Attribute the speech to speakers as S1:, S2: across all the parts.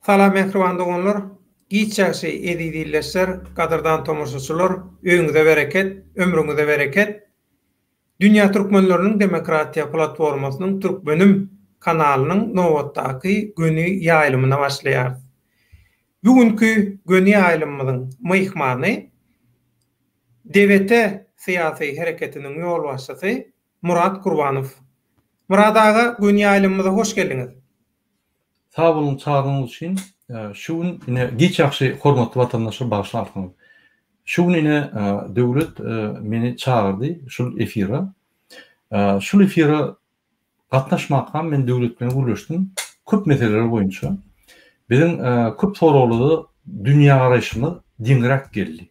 S1: Salam mähriban doganlar, giç ýagşy eziz ildeşler, gadyrdan tomaşaçylar, öýüňize bereket, ömrüňize bereket. Dünýä türkmenleriniň demokratiýa platformasynyň Türkmenim kanalynyň nobatdaky göni ýaýlymyna başlaýarys. Bu günki göni ýaýlymymyzyň myhmany DWT syýasy hereketiniň ýolbaşçysy Murat Gurbanow. Murat aga göni ýaýlymymyza hoş geldiňiz.
S2: Sag boluň çagyryňyz üçin. Şu gün ine giç ýagşy hormatly watandaşlar bagyşlarsyňyz. Şu gün ine Döwlet meni çagyrdy şul efire. Şul efire gatnaşmakam men Döwlet bilen gürleşdim köp meseleler boýunça. Biziň köp soraglarda dünýägaraýşymyz deňräk geldi.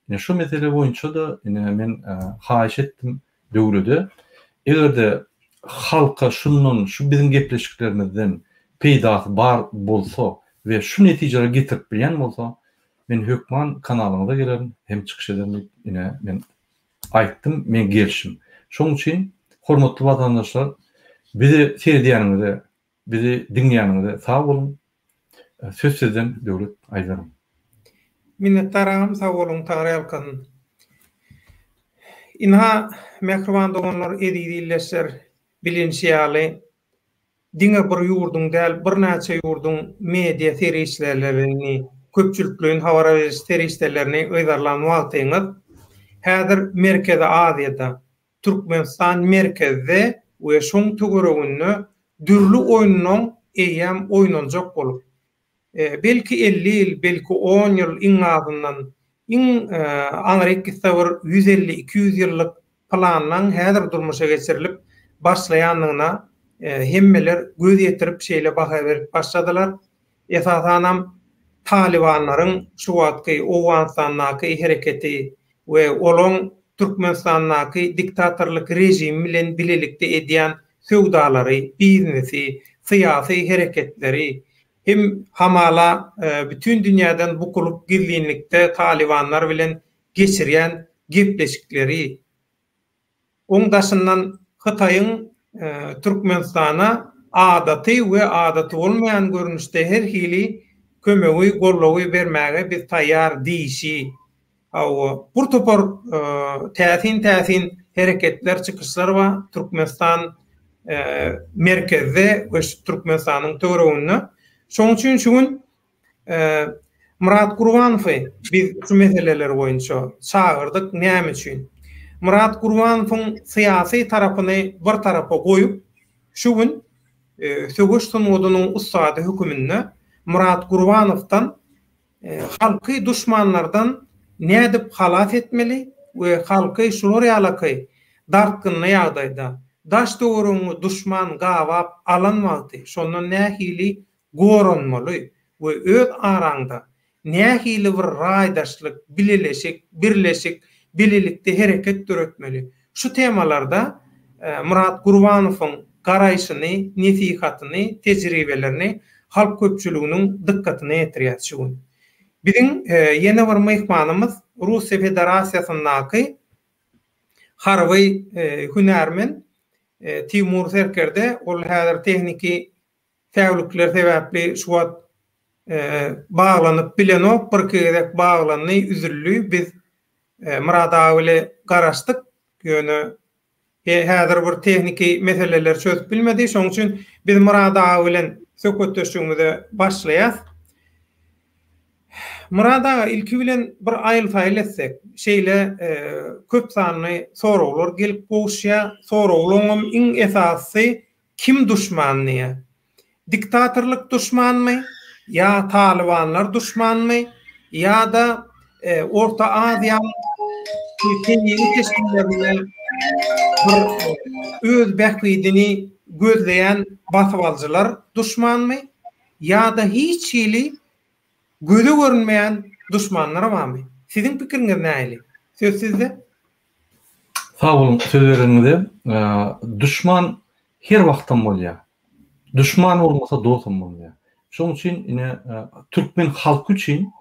S2: Ine şu mesele boýunça-da ine men haýyş etdim döwlede, eger-de halka şundan, şu biziň gepleşiklerimizden peýdasy bar bolsa we şu netijelere getirip bilýän bolsa, men hökman kanalyňyza gelerin hem çykyş ederin diýip ine men aýtdym, meň gelşim. Şonuň üçin hormatly watandaşlar bizi seredýäniňize, bizi diňleýäniňize sag boluň. Söz sizden Döwlet aýdaryn.
S1: Minnetdar agam sag boluň Taňryýalkasyn. Ynha mähriban doganlar eziz ildeşler bilinşi ýaly diňe bir ýurduň däl birnäçe ýurduň media serişdelerini köpçülikleýin habar beriş serişdelerini yzarlan wagtyňyz häzir Merkezi Aziýada Türkmenistan merkezde we şoň töwereginde dürli oýunlaň eýýäm oýnaljak bolup, belki 50 ýyl, belki on ýyl iň azyndan, iň aňryk gitse bir 150-200 ýyllyk planlaň häzir durmuşa geçirilip başlaýandygyna hemmeler göz ýetirip şeýle baha berip başladylar. Esasanam talybanlaryň şu wagtky Owganystandaky hereketi we olaň Türkmenistandaky diktatorlyk režimi bilen bilelikde edýän söwdalary, biznesi, syýasy hereketleri hem hamala bütin dünýäden bukulyp gizlinlikde talybanlar bilen geçirýän gepleşikleri Oň daşyndan Hytaýyň Türkmenistana adaty we adaty bolmaýan görnüşde her hili kömegi, goldawy bermäge biz taýýar diýşi, hawa, bir topar täsin-täsin hereketler, çykyşlar bar Türkmenistan merkezde we Türkmenistanyň töwereginde. Şonuň üçin şu gün Myrat Gurbanowy biz şu meseleler boýunça çagyrdyk. Näme üçin? Myrat Gurbanowyň syýasy tarapyny bir tarapa goýup, şu gün söweş sungatynyň ussady höküminde Myrat Gurbanowdan halky duşmanlardan nädip halas etmeli we halky şular ýalaky dartgynly ýagdaýda, daş-töweregiňi duşman gabap alan wagty şondan nähili goranmaly we öz araňda nähili bir raýdaşlyk, bileleşik, birleşik, bilelikde hereket döretmeli? Şu temalarda Myrat Gurbanowyň garaýşyny, nesihatyny, tejribelerini halk köpçüliginiň dykgatyna ýetirýäs şu gün. Biziň ýene bir myhmanymyz Russiýa Federasiýasyndaky harby hünärmen Timur serkerde, ol häzir tehniki Säwlikler sebäpli şu wagt baglanyp bilenok, birki gezek baglandy, üzüldi. Biz Myrat aga bile garaşdyk, ýöne häzir bir tehniki meseleleri çözüp bilmedi. Şonuň üçin biz Myrat aga bilen söhbetdeşligimize başlaýas. Myrat aga, ilki bilen bir aýyl-saýyl etsek, şeýle köp sanly soraglar gelip gowuşýar. Soraglaryňam iň esasysy Kim duşman diýýär? Diktatorlyk duşmanmy ýa talybanlar duşmanmy ýa-da Orta Aziýanyň tebigy keşplerinde bir öz bähbidini gözleýän basybalyjylar duşmanmy ýa-da hiç hili göze görünmeýän duşmanlar barmy? Siziň pikiriňiz nähili? Söz sizde.
S2: Sag boluň söz bereniňize. Duşman her wagtam bolýar. Duşman bolmasa dostam bolmaýar. Şonuň üçin ine türkmen halky üçin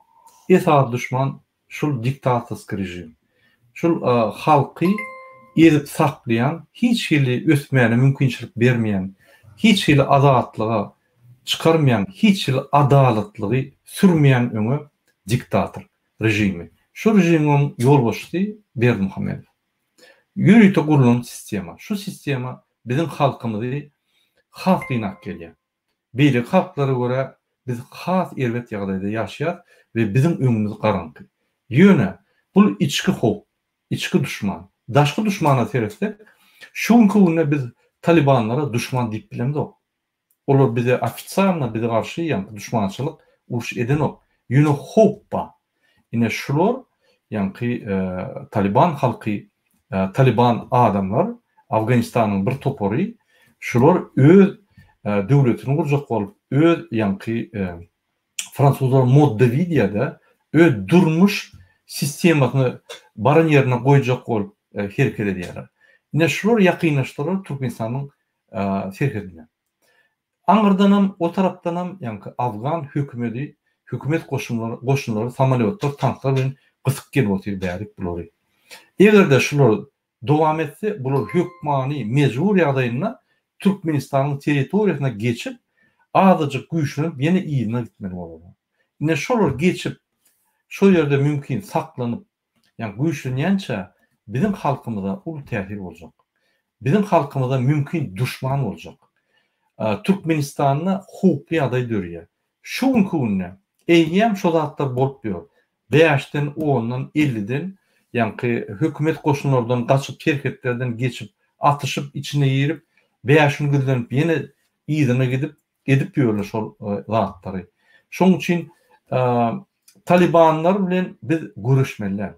S2: esasy duşman şul diktatorskiý režim. Şul halky ezip saklaýan, hiç hili ösmäne mümkinçilik bermeýän, hiç hili azatlyga. çykarmaýan, hiç hili adalatlygy sürmeýän öňe diktator režimi. Şu režimiň ýolbaşçysy Berdimuhamedow. Ýörite gurlan sistema. Şu sistema biziň halkymyzy has gynap gelýär. Beýleki halklara görä biz has erbet ýagdaýda ýaşaýas we biziň öňümiz garaňky. Ýöne bul içki howp, içki duşman. Daşky duşmana seretsek, şu günki günde biz talibanlara duşman diýip bilemzok. Olar bize ofisialno bize garşy ýaňky duşmançylyk uruş edenok. Ýöne howp bar. Ine şular ýaňky taliban halky taliban adamlar Afganistanyň bir topary şular öz döwletini gurjak bolup öz ýaňky fransuzlar mode de vie diýýärde öz durmuş sistemasyny baran ýerine goýjak bolup hereket edýärler. Ine şular ýakynlaşdylar Türkmenistanyň serhedine. Aňyrdanam, o tarapdanam ýaňky afgan hökümedi, hökümet goşunlary, goşunlary samolýotlar, tanklar bilen gysyp gelip otyr bärik bulary. Eger-de şular dowam etse, bular hökmany, mejbur ýagdaýynda Türkmenistanyň territoriýasyna geçip, azajyk güýçlenip ýene yzyna gitmeli bolarlar. Ine şolar geçip, şol ýerde mümkin saklanyp, Ýagny güýçlenýänçä biziň halkymyza uly täsir boljak. Biziň halkymyza mümkin duşman boljak. Türkmenistanda howply ýagdaý dörýär. Şu günki günde eýýäm şo zatlar bolup ýör. Bäşden, ondan, elliden ýaňky hökümet goşunlardan gaçyp serhetlerden geçip, atyşyp içine girip, bäş gün gizlenip ýene yzyna gidip edip ýörler şol zatlary. Şoň üçin Talibanlar bilen biz göreşmeli däl.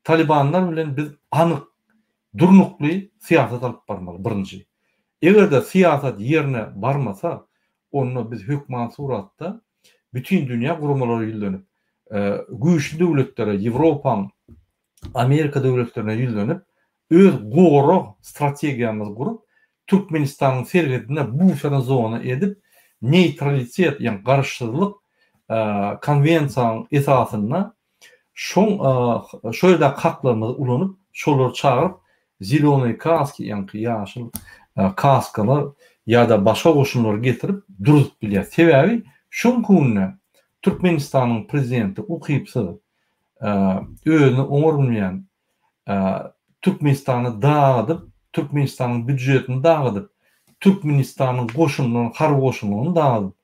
S2: Talibanlar bilen biz anyk, durnukly syýasat alyp barmaly birinji. Eger-de syýasat ýerine barmasa, onda biz hökman suratda bütin dünýä guramalara ýüzlenip, güýçli döwletlere, Ýewropaň, Amerika döwletlerine ýüzlenip, öz gorag strategiýamyzy gurup, Türkmenistanyň serhedinde buferny zona edip, neýtralitet, ýagny garaşsyzlyk konwensiýanyň esasynda şoň şo ýerdäki haklarymyzy ulanyp, şolary çagyryp, zelenoý kaski, ýaňky ýaşyl kaskalar ýa-da başga goşunlary getirip durzup bilýär. Sebäbi şu günki günde Türkmenistanyň prezidenti ukypsyz, özüni oňarmaýan Türkmenistany dagadyp, Türkmenistanyň býujetini dagadyp, Türkmenistanyň goşunyny, harby goşunyny dagadyp,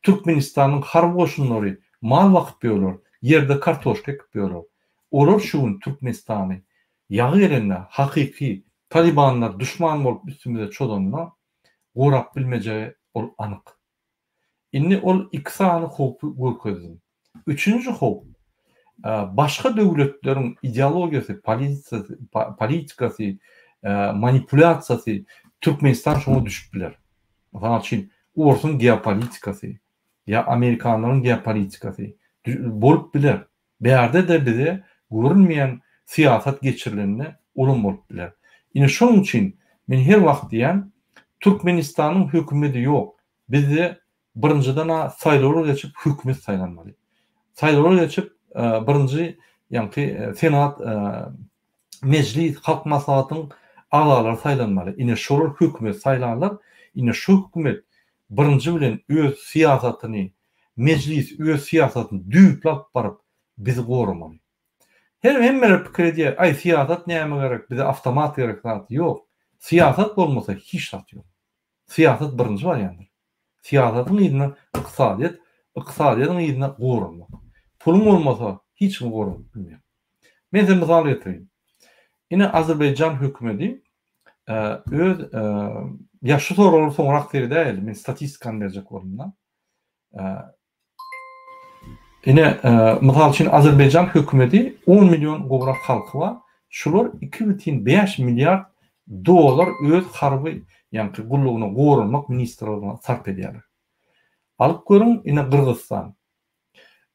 S2: Türkmenistanyň harby goşunlary mal bakyp ýörler, ýerde kartoşka ekip ýörler. Olar şu gün Türkmenistany ýagy gelende hakyky talibanlar duşman bolup üstümize çozanda gorap bilmejegi ol anyk. Indi ol iki sany howpy görkezdim. Üçünji howp, başga döwletleriň ideologiýasy, politikasy, manipulýasiýasy Türkmenistan şoňa düşüp biler. Mysal üçin, orsuň geopolitikasy ýa amerikanlaryň geopolitikasy bolup biler. Bärde-de bize görünmeýän syýasat geçirilende olam bolup biler. Ine şonuň üçin men her wagt diýýän, Türkmenistanyň hökümedi ýok. Bizde birinjiden-a saýlawlar geçip hökümet saýlanmaly. Saýlawlar geçip birinji ýaňky senat mejlis halk maslahatynyň agzalary saýlanmaly. Ine şolar hökümet saýlarlar. Ine şu hökümet birinji bilen öz syýasatyny mejlis öz syýasatyny düýpli alyp baryp bizi goramaly. Her hemmeler pikir edýär, aý syýasat nämä gerek, bize awtomat gerek zat. Ýok. Syýasat bolmasa hiç zat ýok. Syýasat birinji barýandyr. Syýasatyň yzyna ykdysadyýet, ykdysadyýetiň yzyna goranmak. Puluň bolmasa hiç kim goranyp bilmeýär. Men size mysal getireýin. Ine Azerbaýjan hökümedi öz ýa şu soraglary soňrak seredäýeli, men statistikany berjek boldum-da. Ine, mysal üçin, Azerbaýjan hökümeti on million gowrak halky bar. Şular 2,5 milliard dollar öz harby, ýaňky gullugyna, goranmak ministrligine sarp edýärler. Alyp görüň, ine Gyrgyzystan.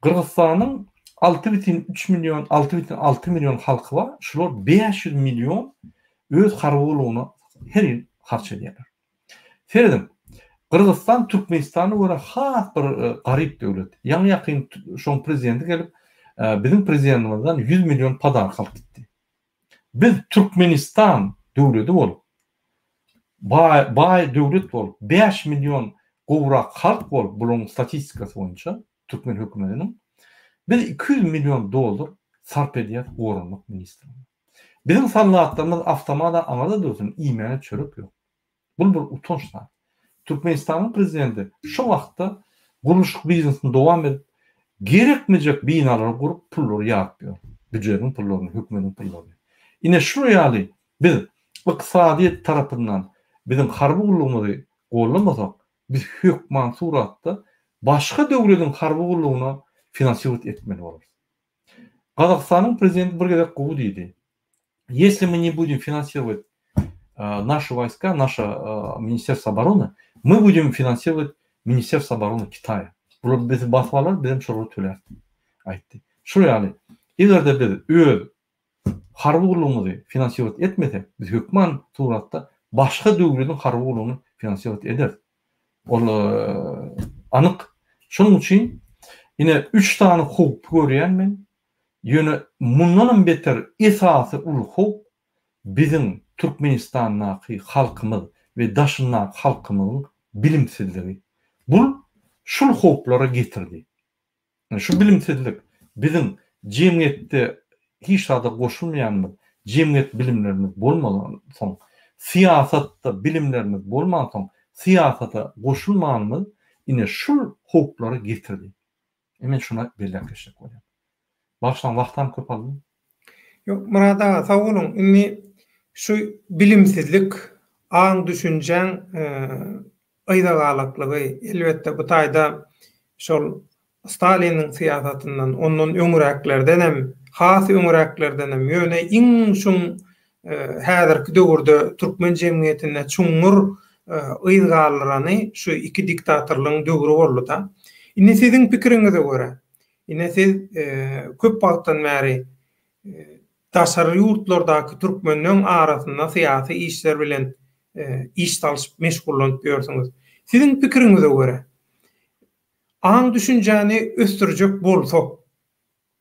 S2: Gyrgyzystanyň 6,3 million, 6,6 million halky bar. Şular 500 million öz harby gullugyna her ýyl harç edýärler. Serediň, Gyrgyzystan Türkmenistana görä has bir garyp döwlet. Ýaňy-ýakyn şoň prezidenti gelip, biziň prezidentimizden 100 million podarka alyp gitdi. Biz Türkmenistan döwleti bolup, baý, baý döwlet bolup, 5 million. gowrak halk bolup, bularyň statistikasy boýunça, türkmen hökümetiniň, biz 200 million dollar sarp edýäs goranmak ministrligine. Biziň soldatlarymyz awtomada aňyrda dursun, iýmäne çörek ýok. Bul bir utanç zat. Türkmenistanyň prezidenti şo wagtda gurluşyk biznesini dowam edip, gerekmejek binalary gurup pullary ýaryp ýör. Býujetiň pullaryny, hökümetiň pullaryny. Ine şular ýaly biz ykdysadyýet tarapyndan biziň harby gullugymyzy gollamasak, biz hökman suratda başga döwlediň harby gullugyna finansirowat etmeli bolarys. Gazagystanyň prezidenti bir gezek gowy diýdi. Если мы не будем финансировать наши войска, наше Министерство обороны, мы будем финансировать Министерство обороны Китая. Bular bizi basyp alar, bizem şolara töläris diýip aýtdy. Şol ýaly, eger-de biz öz harby gullugymyzy finansirowat etmesek, biz hökman suratda başga döwlediň harby gullugyny finansirowat ederis. Ol anyk. Şonuň üçin ine üç sany howpy görýän men. Ýöne mundanam beter esasy uly howp biziň Türkmenistandaky halkymyz we daşyndaky halkymyzyň bilimsizligi. Bul şul howplara getirdi. Şu bilimsizlik biziň jemgyýetde hiç zada goşulmaýanymyz, jemgyýet bilimlerimiz bolmansoň, syýasatda bilimlerimiz bolmansoň, syýasata goşulmanymyz ine şul howplara getirdi. E men şuna belläp geçjek bolýan. Bagyşlaň wagtam köp aldym.
S1: Ýok Myrat aga sag boluň. Indi şu bilimsizlik, aň-düşünjäň yzagalaklygy elbetde bu taýda şol Staliniň syýasatyndan, ondan öňräklerdenem, has öňräklerdenem, ýöne iň şuň häzirki döwürde türkmen jemgyýetinde çuňňur yz galdyrany şu iki diktatorlygyň döwri boldy-da. Indi siziň pikiriňize görä, ine siz köp wagtdan bäri daşary ýurtlardaky türkmenleň arasynda syýasy işler bilen iş salyşyp meşgullanyp ýörsüňiz. Siziň pikiriňize görä, aň-düşünjäni ösdürjek bolsak,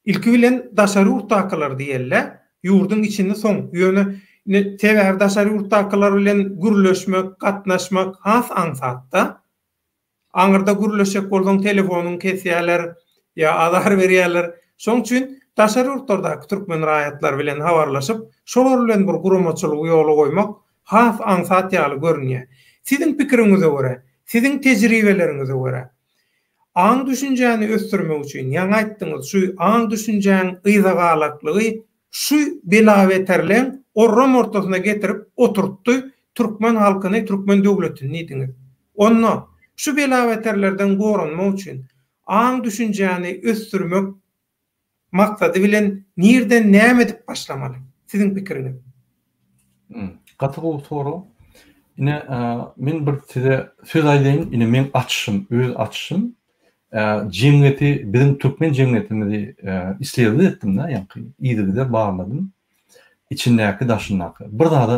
S1: Ilki bilen daşary ýurtdakylar diýeli-dä, ýurduň içinde soň, ýöne ine sebäbi daşary ýurtdakylar bilen gürleşmek, gatnaşmak has aňsat-da. Aňyrda gürleşjek bolsaň telefonyňy kesýärler ýa azar berýärler. Şoň üçin daşary ýurtlardaky türkmen raýatlary bilen habarlaşyp, şolar bilen bir guramaçylygy ýola goýmak has aňsat ýaly görünýär. Siziň pikiriňize görä, siziň tejribeleriňize görä, Aň-düşünjäni ösdürmek üçin, ýaňy aýtdyňyz, şu aň-düşünjäň yzagalaklygy şu bela-beterleň orram ortasyna getirip oturtdy türkmen halkyny, türkmen döwletini diýdiňiz. Onda, şu bela-beterlerden goranmak üçin, aň-düşünjäni ösdürmek maksady bilen nirden näme edip başlamaly? Siziň pikiriňiz.
S2: Gaty gowy sorag. Ine, men bir size söz aýdaýyn, ine meň açyşym, öz açyşym. Jemgyýeti, biziň türkmen jemgyýetimizi isledowat etdim-de, ýaňky yzygider barladym. Içindäki, daşyndaky. Bir zada,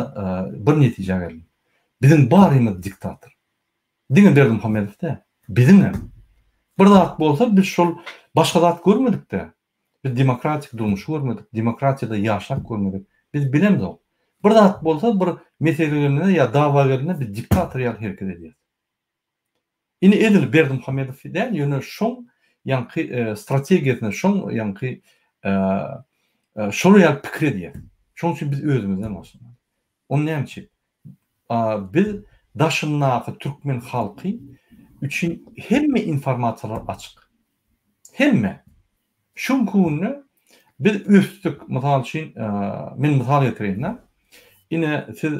S2: bir netijä geldim. Biziň barymyz diktator. Diňe Berdimuhamedow däl, biziňem. Bir zat bolsa biz şol başga zat görmedik-dä. Biz demokratik durmuşy görmedik, demokratiýada ýaşap görmedik. Biz bilemzok. Bir zat bolsa bir mesele gelende ýa dawa gelende biz diktator ýaly hereket edýäs. Indi edil Berdimuhamedow däl, ýöne şoň ýaňky strategiýasyna, şoň ýaňky şolar ýaly pikir edýäs. Şoň üçin biz özümizden başlamaly. Ony näme üçin? Biz daşyndaky türkmen halky üçin hemme informasiýalar açyk. Hemme. Şu günki günde biz ösdük. Mysal üçin, men mysal getireýin-de. Ine siz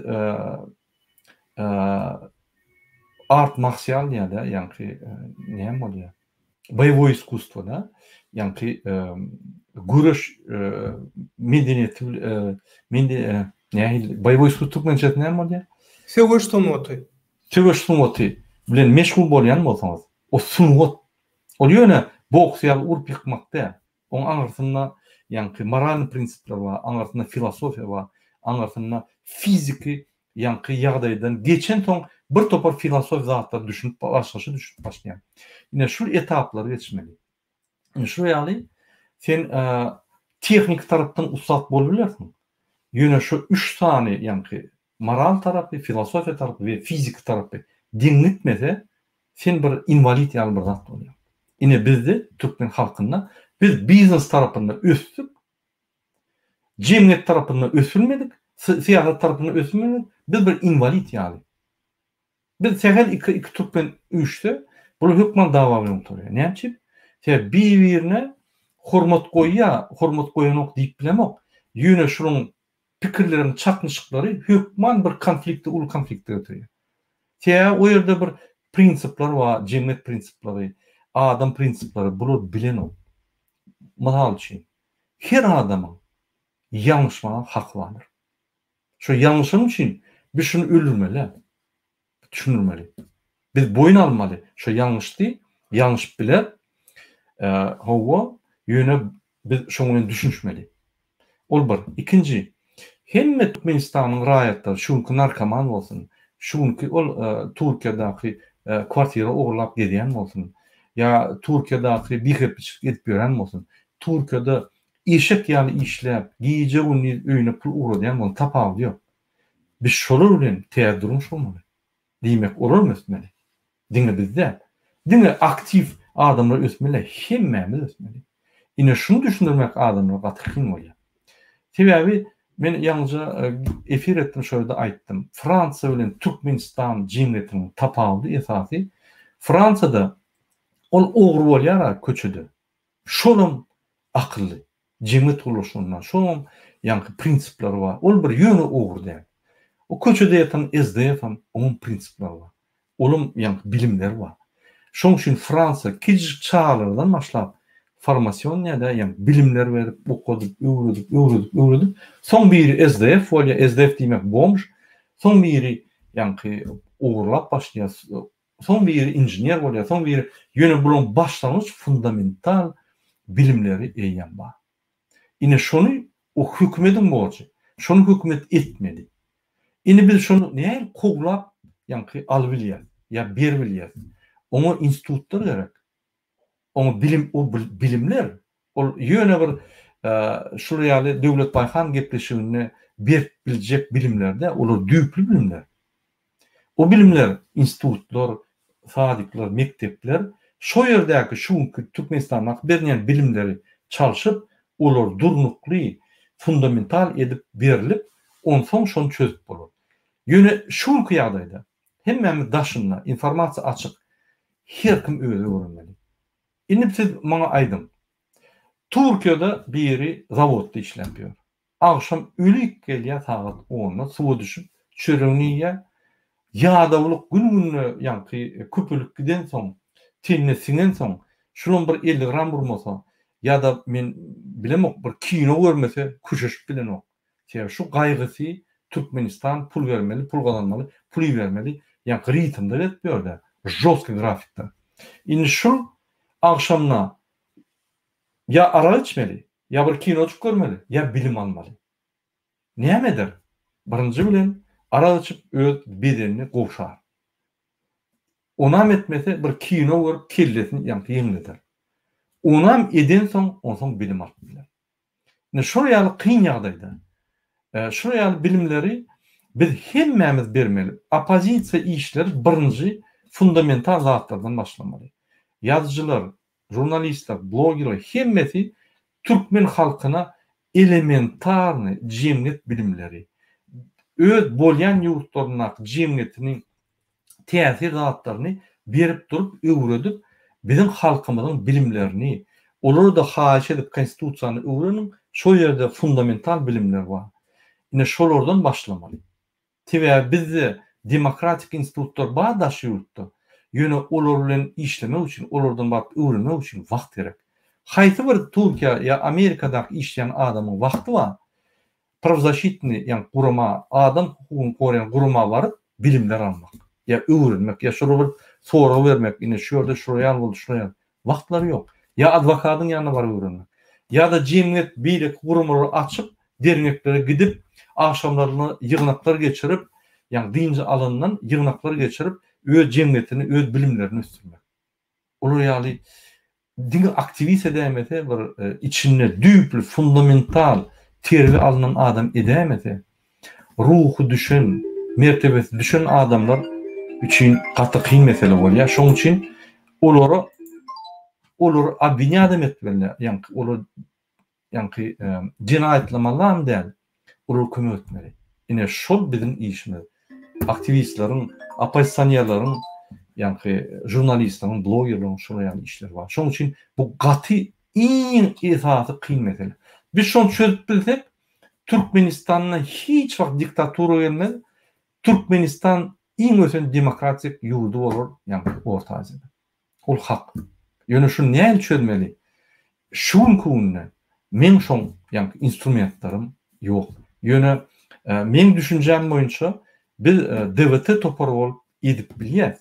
S2: art marsial diýýär-de, ýaňky näme bolýar? Boýewoý iskusstwo da, ýaňky göreş medeniýeti nähili boýewoý iskusstwo türkmençesi näme bolýar?
S1: Söweş sungaty.
S2: Söweş sungaty bilen meşgul bolýan bolsaňyz, o sungat. Ol ýöne boks ýaly urup ýykmak däl. Oň aňyrsynda ýaňky moralnyý prinsipler bar, aňyrsynda filosofiýa bar, aňyrsynda fiziki ýaňky ýagdaýdan geçensoň bir topar filosofik zatlara düşünip başgaça düşünip başlaýaň. Ine şul etaplary geçmeli. Ine şul ýaly sen tehniki tarapdan ussat bolup bilersiň. Ýöne şu üç sany ýaňky moral tarapy, filosofiýa tarapy we fiziki tarapy deň gitmese. Sen bir inwalid ýaly bir zat bolýaň. Ine bizde türkmen halkynda biz biznes tarapynda ösdük. Jemgyýet tarapynda ösülmedik, syýasat tarapynda ösülmedik. Biz bir inwalid ýaly. Biz sähel iki iki türkmen üýşse, bular hökman dawa bilen gutarýar. Näme üçin? Sebäbi bir-birine hormat goýýar, hormat goýanok diýip bilemok. Ýöne şunuň pikirleriň çaknyşyklary hökman bir konflikte, uly konflikte getirýär. Sebäbi o ýerde bir prinsipler bar, jemgyýet prinsipleri, adam prinsipleri, bular bilenok. Mysal üçin, her adamyň ýalňyşmaga haky bardyr. Şo ýalňyşany üçin biz şuny öldürmeli däl. Düşündirmeli. Biz boýun almaly. Şo ýalňyşdy, ýalňyşyp biler. Hawa, ýöne biz şoň bilen düşünişmeli. Ol bir. Ikinji, hemme Türkmenistanyň raýatlary şu günki narkoman bolsun, şu günki ol Türkiýedäki kwartira ogurlap gezýän bolsun, ýa Türkiýedäki bihepbeçilik edip ýören bolsun, Türkiýede Eşek ýaly işläp, gije-gündiz öýüne pul ugradýan bolsa tapawudy ýok. Biz şolar bilen täze durmuş gurmaly. Diýmek, olaram ösmeli. Diňe biz däl. Diňe aktiw adamlar ösmeli däl, hemmämiz ösmeli. Ine şuny düşündirmek adamlara gaty kyn bolýar. Sebäbi men ýaňyja efir etdim, şo ýerde aýtdym. Fransiýa bilen Türkmenistan jemgyýetiniň tapawudy esasy, Fransiýada ol ogry bolýar-a köçede. Şolam akylly. Jemgyýet gurluşygynda şoňam ýaňky prinsipleri bar. Ol bir ýöne ogry däl. O köçede ýatan SDF-am oňam prinsipleri bar. Olam ýaňky bilimleri bar. Şoň üçin Fransiýa kiçijik çagalardan başlap formasion däl-de ýaňky bilimler berip, okadyp, öwredip, öwredip, öwredip, soň biri SDF bolýar, SDF diýmek bomž, soň biri ýaňky ogurlap başlaýar, Soň biri inžener bolýar, soň biri, ýöne bularyň başlangyç fundamental bilimleri eýýäm bar. Ine şony o hökümediň borjy. Şony hökümet etmeli. Indi biz şony nähili kowlap ýaňky alybilýäs ýa beribilýäs? Oňa institutlar gerek. Oňa bilim o bilimler ol ýöne bir şular ýaly Döwlet Baýhan gepleşiginde berip biljek bilimler däl, olar düýpli bilimler. O bilimler institutlar, sadikler, mekdepler şo ýerdäki şu günki Türkmenistandaky berilýän bilimleri çalşyp, olar durnukly, fundamental edip berlip, onsoň şony çözüp bolar. Ýöne şu günki ýagdaýda hemmämiz daşynda, informasiýa açyk, her kim özi öwrenmeli. Indi siz maňa aýdyň, Türkiýede biri zawodda işläp ýör. Agşam ölik gelýär sagat onda suwa düşüp çöregini iýýär. Ýadawlyk gün-günde ýaňky köpelip gidensoň, tenine siňensoň, şulam bir 50 gram urmasa ýa-da men bilemok bir kino görmese köşeşip bilenok. Sebäbi şu gaýgysy Türkmenistan pul bermeli, pul gazanmaly, pul ibermeli ýaňky ritmde gezip ýör-dä, žostkiý grafikde. Indi şul agşamyna ýa arak içmeli, Ýa bir kinojyk görmeli, ýa bilim almaly. Näme eder? Birinji bilen arak içip öz bedenini gowşar. Onam etmese bir kino görüp kellesini ýaňky ýeňleder. Onam edensoň onsoň bilim alyp biler. Ine şol ýaly kyn ýagdaýda şol ýaly bilimleri biz hemmämiz bermeli. Oppozisiýa işleri birinji fundamental zatlardan başlamaly. Ýazyjylar, žurnalistler, blogerler hemmesi türkmen halkyna elementarny jemgyýet bilimleri, öz bolýan ýurtlaryndaky jemgyýetiniň täsir zatlaryny berip durup öwredip biziň halkymyzyň bilimlerini olara-da haýyş edip konstitusiýany öwreniň şol ýerde fundamental bilimler bar. Ine şolardan başlamaly. Sebäbi bizde demokratik institutlar bar daş ýurtda. Ýöne olar bilen işlemek üçin, olardan baryp öwrenmek üçin wagt gerek. Haýsy bir Türkiýe ýa Amerikadaky işleýän adamyň wagty bar, prawzaşitnyý ýagny gurama, adam hukugyny goraýan gurama baryp bilimler almak ýa öwrenmek ýa şolara bir sorag bermek, ine şu ýerde şular ýaly boldy, şular ýaly. Wagtlary ýok. Ýa adwokadyň ýanyna baryp öwrenmek. Ýa-da jemgyýet beýleki guramalary açyp, derňeklere gidip, agşamlaryna ýygnaklar geçirip, ýagny dynç alandan ýygnaklar geçirip, öz jemgyýetini, öz bilimlerini ösdürmek. Olar ýaly diňe aktiwist edäýmese, bir içinde düýpli, fundamental terbiýe alnan adam edäýmese, ruhy düşen, mertebesi düşen adamlar. üçin gaty kyn mesele bolýar. Şonuň üçin olara olary obwinýadam etmeli, ýaňky olar ýaňky jenaýatlamalam däl, olara kömek etmeli. Ine şol biziň işimiz. Aktiwistleriň, oppozisionerleriň, ýaňky žurnalistleriň, blogerleriň şolar ýaly işleri bar. Şonuň üçin bu gaty iň esasy kyn mesele. Biz şony çözüp bilsek, Türkmenistanda hiç wagt diktatura gelmez, Türkmenistan iň ösen demokratik ýurdy bolar, ýaňky Orta Aziýada. Ol hak. Ýöne şuny nähili çözmeli? Şu günki günde meň şoň ýaňky instrumentlerim ýok. Ýöne meň düşünjäm boýunça biz DWT topary bolup edip bilýäs.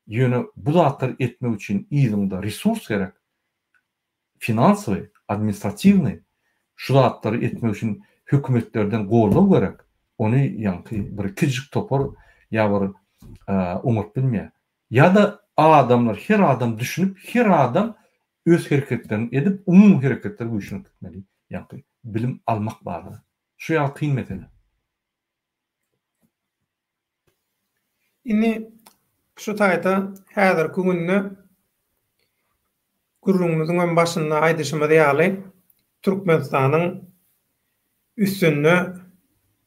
S2: Ýöne bu zatlary etmek üçin yzyňda resurs gerek. Finansowy, administratiwnyý şu zatlary etmek üçin hökümetlerden goldaw gerek. Ony ýaňky bir kiçijik topar ýa bir oňaryp bilmeýär. Ýa-da adamlar her adam düşünip her adam öz hereketlerini edip umumy hereketler güýçlenip gitmeli. Ýaňky bilim almak barada. Şu ýaly kyn mesele.
S1: Indi şu taýda häzirki günde gürrüňimiziň hem başynda aýdyşymyz ýaly, Türkmenistanyň üstünde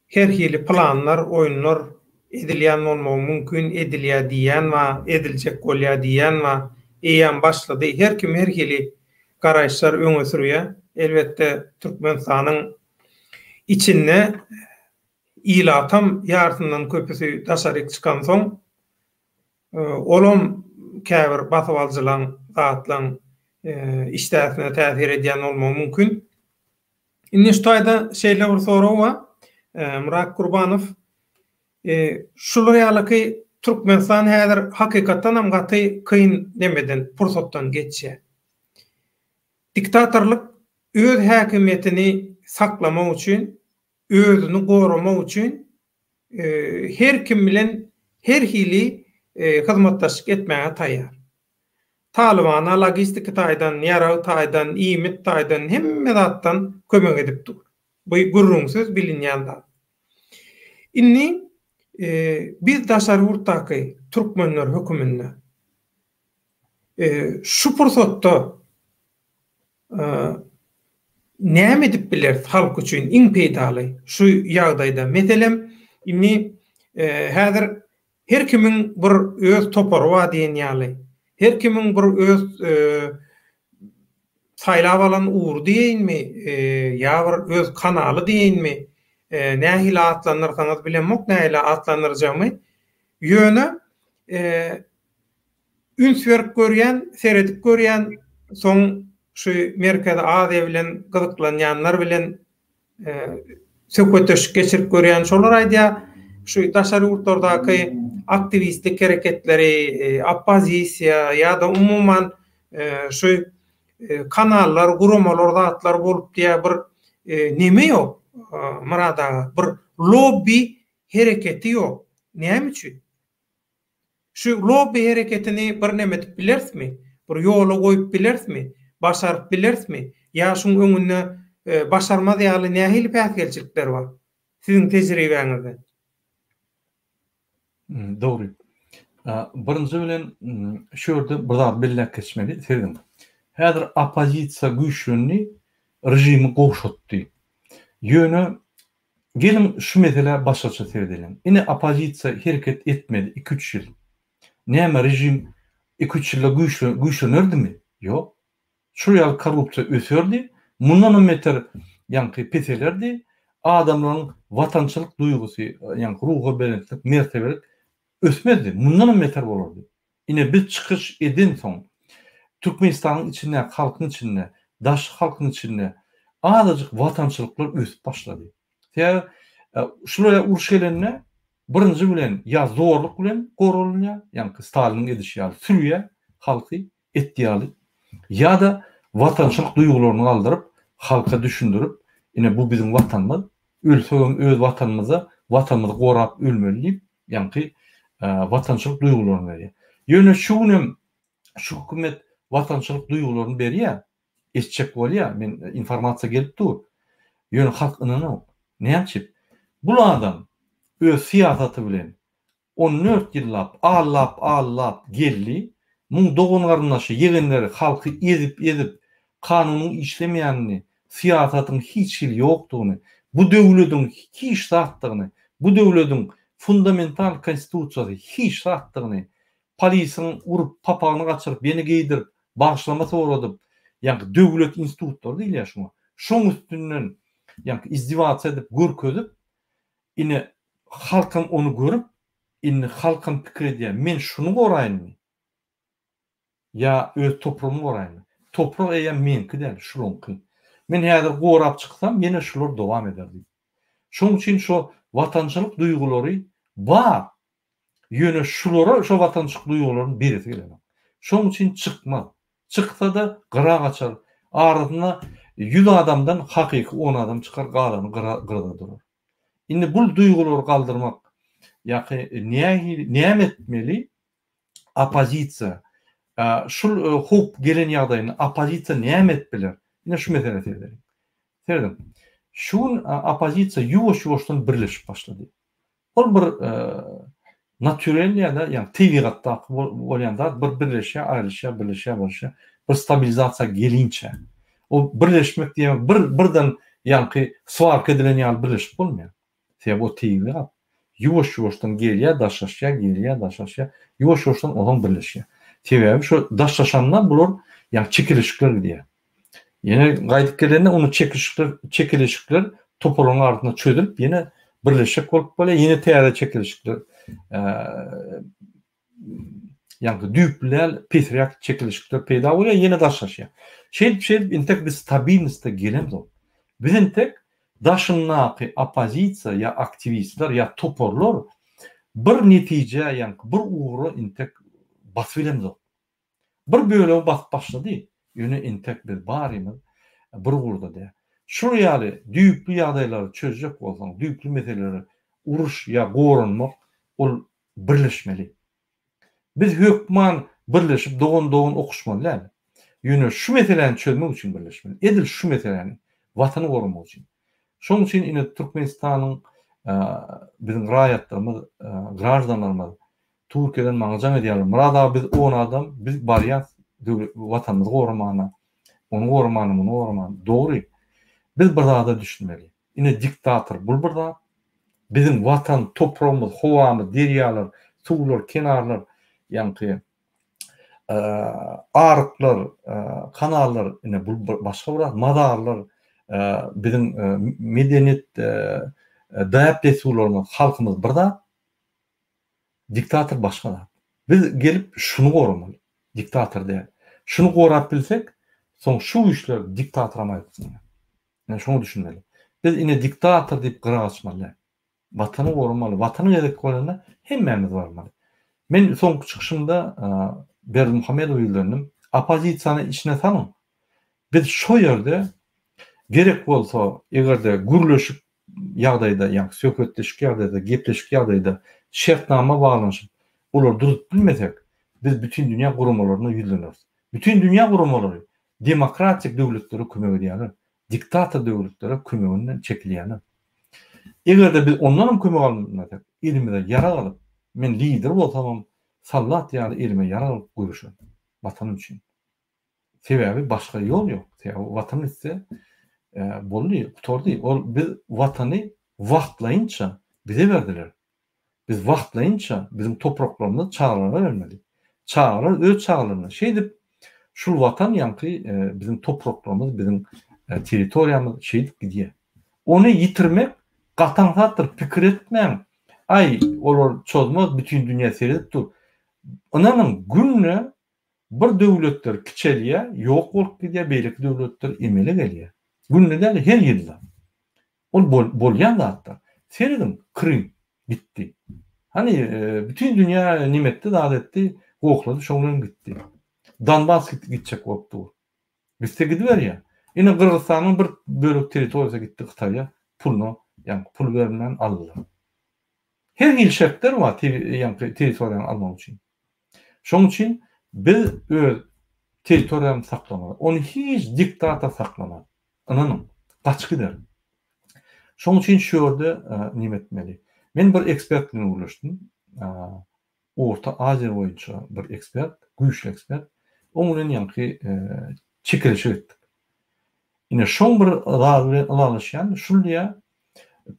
S1: her hili planlar, oýunlar edilýän bolmagy mümkin, edilýär diýýän bar, ediljek bolýar diýýän bar, eýýäm başlady, her kim her hili garaýyşlar öňe sürýär. Elbetde, Türkmenistanyň içinde Ilatam ýarsyndan köpüsi daşaryk çykansoň, olam käbir basybalyjylaň, zatlaň işdäsine täsir edýän bolmagy mümkin. Indi şu taýda şeýle bir sorag bar, Myrat Gurbanow, şular ýalyky Türkmenistan häzir hakykatdanam gaty kyn nemeden, pursatdan geçýär. Diktatorlyk öz häkimiýetini saklamak üçin özüni goramak üçin her kim bilen her hili hyzmatdaşlyk etmäge taýýar. Talybana logistiki taýdan, ýarag taýdan, iýmit taýdan, hemme zatdan kömek edip dur. Bu gürrüňsiz bilinýän zat. Indi biz daşary ýurtdaky türkmenler höküminde şu pursatda Näme edip bileris halk üçin iň peýdaly şu ýagdaýda? Meselem, indi häzir her kimiň bir öz topary bar diýen ýaly. Her kimiň bir öz saýlap alan ugry diýeýinmi, ýa bir öz kanaly diýeýinmi, nähili atlandyrsaňyz bilemok nähili atlandyrjagymy. Ýöne Üns berip görýän, seredip görýän, soň şu Merkezi Aziýa bilen gyzyklanýanlar bilen söhbetdeşlik geçirip görýän, şolar aýdýar, şu daşary ýurtlardaky aktiwistlik hereketleri, oppozisiýa ýa-da umuman şu kanallar, guramalar, zatlar bolup diýýär, bir neme ýok, Myrat aga, bir lobbi hereketi ýok. Näme üçin? Şu lobbi hereketini bir neme edip bilerismi? Bir ýola goýup bilerismi? Başaryp bilerismi? Ýa şuň öňünde başarmaz ýaly nähili päsgelçilikler bar? Siziň tejribäňizde.
S2: Dogry. Birinji bilen şu ýerde bir zady belläp geçmeli, serediň. Häzir oppozisiýa güýçlendi, režimi gowşatdy. Ýöne Geliň şu meselä başgaça seredeliň. Ine oppozisiýa hereket etmedi iki-üç ýyl. Näme režim iki-üç ýylda güýçlenerdimi? Ýok. Şul ýaly korrupsiýa öserdi, mundanam beter ýaňky peselerdi, adamlaryň watançylyk duýgusy, ýaňky ruhubelentlik, mertebelik ösmezdi, mundanam beter bolardy. Ine biz çykyş edensoň, Türkmenistanyň içindäki halkyň içinde, daşky halkyň içinde azajyk watançylyklar ösüp başlady. Sebäbi şulara uruş gelende birinji bilen ýa zorluk bilen goralynýar, ýaňky Staliniň edişi ýaly sürýär halky et ýaly, ýa-da watançylyk duýgularyny galdyryp, halka düşündirip, ine bu biziň watanymyz, ölsegem öz watanymyzda watanymyzy gorap ölmeli diýip, ýaňky watançylyk duýgularyny berýär. Ýöne şu günem şu hökümet watançylyk duýgularyny berýär, etjek bolýar, men informasiýa gelip dur. Ýöne halk ynanok. Näme üçin? Bul adam öz syýasaty bilen. 14 ýyllap allap-allap geldi, muň dogan-garyndaşy, ýegenleri halky ezip-ezip, kanunyň işlemeýänini, syýasatyň hiç hili ýokdugyny, bu döwlediň hiç zatdygyny, bu döwlediň fundamental konstitusiýasy hiç zatdygyny, polisiň urup papagyny gaçyryp ýene geýdirip, bagyşlama soradyp, ýaňky döwlet institutlary diýilýär şuňa, şoň üstünden ýaňky izdiwasiýa edip görkezip, ine halkam ony görüp, indi halkam pikir edýär, men şuny goraýynmy? Ýa öz topragymy goraýynmy? Toprak eýýäm meňki däl, şulaňky. Men häzir gorap çyksam, ýene şular dowam eder diýip. Şoň üçin şo watançylyk duýgulary bar. Ýöne şulara şo watançylyk duýgularyny beresi gelenok. Şoň üçin çykmaz. Çyksa-da gyra gaçar. Arasynda ýüz adamdan hakyky on adam çykar, galany gyrada durar. Indi bul duýgulary galdyrmak ýa-ki nähili näme etmeli? Oppozisiýa şul howp gelen ýagdaýynda oppozisiýa näme edip biler? Ine şu meselä seredeliň. Serediň. Şu gün oppozisiýa ýuwaş-ýuwaşdan birleşip başlady. Ol bir naturel ýa-da ýagny tebigatdaky bolýan zat bir birleşýär, aýrylyşýar, birleşýär, aýrylyşýar. Bir stabilizasiýa gelinçä. O birleşmek diýmek bir birden ýaňky swarka edilen ýaly birleşip bolmaýar. Sebäbi o tebigat ýuwaş-ýuwaşdan gelýär, daşlaşýar, gelýär, daşlaşýar. Ýuwaş-ýuwaşdan onsoň birleşýär. Sebäbi şo daşlaşanda bular ýaňky çekeleşikler gidýär. Ýene gaýdyp gelende ony çekişikler, çekeleşikler toparlaryň arasynda çözülip, ýene birleşjek bolup bolýar, ýene täze çekeleşikler, ýagny düýpli däl, pesräk çekeleşikler peýda bolýar, ýene daşlaşýar. Şeýdip, şeýdip intek biz stabilnosta gelemzok. Biz intek daşyndaky oppozisiýa ýa aktiwistler ýa toparlar bir netijä, ýagny bir ugra intek basyp bilemzok. Bir bölegi basyp başlady, ýöne entek biz barymyz bir ugurda däl. Şular ýaly düýpli ýagdaýlary çözjek bolsaň, düýpli meseleleri uruş ýa goranmak ol birleşmeli. Biz hökman birleşip dogan-dogan okuşmaly däl. Ýöne şu meseläni çözmek üçin birleşmeli. Edil şu meseläni, Watany goramak üçin. Şonuň üçin ine Türkmenistanyň biziň raýatlarymyz, graždanlarymyz Türkiýeden maňa jaň edýärler. Myrat aga biz on adam biz barýas döwlet watanymyzy goramana, ony goramana, muny goramana. Dogry. Biz bir zada düşünmeli. Ine diktator bul bir zat. Biziň watan topragymyz, howamyz, derýalar, suwlar, kenarlar, ýaňky aryklar, kanallar ine bul başga bir zat. Mazarlar, biziň medeniýet, däp-dessurlarymyz, halkymyz bir zat. Diktator başga zat. Biz gelip şuny goramaly. Diktator däl. Şuny gorap bilsek, soň şu güýçler diktatoram aýypsynlar. Ine şoňa düşünmeli. Biz ine diktator diýip gyra gaçmaly däl. Watany goramaly. Watana gezek bolanda hemmämiz barmaly. Men soňky çykyşymda Berdimuhamedowa ýüzlendim. Oppozisiýany içine salyň. Biz şo ýerde gerek bolsa, eger-de gürleşip ýagdaýda, ýagny söhbetdeşlik ýagdaýda, gepleşik ýagdaýda şertnama baglanyşyp, olary durup bilmesek, biz bütindünýä guramalaryna ýüzleneris. Bütindünýä guramalary demokratik döwletlere kömek edýärler, diktator döwletlere kömeginden çekilýärler. Eger-de biz ondanam kömek almasak, elimize ýarag alyp, men lider bolsamam, soldat ýaly elime ýarag alyp göreşerin Watanym üçin. Sebäbi başga ýol ýok. Sebäbi Watan gitse boldy, gutardy. Ol biz Watany wagtlaýynça bize berdiler. Biz wagtlaýynça biziň topraklarymyzy çagalara bermeli. Çagalar öz çagalaryna. Şeýdip şul Watan ýaňky biziň topraklarymyz, biziň territoriýamyz şeýdip gidýär. Ony ýitirmek gaty aňsatdyr. Pikir etmäň. Aý, olar çozmaz, bütin dünýä seredip dur. Ynanyň, günde Bir döwletler kiçelýär, ýok bolup gidýär, beýleki döwletler emele gelýär. Günde däl, her ýylda. Ol bolýan zatlar. Serediň, Krym gitdi. Hany, bütin dünýä neme etdi, zat etdi, gohlady, şoň bilen gitdi. Donbas gitjek bolup dur. Gitse gidiberýär. Ine, Gyrgyzystanyň bir bölek territoriýasy gitdi Hytaýa, puluna, ýagny pul bermän aldylar. Her hili şertler bar ýaňky territoriýany almak üçin. Şonuň üçin biz öz territoriýamyzy saklamaly. Ony hiç diktator saklamaz. Ynanyň, gaçyp gider. Şonuň üçin şu ýerde neme etmeli. Men bir ekspert bilen gürleşdim. Orta Aziýa boýunça bir ekspert, güýçli ekspert. Oň bilen ýaňky çekeleşik etdik. Ine şoň bir zady bilen ylalaşýan, şul diýýär,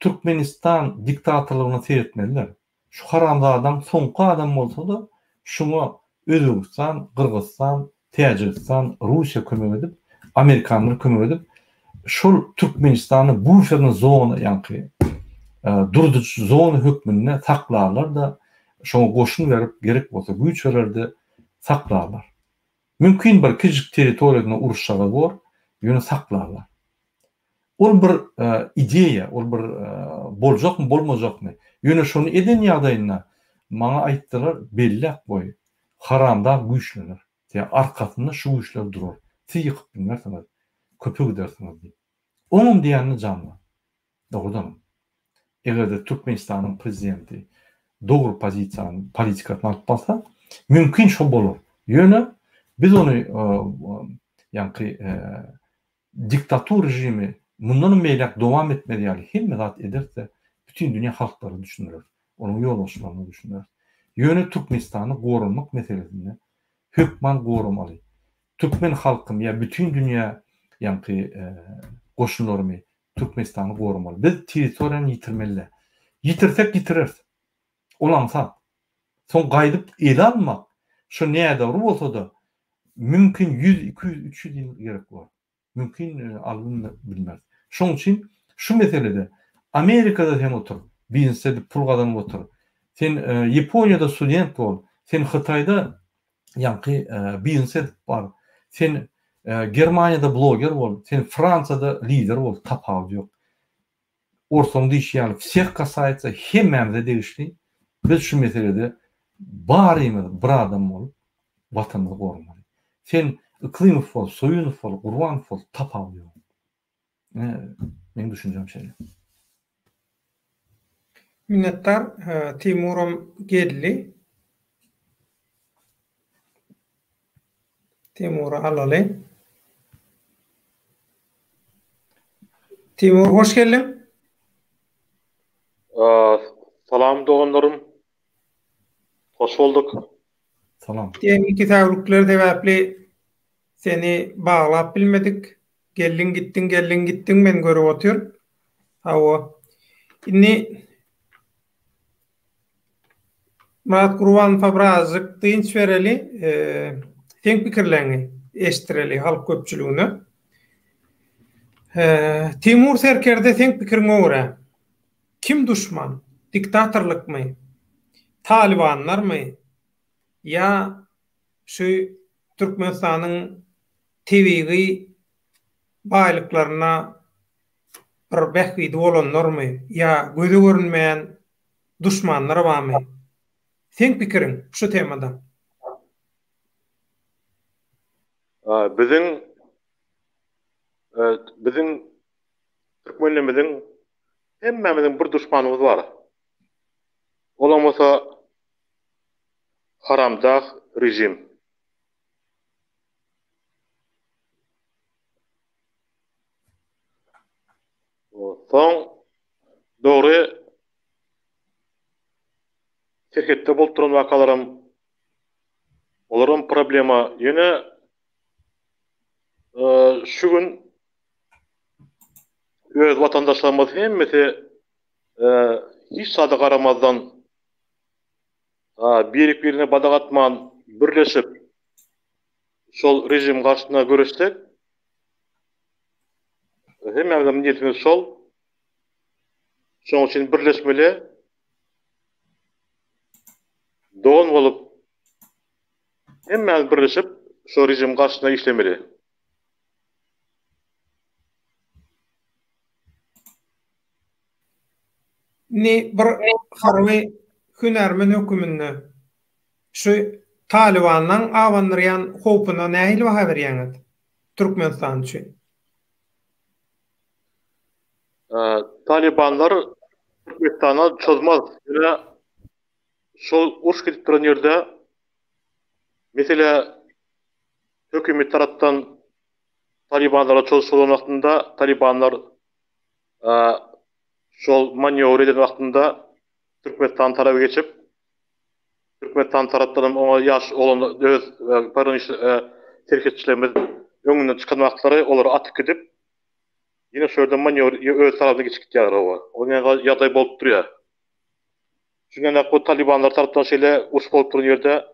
S2: Türkmenistan diktatorlygyna seretmeliler. Şu haramzadaň soňky adam bolsa-da şuňa Özbegistan, Gyrgyzystan, Täjigistan, Russiýa kömek edip, Amerikanlar kömek edip, şol Türkmenistany buferny zona ýaňky durduj zona hökmünde saklarlar-da, şoňa goşun berip, gerek bolsa güýç berer-de saklarlar. Mümkin bir kiçijik territoriýasynda uruşjaga bor, ýöne saklarlar. Ol bir ideýa, ol bir boljakmy, bolmajakmy? Ýöne şony eden ýagdaýynda maňa aýtdylar, belläp goý, haramdag güýçlener. Ýa arkasynda şu güýçler durar. Siz ýykyp bilmersiňiz, köpe gidersiňiz diýip. Oňam diýenini janla. Dogrudanam. Eger-de Türkmenistanyň prezidenti dogry pozisiýany, politikasyny alyp barsa, mümkin şo bolar. Ýöne biz ony ýaňky Diktatur režimi mundanam beýläk dowam etmez ýaly hemme zat ederis-de, bütin dünýä halklary düşündireris, onuň ýolbaşçylaryna düşündireris. Ýöne Türkmenistany goramak meselesinde hökman goramaly. Türkmen halkymy ýa bütin dünýä ýaňky goşunlarymy Türkmenistany goramaly. Biz territoriýany ýitirmeli däl. Ýitirsek ýitireris. Ol aňsat. Soň gaýdyp ele almak, şo nädogry bolsa-da, mümkin ýüz, 200, 300 ýyl gerek bolar. Mümkin alyp bilmeris. Şoň üçin şu meselede Amerikada sen otur, biznes edip pul gazanyp otur. Sen Ýaponiýada student bol, sen Hytaýda ýaňky biznes edip bar. Sen Germaniýada bloger bol, sen Fransiýada lider bol, tapawudy ýok. Orslaryň diýşi ýaly wseh kasaýetsa hemmämize degişli biz şu meselede barymyz bir adam bolup watanymyzy goramaly. Sen Yklymow bol, Soýunow bol, Gurbanow bol tapawudy ýok. Ine meň düşünjem şeýle.
S1: Minnetdar Timuram geldi. Timury alaly. Timur hoş geldiň.
S3: Salam doganlarym. Hoş bolduk.
S2: Salam.
S1: Tehniki säwlikler sebäpli seni baglap bilmedik. Geldiň gitdiň geldiň gitdiň men görüp otyr. Hawa. Indi Myrat Gurbanowa birazjyk dynç bereli, seň pikirleňi eşitdireli halk köpçüligine. Timur serkerde seň pikiriňe görä kim duşman? Diktatorlykmy? Talybanlarmy? Ýa şu Türkmenistanyň tebigy baýlyklaryna bir bähbidi bolanlarmy ýa göze görünmeýän duşmanlar barmy? Seň pikiriň şu temada.
S3: Biziň biziň türkmenlerimiziň hemmämiziň bir duşmanymyz bar. Olam bolsa haramdag režim. Soň dogry serhetde bolup duran wakalaram olaram problema. Ýöne şu gün öz watandaşlarymyz hemmesi hiç zada garamazdan birek-birine badak atman birleşip şol režim garşysyna göreşsek Hemmämiziň niýetimiz şol. Şonuň üçin birleşmeli. Dogan bolup hemmämiz birleşip şo režim garşysyna işlemeli.
S1: Indi bir harby hünärmen höküminde şu Talybanlaň abandyrýan howpuna nähili baha berýäňiz? Türkmenistan üçin.
S3: Talybanlar Türkmenistana çozmaz. Ýöne şol uruş gidip duran ýerde mesele hökümet tarapdan Talybanlara çozuş bolan wagtynda Talybanlar şol manýowr eden wagtynda Türkmenistan taraba geçip. Türkmenistan tarapdanam oňa ýaş oglan öz pograniç serhetçilerimiz öňünden çykan wagtlary olary atyp gidip, ýene şu ýerden manýowr öz tarapyna geçip gitýärler hawa. Ol ýaly ýagdaý bolup durýar. Çünki ýaňky bu talybanlar tarapdan şeýle uruş bolup duran ýerde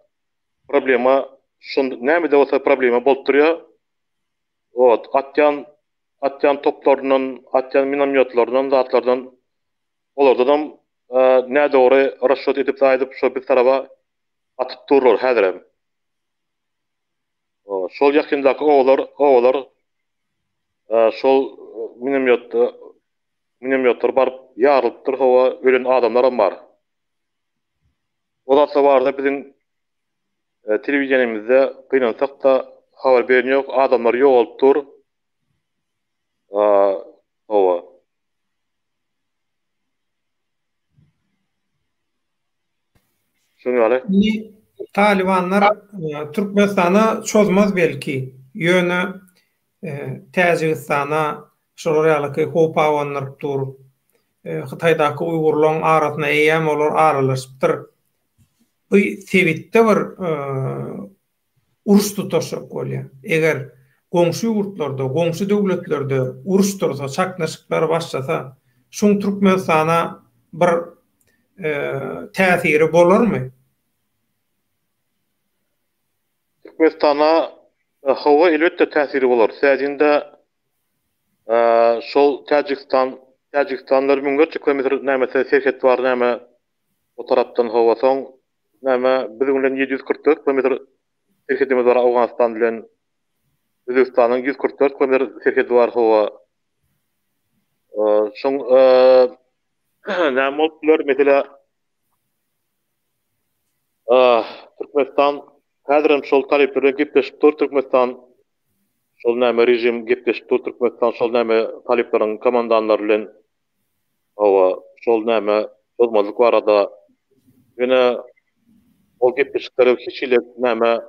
S3: problema şonda näme-de bolsa problema bolup durýar. Ot atýan atýan toplaryndan, atýan minomýotlaryndan, zatlardan olardanam nädogry rasçot edip zaýdyp şo biz taraba atyp durlar häzirem. Şol ýakyndaky obalar obalar şol minomýot minomýotlar baryp ýarylypdyr hawa ölen adamlaram bar. O zatlar barada biziň telewideniýemizde gynansak-da habar beren ýok, adamlar ýogalyp dur. Hawa. Şunuň ýaly.
S1: Indi talybanlar Türkmenistana çozmaz belki, ýöne Täjigistana şolar ýalyky howp abandyryp dur. Hytaýdaky uýgurlaryň arasyna eýýäm olar aralaşypdyr. Bu sebitde bir uruş tutaşjak bolýar. Eger goňşy ýurtlarda, goňşy döwletlerde uruş tursa, çaknyşyklar başlasa, şuň Türkmenistana bir täsiri bolarmy?
S3: Türkmenistana hawa elbetde täsiri bolar. Sädinde şol Täjigistan, Täjigistanlar müňlerçe kilometr nämesi serhet bar näme o tarapdan hawa soň näme biziň bilen 744 kilometr serhedimiz bar Owganystan bilen Özbegistanyň 144 kilometr serhedi bar hawa. Şoň näme bolup biler mesele Türkmenistan häzirem şol talyplar bilen gepleşip dur Türkmenistan şol näme režim gepleşip dur Türkmenistan şol näme talyplaryň komandanlary bilen hawa şol näme bozmazlyk barada ýöne ol gepleşiklere hiç hili näme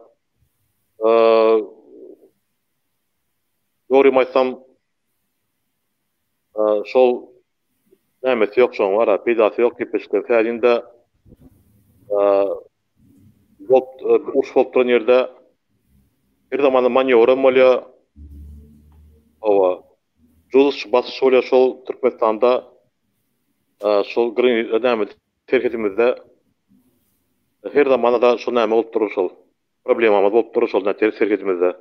S3: dogrymy aýtsam Şol nämesi ýok şoň bara peýdasy ýok gepleşikler täzinde bolup uruş bolup duran ýerde her zamanda manýowram bolýar. Hawa. Juzuş basyş bolýar şol Türkmenistanda şol näme serhedimizde her zamanda da şol näme bolup durur şol problemamyz bolup durur şol serhedimizde.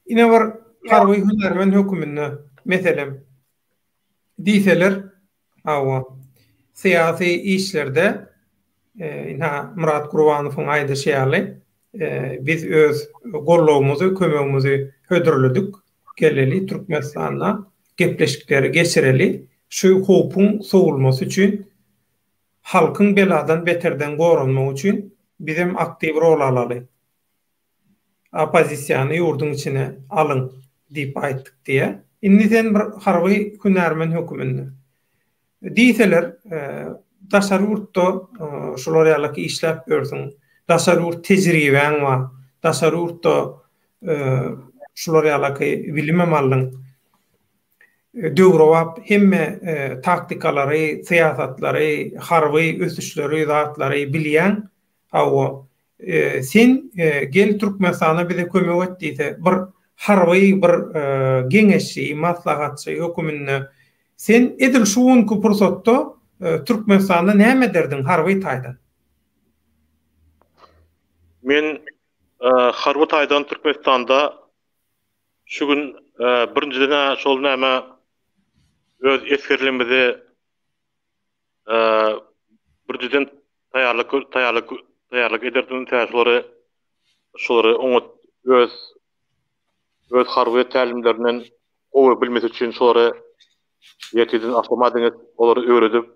S1: Ine bir harby hünärmen höküminde, meselem, diýseler, hawa, syýasy işlerde, ynha, Myrat Gurbanowyň aýdyşy ýaly, biz öz gollawymyzy, kömegimizi hödürledik, geleli Türkmenistanda gepleşikleri geçireli, şu howpuň sowulmasy üçin, halkyň beladan beterden goranmagy üçin bizem aktiw rol alaly. Oppozisiýany ýurduň içine alyň diýip aýtdyk diýýär. Indi sen bir harby hünärmen höküminde. Diýseler, daşary ýurtda şular ýalyk işläp ýörsüň, daşary ýurt tejribäň bar, daşary ýurtda şular ýalyky bilimem aldyň. Döwrebap hemme taktikalary, syýasatlary, harby ösüşleri, zatlary bilýäň. Hawa, Sen gel Türkmenistana bize kömek et diýse, bir harby bir geňeşçi, maslahatçy höküminde sen edil şu günki pursatda Türkmenistanda näme ederdiň harby taýdan?
S3: Men harby taýdan Türkmenistanda şu gün birinjiden-ä şol näme öz esgerlerimizi Birinjiden taýýarlyk taýýarlyk taýýarlyk ederdim tä şolary şolary oňat öz öz harby tälimlerinden gowy bilmesi üçin şolary ertirden awtomat diňe olary öwredip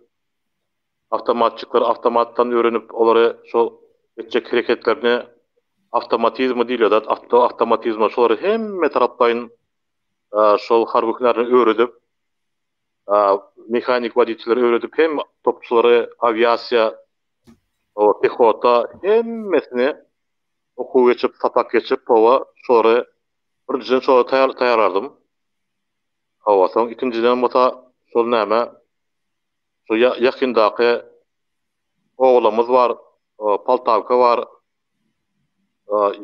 S3: awtomatçyklar awtomatdan öwrenip olary şol etjek hereketlerini awtomatizmi diýilýär zat awtomatizma şolary hemme taraplaýyn şol harby hünärini öwredip mehanik woditelleri öwredip hem topçulary, awiasiýa, pehota hemmesini okuw geçip, sapak geçip, hawa, şolary birinjiden şolary taýýar taýýarlardym. Hawa, soň ikinjiden bolsa şol näme, şu ýakyndaky obalarymyz bar. Poltawka bar,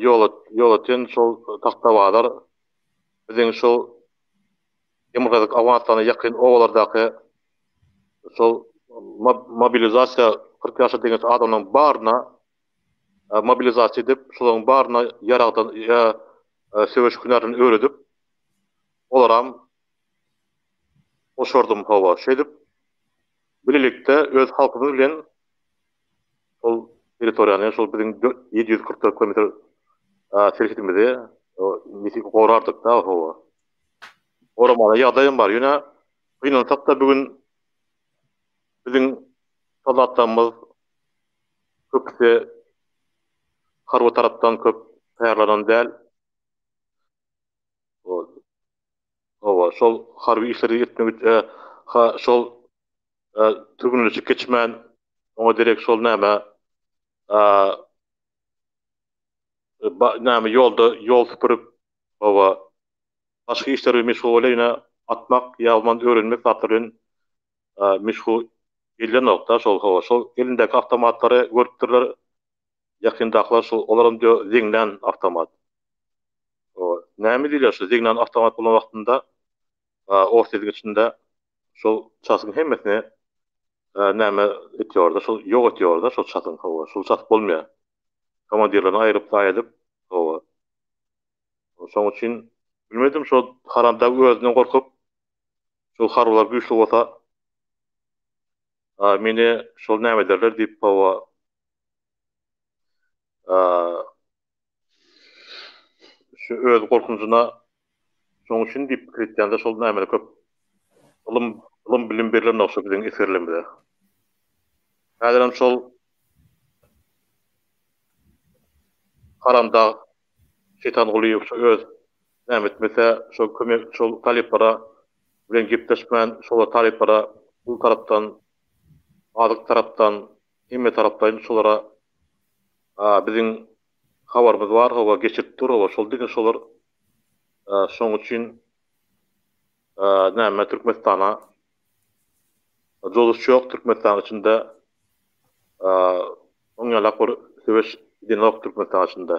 S3: Ýola Ýolöten şol Tagtabazar biziň şol Demirgazyk Owganystana ýakyn obalardaky şol mobilizasiýa 40 ýaşa deňeç adamlaryň baryna mobilizasiýa edip, şolaryň baryna ýaragdan ýa söweş hünärini öwredip, olaram goşardym hawa. Şeýdip bilelikde öz halkymyz bilen şol territoriýany, şol biziň 744 kilometr serhedimizi nesip gorardyk-da hawa. Goramaga ýagdaýam bar. Ýöne gynansak-da bu gün biziň soldatlarymyz köpüsi harby tarapdan köp taýýarlanan däl. Hawa, şol harby işleri etmek ha şol türgenleşik geçmän, oňa derek şol näme näme ýolda ýol süpürip, hawa, başga işler bilen meşgul bolýar, ýöne atmak ýa bolman öwrenmek zatlar bilen meşgul edilenok-da şol, hawa, şol elindäki awtomatlary görüpdirler, ýakyndakylar şol, olaram diýýär zeňlän awtomat. Näme diýilýär şu zeňlän awtomat bolan wagtynda Orsýetiň içinde şol çasyň hemmesini näme etýorda şol ýok etýorda şol çasyň hawa şol ças bolmaýar. Komandirlerini aýryp zaýa edip hawa. Şoň üçin bilmedim şol haramdag özünden gorkup şol harbylar güýçli bolsa meni şol näme ederler diýip hawa Şu öz gorkunjyna şoň üçin diýip pikir etýände şol nämede köp ylym ylym bilim berilenok şu biziň esgerlerimize. Häzirem şol Haramdag Şeýtangulyýew şu öz näme etmese şol kömek şol talyplara bilen gepleşmän şolar talyplara pul tarapdan azyk tarapdan hemme taraplaýyn şolara biziň habarymyz bar hawa geçirip dur hawa şol diňe şolar şoň üçin näme Türkmenistana jozuş ýok Türkmenistanyň içinde oň ýalak bir söweş gidenok Türkmenistanyň içinde.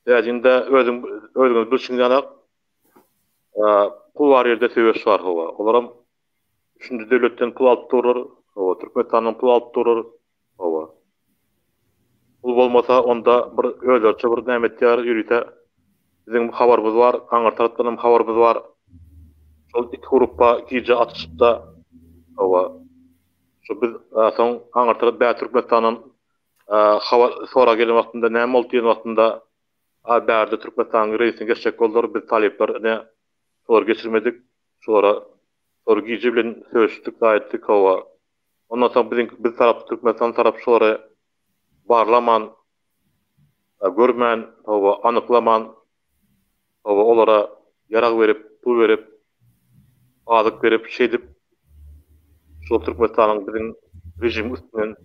S3: Täjinde özüň özüňiz bilşiňiz ýalak pul bar ýerde söweş bar hawa olaram üçünji döwletden pul alyp durlar hawa Türkmenistandan pul alyp durlar Hawa. Pul bolmasa onda bir özleriçe bir näme etýär ýörite biziň habarymyz bar, aňyr tarapdan hem habarymyz bar. Şol iki grupba gije atyşypda hawa. Şu biz soň aňyr tarap bä Türkmenistandan habar sorag gelen wagtynda näme boldy diýen wagtynda a bärde Türkmenistanyň reýsini geçjek boldular biz talyplar ine şolary geçirmedik şolara şol gije bilen söweşdik zaý etdik hawa. Ondan soň biziň biz tarap Türkmenistan tarap şolary barlaman, görmän, hawa, anyklaman, hawa, olara ýarag berip, pul berip, azyk berip, şeýdip şol Türkmenistanyň biziň režimiň üstünden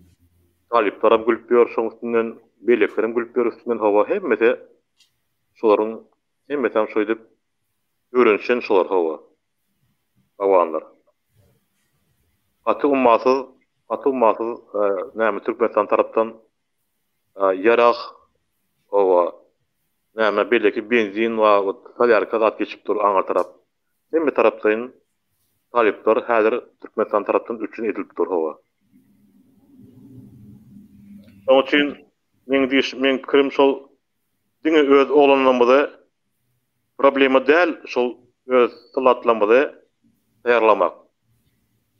S3: talyplaram gülüp ýör şoň üstünden, beýlekilerem gülüp ýör üstünden, hawa, hemmesi şolaryň hemmesem şeýdip öwrenişen şolar, hawa. Hawanlar. Gaty ummasyz, gaty ummasyz näme Türkmenistan tarapdan ýarag, hawa, näme beýleki benzin we solýarka zat geçip dur aňyr tarap. Hemme taraplaýyn talyplar häzir Türkmenistan tarapdan üpjün edilip dur, hawa. Şonuň üçin meň diýiş, meň pikirim şol diňe öz oglanlarymyzy Problema däl şol öz soldatlarymyzy taýýarlamak.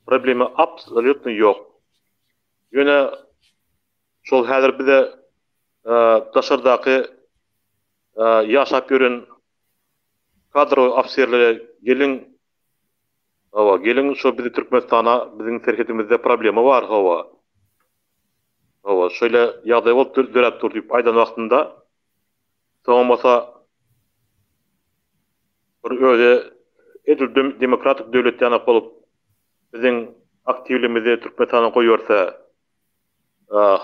S3: Problema absolýutno ýok. Ýöne şol häzir bize daşardaky ýaşap ýören kadrowy ofiserlere geliň hawa geliň şo bizi Türkmenistana biziň serhedimizde problema bar hawa. Hawa şeýle ýagdaý bolup döräp dur diýip aýdan wagtynda Soňam bolsa bir özi edil demokratik döwlet ýanak bolup biziň aktiwligimizi Türkmenistana goýberse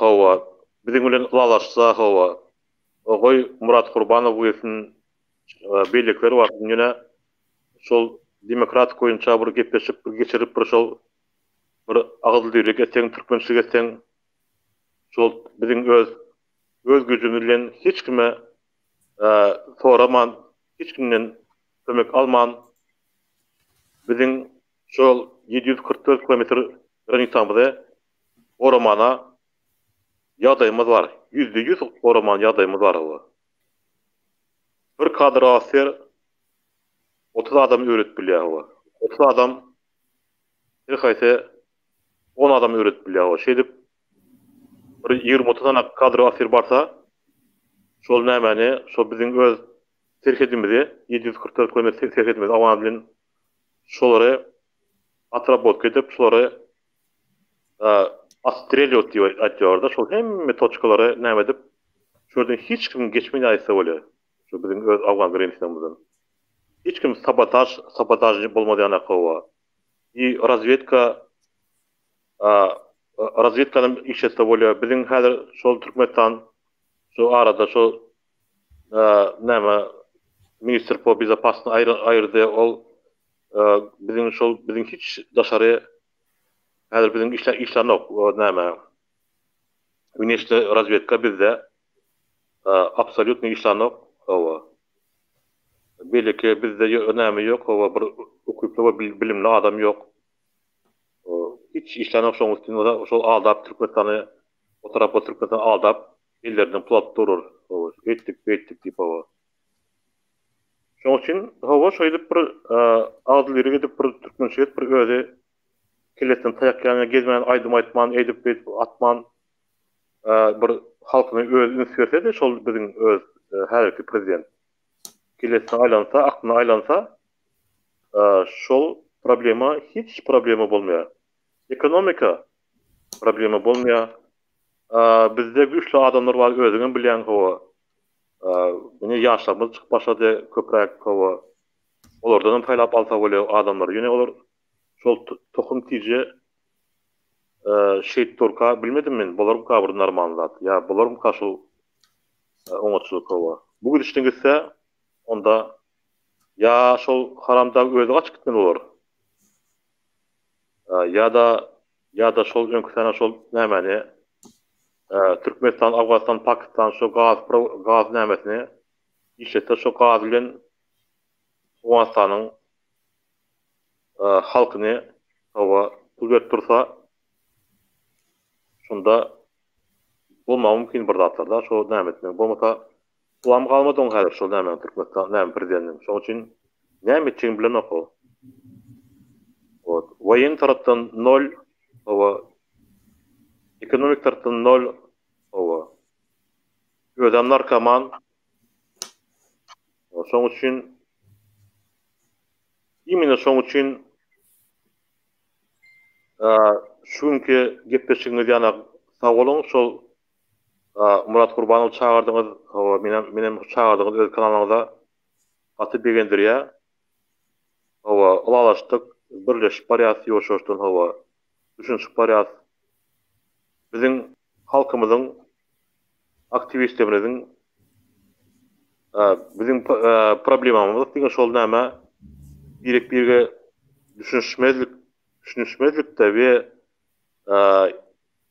S3: hawa biziň bilen ylalaşsa hawa goý Murat Gurbanow gelsin beýlekiler barsyn ýöne şol demokratik boýunça bir gepleşik bir geçirip bir şol bir agyz düýrek etseň türkmençilik etseň. Şol biziň öz öz güýjümiz bilen hiç kime soraman, hiç kimden kömek alman biziň şol 744 kilometr granisamyzy goramana ýagdaýymyz bar. 100% goramana ýagdaýymyz bar. Bir kadr ofiser 30 adam öwredip bilýär hawa. 30 adam her haýsy 10 adam öwredip bilýär hawa. Şeýdip bir 20-30 sany kadr ofiser barsa, şol nämäni, şol biziň öz serhedimizi 744 kilometr serhedimizi Awgan bilen şolary otrabotka edip, şolary Ostreliot diýip aýtýarlar-da, şol hemme toçkalary näme edip, şu ýerden hiç kim geçmeýän aýtsa bolýar. Şu biziň öz awgan granisamyzdan. Hiç kim sabotaž, sabotaž bolmaz ýaly hawa. I razwedka razwedkany işletse bolýar. Biziň häzir şol Türkmenistan şu arada şol näme ministr po bezopasny aýyrdy ol biziň şol biziň hiç daşary Häzir biziň işlä işlänok o näme wneşli razwedka bizde absolýutno işlänok hawa. Beýleki bizde näme ýok hawa bir ukyply we bilimli adam ýok. Hiç işlänok şoň üstünde bolsa şol aldap Türkmenistany o tarapa Türkmenistany aldap ellerinden pul alyp durur hawa eýtdik beýtdik diýip hawa. Şoň üçin hawa şeýdip bir agzybirlik edip bir türkmençilik edip bir özi kellesine taýak ýanyna gezmän aýdym aýtman eýdip beýdip atman bir halkyna özi üns bersedi şol biziň öz häzirki prezident kellesine aýlansa aklyna aýlansa şol problema hiç problema bolmaýar. Ekonomika problema bolmaýar. Bizde güýçli adamlar bar özüňem bilýäň hawa. Ine ýaşlarymyz çykyp başlady köpräk hawa. Olardan hem saýlap alsa bolýar adamlary. Ýöne olar şol tohum tije şeýdip durka bilmedim men bolarmyka bir normal zat ýa bolarmyka şul oňatçylyk hawa. Bu gidişden gitse onda ýa şol haramdag özi gaçyp gitmeli bolar. Ýa-da ýa-da şol öňki sene şol nämäni Türkmenistan, Awganystan, Pakistan şu gaz gaz nämesini işletse şu gaz bilen Owganystanyň halkyny hawa pul berip dursa şunda bolmagy mümkin bir zatlar da şo näme etmek bolmasa pulam galmady oň häzir şol näme Türkmenistan näme prezidentiň şoň üçin näme etjegini bilenok ol. Wot woýen tarapdan nol hawa ekonomik tarapdan nol hawa özem narkoman şoň üçin imенно şoň üçin şu günki gepleşigiňiz ýana sag boluň şol Murat Gurbanowy çagyrdyňyz hawa menem menem çagyrdyňyz öz kanalyňyza gaty begendirýär Hawa, ylalaşdyk, birleşip barýas ýuwaş-ýuwaşdan, hawa, düşünişip barýas. Biziň halkymyzyň, aktiwistlerimiziň biziň problemamyz diňe şol näme, birek-birege düşünişmezlik, düşünişmezlikde we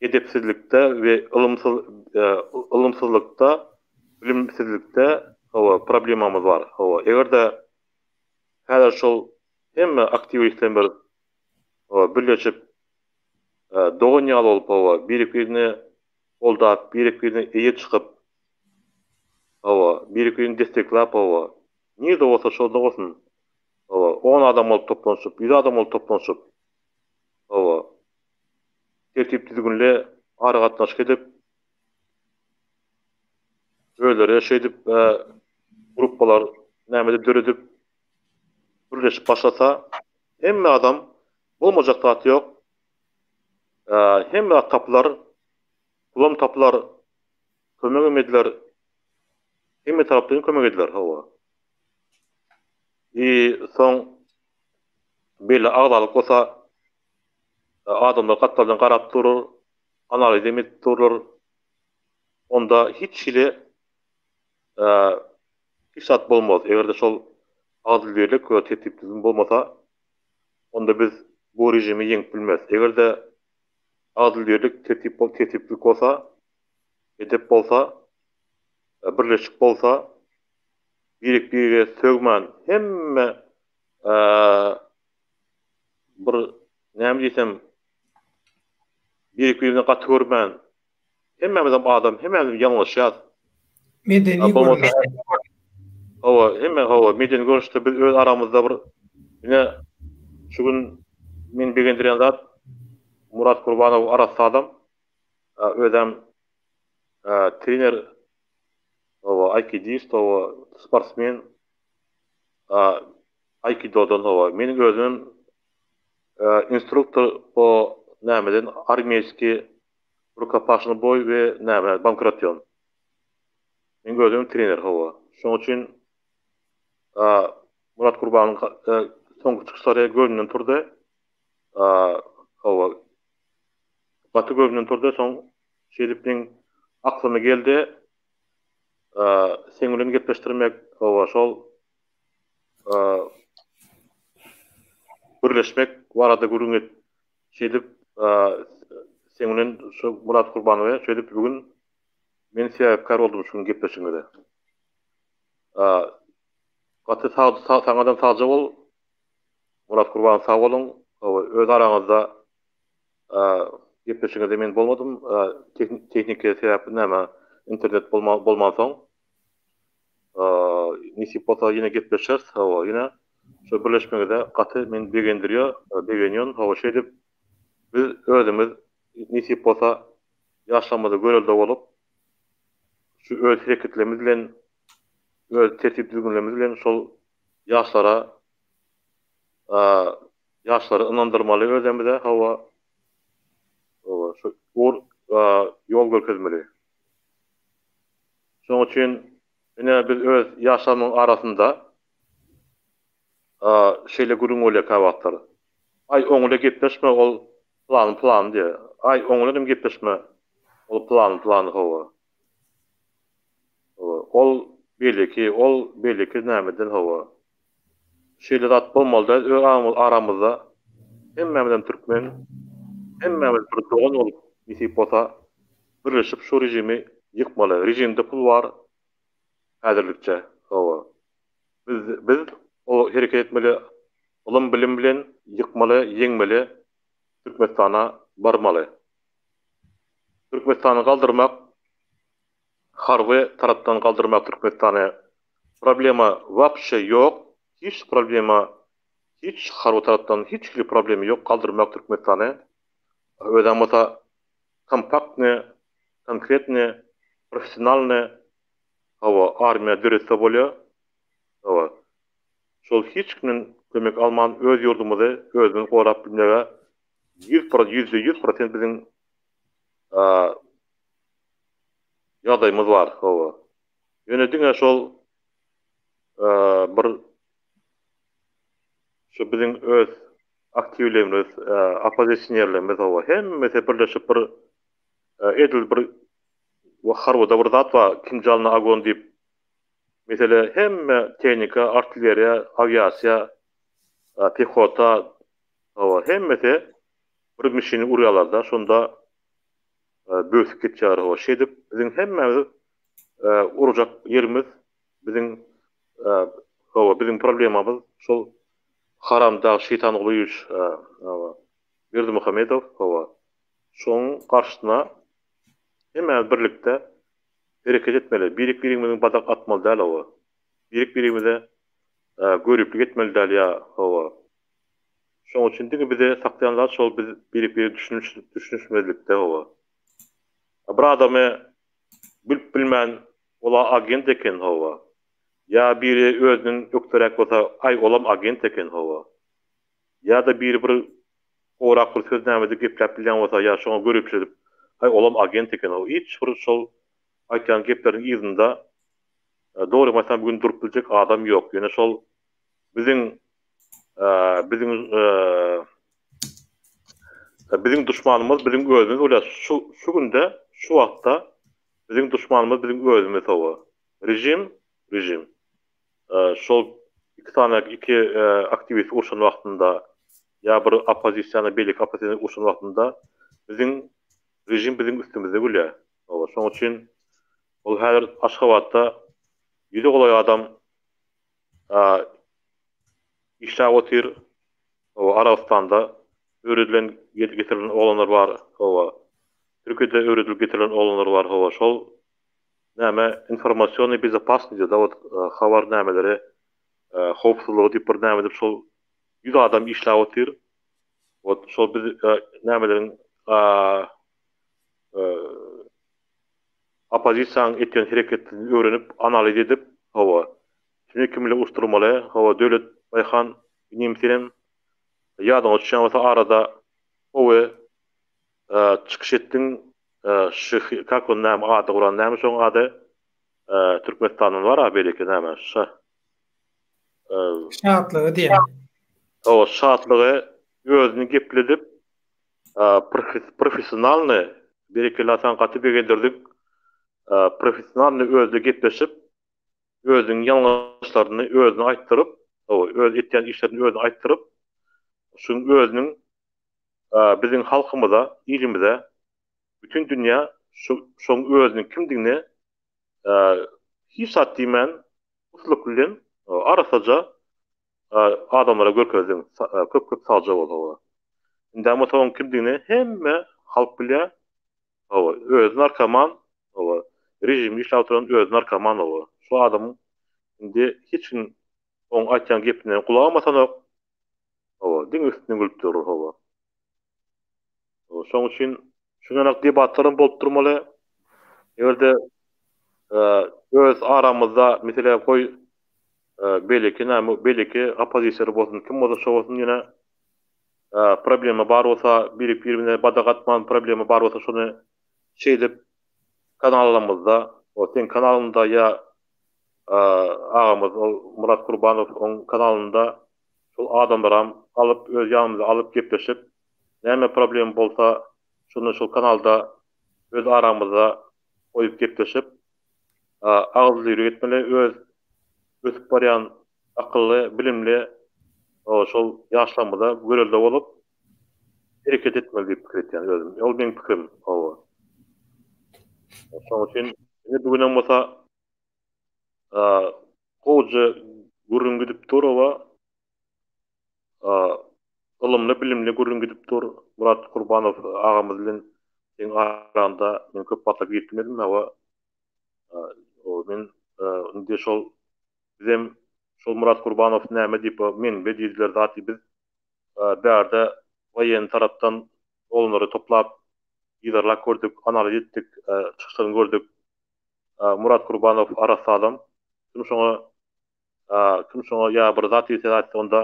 S3: edepsizlikde we ylymsyz ylymsyzlykda, bilimsizlikde, hawa, problemamyz bar, hawa. Eger-de Häzir şol hemme aktiwistler bir birleşip dogan ýaly bolup hawa birek-birini goldap, birek-birine eýe çykyp hawa birek-birini destekläp hawa nirde bolsa şonda bolsun hawa on adam bolup toplanyşyp, ýüz adam bolup toplanyşyp hawa tertip-düzgünli aragatnaşyk edip Özleri şeýdip gruppalar nämede döredip birleşip başlasa hemme adam bolmajak zat ýok. Hemme zat tapylar. Pulam tapylar. Kömegem ediler. Hemme tarapdan kömek ediler hawa. I soň belli agzalyk bolsa adamlar gapdaldan garap durur, analizem edip durlar. Onda hiç hili hiç zat bolmaz. Eger-de şol agzybirlik we tertip-düzgün bolmasa, onda biz bu režimi ýeňip bilmeris. Eger-de agzybirlik, tertip tertiplik bolsa, Edep bolsa, birleşik bolsa, birek-birege sögmän, hemme bir näme diýsem, birek-birine gaty görmän, hemmämizem adam, hemmämiz ýalňyşýas.
S1: Medeni görnüşde.
S3: Hawa, hemme hawa, medeni görnüşde biz öz aramyzda bir ine şu gün meni begendirýän zat Murat Gurbanow arassa adam. Özem trener, hawa, aýkidist, hawa, sportsmen. Aýkidodan hawa. Meniň özümem instruktor po nämeden armeýski rukopaşnyý boý we näme bankration. Meň özümem trener hawa. Şoň üçin Murat Gurbanyň soňky çykyşlary göwnümden turdy. Hawa. Gaty göwnümden turdy. Soň şeýdip meň aklyma geldi. Seň bilen gepleşdirmek hawa şol birleşmek barada gürrüň et. Şeýdip seň bilen şu Murat Gurbanowy şeýdip bu gün men sebäpkär boldum şu gün gepleşigiňize. Gaty sag saňadan sagja bol. Murat Gurbanow sag boluň. Öz araňyzda gepleşigiňizde men bolmadym. Tehniki sebäpli näme internet bolmansoň. Nesip bolsa ýene gepleşeris. Hawa, ýene şu birleşmegiňize gaty meni begendirýär, begenýän. Hawa, şeýdip biz özümiz nesip bolsa ýaşlarymyza görelde bolup, şu öz hereketlerimiz bilen, öz tertip-düzgünlerimiz bilen şol ýaşlara ýaşlary ynandyrmaly özümize, hawa, hawa, şu ugur ýol görkezmeli. Şonuň üçin ine biz öz ýaşlarymyň arasynda şeýle gürrüň bolýar käwagtlar. Aý oň bilen gepleşme ol pylany pylany diýýär. Aý oň bilenem gepleşme ol pylany pylany hawa. Hawa ol beýleki ol beýleki nämeden hawa. Şeýle zat bolmaly däl öz aramyzda hemmämizem türkmen hemmämiz bir dogan bolup nesip bolsa birleşip şu režimi ýykmaly režimde pul bar häzirlikçe hawa biz biz o hereket etmeli ylym bilim bilen ýykmaly ýeňmeli Türkmenistana barmaly Türkmenistany galdyrmak harby tarapdan galdyrmak Türkmenistany problema wapşe ýok hiç problema hiç harby tarapdan hiç hili problema ýok galdyrmak Türkmenistany özem bolsa kompaktny konkretny professionalny hawa armiýa döretse bolýa hawa şol hiç kimden kömek alman öz ýurdumyzy özümiz gorap bilmege 100 prosent biziň ýagdaýymyz bar, hawa. Ýöne diňe şol bir şu biziň öz aktiwlerimiz, oppozisionerlerimiz, hawa, hemmesi birleşip bir edil bir harbyda bir zat bar, kinžal na ogon diýip. Mesele hemme tehnika, artilleriýa, awiasiýa, pehota, hawa, hemmesi bir mişini urýarlar-da, şonda böwsüp geçýär hawa şeýdip biziň hemmämiz urjak ýerimiz biziň hawa biziň problemamyz şol haramdag Şeýtangulyýewiç hawa Berdimuhamedow hawa şoň garşysyna hemmämiz birlikde hereket etmeli birek birimiziň badak atmaly däl hawa birek birimize göriplik etmeli däl ýa hawa Şoň üçin diňe bizi saklaýan zat şol biz birek-birege düşünişmezlikde hawa. Bir adamy bilip bilmän ola agent eken hawa. Ýa biri özünden ökderäk bolsa aý olam agent eken hawa. Ýa-da biri bir gowrak bir söz nämede gepläp bilýän bolsa ýa şoňa göripçilik edip aý olam agent eken hawa. Hiç bir şol aýtýan gepleriň yzynda dogrymy aýtsam bu gün durup biljek adam ýok. Ýöne şol biziň biziň biziň duşmanymyz biziň özümiz bolýar. Şu şu günde, şu wagtda biziň duşmanymyz biziň özümiz hawa. Režim, režim. Şol iki sany iki aktiwist urşan wagtynda ýa bir oppozisiýany beýleki oppozisiýany urşan wagtynda biziň režim biziň üstümizde gülýär. Hawa, şoň üçin ol häzir Aşgabatda ýüze golaý adam işläp otyr. Hawa, Arabystanda öwredilen getirilen oglanlar bar. Hawa, Türkiýede öwredilip getirilen oglanlar bar. Hawa, şol näme informasionnyý bezopasnyý diýdi, wot habar nämeleri howpsuzlygy diýip bir näme diýip şol 100 adam işläp otyr. Wot şol biz nämeleriň oppozisiýanyň etýän hereketini öwrenip, analiz edip, hawa, kimi kim bilen uruşdyrmaly, hawa, Döwlet Baýhan inim senem ýadyňa düşýän bolsa arada gowy çykyş etdiň, şyh kak on näme ady guran näme şoň ady Türkmenistandan bar a beýleki näme şa
S1: Şatlygy diýen.
S3: Hawa, Şatlygy özüni gepledip professionalny berekella saňa gaty begendirdik professionalny özde gepleşip özüniň ýalňyşlaryny özüne aýtdyryp öz etýän işlerini özüne aýtdyryp şuň özüniň biziň halkymyza ilimize bütün dünýä şu şoň özüniň kimdigini hiç zat diýmän uslyk bilen arassaja adamlara görkezdiň. Köp köp sagja bol hawa. Indem bolsa oň kimdigini hemme halk bilýär. Hawa, özi narkoman, hawa, režimde işläp oturan özi narkoman hawa. Şu adamyň indi hiç kim oň aýtýan gepine gulagam asanok. Hawa, diňe üstünden gülüp durur hawa. Şoň üçin şuňarak debatlaram bolup durmaly. Eger-de öz aramyzda mesele goý beýleki näme beýleki oppozisiýalar bolsun, kim bolsa şo bolsun ýöne problema bar bolsa biri-birine badak atman problema bar bolsa şony şeýdip kanallarymyzda o seň kanalyňda ýa agamyz ol Myrat Kurbanow oň kanalynda şol adamlaram alyp öz ýanymyza alyp gepleşip näme problem bolsa şony şol kanalda öz aramyzda goýup gepleşip agyzly etmeli öz ösüp barýan akylly bilimli şol ýaşlarymyza görelde bolup hereket etmeli diýip pikir etýän özüm ol meň pikirim hawa şonuň üçin indi bu günem bolsa gowja gürrüň gidip dur oba ylymly bilimli gürrüň gidip dur Murat Kurbanow agamyz bilen seň araňda men köp wagtlap girip bilmedim hawa men indi şol bizem şol Murat Kurbanow näme diýip menbe diýdiler zat biz bärde woýenny tarapdan oglanlary toplap yzarlap gördük analiz etdik çykyşlaryny gördük Murat Kurbanow arassa adam kim şoňa kim şoňa ýa bir zat diýse aýtsa onda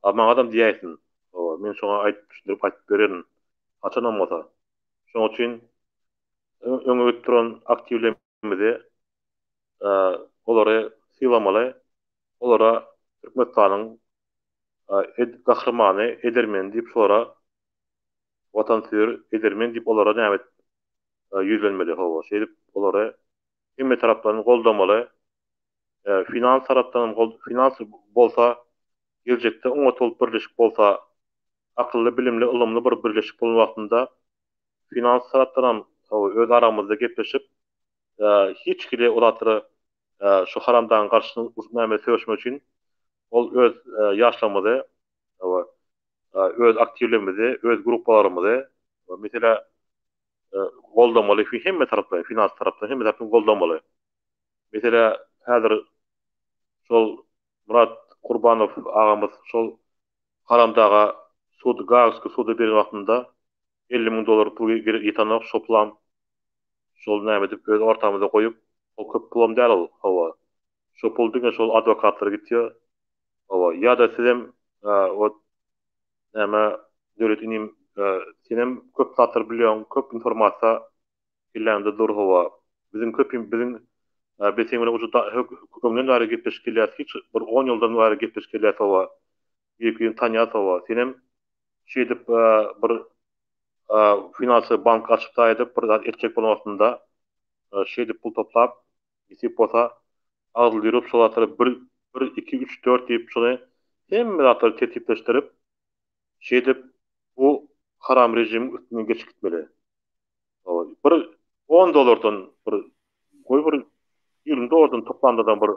S3: maňadam diýäýsin men şoňa aýdyp düşündirip aýdyp bererin haçanam bolsa şoň üçin öňe gidip duran aktiwlerimizi olary sylamaly olara Türkmenistanyň gahrymany edermeni diýip şolara watansöýer edermen diýip olara näme ýüzlenmeli hawa şeýdip olary hemme tarapdan goldamaly finans tarapdan hem finans bolsa geljekde oňat bolup birleşik bolsa akylly bilimli ylymly bir birleşik bolan wagtynda finans tarapdan hem öz aramyzda gepleşip hiç hili o zatlara şu haramdagyň garşysyna näme söweşmek üçin ol öz ýaşlarymyzy öz aktiwlerimizi öz gruppalarymyzy meselä goldamaly hemme tarapdan finans tarapdan hemme tarapdan goldamaly. Meselä häzir şol Murat Kurbanow agamyz şol Haramdaga sud Gaagskiý suda beren wagtynda 50 müň dollar pul ýetenok şo pulam şol näme edip öz ortamyza goýup ol köp pulam däl ol hawa şo pul diňe şol adwokatlara gitýär hawa ýa-da sizem wot Näme Döwlet inim senem köp zatlar bilýäň köp informasiýa kelläňde dur hawa biziň köpim biziň biz seň bilen uje öňden bäri gepleşip gelýäs hiç bir on ýyldan bäri gepleşip gelýäs hawa bir birini tanýas hawa senem şeýdip bir finansiýa bank açyp da edip bir zat etjek bolan wagtynda şeýdip pul toplap nesip bolsa agzyly ýürek şol zatlary bir, bir, iki, üç, dört diýip şony hemme zatlary tertipleşdirip, şeýdip bu haram režimiň üstünden geçip gitmeli. Bir. 10 dollardan bir goý bir 20 dollardan toplandadan bir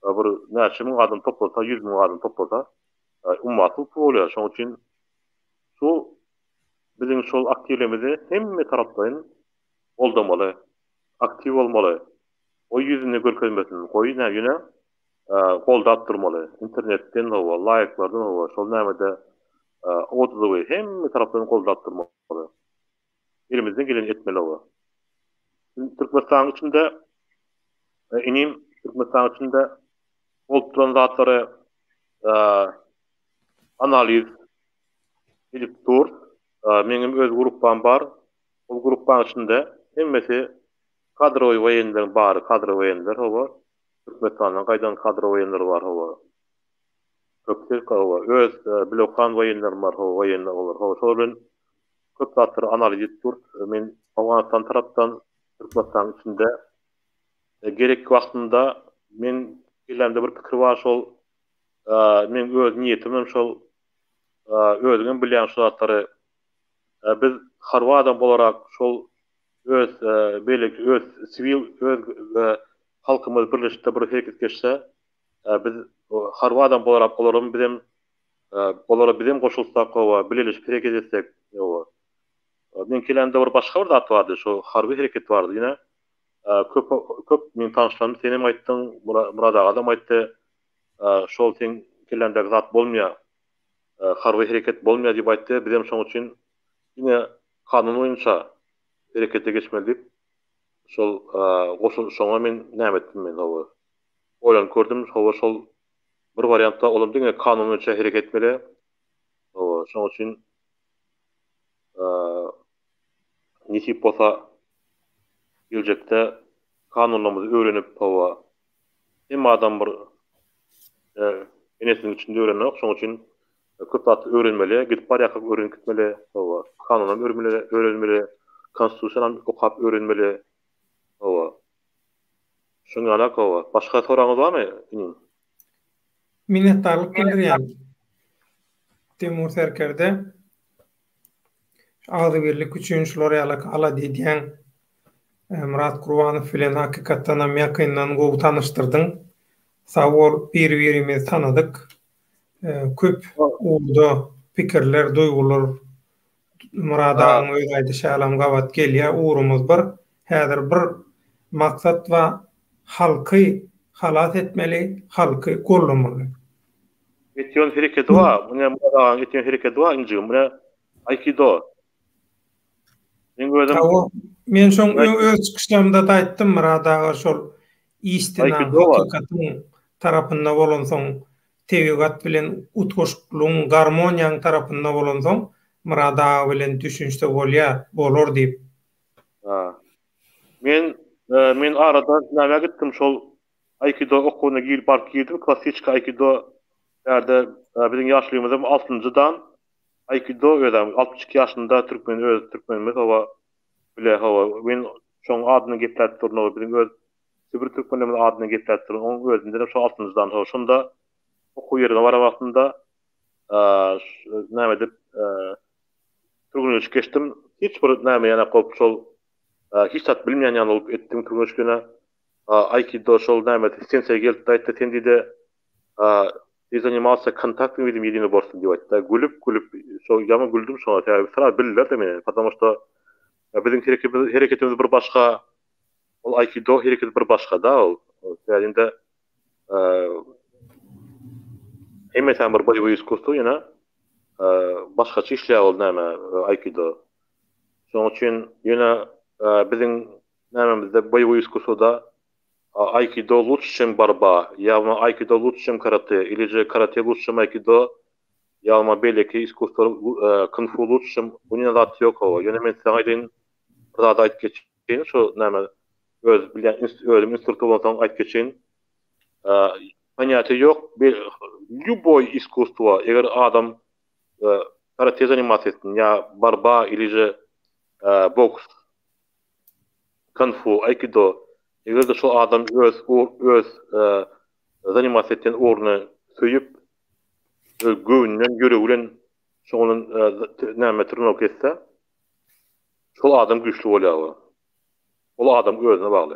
S3: bir näçe müň adam toplasa, 100 müň adam toplasa, ummasyz pul bolýar. Şonuň üçin şu biziň şol aktiwlerimizi hemme taraplaýyn goldamaly, aktiw bolmaly. Goý ýüzüni görkezmesin, goý nä ýöne goldap durmaly. Internetden hawa, laýklardan hawa, şol nämede otzywy hemme taraplaýyn goldap durmaly. Elimizden geleni etmeli hawa. Türkmenistanyň içinde inim Türkmenistanyň içinde bolup duran zatlary analiz edip dur. Meňem öz gruppam bar. Ol gruppanyň içinde hemmesi kadrowy woýenleriň bary kadrowy woýenler hawa. Türkmenistandan gaýdan kadrowy woýenler bar hawa. Köpüsi hawa. Öz bilokan woýenlerim bar hawa woýenler olar hawa. Şolar bilen köp zatlary analiz edip dur. Men Owganystan tarapdan Türkmenistanyň içinde gerek wagtynda men kellämde bir pikir bar şol meň öz niýetim hem şol özüňem bilýäň şu zatlary biz harby adam bolarak şol öz beýleki öz siwil öz halkymyz birleşikde bir hereket geçse biz harby adam bolarak olaram bizem olara bizem goşulsak hawa bileleşip hereket etsek hawa meň kellämde bir başga bir zat bardy şo harby hereket bardy ýene köp köp meň tanyşlarym senem aýtdyň Myrat agadam aýtdy şol seň kelläňdäki zat bolmaýar harby hereket bolmaýar diýip aýtdy. Bizem şoň üçin diňe kanun boýunça herekete geçmeli diýip, şol goşul şoňa men näme etdim men hawa. Oýlanyp gördüm, hawa şol bir wariantda olam diňe kanun boýunça hereket etmeli. Hawa, şoň üçin nesip bolsa geljekde kanunlarymyzy öwrenip hawa Hemme adam bir enesiniň içinde öwrenenok, şonuň üçin köp zat öwrenmeli, gidip barýarkak öwrenip gitmeli, hawa, kanunam öwrenmeli, öwrenmeli, konstitusiýanam okap öwrenmeli, hawa. Şuň ýalak, hawa. Başga soragyňyz barmy, inim?
S1: Minnetdarlyk bildirýän Timur serkerde. Agzybirlik üçin şular ýalak alada edýäň. Myrat Gurbanow bilen hakykatdanam ýakyndan gowy tanyşdyrdyň. Sag bol, biri-birimizi tanadyk. Köp ugurda pikirler, duýgular Myrat agaň öz aýdyşy ýalam gabat gelýär. Ugrumyz bir. Häzir bir maksat bar, halky halas etmeli, halky goldamaly.
S3: Etýän hereketi bar. Muny Myrat agaň etýän hereketi bar injigim. Muny Aýkido.
S1: Men özüm Hawa, men şoň öz çykyşlarymda-da aýtdym Myrat aga şol istina, hakykatyň tarapynda bolansoň, tebigat bilen utgaşyklygyň, garmoniýaň tarapynda bolansoň, Myrat aga bilen düşünişse bolýar, bolar diýip.
S3: Ha. Men men arada nämä gitdim şol Aýkido okuwyna girip baryp girdim, klassiçka aýkido bärde biziň ýaşulymyzam altynjy dan Aýkido özem 62 ýaşynda türkmen öz türkmenimiz hawa bile hawa men şoň adyny gepläp durun hawa biziň öz Sibir türkmenlerimiz adyny gepläp durun oň özündenem şo altynjy dan hawa şonda okuw ýerine baran wagtynda näme edip türgenleşik geçdim hiç bir näme ýanak bolup şol hiç zat bilmeýän ýaly bolup etdim türgenleşigine Aýkido şol näme sensei gelipdi aýtdy sen diýdi Ty zanimalsya kontaktnym widem ýedinoborstwom diýip aýtdy. Gülüp gülüp şo ýaňy güldüm şoňa sebäbi sraz bildiler-de meni. Потому что biziň hereketimiz bir başga ol aýkido hereketi bir başga-da ol. Sebäbi indi hemmesem bir boýewoý iskusstwo ýöne başgaça işleýär ol näme aýkido. Şonuň üçin ýöne biziň nämemizde boýewoý iskusstwoda Aýkido lutş çem barba, ýagny aýkido lutş çem karate, ili je karate lutş çem aýkido, ýagny beýleki iskusstwo kung-fu lutş çem bunyň zat ýok hawa. Ýöne men saňa aýdaýyn bir zady aýdyp geçeýin şu näme öz bilýän özüm instruktor bolansoň aýdyp geçeýin. Ponýatiýa ýok lýuboý iskusstwo eger adam karate zanimasiýa etsin ýa barba ili je boks Kung-fu, aýkido, eger-de şol adam öz öz zanimasiýa etýän ugruny söýüp, öz göwnünden, ýüregi bilen şoňa näme trenirowka etse, şol adam güýçli bolýar. Ol adamyň özüne bagly.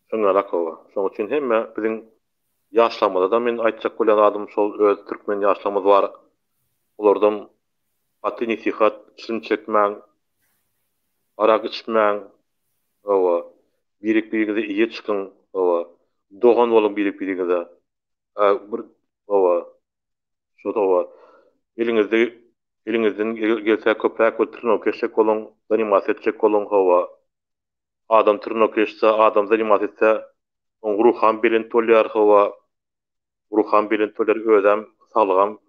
S3: Şoňňalak hawa. Şoň üçin hemme biziň ýaşlarymyzada men aýtjak bolýan zadym şol öz türkmen ýaşlarymyz bar. Olardan gaty nesihat çilim çekmäň, arak içmäň, hawa, birek-biriňize eýe çykyň, hawa, dogan boluň birek-biriňize. Bir hawa, şo hawa, eliňizde eliňizden gelse köpräk bir trnowka etjek boluň, zanimasiýa etjek boluň, hawa. Adam trnowka etse, adam zanimasiýa etse, oň ruham belent bolýar, hawa. Ruham belent bolýar, özem saglygam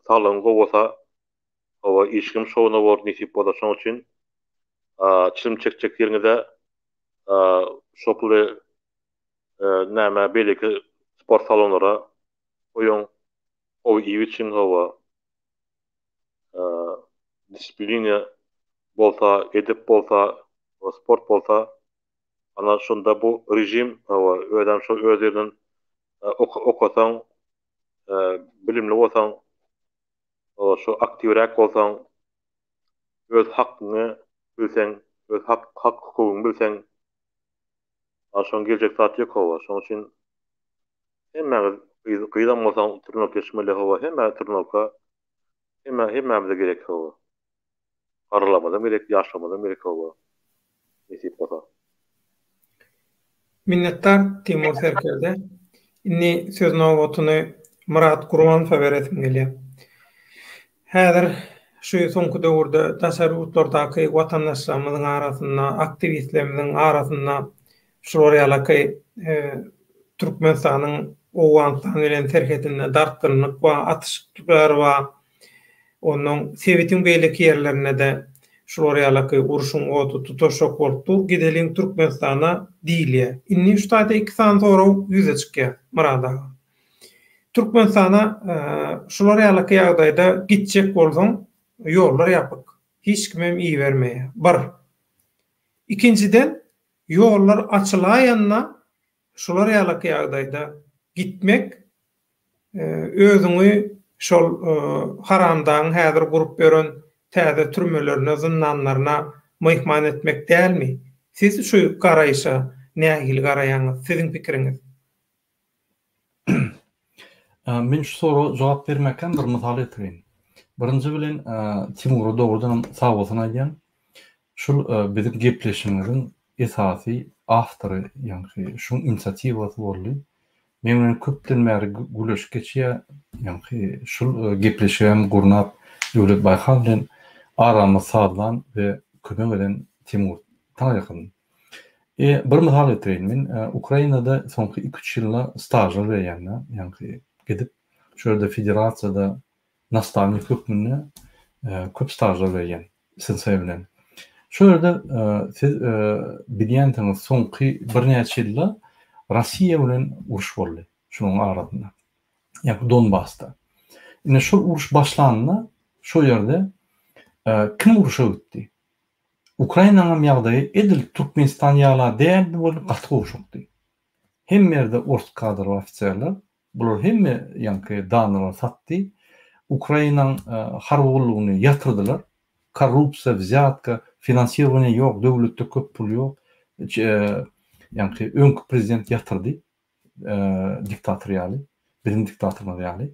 S3: saglygyň gowy bolsa, hawa, işiňem şowuna bor, nesip bolsa. Şoň üçin çilim çekjek ýeriňize şo puly näme beýleki sport salonlara goýuň, gowy iýip-içiň, hawa. Disiplina bolsa, edep bolsa, sport bolsa, ana şonda bu režim, hawa, özem şo öz ýerinden okasaň, bilimli bolsaň, şu aktiwräk bolsaň, öz hakyňy bilseň, öz hak hukugyňy bilseň, a şoň geljek zat ýok hawa. Şoň üçin hemmäňiz gyz gyzam bolsaň trnowka geçmeli hawa, hemmä trnowka hemmä hemmämize gerek hawa. Garrylarymyzam gerek, ýaşlarymyzam gerek hawa. Nesip bolsa.
S1: Minnetdar Timur serkerde. Indi söz nobatyny Myrat Gurbanowa beresim gelýär. Häzir şu soňky döwürde daşary ýurtlardaky watandaşlarymyzyň arasynda, aktiwistlerimiziň arasynda şular ýalaky Türkmenistanyň Owganystan bilen serhedinde dartgynlyk bar, atyşyklar bar. Onnoň sebitiň beýleki ýerlerinde-de şular ýalaky urşuň ody tutaşjak bolup dur, gideliň Türkmenistana diýilýär. Indi şu taýda iki sany sorag ýüze çykýar, Myrat aga. Türkmenistana şular ýalaky ýagdaýda gitjek bolsaň, ýollar ýapyk. Hiç kimem ibermeýär. Bir. Ikinjiden, ýollar açylaýanda şular ýalaky ýagdaýda gitmek özüňi şol haramdagyň häzir gurup ýören täze türmelerine, zyndanlaryna myhman etmek dälmi? Siz şu garaýşa nähili garaýaňyz? Siziň pikiriňiz?
S2: Men şu soraga jogap bermekden bir mysal getireýin. Birinji bilen Timura dogrudanam sag bolsun aýdýan. Şul biziň gepleşigimiziň esasy awtory, ýaňky şuň inisiatiwasy boldy. Meň bilen köpden bäri gürleşip geçýär. Ýaňky şul gepleşigem gurnap Döwlet Baýhan bilen aramyzy sazlan we kömek eden Timur Taňryýalkasyn. E, bir mysal getireýin. Men Ukrainada soňky iki-üç ýylda stažlar berýän-de, ýaňky gidip, şu ýerde federasiýada nastawnik hökmünde köp stažlar berýän sensei bilen. Şu ýerde siz bilýänsiňiz, soňky birnäçe ýylda Russiýa bilen uruş boldy şularyň arasynda. Ýa-da Donbasda. Ine şol uruş başlanda şo ýerde kim uruşa gitdi? Ukrainanyňam ýagdaýy edil Türkmenistan ýala däldi welin gaty gowşakdy. Hemme ýerde ors kadrly ofiserler, bular hemme ýaňky danalary satdy. Ukrainaň harby gullugyny ýatyrdylar. Korrupsiýa, wzýatka, finansirowaniýe ýok, döwletde köp pul ýok. Ýaňky öňki prezident ýatyrdy. Diktator ýaly, biziň diktatorymyz ýaly.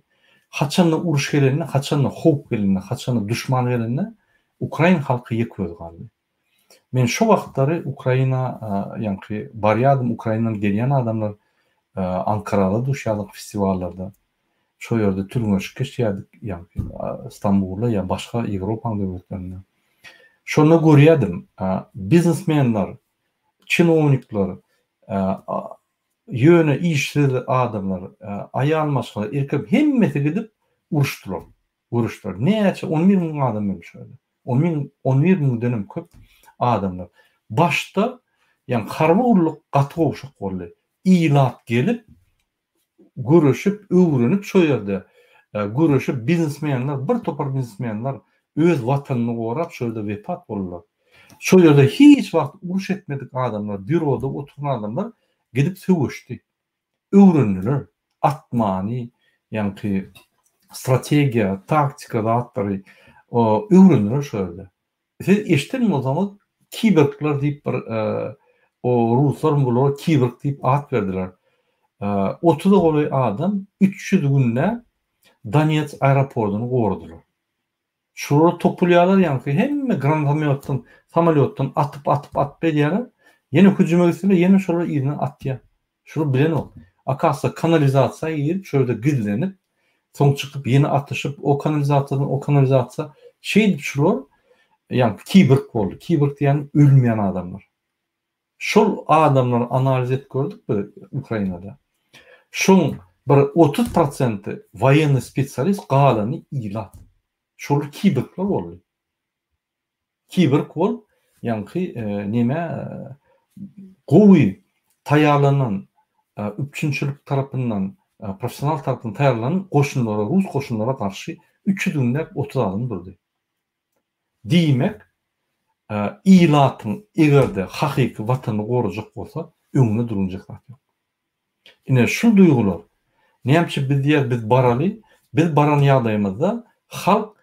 S2: Haçanda uruş gelende, haçanda howp gelende, haçanda duşman gelende ukrain halky ýek özi galdy. Men şo wagtlary Ukraina ýaňky barýardym, Ukrainadan gelýän adamlar Ankarada duşýardyk festiwallarda. Şo ýerde türgenleşik geçýärdik, ýaňky Stambulda ýa başga Ýewropanyň döwletlerinde. Şonda görýärdim, biznesmenler, çinownikler, Ýöne işsiz adamlar, aýal maşgala, erkek hemmesi gidip uruşdylar, göreşdiler. Näçe 11 müň adam öldi şo ýerde. 11 müňdenem köp adamlar. Başda ýagny harby gulluk gaty gowşak boldy. Ilat gelip göreşip, öwrenip şo ýerde göreşip biznesmenler, bir topar biznesmenler öz watanyny gorap şo ýerde wepat boldular. Şo ýerde hiç wagt uruş etmedik adamlar, býuroda oturan adamlar gidip söweşdi. Öwrendiler atmany, ýaňky strategiýa, taktika zatlary öwrendiler şo ýerde. Siz eşiden bolsaňyz. Kiborglar diýip bir o ruslar bulara kiborg diýip at berdiler. Otuza golaý adam 300 günläp Donetsk aeroportyny goradylar. Şulara topulýarlar ýaňky hemme granatomýotdan, samolýotdan atyp atyp atyp edýärler. Ýene hüjüme gitseler ýene şolar yzyndan atýar. Şular bilenok. Akazsa kanalizasiýa girip şo ýerde gizlenip, soň çykyp ýene atyşyp o kanalizasiýadan o kanalizasiýa şeýdip şular ýaňky kiborg boldy. Kiborg diýýän ölmeýän adamlar. Şol adamlary analiz edip gördük biz Ukrainada. Şoň bir 30 prosenti woýennyý spesialist, galany ilat. Şolar kiborglar boldy. Kiborg bolup, ýaňky neme gowy taýýarlanan, üpjünçilik tarapyndan, professional tarapyndan taýýarlanan goşunlara, rus goşunlara garşy 300 günläp 30 adam durdy. Diýmek, ilatyň eger-de hakyky Watanyny gorajak bolsa, öňünde durunjak zat ýok. Ine, şul duýgular, näme üçin biz diýýäris, biz baraly, biz baran ýagdaýymyzda halk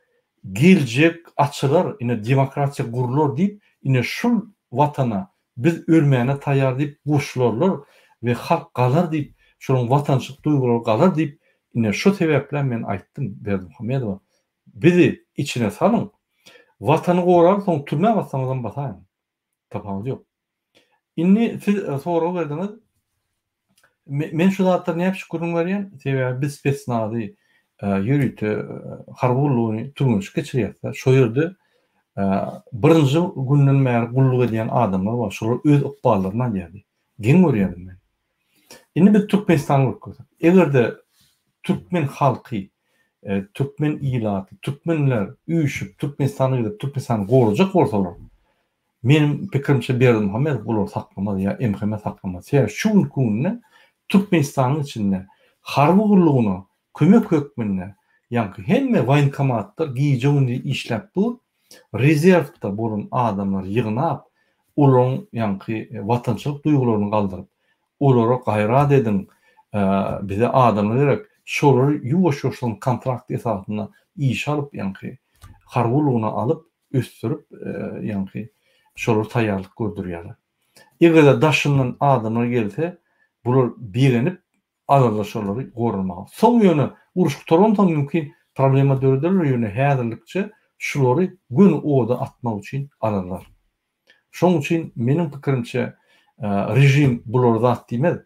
S2: geljek açylar, ine, demokratiýa gurlar diýip, ine, şul Watana biz ölmäne taýýar diýip goşularlar we halk galar diýip, şolaryň watançylyk duýgulary galar diýip, ine, şo sebäplem men aýtdym Berdimuhamedowa, Bizi içine salyň. Watany goraly soň türmä bassaňyzam basaýyň. Tapawudy ýok. Indi siz sorag berdiňiz. Men şu zatlary näme üçin gürrüň berýän? Sebäbi biz spesnazy ýörite harby gullugyny türgenşik geçirýäs-de. Şo ýerde birinji günden bäri gulluk edýän adamlar bar. Şolar öz ykballaryny alýardy. Geň görýärdim men. Indi biz Türkmenistany görkezsek. Eger-de türkmen halky, türkmen ilaty, türkmenler üýşüp Türkmenistana gidip Türkmenistany gorajak bolsalar, meniň pikirimçe Berdimuhamedow bulary saklamaz ýa MHM saklamaz. Sebäbi şu günki günde Türkmenistanyň içinde harby gullugyna kömek hökmünde ýaňky hemme woýenkomatlar gije-gündiz işläp dur, rezerwde bolan adamlary ýygnap, olaryň ýaňky watançylyk duýgularyny galdyryp, olara gaýrat ediň, bize adamlar gerek, şolary ýuwaş-ýuwaşdan kontrakt esasynda işe alyp, ýaňky harby gullugyna alyp, ösdürip, ýaňky şolara taýýarlyk gördürýärler. Eger-de daşyndan adamlar gelse, bular begenip, Alarlar şolary goramaga. Soň ýöne uruş gutaransoň mümkin problema dörederler ýöne häzirlikçe şulary göni oda atmak üçin alarlar. Şoň üçin meniň pikirimçe režim bulara zat diýmez.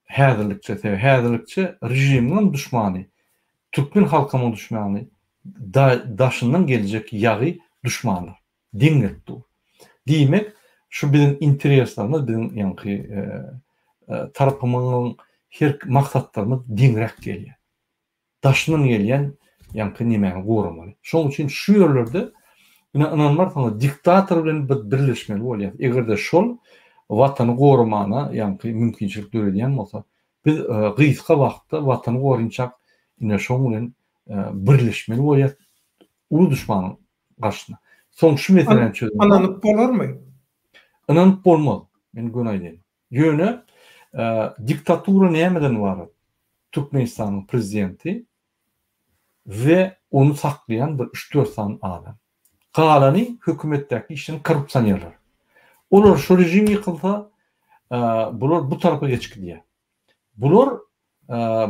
S2: Häzirlikçe sebäbi häzirlikçe režimiňem duşmany türkmen halkymyň duşmany daşyndan geljek ýagy duşmanlar. Deň gelip dur. Diýmek, şu biziň intereslerimiz, biziň ýaňky tarapymyzyň her maksatlarymyz deňräk gelýär. Daşyndan gelýän ýaňky nemäni goramaly. Şonuň üçin şu ýerlerde ine ynanmarsyňyz diktator bilen biz birleşmeli bolýarys. Eger-de şol watany goramana ýaňky mümkinçilik döredýän bolsa, biz gysga wagtda watany gorynçak ine şoň bilen birleşmeli bolýarys uly duşmanyň garşysyna. Soň şu meseläni çözmek.
S1: Ynanyp bolarmy?
S2: Ynanyp bolmaz. Men göni aýdaýyn. Ýöne diktatura nämeden ybarat? Türkmenistanyň prezidenti we ony saklaýan bir üç-dört sany adam. Galany hökümetdäki işleýän korrupsionerler. Olar şu režim ýykylsa, bular bu tarapa geçip gidýär. Bular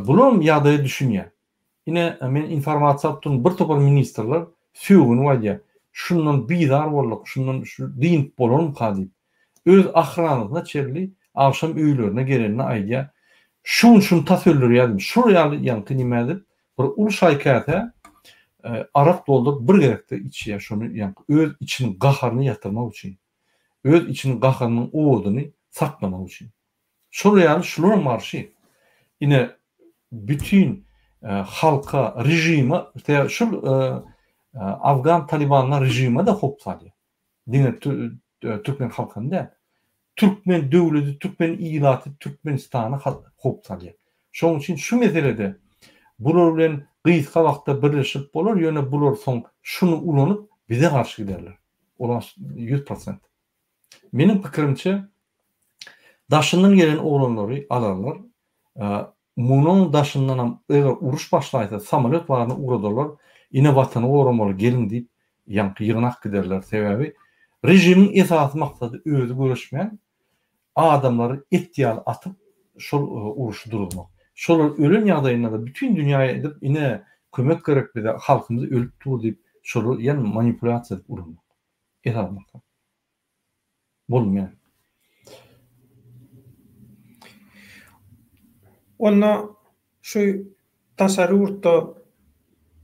S2: bularam ýagdaýa düşünýär. Ine, men informasiýa alyp durun, bir topar ministrler sögünip aýdýar. Şundan bizar bolduk, şundan şu dynyp bolarmyka diýip. Öz ahranasyna çenli agşam öýlerine gelende aýdýar. Şu gün şuny tas öldürýärdim. Şul ýaly ýaňky nime edip, bir uly şaý käsä arak dolduryp bir gezekde içýär şony ýaňky öz içiniň gaharyny ýatyrmak üçin. Öz içiniň gaharynyň oduny saklamak üçin. Şol ýaly şularam garşy. Ine bütin halka, režime, şul afgan talibanlar režime-de howp salýar. Diňe türkmen halkyna däl. Türkmen döwleti, türkmen ilaty Türkmenistana howp salýar. Şonuň üçin şu meselede bular bilen gysga wagtda birleşip bolar, ýöne bular soň şuny ulanyp bize garşy giderler. Olar 100%. Meniň pikirimçe, daşyndan gelen oglanlary alarlar. Munuň daşyndanam eger uruş başlaýsa, samolýot baryny ugradarlar, ine watany goramaly geliň diýip, ýaňky ýygnak giderler. Sebäbi. Režimiň esasy maksady özi göreşmän, adamlary et ýaly atyp, şol urşy duruzmak. Şolar ölen ýagdaýynda-da bütin dünýä edip, ine, kömek gerek bize, halkymyz ölüp dur diýip, şolary ýene manipulýasiýa edip ulanmak. Esasy maksat. Bolmaýar.
S1: Onda şu daşary ýurtda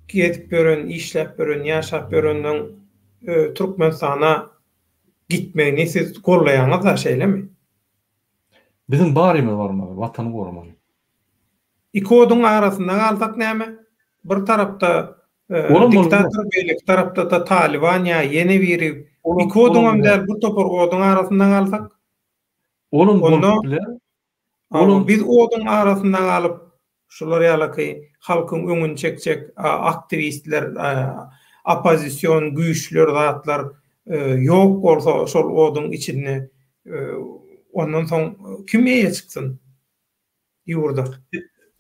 S1: gezip ýören, işläp ýören, ýaşap ýörenleň Türkmenistana gitmegini siz gollaýaňyz-da, şeýlemi?
S2: Biziň barymyz barmaly, Watany goramaly.
S1: Iki oduň arasynda galsak näme? Bir tarapda diktator, beýleki tarapda-da Talyban ýa ýene biri. Iki oduňam däl, bir topar oduň arasynda galsak?
S2: Olam bolup biler.
S1: Olam biz oduň arasynda galyp, şular ýalyky halkyň öňüni çekjek aktiwistler, oppozision güýçler zatlar ýok bolsa şol oduň içinde ondan soň kim eýe çyksyn ýurda?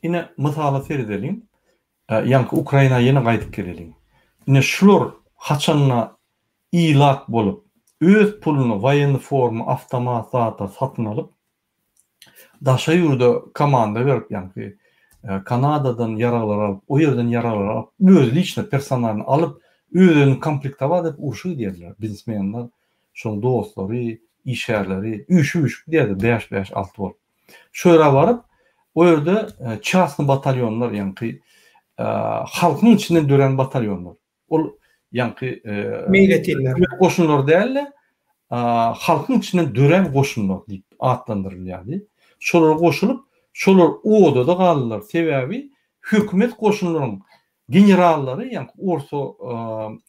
S2: Ine mysala seredeliň. Ýaňky Ukraina ýene gaýdyp geleliň. Ine şular haçanda ilat bolup öz puluna woýenny forma, awtomat zatlar satyn alyp daşary ýurda komanda berip ýaňky Kanadadan ýaraglar alyp, o ýerden ýaraglar alyp, özi liçno personalny alyp, özlerini komplektować edip urşa gidýärdiler. Biznesmenler, şoň dostlary, işgärleri üýşüp-üýşüp gidýärdiler bäş-bäş, alty bolup. Şo ýere baryp, o ýerde çasny batalýonlar, ýaňky halkyň içinden dörän batalýonlar. Ol ýaňky
S1: meýletinler.
S2: Goşunlar däl-de, halkyň içinden dörän goşunlar diýip atlandyrylýardy. Şolara goşulyp, şolar odada galdylar. Sebäbi hökümet goşunlaryň generallary ýaňky orsa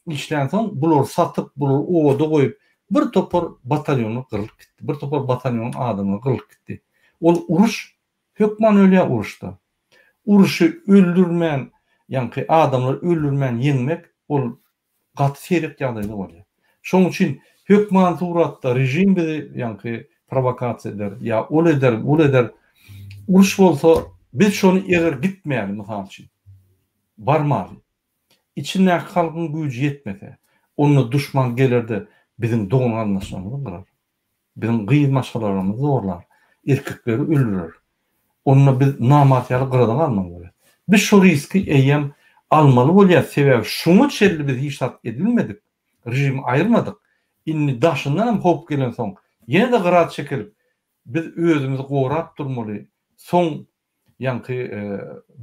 S2: işlänsoň bulary satyp, bulary oda goýup, bir topar batalýonlar gyrlyp gitdi. Bir topar batalýonyň adamlary gyrlyp gitdi. Ol uruş hökman ölýär uruşda. Urşy öldürmän, ýaňky adamlary öldürmän ýeňmek ol gaty seýrek ýagdaýda bolýar. Şonuň üçin hökman suratda režim bizi ýaňky prowokasiýa eder, ýa ol eder, bul eder. Uruş bolsa biz şony eger gitmäli mysal üçin, barmaly. Içindäki halkyň güýji ýetmese, onda duşman geler-de biziň dogan-garyndaşlarymyzy gyrar. Biziň gyz maşgalalarymyzy zorlar, erkekleri öldürer. Onda biz namart ýaly gyrada galmaly bolýas. Biz şo riski eýýäm almaly bolýas, sebäbi şuňa çenli biz hiç zat edilmedik, režimi aýyrmadyk. Indi daşyndan hem howp gelensoň, ýene-de gyra çekilip, biz özümizi gorap durmaly, soň ýaňky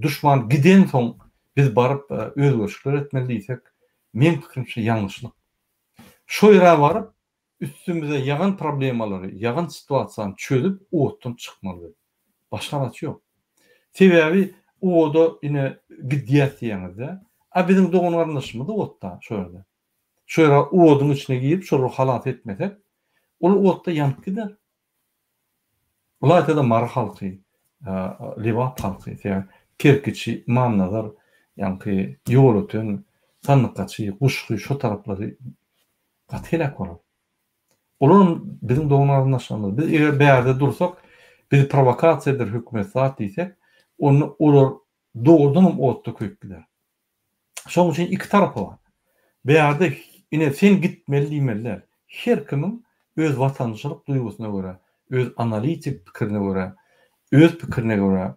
S2: duşman gidensoň biz baryp özgerişikler etmeli diýsek, meň pikirimçe ýalňyşlyk. Şo ýere baryp, Üstümize ýagan problemalary, ýagan situasiýany çözüp otdan çykmaly biz. Başga alaç ýok. Sebäbi oda ine gidýäs diýýäňizde, a biziň dogan garyndaşymyz otda şo ýerde. Şo ýere oduň içine girip şolary halas etmesek, ol otda ýanyp gider. Ylaýta-da Mary halky, Lebap halky, sebäbi Kerkiçi, Ymamnazar, ýaňky Ýolöten, Sandykgaçy, Guşgy şo taraplary gaty heläk bolar. Olaram biziň dogan-garyndaşlarymyz. Biz eger bärde dursak, bizi prowokasiýa eder hökümet zat diýsek, onda olar dogrudanam otda köýüp gider. Şonuň üçin iki tarapy bar. Bärde ine sen gitmeli diýmeli däl. Her kimiň öz watançylyk duýgusyna görä, öz analitik pikirine görä, öz pikirine görä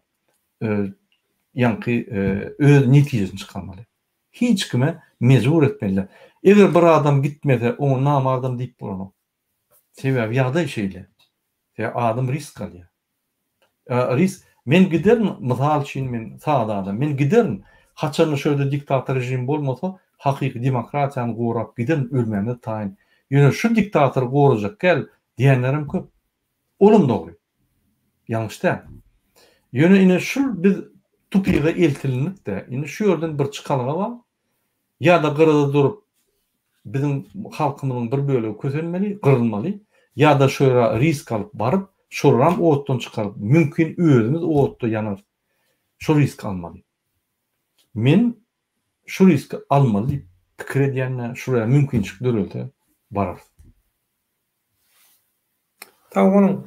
S2: ýaňky öz netijesini çykarmaly. Hiç kime mejbur etmeli däl. Eger bir adam gitmese, oňa namardam diýip bolanok. Sebäbi ýagdaý şeýle. Sebäbi adam risk alýar. Risk, men giderin, mysal üçin men sada adam, men giderin, haçanda şu ýerde diktator režim bolmasa, hakyky demokratiýany gorap giderin, ölmäne taýyn. Ýöne şu diktatory gorajak gel diýenlerem köp. Olam dogry. Ýalňyş däl. Ýöne ine şul biz tupyga eltilindik-de, indi şu ýerden bir çykalga bar. Ýa-da gyrada durup biziň halkymyzyň bir bölegi kösenmeli, gyrylmaly, ýa-da şo ýere risk alyp baryp, şolaram otdan çykaryp, mümkin özümiz otda ýanarys. Şo riski almaly. Men şu riski almaly diýip pikir edýän-de, şuraya mümkinçilik dörelse bararys.
S1: Sag boluň.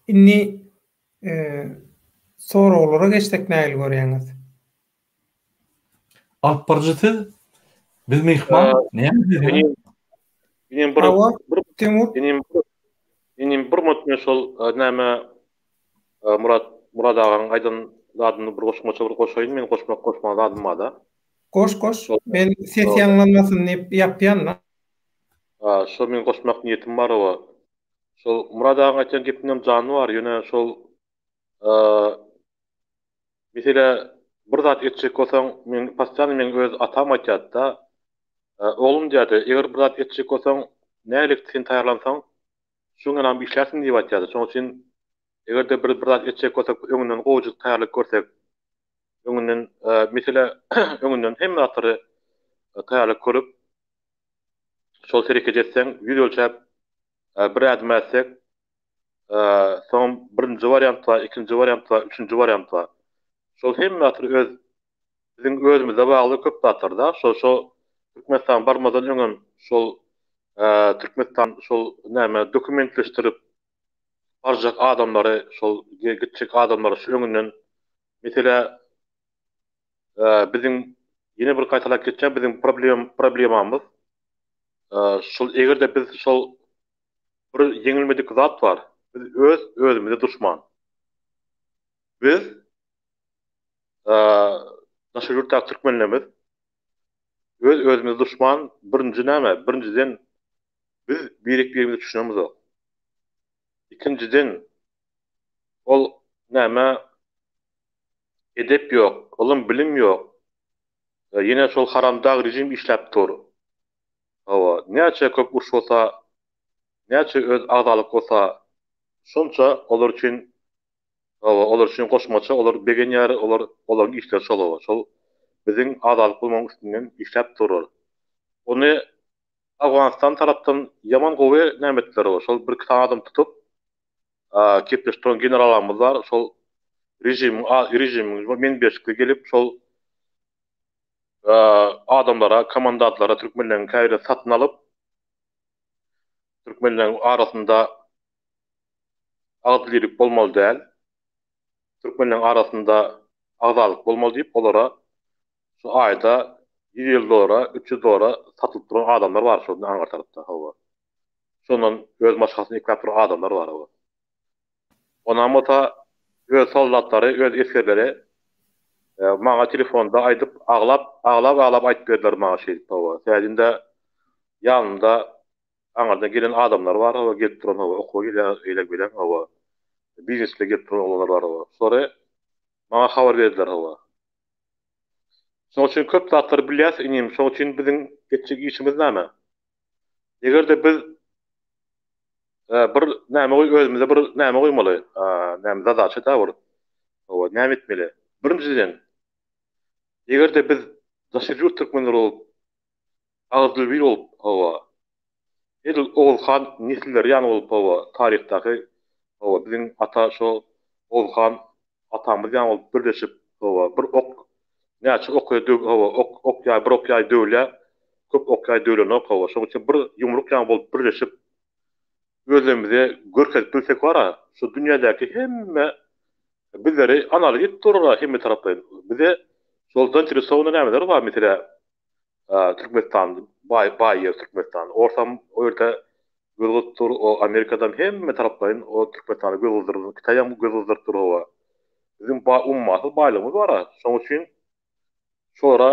S1: Indi soraglara geçsek nähili görýäňiz?
S2: Alyp baryjy siz, biz myhman, näme diýseňiz.
S3: Inim bir bir
S1: Timur
S3: inim inim bir minut men şol näme Murat Murat agaň aýdan zadyny bir goşmaça bir goşaýyn men goşmak goşmaga zadym barda.
S1: Goş goş. Men ses ýaňlanmasyn diýip ýapýan-da.
S3: Ha, şol men goşmak niýetim bar oba. Şol Murat agaň aýtýan gepindem jany bar, ýöne şol mesele bir zat etjek bolsaň, men postoýanno meň öz atam aýtýardy-da, oglum diýýärdi, eger bir zat etjek bolsaň, nälik sen taýýarlansaň, şuňňanam işlärsiň diýip aýtýardy. Şonuň üçin eger-de bir bir zat etjek bolsak, öňünden gowujyk taýýarlyk görsek, öňünden mesele öňünden hemme zatlary taýýarlyk görüp, şol hereket etseň, ýüz ölçäp bir ädim ätsek, soň birinji wariant bar, ikinji wariant bar, üçünji wariant bar. Şol hemme zatlar öz biziň özümize bagly köp zatlar-da. Şol şo Türkmenistan barmazdan öňem şol Türkmenistan şol näme dokumentleşdirip barjak adamlary şol gitjek adamlary şu öňünden meselä biziň ýene bir gaýtalap geçýän biziň problem problemamyz şol eger-de biz şol bir ýeňilmedik zat bar. Biz öz özümize duşman. Biz daşary ýurtdaky türkmenlerimiz öz özümize duşman birinji näme? Birinjiden biz birek-birimize düşünemizok. Ikinjiden ol näme edep ýok, ylym-bilim ýok. Ýene şol haramdag režim işläp dur. Hawa, näçe köp uruş bolsa, näçe öz agzalyk bolsa, şonça olar üçin hawa, olar üçin goşmaça olar begenýär, olar olaryň işleri şol hawa, şol biziň agzalyk bolmagyň üstünden işläp durlar. Ony Owganystan tarapdan ýaman gowy näme etdiler hawa, şol birki sany adam tutup, gepleşip duran generalamyz bar, şol režimiň režimiň menberşikli gelip şol adamlara, komandantlara türkmenleriň käbiri satyn alyp, türkmenleriň arasynda agzybirlik bolmaly däl, türkmenleriň arasynda agzalyk bolmaly diýip, olara şu aýda 150 dollara, 300 dollara satylyp duran adamlar bar şol aňyr tarapda, hawa. Şondan öz maşgalasyny ekläp duran adamlar bar, hawa. Onam bolsa öz soldatlary, öz esgerleri maňa telefonda aýdyp, aglap, aglap-aglap aýdyp berdiler maňa şeýdip, hawa. Sädinde ýanymda aňyrdan gelen adamlar bar, hawa, gelip duran, hawa, okuwa gelýän, eýlek-beýlek, hawa, biznes bilen gelip duran oglanlar bar, hawa. Şolary maňa habar berdiler, hawa. Şonuň üçin köp zatlary bilýäs, inim, şonuň üçin biziň etjek işimiz näme? Eger-de biz bir näme goý özümize bir näme goýmaly? Näme zadaça da bir. Hawa, näme etmeli? Birinjiden, eger-de biz daşary ýurt türkmenleri bolup, agyz-dil bir bolup, hawa, edil Oguz han nesilleri ýaly bolup, hawa, taryhdaky, hawa, biziň ata şo Oguz han atamyz ýaly bolup birleşip, hawa, bir ok, näçe ok döw, hawa, ok, ok ýaý, bir ok ýaý döwülýär, köp ok ýaý döwlenok, hawa, şonuň üçin bir ýumruk ýaly bolup birleşip, özlerimize görkezip bilsek bar-a, şu dünýädäki hemme bizleri analiz edip durlar-a hemme taraplaýyn. Bize şol zainteresowanyý nämeler bar, meselä, Türkmenistan baý baý ýer Türkmenistan. Orsam o ýerde göz gyzyp dur, o Amerikadam hemme taraplaýyn o Türkmenistana göz gyzdyrdy, Hytaýam göz gyzdyryp dur hawa. Biziň ba ummasyz baýlygymyz bar-a. Şonuň üçin şolara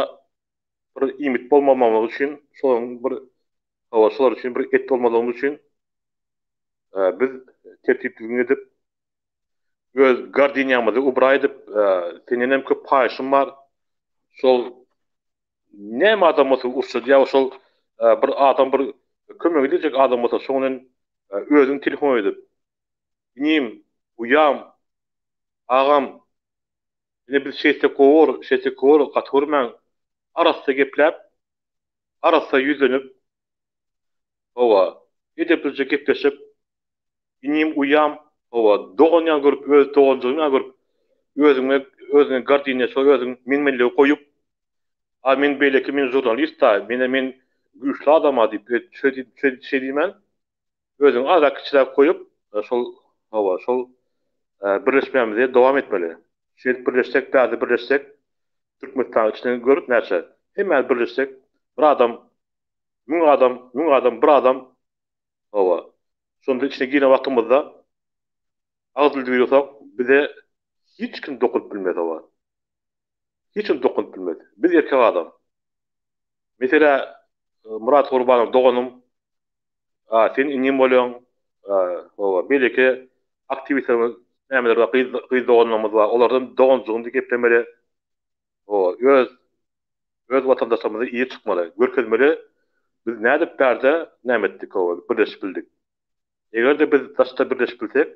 S3: bir iýmit bolmamamyz üçin, şolaryň bir hawa şolar üçin bir et bolmazlygymyz üçin biz tertip-düzgün edip öz gardiniýamyzy ubra edip, sendenem köp haýyşym bar. Şol Näme adam bolsa urşa ýa şol bir adam bir kömek edejek adam bolsa şoň bilen özüň telefon edip inim, uýam, agam ine biz şeýtsek gowy bor, şeýtsek gowy bor gaty görmäň arassa gepläp arassa ýüzlenip hawa edeplije gepleşip Inim, uýam, hawa, dogan ýaly görüp, öz doganjygyň ýaly görüp, özüňe, özüňe gardiniýa şo özüň men-menligi goýup, a men beýleki men žurnalist-a, menä men güýçli adam-a diýip, şeý diýip, şeý, şeý diýmän, özüňi azrak kiçiräk goýup, şol, hawa, şol birleşmämizi dowam etmeli. Şeýdip birleşsek, bärde birleşsek, Türkmenistanyň içinden görüp näçe, hemmämiz birleşsek, bir adam. Müň adam, müň adam, bir adam, hawa, şonda içine giren wagtymyzda agyz dil bolsak, bize hiç kim dokunyp bilmez, hawa. Hiç kim dokunyp bilmez. Biz erkek adam. Meselä, Myrat Gurbanow doganym, a, sen inim bolýaň, a, hawa, beýleki aktiwistlerimiz nämeler bar, gyz, gyz doganlarymyz bar, olardan doganjygym diýip geplemeli. Hawa, öz öz watandaşlarymyza eýe çykmaly, görkezmeli, biz nädip bärde näme etdik, hawa, birleşip bildik. Eger-de biz daşda birleşip bilsek,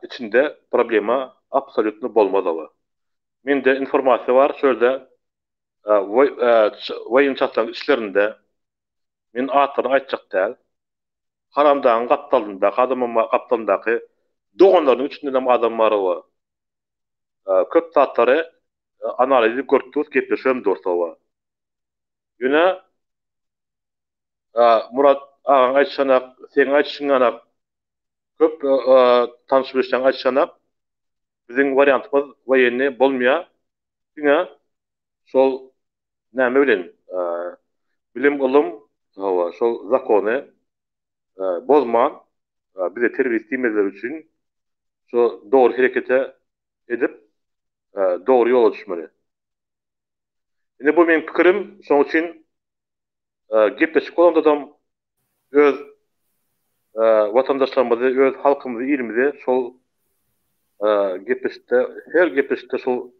S3: içinde problema absolýutno bolmaz, hawa. Mende informasiýa bar, şu ýerde woýen çatlaryň içlerinde, men atlaryny aýtjak däl, Haramdagyň gapdalyndaky adamam bar, gapdalyndaky doganlarynyň içindenem adam bar, hawa. Köp zatlary analiz edip görüp durus, gepleşibem durus hawa. Ýöne Murat agaň aýdyşanak, seň aýdyşyňanak, köp tanyş-bilişleň aýdyşanak biziň wariantymyz woýennyý bolmaýar. Diňe şol näme bilen bilim, ylym, hawa, şol zakony bozman, bize terrorist diýmezleri üçin şo dogry herekete edip, dogry ýola düşmeli. Indi bu meň pikirim, şoň üçin gepleşik bolandadam öz watandaşlarymyzy, öz halkymyzy, ilimizi şol gepleşikde, her gepleşikde şol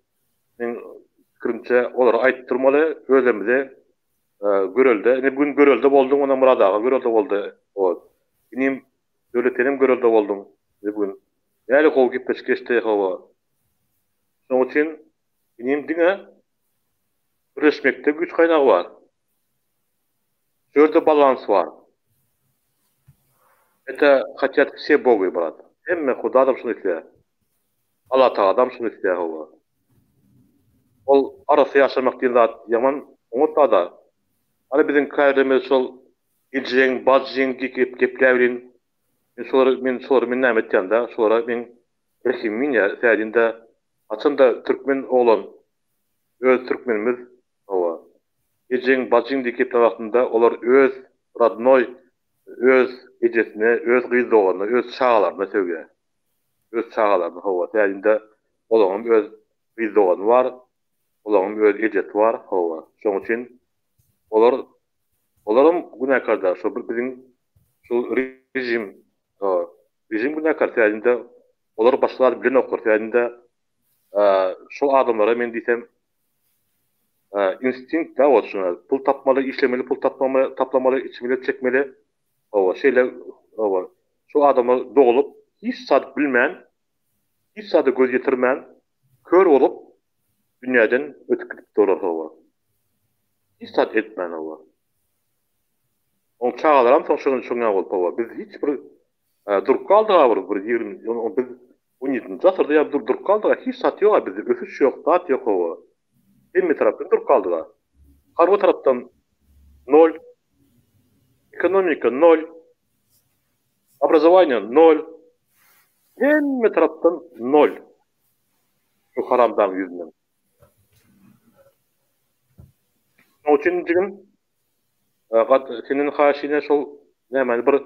S3: meň pikirimçe olara aýdyp durmaly, özlerimizi görelde. Indi bu gün görelde bolduň, onda Myrat aga görelde boldy. Inim Döwlet senem görelde bolduň bu gün. Näli gowy gepleşik geçdi hawa. Şonuň üçin inim diňe birleşmekde güýç gaýnagy bar. Şu ýerde balans bar. Eta hatýat wse bogy brat. Hemme hudadam şuny isleýär. Allatagadam şuny isleýär hawa. Ol arassa ýaşamak diýen zat ýaman oňat zada. Hany biziň käbirlerimiz şol ejeň, bajyň diýip gepläbirin. Men şolara men şolara men näme etýän-dä, şolara meň rehimim inýär. Sädin-de haçan-da türkmen oglan öz türkmenimiz hawa ejeň, bajyň diýip geplän wagtynda olar öz rodnoý öz ejesine, öz gyz doganyna, öz çagalaryna sögýär. Öz çagalaryny hawa sädin-de olaňam öz gyz dogany bar, olaňam öz ejesi bar hawa. Şoň üçin olar Olaram günäkär däl, şo bir biziň şu režim, režim günäkär, sebäbinde olar başga zady bilenoklar, sebäbinde şol adamlara men diýsem instinkt da ol şuna, pul tapmaly, işlemeli, pul tapmamy, taplamaly, içmeli, çekmeli, hawa, şeýle, hawa, şol adamlar doglup, hiç zat bilmän, hiç zada göz ýetirmän, kör bolup, dünýäden ötüp gidipdi olar, hawa. Hiç zat etmän hawa. Oň çagalaram soň şoň şoň ýaly bolup hawa. Biz hiç bir durup galdyga bir bir 20 biz 17-nji asyrda ýa durup galdyga hiç zat ýoga bizde ösüş ýok zat ýok hawa. Hemme tarapdan durup galdyga. Harby tarapdan nol. Ekonomika nol. Obrazowaniýe nol. Hemme tarapdan nol. Şu haramdagyň ýüzünden. Şonuň üçin jigim, gat senden haýyş ine şol nämäni bir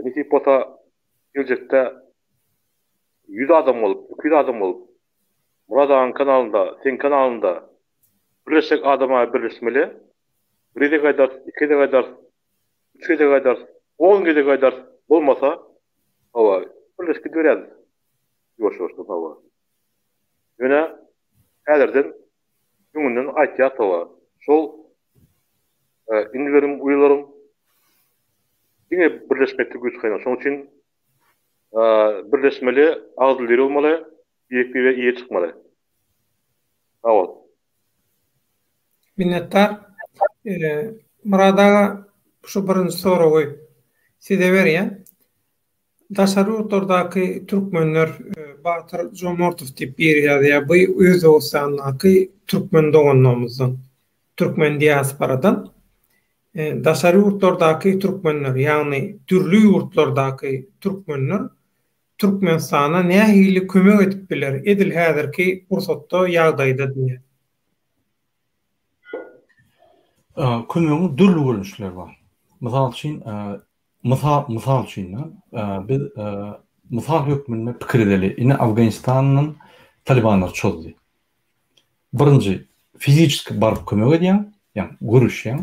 S3: nesip bolsa geljekde 100 adam bolup, 200 adam bolup Myrat agaň kanalynda, seň kanalyňda birleşjek adama birleşmeli. Bir gezek aýdarys, iki gezek aýdarys, üç gezek aýdarys, on gezek aýdarys, bolmasa, hawa, birleşip gidiberýäris ýuwaş-ýuwaşdan, hawa. Ýöne häzirden öňünden aýtýas hawa, şol inilerim, uýalarym diňe birleşmekde güýç gaýnar. Şonuň üçin birleşmeli, agzybir bolmaly, birek-birege eýe çykmaly. Sag bol.
S1: Minnetdar. Myrat aga, şu birinji soragy size berýän. Daşary ýurtlardaky türkmenler Batyr Jomortow diýip biri ýazýar, bu Özbegistandaky türkmen doganlarymyzdan, türkmen diasporadan. Daşary ýurtlardaky türkmenler, ýagny dürli ýurtlardaky türkmenler Türkmenistana nähili kömek edip biler edil häzirki pursatda ýagdaýda diýýär.
S2: Kömegiň dürli görnüşleri bar. Mysal üçin, mysal mysal üçin biz mysal hökmünde pikir edeli. Ine Afganistandan talibanlar çozdy. Birinji, fiziçeski baryp kömek edýäň, ýagny görüşýäň.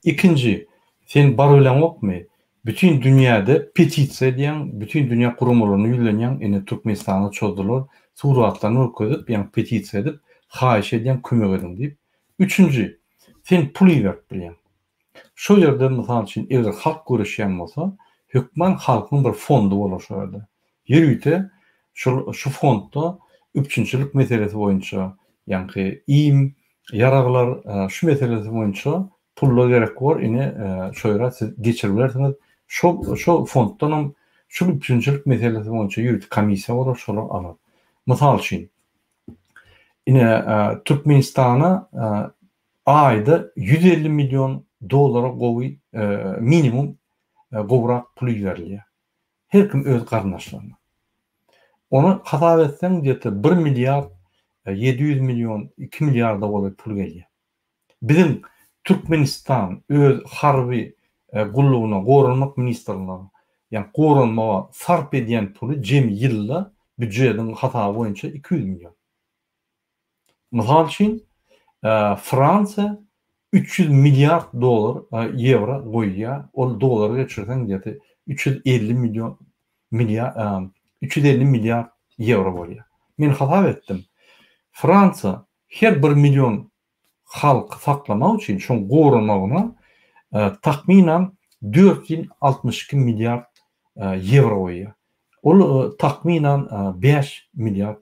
S2: Ikinji, sen barybileňokmy, bütin dünýäde petisiýa edýäň, bütin dünýä guramalaryna ýüzlenýäň, ine Türkmenistana çozdular, suratlaryny görkezip, ýagny petisiýa edip, haýyş edýäň kömek ediň diýip. Üçünji, sen pul iberip bilýäň. Şo ýerde, mysal üçin, eger halk göreşýän bolsa, hökman halkyň bir fondy bolar şo ýerde. Ýörite şol şu fondda üpjünçilik meselesi boýunça, ýaňky iým, ýaraglar, şu meselesi boýunça pullar gerek bor, ine, şo ýere siz geçiribilersiňiz. Şo şo fonddanam şul üpjünçilik meselesi boýunça ýörite komissiýa bolar, şolar alar. Mysal üçin, ine, Türkmenistana aýda 150 million dollara gowy minimum gowrak pul iberilýär. Her kim öz garyndaşlaryna. Ony hasap etseň gde-to bir milliard 700 million, 2 milliarda golaý pul gelýär. Biziň Türkmenistan öz harby gullugyna, goranmak ministrligine, ýagny goranmaga sarp edýän puly jemi ýylda býujetiň hasaby boýunça 200 million. Mysal üçin, Fransiýa 300 milliard dollar, ýewro goýýar, ol dollara geçirseň gde-to 350 million, milliard, 350 milliard ýewro bolýar. Men hasap etdim. Fransiýa her bir million halky saklamak üçin, şoň goramagyna takmynan 462 milliard ýewro goýýar. Ol takmynan 5 milliard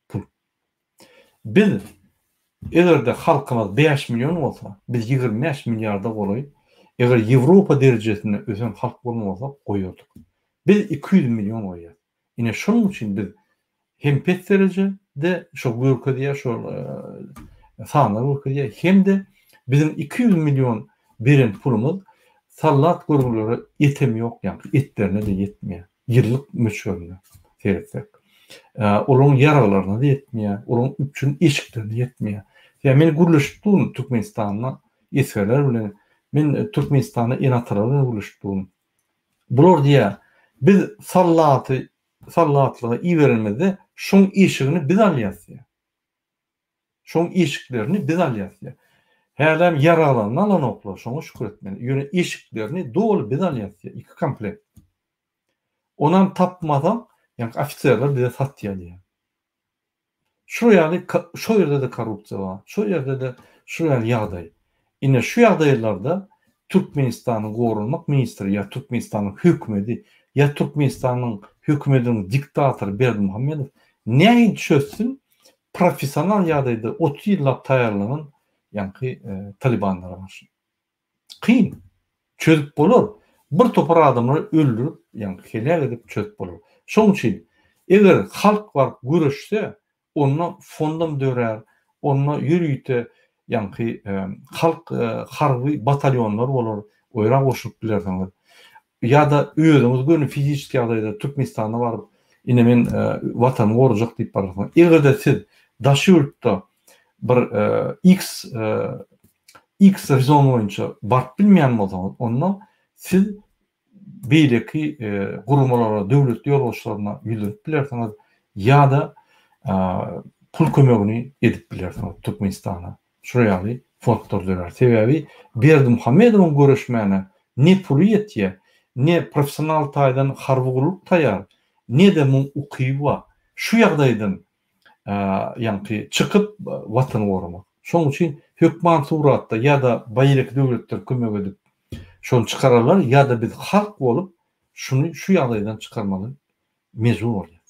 S2: pul. Biz eger-de halkymyz 5 million bolsa, biz 25 milliarda golaý, eger Ýewropa derejesinde ösen halk bolmasak goýardyk. Biz 200 million goýýas. Ine şonuň üçin biz hem pes derejede şo görkezýär, şo sanlar görkezýär, hem-de biziň 200 million beren pulumyz sallat görgülere etem ýok, ýagny etlerine-de ýetmeýär, ýyllyk möçberinde seretsek. Olaryň ýaraglaryna-da ýetmeýär, olaryň üpjün eşiklerine ýetmeýär. Ýa men gürleşip durun Türkmenistanda esgerler bilen, men Türkmenistanda ene-atalar bilen gürleşip durun. Bular diýýär, biz sallaty sallatlyga iberenimizde şoň eşigini biz alýas diýýär. Şoň eşiklerini biz alýas diýýär. Hälem ýaraglaryny alanoklar, şoňa şükür etmeli. Ýöne eşiklerini doly biz alýas diýýär, iki komplekt. Onam tapmasaň, ýaňky ofiserler bize satýar diýýär. Şu ýaly şo ýerde-de korrupsiýa bar, şo ýerde-de şu ýaly ýagdaý. Ine şu ýagdaýlarda Türkmenistanyň goranmak ministri ýa Türkmenistanyň hökümedi ýa Türkmenistanyň hökümediniň diktatory Berdimuhamedow nähili çözsün professional ýagdaýda 30 ýyllap taýýarlanan ýaňky talibanlara garşy. Kyn. Çözüp bolar. Bir topar adamlary öldürip, ýagny heläk edip çözüp bolar. Şonuň üçin, eger halk baryp göreşse, onda fondam dörär, onda ýörite ýaňky halk harby batalýonlar bolar, oýra goşulyp bilersiňiz. Ýa-da özüňiz göni fiziçeski ýagdaýda Türkmenistana baryp, ine men watanymy gorajak diýip bararsyňyz. Eger-de siz daşy ýurtda bir X X rezon boýunça baryp bilmeýän bolsaňyz, onda siz beýleki guramalara, döwlet ýolbaşçylaryna ýüzlenip bilersiňiz ýa-da pul kömegini edip bilersiňiz Türkmenistana. Şular ýaly fondlar dörär. Sebäbi Berdimuhamedowyň göreşmäne ne puly ýetýär, ne professional taýdan harby gulluk taýýar, ne-de muň ukyby bar. Şu ýagdaýdan ýaňky çykyp watany goramak. Şonuň üçin hökman suratda ýa-da beýleki döwletler kömek edip şony çykararlar ýa-da biz halk bolup şuny şu ýagdaýdan çykarmaly mejbur bolýas.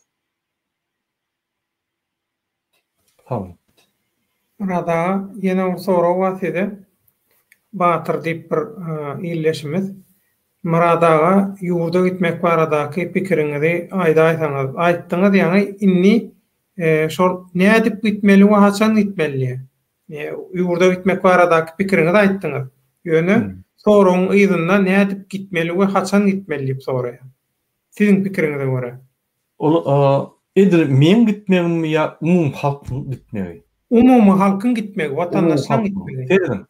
S2: Sag boluň.
S1: Myrat aga ýene bir sorag bar size. Batyr diýip bir ildeşimiz. Myrat aga ýurda gitmek baradaky pikiriňizi aýdaýsaňyz. Aýtdyňyz ýaňy indi şol nädip gitmeli we haçan gitmeli diýen. Ýurda gitmek baradaky pikiriňizi aýtdyňyz. Ýöne soragyň yzynda nädip gitmeli we haçan gitmeli diýip soraýar. Siziň pikiriňize görä.
S2: Ol edil meň gitmegimmi ýa umumy halkyň gitmegi?
S1: Umumy halkyň gitmegi, watandaşlaryň gitmegi.
S2: Serediň.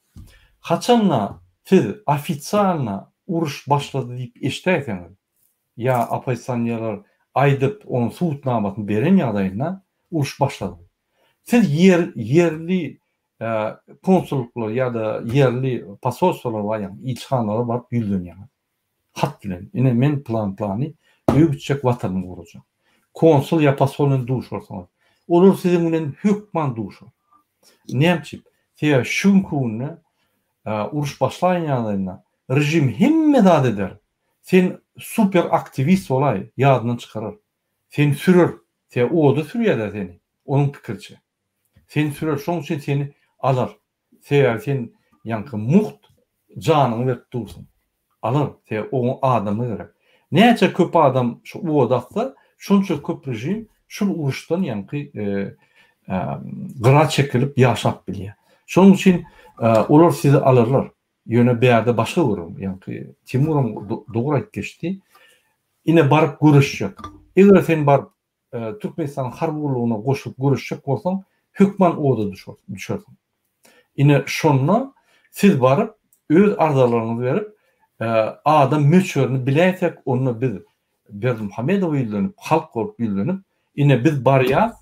S2: Haçanda siz ofisialno uruş başlady diýip eşidäýseňiz, ýa oppozisionerler aýdyp onuň subutnamasyny beren ýagdaýynda uruş başlady. Siz ýer ýerli konsullyklar ýa-da ýerli posolstwolar bar ýagny ilçihanalara baryp ýüzlenýäňiz. Hat bilen. Ine men plan plany öýe gitjek watanymy gorajak. Konsul ýa posol bilen duşarsyňyz. Olar siziň bilen hökman duşar. Näme üçin? Sebäbi şu günki günde uruş başlaýan ýagdaýynda režim hemme zat eder. Sen super aktiwist bolaý, ýadyndan çykarar. Seni sürer. Sebäbi oda sürýärler seni, onuň pikiriçe. Seni sürer, şonuň üçin seni alar. Sebäbi sen ýaňky mugt janyňy berip dursuň. Alar, sebäbi oňa adamy gerek. Näçe köp adam şu oda atsa, şonça köp režim şul uruşdan ýaňky gyra çekilip ýaşap bilýär. Şonuň üçin olar sizi alarlar. Ýöne bärde başga gürrüň, ýaňky Timuram dogry aýdyp geçdi. Ine baryp göreşjek. Eger sen baryp Türkmenistanyň harby gullugyna goşulyp göreşjek bolsaň, hökman oda düşersiň. Ine şonda siz baryp öz arzalaryňyzy berip, adam möçberini biläýsek, onda biz Berdimuhamedowa ýüzlenip, halk bolup ýüzlenip, ine biz barýas,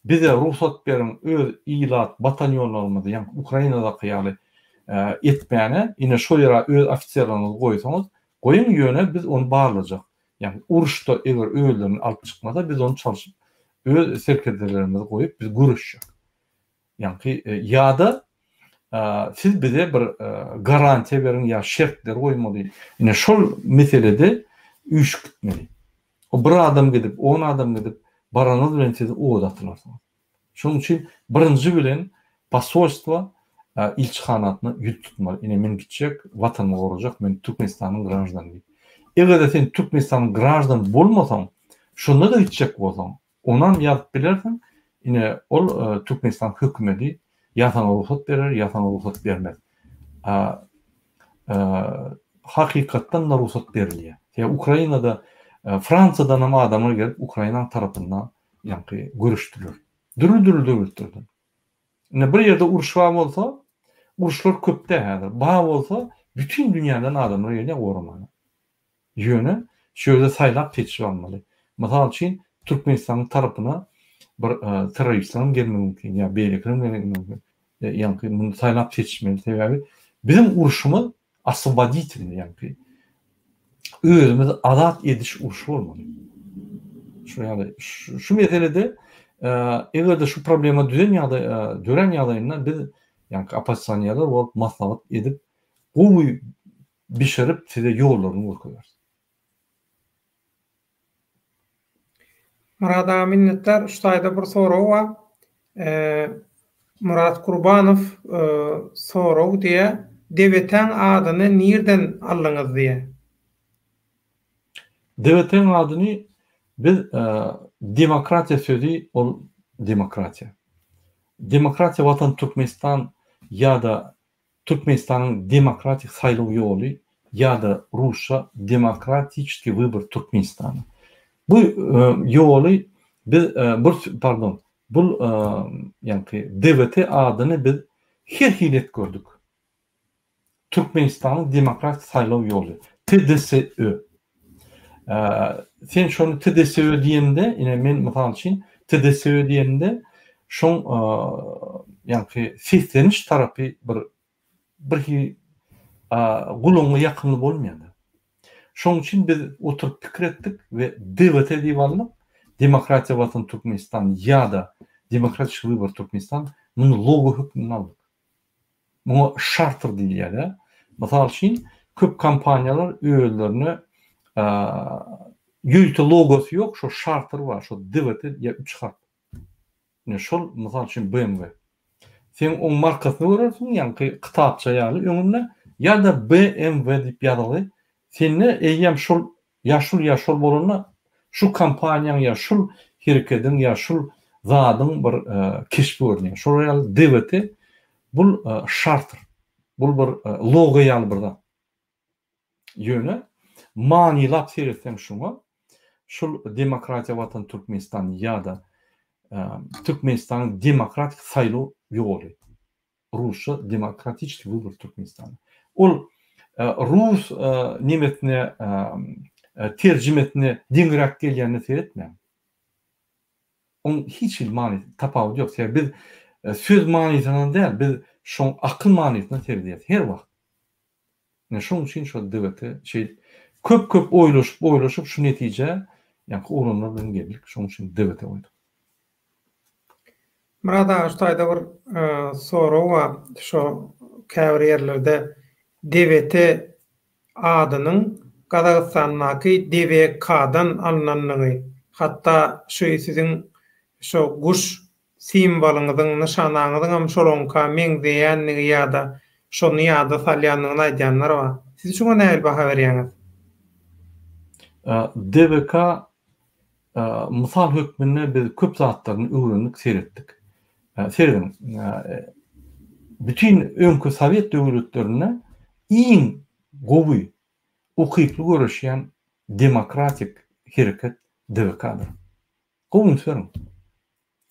S2: Bize rugsat beriň öz ilat batalýonlarymyzy ýaňky Ukrainadaky ýaly etmäne, ine şo ýere öz ofiserleriňizi goýsaňyz, goýuň ýöne biz ony barlajak. Ýagny uruşda eger özlerini alyp çykmasa biz ony çalşyp öz serkerdelerimizi goýup biz göreşjek. Ýaňky ýa-da siz bize bir garantiýa beriň ýa şertler goýmaly. Ine şol meselede üýşüp gitmeli. O bir adam gidip, on adam gidip, baranyňyz bilen siz oda atylarsyňyz. Şonuň üçin birinji bilen posolstwo ilçihanasyna ýüz tutmaly. Ine men gitjek, watanymy gorajak, men Türkmenistanyň graždany diýip. Eger-de sen Türkmenistanyň graždany bolmasaň, şonda-da gitjek bolsaň, Onam ýazyp bilersiň, ine ol Türkmenistan hökümedi ýa saňa rugsat berer, ýa saňa rugsat bermez. A hakykatdan-da rugsat berilýär. Sebäbi Ukrainada Fransiýadanam adamlar gelip Ukrainanyň tarapynda ýaňky göreşdiler. Dürli-dürli döwletlerden. Ine bir ýerde uruş bar bolsa, uruşlar köp däl häzir. Bar bolsa, bütin dünýäden adamlar gelýär goramaga. Ýöne şu ýerde saýlap seçip almaly. Mysal üçin, Türkmenistanyň tarapyna bir terroristleriň gelmegi mümkin ýa beýlekileriň gelmegi mümkin. Ýaňky muny saýlap seçmeli. Sebäbi biziň urşumyz oswoboditelnyý, ýaňky özümizi azat ediş urşy bolmaly. Şu ýaly şu meselede eger-de şu problema düzen ýagdaý dörän ýagdaýynda biz ýaňky oppozisionerler bolup maslahat edip gowy bişirip size ýollaryny görkezeris.
S1: Myrat aga minnetdar. Şu taýda bir sorag bar. Myrat Gurbanow sorag diýýär. Debetäň adyny nirden aldyňyz diýýär.
S2: Debetäň adyny biz demokratiýa sözi ol demokratiýa. Demokratiýa watan Türkmenistan ýa-da Türkmenistanyň demokratik saýlaw ýoly ýa-da rusça demokratiçeskiý wybor Türkmenistana. Bu ýoly biz bir pardon bul ýaňky DWT adyny biz her hili et gördük. Türkmenistanyň demokratik saýlaw ýoly TDSÖ. Sen şony TDSÖ diýende, ine men mysal üçin TDSÖ diýende şoň ýaňky sesleniş tarapy bir bir hili gulagyňa ýakymly bolmaýar. Şoň üçin biz oturyp pikir etdik we DWT diýip aldyk, Demokratiýa Watan Türkmenistan ýa-da Demokratiçki wybor Türkmenistan muny logo hökmünde aldyk. Muňa şarter diýilýär. Mysal üçin, köp kompaniýalar özlerine ýörite logosy ýok, şo şarter bar, şo DWT ýa üç harp. Ine şol, mysal üçin, BMW. Sen oň markasyny görersiň, ýaňky kitapça ýaly öňünde ýa-da BMW diýip ýazylgy. Sende eýýäm şol Ýa şul ýa şol bolanda şu kompaniýaň ýa şul herekediň ýa şul zadyň bir keşbi görünýär. Şolar ýaly DWT bul şartr. Bul bir logo ýaly bir zat. Ýöne manylap seretseň şuňa şul Demokratiýa Watan Türkmenistan ýa-da Türkmenistanyň demokratik saýlaw ýoly. Rusça demokratiçeskiý wybor Türkmenistana. Ol rus nemesine terjimesine deňräk gelýänine seretmäň. Oň hiç hili manysy, tapawudy ýok. Sebäbi biz söz manysyna däl, biz şoň akyl manysyna seredýäs her wagt. Ine şoň üçin şol DWT şeýdip köp-köp oýlaşyp-oýlaşyp şu netijä ýaňky oglanlar bilen geldik. Şoň üçin DWT goýduk.
S1: Myrat aga şu taýda bir sorag bar. Şo käbir ýerlerde DWT adynyň Gazagystandaky DWK-dan alnandygy, hatda şu siziň şo guş simwolyňyzyň, nyşanaňyzyňam şolaňka meňzeýändigi ýa-da şony ýada salýandygyny aýdýanlar bar. Siz şuňa nähili baha berýäňiz?
S2: DWK mysal hökmünde biz köp zatlaryny öwrendik, seretdik. Serediň, bütin öňki sowet döwletlerinde iň gowy, ukyply göreşýän demokratik hereket DWK-dyr. Gowy üns beriň.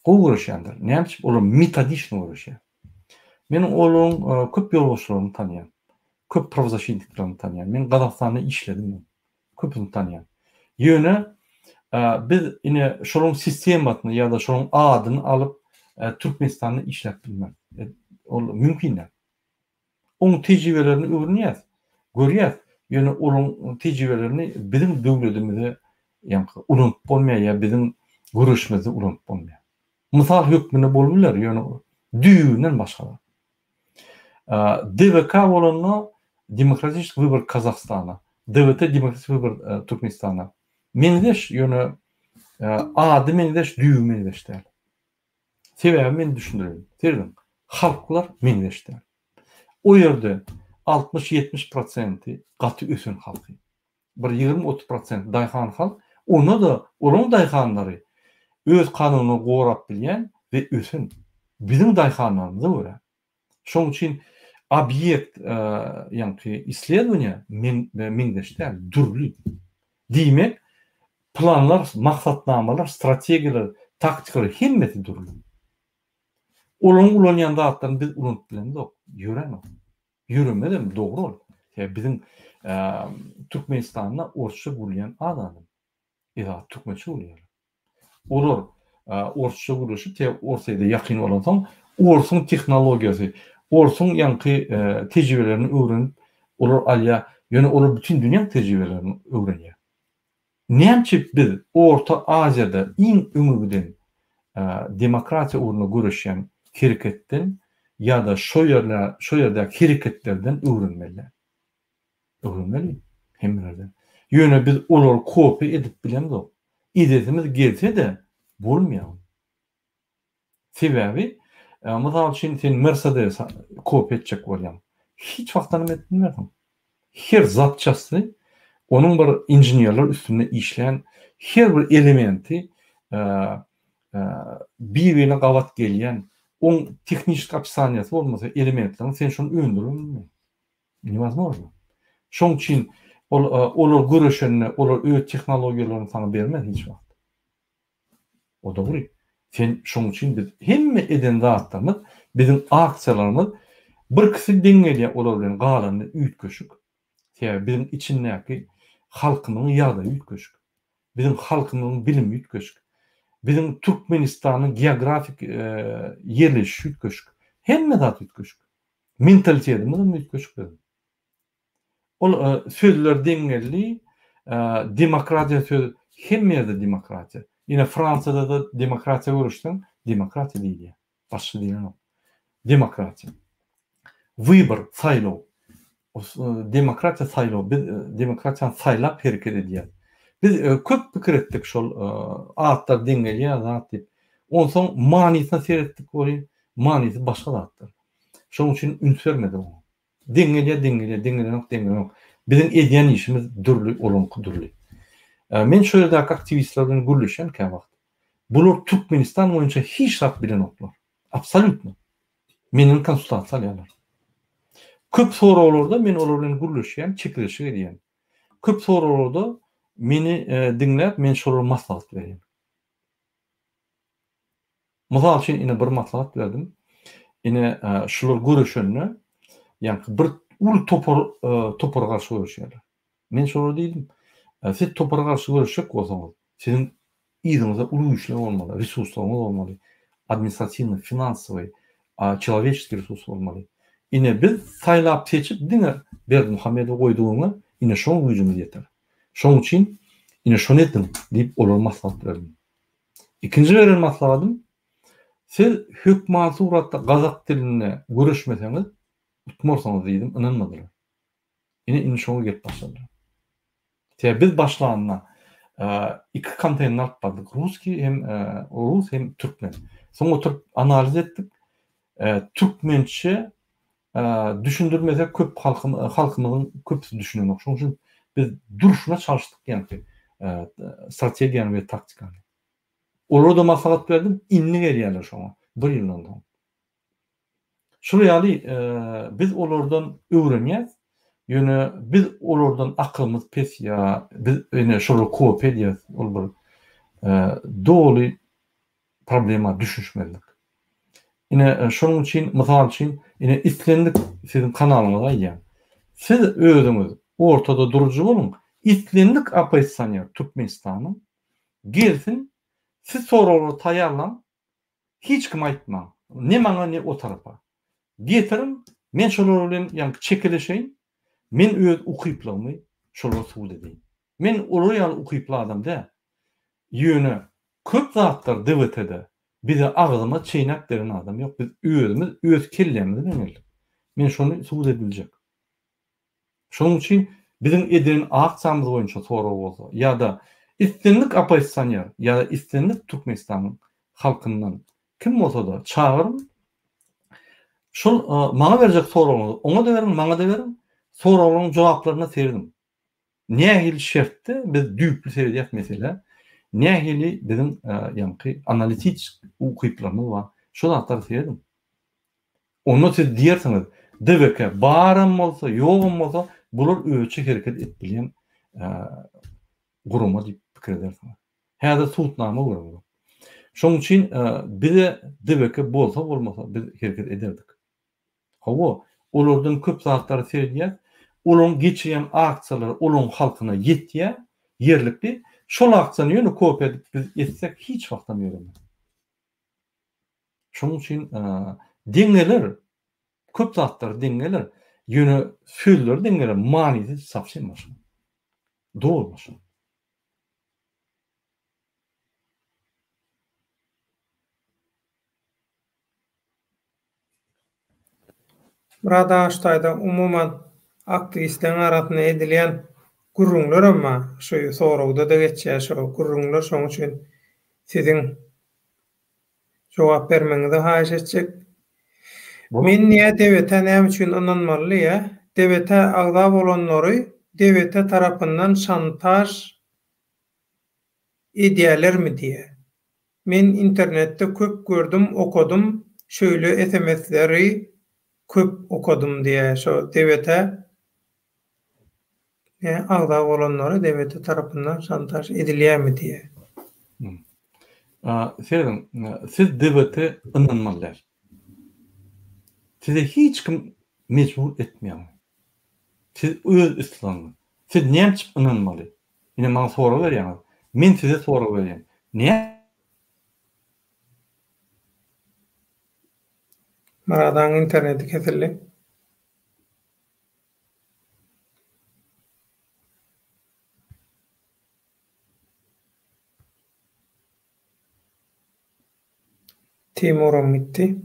S2: Gowy göreşýändir. Näme üçin? Olar metodiçny göreşýär. Men olaryň köp ýolbaşçylaryny tanýan. Köp prawzaşitniklerini tanýan. Men Gazagystanda işledim men. Köpüsini tanýan. Ýöne biz ine şolaryň sistemasyny ýa-da şolaryň adyny alyp Türkmenistanda işläp bilmeris. Ol mümkin däl. Oň tejribelerini öwrenýäs, görýäs, ýöne olaň tejribelerini biziň döwledimize ýaňky ulanyp bolmaýar ýa biziň göreşimizde ulanyp bolmaýar. Mysal hökmünde bolup biler, ýöne düýbünden başga zat. DWK bolanda Demokratiçeskiý wybor Kazahstana, DWT Demokratiçeskiý wybor Türkmenistana. Meňzeş, ýöne ady meňzeş, düýbi meňzeş däl. Sebäbi men düşündireýin. Serediň, halklar meňzeş däl. O ýerde 60-70 prosenti gaty ösen halky. Bir 20-30 prosent daýhan halk, onda-da olaň daýhanlary öz kanunyny gorap bilýän we ösen. Biziň daýhanlarymyza görä. Şoň üçin obýekt ýaňky isledowaniýa meňzeş däl, dürli. Diýmek, planlar, maksatnamalar, strategiýalar, taktikalar hemmesi dürli. Olaryň ulanýan zatlaryny biz ulanyp bilemzok, ýöränok. Ýöremezem, dogry ol. Sebäbi biziň Türkmenistanda orsça gürleýän az adam. Esasy türkmençe gürleýärler. Olar orsça gürleşip, te Orsýede ýakyn bolansoň, orsuň tehnologiýasy, orsuň ýaňky tejribelerini öwrenip, olar alýar. Ýöne olar bütin dünýäň tejribelerini öwrenýär. Näme üçin biz Orta Aziýada iň öňe giden demokratiýa ugrunda göreşýän hereketden ýa-da şo ýerlä şo ýerdäki hereketlerden öwrenmeli däl? Öwrenmeli hemmelerden. Ýöne biz olary kopiýa edip bilemzok. Edesimiz gelse-de bolmaýar. Sebäbi, mysal üçin, sen Mercedes kopiýa etjek bolýaň. Hiç wagtam edip bilmersiň. Her zapçasty onuň bir inženerler üstünde işlän her bir elementi bir-birine gabat gelýän, oň tehniçeski opisaniýasy bolmasa elementleriň sen şony öndürip bilmeýäň. Newozmojno. Şoň üçin ol olar göreşende olar öz tehnologiýalaryny saňa bermez hiç wagt. O dogry. Sen şoň üçin biz hemme eden zatlarymyz biziň aksiýalarymyz birkisi deň gelýär olar bilen galany üýtgeşik. Sebäbi biziň içindäki halkymyzyň ýagdaýy üýtgeşik. Biziň halkymyzyň bilimi üýtgeşik. Biziň Türkmenistanyň geografik ýerleşişi üýtgeşik. Hemme zat üýtgeşik. Mentalitetimiz hem üýtgeşik biziň. Ol sözler deň geldi. Demokratiýa söz hemme ýerde demokratiýa. Ine Fransiýada-da demokratiýa görüşseň, demokratiýa diýilýär. Başga diýlenok. Demokratiýa. Wybor, saýlaw. Demokratiýa saýlaw. Biz demokratiýany saýlap hereket edýäris. Biz köp pikir etdik şol atlar deň gelýär zat diýip. Onsoň manysyna seretdik welin, manysy başga zatlar. Şonuň üçin üns bermedik oňa. Deň gelýär, deň gelýär, deň gelenok, deň gelenok. Biziň edýän işimiz dürli, olaňky dürli. Men şu ýerdäki aktiwistler bilen gürleşýän käwagt. Bular Türkmenistan boýunça hiç zat bilenoklar. Absolýutno. Menden konsultasiýa alýarlar. Köp soraglarda men olar bilen gürleşýän, çekeleşik edýän. Köp soraglarda meni diňläp, men şolara maslahat berýän. Mysal üçin, ine bir maslahat berdim. Ine şular göreşende ýaňky bir uly topar topara garşy göreşýärler. Men şolara diýdim, siz topara garşy göreşjek bolsaňyz, siziň yzyňyzda uly güýçler bolmaly, resurslaryňyz bolmaly, administratiwnyý, finansowyý, çelowečeskiý resurs bolmaly. Ine biz saýlap seçip diňe Berdimuhamedowy goýduk öňe, ine şoňa güýjümiz ýeter. Şoň üçin ine şony ediň diýip olara maslahat berdim. Ikinji beren maslahatym, siz hökman suratda gazak dilinde göreşmeseňiz, utmarsyňyz diýdim, ynanmadylar. Ine indi şoňa gelip başladylar. Sebäbi biz başlanda iki konteýner alyp bardyk, ruskiý hem rus hem türkmen. Soň oturyp analiz etdik. Türkmençe düşündirmesek köp halkym halkymyzyň köpüsi düşünenok. Şonuň üçin biz durşuna çalyşdyk ýaňky strategiýany we taktikany. Olara-da maslahat berdim, indi gelýärler şoňa bir ýyldan soň. Şul ýaly biz olardan öwrenýäs, ýöne biz olardan akylymyz pes ýa biz ine şolary kopýa edýäs, ol bir doly problema düşünişmezlik. Ine şonuň üçin mysal üçin ine islendik siziň kanalyňyza aýdýan. Siz özüňiz ortada durujy boluň, islendik oppozisioner Türkmenistanyň gelsin siz soraglary taýýarlaň, Hiç kime aýtmaň. Ne maňa, ne o tarapa. Getiriň, men şolar bilen ýaňky çekeleşeýin, men öz ukyplygymy şolara subut edeýin. Men olar ýaly ukyply adam däl. Ýöne köp zatlar DWT-de bize agzyma çeýnäp beren adam ýok. Biz özümiz öz kellämiz bilen geldik. Men şony subut edibiljek. Şonuň üçin biziň eden aksiýamyz boýunça sorag bolsa ýa-da islendik oppozisioner ýa-da islendik Türkmenistanyň halkyndan kim bolsa-da çagyryň, şol maňa berjek soragyňyzy oňa-da beriň, maňa-da beriň, soraglaryň jogaplaryna serediň. Nähili şertde biz düýpli seredýäs meselä, nähili biziň ýaňky analitiçik ukyplarymyz bar, şo zatlara serediň. Onda siz diýersiňiz, DWK baram bolsa, ýogam bolsa, bular özçe hereket edip bilýän gurama diýip pikir edersiňiz. Häzir subutnama görüň. Şonuň üçin bize DWK bolsa bolmasa biz hereket ederdik. Hawa, olardan köp zatlary seredýäs. Olaryň geçirýän aksiýalary olaryň halkyna ýetýär, ýerlikli. Şol aksiýany ýöne kopiýa edip biz etsek hiç wagtam ýöremez. Şonuň üçin deň geler, köp zatlar deň geler, ýöne sözleri deň geler, manysy sowsem başga. Doly başga.
S1: Myrat aga şu taýda umuman aktiwistleriň arasynda edilýän gürrüňlerem bar. Şu soragda-da geçýär şo gürrüňler şoň üçin siziň Jogap bermegiňizi haýyş etjek. Men diýä DBT näme üçin ynanmaly diýä. DBT agza bolanlary DBT tarapyndan şantaž edýälermi diýä. Men internetde köp gördüm okadym şöýle sms-leri köp okadym diýä şo DBT agza bolanlary DBT tarapyndan şantaž edilýärmi diýýär.
S2: Serediň, siz DBT ynanmaly däl. Size hiç kim mejbur etmeýär. Siz öz islegiňiz. Siz näme üçin ynanmaly? Ine maňa sorag berýäňiz. Men size sorag berýän. Näme
S1: Myradaň interneti kesildi. Timuram gitdi.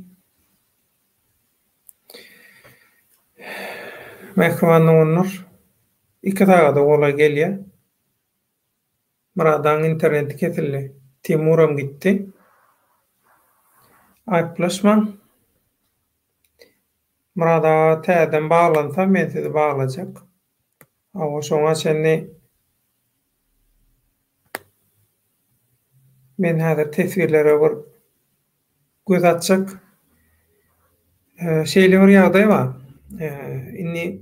S1: Mähriban doganlar, iki sagada golaý gelýär. Myradaň interneti kesildi. Timuram gitdi. Aýyplaşmaň. Myrat aga täzeden baglansa men sizi baglajak. Hawa şoňa çenli men häzir teswirlere bir göz atjak. Şeýle bir ýagdaý bar. Indi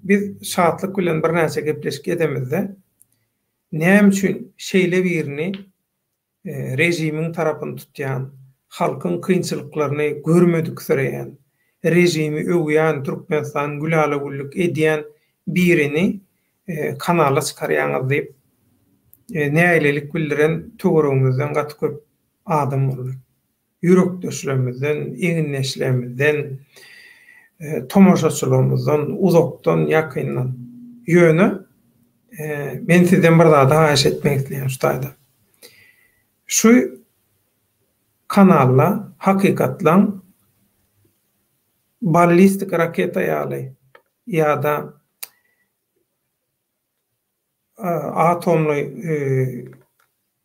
S1: biz Şatlyk bilen birnäçe gepleşik edemizde näme üçin şeýle birini režimiň tarapyny tutýan, halkyň kynçylyklaryny görmediksireýän, režimi öwýän, Türkmenistany gülala-güllük edýän birini kanala çykarýaňyz diýip, nägilelik bildiren töweregimizden gaty köp adam boldy. Ýürekdeşlerimizden, egindeşlerimizden, tomaşaçylarymyzdan, uzakdan, ýakyndan. Ýöne, men sizden bir zady haýyş etmek isleýän şu taýda. Şu kanalda hakykatlaň ballistik raketa ýaly ýa-da atomly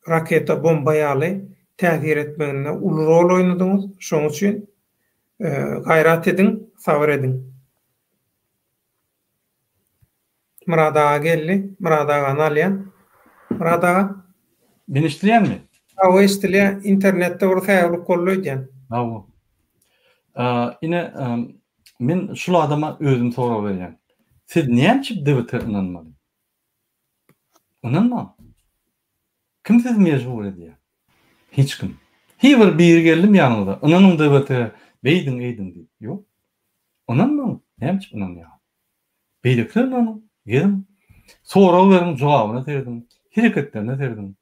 S1: raketa bomba ýaly täsir etmeginde uly rol oýnadyňyz. Şonuň üçin gaýrat ediň, sabyr ediň. Myrat aga geldi. Myrat agany alýan. Myrat aga.
S2: Meni eşidilýärmi?
S1: Hawa eşidilýär. Internetde bir säwlik boldy öýdýän.
S2: Hawa. Ine men şul adama özüm sorag berýän. Siz näme üçin DWT ynanmaly? Ynanmaň. Kim sizi mejbur edýär? Hiç kim. Hiý bir biri geldimi ýanyňyza, ynanyň DWT, beýdiň, eýdiň diýip. Ýok. Ynanmaň. Näme üçin ynanýaňyz? Beýlekiler ynanyň, geziň. Sorag beriň, jogabyna serediň. Hereketlerine serediň.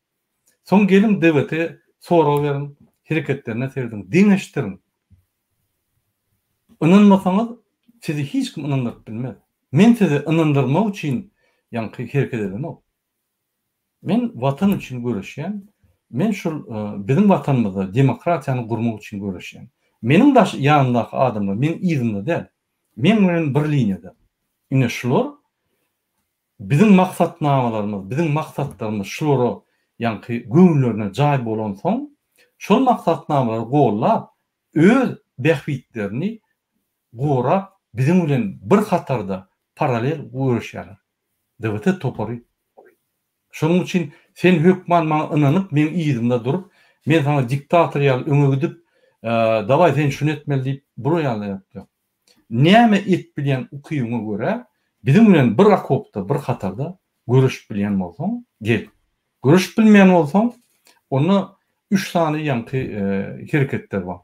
S2: Soň geliň DWT sorag beriň, hereketlerine serediň, deňeşdiriň. Ynanmasaňyz, sizi hiç kim ynandyryp bilmez. Men sizi ynandyrmak üçin ýaňky hereket edemok. Men Watan üçin göreşýän, men şul biziň Watanymyzda demokratiýany gurmak üçin göreşýän. Meniň daş ýanymdaky adamlar meň yzymda däl, meň bilen bir liniýada. Ine şular biziň maksatnamalarymyz, biziň maksatlarymyz şulara ýaňky göwünlerine jaý bolansoň, şol maksatnamalary gollap, öz bähbitlerini gorap biziň bilen bir hatarda paralel göreşýärler. DWT topary. Şonuň üçin sen hökman maňa ynanyp meň yzymda durup men saňa diktator ýaly öňe gidip dawaý sen şuny etmeli diýip bular ýaly ýok. Näme et bilýän ukybyňa görä biziň bilen bir okopda bir hatarda göreşip bilýän bolsaň gel. Göreşip bilmeýän bolsaň onda üç sany ýaňky hereketler bar.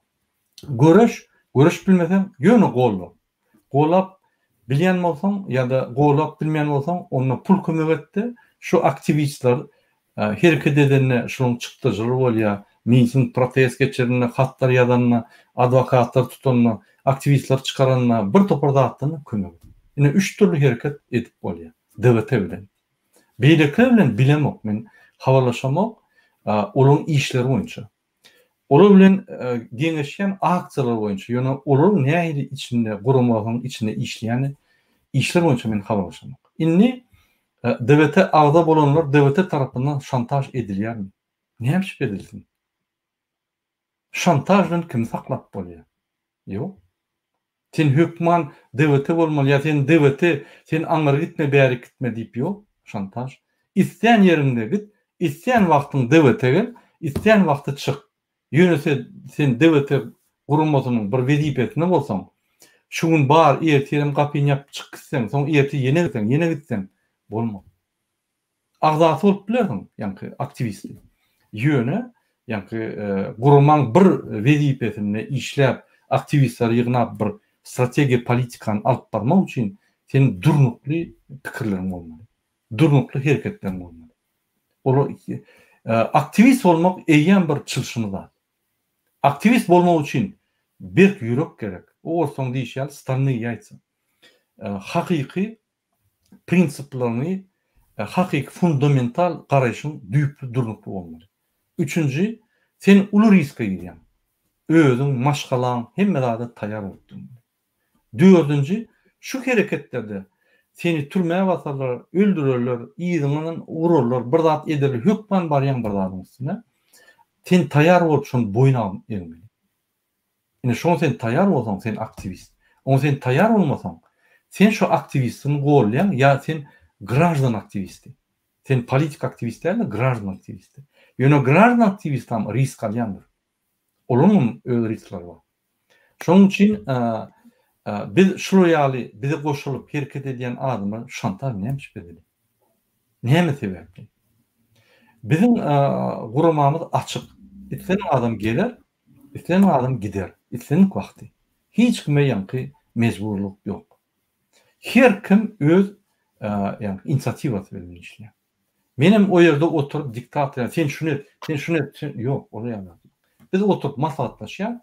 S2: Göreş, göreşip bilmeseň ýöne golla. Golap bilýän bolsaň ýa-da golap bilmeýän bolsaň, onda pul kömek etde, şu aktiwistler hereket edende şolaryň çykdajylary bolýar, miting, protest geçirende, hatlar ýazanda, adwokatlar tutanda, aktiwistleri çykaranda, bir topar zatdan kömek et. Ine üç dürli hereket edip bolýar DWT bilen. Beýlekiler bilen bilemok men, habarlaşamok, olaryň işleri boýunça. Olar bilen geňeşýän aksiýalar boýunça, ýöne olaryň nähili içinde, guramasynyň içinde işleýäni, işler boýunça men habarlaşamok. Indi DWT agza bolanlar DWT tarapyndan şantaž edilýärmi? Näme üçin edilsin? Şantaž bilen kimi saklap bolýar? Ýok. Sen hökman DWT bolmaly ýa sen DWT, sen aňyr gitme bärik gitme diýip ýok, şantaž. Islän ýeriňde git, islän wagtyň DWT gel, islän wagty çyk. Ýöne sen sen DWT guramasynyň bir wezipesinde bolsaň, şu gün bar, ertirem gapyny ýapyp çyk gitseň, soň ertir ýene gitseň, ýene gitseň, bolmaz. Agzasy bolup bilersiň, ýaňky aktiwisti. Ýöne, ýaňky guramaň bir wezipesinde işläp, aktiwistleri ýygnap bir strategiýa politikany alyp barmak üçin seniň durnukly pikirleriň bolmaly. Durnukly hereketleriň bolmaly. Olar aktiwist bolmak eýýäm bir çylşyrymly zat. Aktiwist bolmak üçin berk ýürek gerek. O orslaryň diýşi ýaly stalnyý ýaýtsa. Hakyky prinsipleriňi, hakyky fundamental garaýşyň düýpli durnukly bolmaly. Üçünji, sen uly riske girýäň. Özüň, maşgalaň hemme zada taýýar bolup durmaly. Dördünji, şu hereketlerde seni türmä basarlar, öldürerler, yzyňdan urarlar, bir zat ederler, hökman barýaň bir zadyň üstüne. Sen taýýar bolup şony boýun egmeli. Ine şoňa sen taýýar bolsaň sen aktiwist. Oňa sen taýýar bolmasaň, sen şo aktiwistini gollaýaň ýa sen graždan aktiwisti. Sen politik aktiwist däl-de graždan aktiwisti. Ýöne graždan aktiwistam risk alýandyr. Olaryňam öz riskleri bar. Şonuň üçin biz şular ýaly bize goşulyp hereket edýän adamlar şantaž näme üçin edeli? Näme sebäpli? Biziň guramamyz açyk. Islendik adam geler. Islendik adam gider, islendik wagty. Hiç kime ýaňky mejburlyk ýok. Her kim öz ýaňky inisiatiwasy bilen işleýär. Menem o ýerde oturyp diktator ýaly sen şuny et, sen şuny et, sen ýok, ol ýaly zat ýok. Biz oturyp maslahatlaşýas.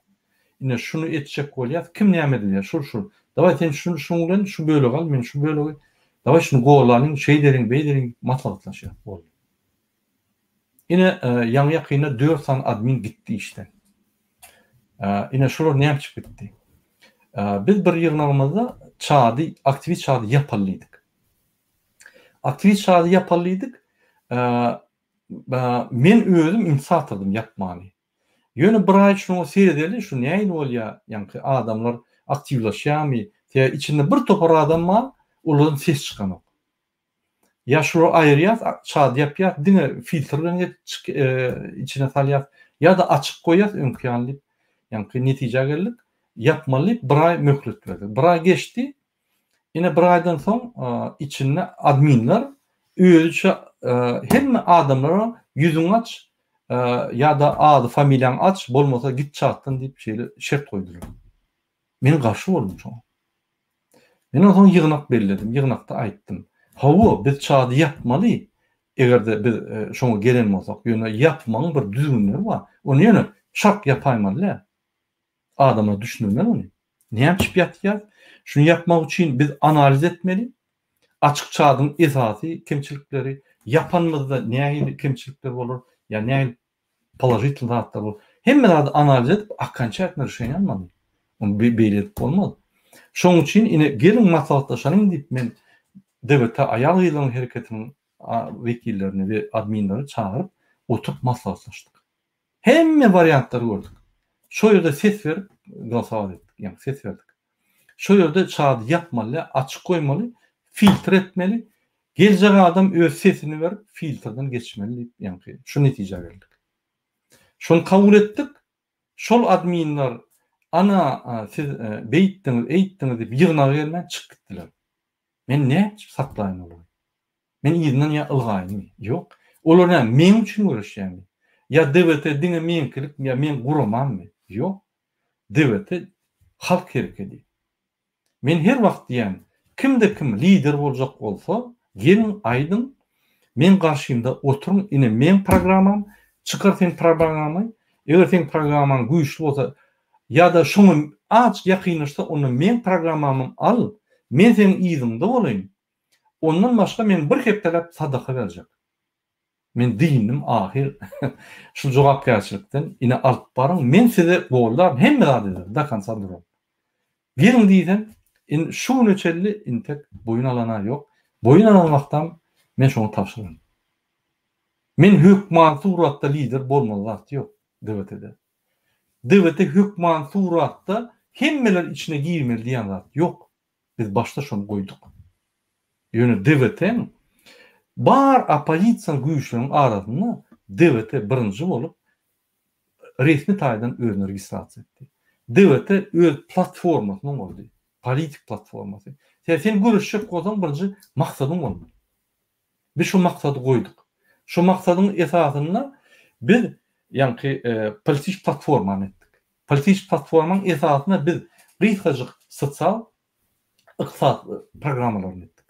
S2: Ine şuny etjek bolýas, kim näme edilýär, şul şul. Dawaý sen şuny şuň bilen şu bölegi al, men şu bölegi. Dawaý şuny gollalyň, şeýdeliň, beýdeliň maslahatlaşýas. Boldy. Ine ýaňy ýakynda dört sany admin gitdi işden. Ine şular näme üçin gitdi? Biz bir ýygnagymyzda çady, aktiwist çady ýapaly diýdik. Aktiwist çady ýapaly diýdik. Men özüm inisiatordym ýapmany. Ýöne bir aý şuňa seredeli, şu nähili bolýar, ýaňky adamlar aktiwlaşýarmy? Sebäbi içinde bir topar adam bar, olardan ses çykanok. Ýa şulary aýyrýas, çady ýapýas, diňe filtr bilen içine salýas, ýa-da açyk goýýas öňki ýaly diýip, ýaňky netijä geldik. Ýapmaly diýip bir aý möhlet berdik. Bir aý geçdi. Ine bir aýdan soň içinde adminler özüçe hemme adamlara ýüzüňi aç ýa-da ady familiýaňy aç, bolmasa git çatdan diýip şeýle şert goýdular. Men garşy boldum şoňa. Men onsoň ýygnak belledim, ýygnakda aýtdym. Hawa, biz çady ýapmaly, eger-de biz şoňa gelen bolsak, ýöne ýapmagyň bir düzgünleri bar. Ony ýöne şak ýapaýmaly däl. Adamlar düşündirmeli ony. Näme üçin ýapýas? Şuny ýapmak üçin biz analiz etmeli. Açyk çadyň esasy kemçilikleri, ýapanymyzda nähili kemçilikler bolar, ýa nähili Položitel zatlar bolup, hemme zady analiz edip, okonçatno rişeniýe almaly. Ony beýle edip bolmaz. Şonuň üçin ine geliň maslahatlaşalyň diýip men DWT aýal-gyzlaryň hereketiniň wekillerini we adminleri çagyryp oturyp maslahatlaşdyk. Hemme wariantlary gördük. Şo ýerde ses berip glasowat etdik, ýagny ses berdik. Şo ýerde çady ýapmaly, açyk goýmaly, filtr etmeli, Geljek adam öz sesini berip filtrden geçmeli diýip ýaňky şu netijä geldik. Şony kabul etdik. Şol adminler ana siz beýtdiňiz, eýtdiňiz diýip ýygnaga gelmän çykyp gitdiler. Men näçip saklaýyn olary? Men yzyndan ýa ylgaýynmy? Ýok. Olar näme meň üçin göreşýärmi? Ýa DWT diňe meňkilikmi ýa meň guramammy? Ýok. DWT halk herekedi. Men her wagt diýýän, kimde kim lider boljak bolsa, geliň aýdyň, meň garşymda oturyň, ine meň programmam, çykar seň programmaňy, eger seň programmaň güýçli bolsa ýa-da şoňa azjyk ýakynlaşsa onda meň programmamam al, men seň yzyňda bolaýyn, ondan başga men bir hepdeläp sadaka berjek. Men dynnym ahyr şu jogapkärçilikden ine alyp baryň men size goldaryn hemme zat ederin do konca duraryn. Geliň diýsem indi şu güne çenli intek boýun alana ýok. Boýun alan wagtam men şoňa tabşyraryn. Men hökman suratda lider bolmaly zat ýok DWT-de. DWT hökman suratda hemmeler içine girmeli diýen zat ýok. Biz başda şony goýduk. Ýöne DWT-niň bar oppozision güýçleriň arasynda DWT birinji bolup resmi taýdan özüni registrasiýa etdi. DWT öz platformasyny gurdy. Politik platformasy. Sebäbi sen göreşjek bolsaň birinji maksadyň bolmaly. Biz şu maksady goýduk. Şu maksadyň esasynda biz ýaňky politik platformany etdik. Politik platformanyň esasynda biz gysgajyk sosial, ykdysady programmalaryny etdik.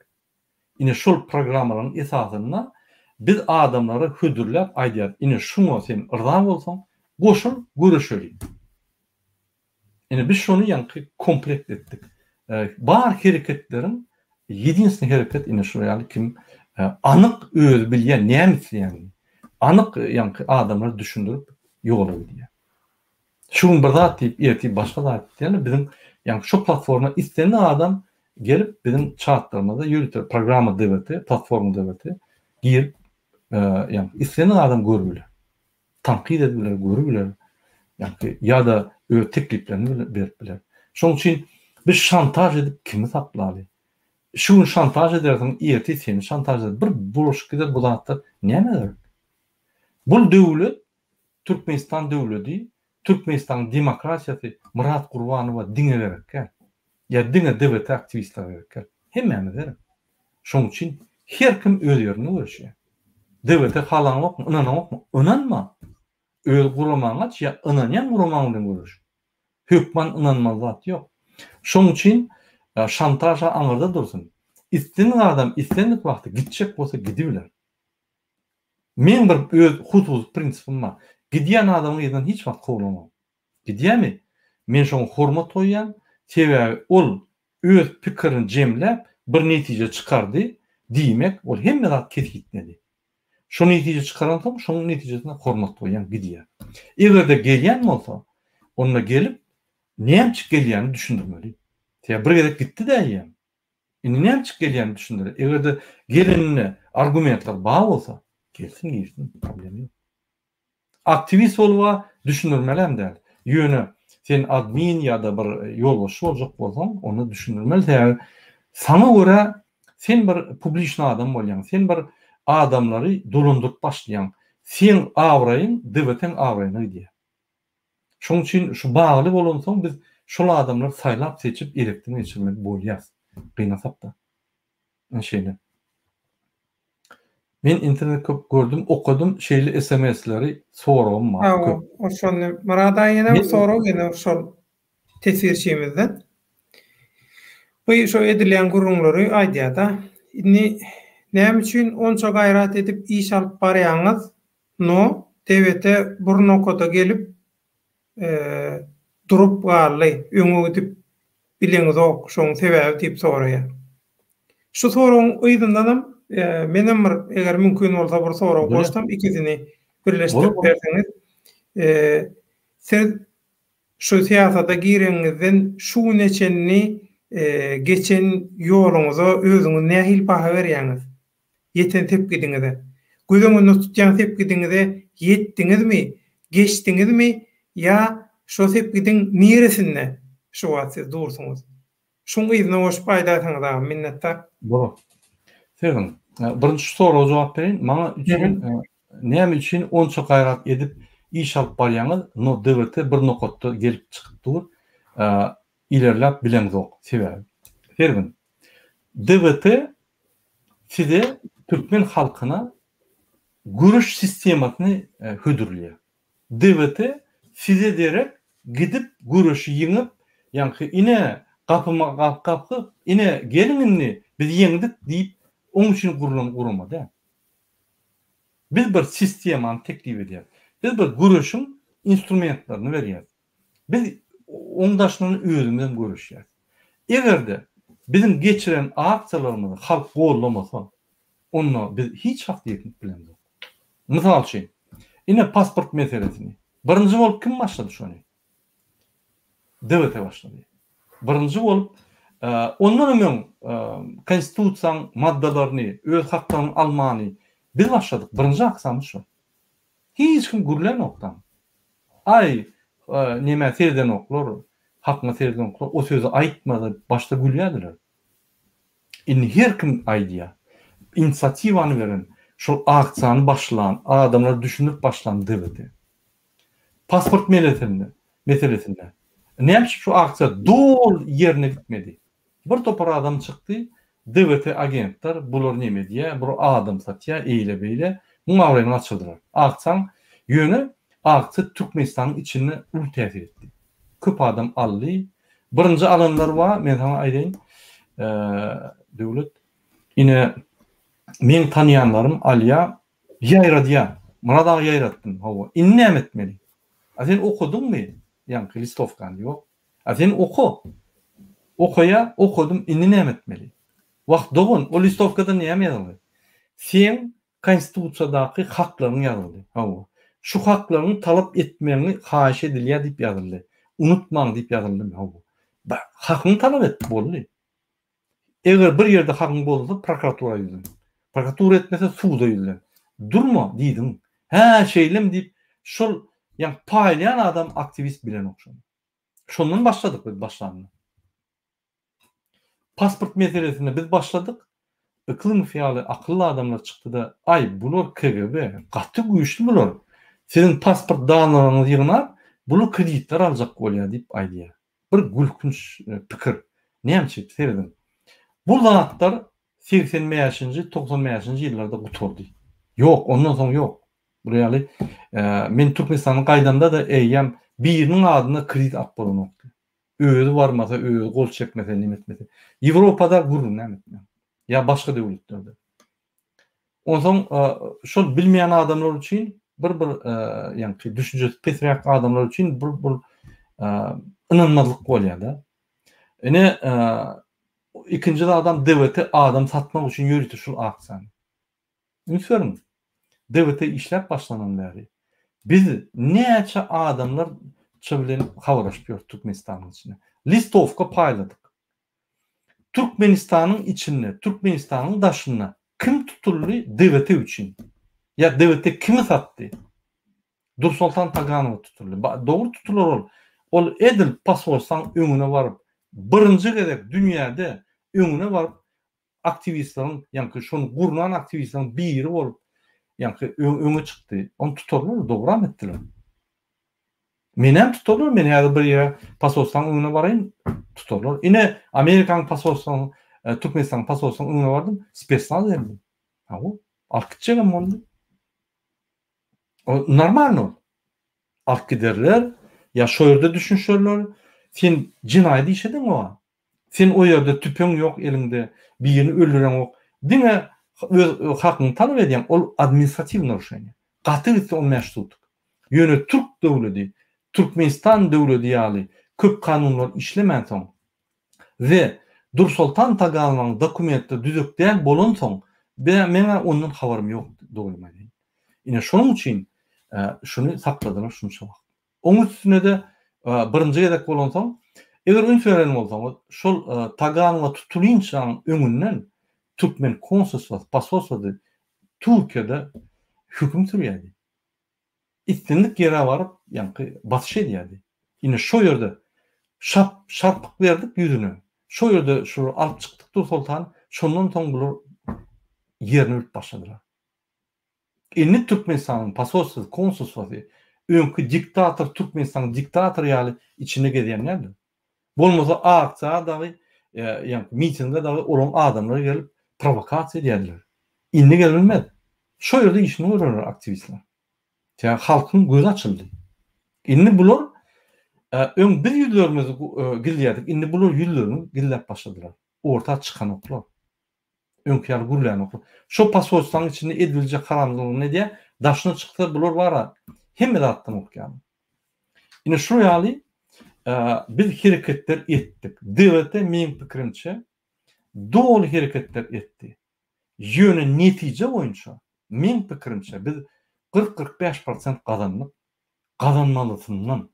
S2: Ine şol programmalaryň esasynda biz adamlara hödürläp aýdýarys, ine şuňa sen yrza bolsaň, goşul, göreşeli. Ine biz şony ýaňky komplekt etdik. Bar hereketleriň ýedinstwnyý hereket ine şular ýaly kim anyk özi bilýän näme isleýänini anyk ýaňky adamlara düşündirip ýola gidýär. Şu gün bir zat diýip ertir başga zat diýýärler biziň ýaňky şu platforma islendik adam gelip biziň çatlarymyzda ýörite programma DWT platforma DWT girip ýaňky islendik adam görüp biler. Tankyt edip biler, görüp biler, ýa-da ýa-da öz tekliplerini berip biler. Şonuň üçin biz şantaž edip kimi saklaly? Şu gün şantaž edersiň, ertir seni şantaž eder. Bir bulaşyk gider bu zatlar nämä gerek? Bul döwlet Türkmenistan döwledi, Türkmenistanyň demokratiýasy Myrat Gurbanowa diňe gerek däl. Ýa diňe DWT aktiwistlere gerek däl. Hemmämize gerek. Şonuň üçin her kim öz ýerinde göreşýär. DWT halaňokmy, ynanaňokmy? Ynanma! Öz guramaňy aç ýa ynanýan guramaň bilen göreş. Hökman ynanmaly zat ýok. Şoň üçin şantaž-a aňyrda dursun. Islendik adam islendik wagty gitjek bolsa gidibiler. Meň bir öz hususy prinsipim bar. Gidýän adamyň yzyndan hiç wagt kowlamok. Gidýärmi? Men şoňa hormat goýýan, sebäbi ol öz pikirini jemläp bir netije çykardy, diýmek ol hemme zat kesgitledi. Şo netije çykaransoň şoň netijesine hormat goýýan gidýär. Eger-de gelýän bolsa, onda gelip nämçik gelýänini düşündirmeli. Sebäbi bir gezek gitdi-dä eýýäm. Indi nämçik gelýänini düşündirmeli. Eger-de geleninde argumentler bar bolsa, gelsin girsin, problem ýok. Aktiwist boluba düşündirmelem däl. Ýöne sen admin ýa-da bir ýolbaşçy boljak bolsaň, onda düşündirmeli sebäbi saňa görä sen bir publiçny adam bolýaň, sen bir adamlary dolandyryp başlaýaň. Seň abraýyň DWT-iň abraýyna gidýär. Şoň üçin şu bagly bolansoň biz şol adamlary saýlap seçip elekden geçirmeli bolýas. Gynasakda. Ine şeýle. Men internet köp gördüm, okadym şeýle SMS-leri soragym bar köp.
S1: Hawa, şony Myrat aga ýene bir sorag ýene şol teswirçimizden. Bu şo edilýän gürrüňleri aýdýada. Indi näme üçin onça gaýrat edip iş alyp barýaňyz, no TBT bir nokada gelip durup galdy, öňe gidip bileňizok, şoň sebäbi diýip soraýar. Şu soragyň yzyndanam menem bir eger mümkin bolsa bir sorag goşsam ikisini birleşdirip berseňiz. Siz şu syýasata gireňizden şu güne çenli geçen ýoluňyza özüňiz nähili baha berýäňiz? Ýeten sepgidiňize. Göz öňünde tutýan sepgidiňize ýetdiňizmi, geçdiňizmi ýa şo sepgidiň niresinde şu wagt siz dursuňyz? Şuň yzyna goşup aýdaýsaňyz agam minnetdar.
S2: Bolar. Sergin, birinji şu soraga jogap bereýin. Maňa üçin näme üçin onça gaýrat edip iş alyp barýaňyz, no DWT bir nokatda gelip çykyp dur, ilerläp bileňzok. Sebäbi. Sergin, DWT size türkmen halkyna göreş sistemasyny hödürleýär. DWT size derek gidip göreşi ýeňip, ýaňky ine gapyma gapyp, ine geliň indi biz ýeňdik diýip oň üçin gurlan gurama däl. Biz bir sistemany teklip edýäris. Biz bir göreşiň instrumentlerini berýäris. Biz oň daşyndan özümizem göreşýäris. Eger-de biziň geçiren aksiýalarymyzy halk gollamasa, onda biz hiç wagt ýeňip bilemzok. Mysal üçin, ine pasport meselesini. Birinji bolup kim başlady şony? DWT başlady. Birinji bolup, ondan hem öň Konstitusiýanyň maddalaryny, öz haklaryny almany biz başladyk. Birinji aksiýamyz şol. Hiç kim gürlänokdam. Aý, nemä seredenoklar, hakyňa seredenoklar, o sözi aýtma diýip başda gülýärdiler. Indi her kim aýdýar. Inisiatiwany beren, şol aksiýany başlan, adamlara düşündirip başlan DWT. Pasport melesinde, meselesinde. Näme üçin şu aksiýa doly ýerine gitmedi? Bir topar adam çykdy, DWT agentler, bular neme edýär, bular adam satýar, eýle-beýle, muň abraýyny gaçyrdylar. Aksiýaň, ýöne aksiýa Türkmenistanyň içinde uly täsir etdi. Köp adam aldy. Birinji alanlar bar, men saňa aýdaýyn, Döwlet, ine, meň tanýanlarym alýar, ýaýradýar. Myrat aga ýaýratdym, hawa. Indi näme etmeli? A sen okadyňmy ýaňky listowkany? Ýok. A sen oka. Okaýa, okadym, indi näme etmeli? Wah, dogan, o listowkada näme ýazylgy? Seň Konstitusiýadaky haklaryň ýazyldy. Hawa. Şu haklaryňy talap etmegiňi haýyş edilýär diýip ýazyldy. Unutmaň diýip ýazyldymy? Hawa. Ba, hakyňy talap et, boldy. Eger bir ýerde hakyň bozulsa, prokuratura ýüzlen. Prokuratura etmese, suda ýüzlen. Durma diýdiň. Hä, şeýlemi diýip, şol, ýa paýlaýan adam aktiwist bilenok şony. Şondan başladyk biz başlanda. Pasport meselesinde biz başladyk. Yklymow ýaly akylly adamlar çykdy-da, aý, bular KGB, gaty güýçli bular. Siziň pasport danlaryňyzy ýygnap, bular kreditler aljak bolýar diýip aýdýar. Bir gülkünç pikir. Näme üçin? Serediň. Bu zatlar 85-nji, 95-nji ýyllarda gutardy. Ýok, ondan soň ýok. Bular ýaly men Türkmenistandan gaýdamda-da eýýäm biriniň adyna kredit alyp bolanokdy. Özi barmasa, özi gol çekmese, neme etmese. Ýewropada gürrüň näme etmäň. Ýa başga döwletlerde. Onsoň şol bilmeýän adamlar üçin bir bir ýaňky düşünjesi pesräk adamlar üçin bir bir ynanmazlyk bolýar-da. Ine ikinji zadam DWT adam satmak üçin ýörite şul aksiýany. Üns beriň, DWT işläp başlanan bäri biz näçe adamlar ça bilen habarlaşyp ýörüs Türkmenistanyň içinde. Listowka paýladyk. Türkmenistanyň içinde, Türkmenistanyň daşynda kim tutuldy DWT üçin? Ýa DWT kimi satdy? Dursoltan Taganowa tutuldy. Dogry tutular ol. Ol edil posolstwaň öňüne baryp, birinji gezek dünýäde öňüne baryp aktiwistleriň, ýaňky şony gurnan aktiwistleriň biri bolup, ýaňky öňe çykdy. Ony tutarlar, dogram etdiler. Menem tutarlar, men häzir bir ýere posolstwaň öňüne baraýyn, tutarlar. Ine, Amerikanyň posolstwasynyň, e, Türkmenistanyň posolstwasynyň öňüne bardym, spesnaz geldi. Hawa, alyp gitjegem boldy. O normalny ol. Alyp giderler, ýa şo ýerde düşünişerler. Sen jenaýat iş edeňok-a. Sen o ýerde tüpeň ýok eliňde, birini öldüreňok. Diňe öz hakyňy talap edýäň, ol administratiw naruşeniýe. Gaty gitse 15 sutuk. Ýöne türk döwledi, Türkmenistan döwledi ýaly köp kanunlar işlemänsoň we Dursoltan Taganowyň dokumentleri düzük däl bolansoň, meň-ä ondan habarym ýok, dogrymy aýdaýyn. Ine şonuň üçin şuny sakladylar şunça wagt. Oň üstüne-de birinji gezek bolansoň, eger üns beren bolsaňyz, şol Taganowa tutulynçaň öňünden türkmen konsulstwasy, posolstwasy Türkiýede höküm sürýärdi. Islendik ýere baryp, ýaňky basyş edýärdi. Ine şo ýerde şap, şarpyk berdik ýüzüne. Şo ýerde şulary alyp çykdyk Dursoltany, şondan soň bular ýerini bilip başladylar. Indi Türkmenistanyň posolstwasy, konsulstwasy öňki diktator Türkmenistanyň diktatory ýaly içinde gezýän däldir. Bolmasa aksiýa dagy, ýaňky mitinge dagy olaň adamlary gelip prowokasiýa edýärdiler. Indi gelinmez. Şo ýerde işini görerler aktiwistler. Sebäbi halkyň gözi açyldy. Indi bular öň biz ýüzlerimizi gizleýärdik, indi bular ýüzlerini gizläp başladylar. Orta çykanoklar. Öňki ýaly gürlänoklar. Şo posolstwanyň içinde edibiljek haramlygyny edýär. Daşyna çyksa bular bara hemme zatdan gorkýarlar. Ine şu ýaly biz hereketler etdik. DWT meň pikirimçe doly hereketler etdi. Ýöne netije boýunça meň pikirimçe biz 40-45 prosent gazandyk. Gazanmalysyndan.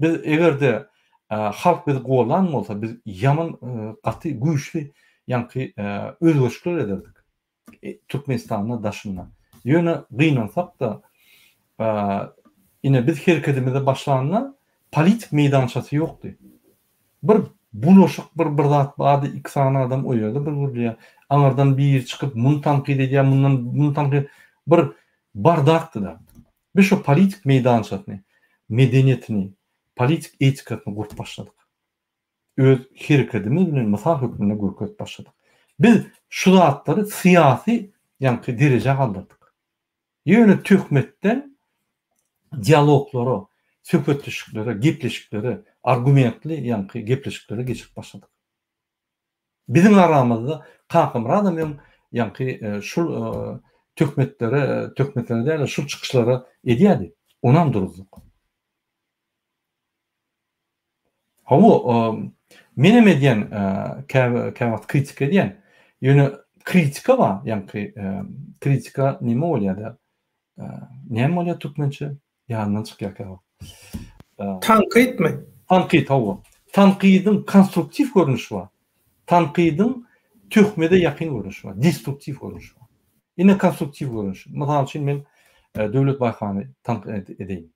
S2: Biz eger-de halk bizi goldan bolsa biz ýaman gaty güýçli ýaňky özgerişikler ederdik. Türkmenistanda daşynda. Ýöne gynansak-da ine biz herekedimize başlanda politik meýdançasy ýokdy. Bir bulaşyk bir bir zat bardy, iki sany adam o ýerde bir gürleýär. Aňyrdan biri çykyp muny tankyt edýär, mundan muny tankyt bir bardakdy-da. Biz şo politik meýdançasyny, medeniýetini, politik etikasyny gurup başladyk. Öz herekedimiz bilen mysal hökmünde görkezip başladyk. Biz şu zatlary syýasy ýaňky derejä galdyrdyk. Ýöne töhmetden dialoglara, söhbetdeşliklere, gepleşiklere, argumentli ýaňky gepleşiklere geçirip başladyk. Biziň aramyzda Kakamyradam öň ýaňky şul töhmetlere, töhmetlere däl-de şul çykyşlara edýärdi. Onam duruzdyk. Hawa, menem edýän, käwagt kritika edýän. Ýöne kritika bar, ýaňky kritika neme bolýar-da? Näme bolýar türkmençe? Ýadymdan çykýar käwagt.
S1: Tankytmy?
S2: Tankyt, hawa. Tankydyň konstruktiw görnüşi bar. Tankydyň töhmede ýakyn görnüşi bar, destruktiw görnüşi bar. Ine konstruktiw görnüşi. Mysal üçin men Döwlet Baýhany tankyt edeýin.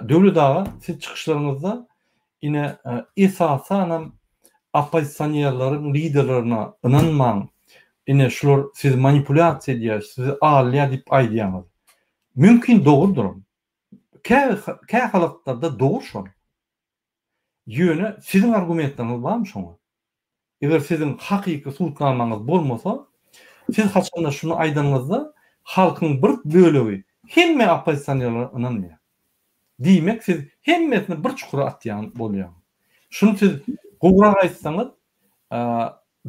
S2: Döwlet aga, siz çykyşlaryňyzda ine esasanam oppozisionerleriň liderlerine ynanmaň, ine şular sizi manipulýasiýa edýär, sizi alýar diýip aýdýaňyz. Mümkin dogrudyram. Kä kä halatlarda dogry şol. Ýöne siziň argumentleriňiz barmy şoňa? Eger siziň hakyky subutnamaňyz bolmasa, siz haçanda şuny aýdanyňyzda, Halkyň bir bölegi hemme oppozisionerlere ynanmaýar. Diýmek siz hemmesini bir çukura atýan bolýaňyz. Şuny siz gowurak aýtsaňyz,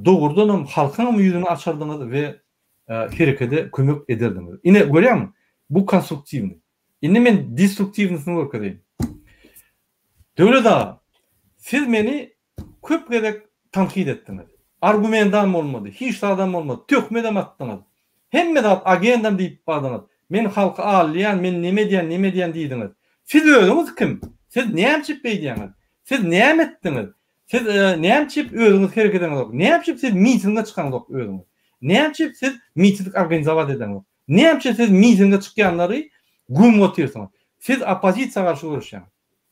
S2: dogrudanam halkyňam ýüzüni açardyňyz we herekede kömek ederdiňiz. Ine görýäňmi? Bu konstruktiwnyý. Indi men destruktiwnysyny görkezeýin. Döwlet aga, siz meni köp gezek tankyt etdiňiz. Argumendam bolmady, hiç zadam bolmady, töhmedem atdyňyz. Hemme zat agendam diýip bardyňyz. Men halky aldaýan, men neme edýän, neme edýän diýdiňiz. Siz özüňiz kim? Siz näme üçin beýdýäňiz? Siz näme etdiňiz? Siz näme üçin özüňiz hereket edeňizok? Näme üçin siz mitinge çykaňzok özüňiz? Näme üçin siz miting organizowat edeňzok? Näme üçin siz mitinge çykýanlary gömüp otyrsyňyz? Siz oppozisiýa garşy göreşýäňiz.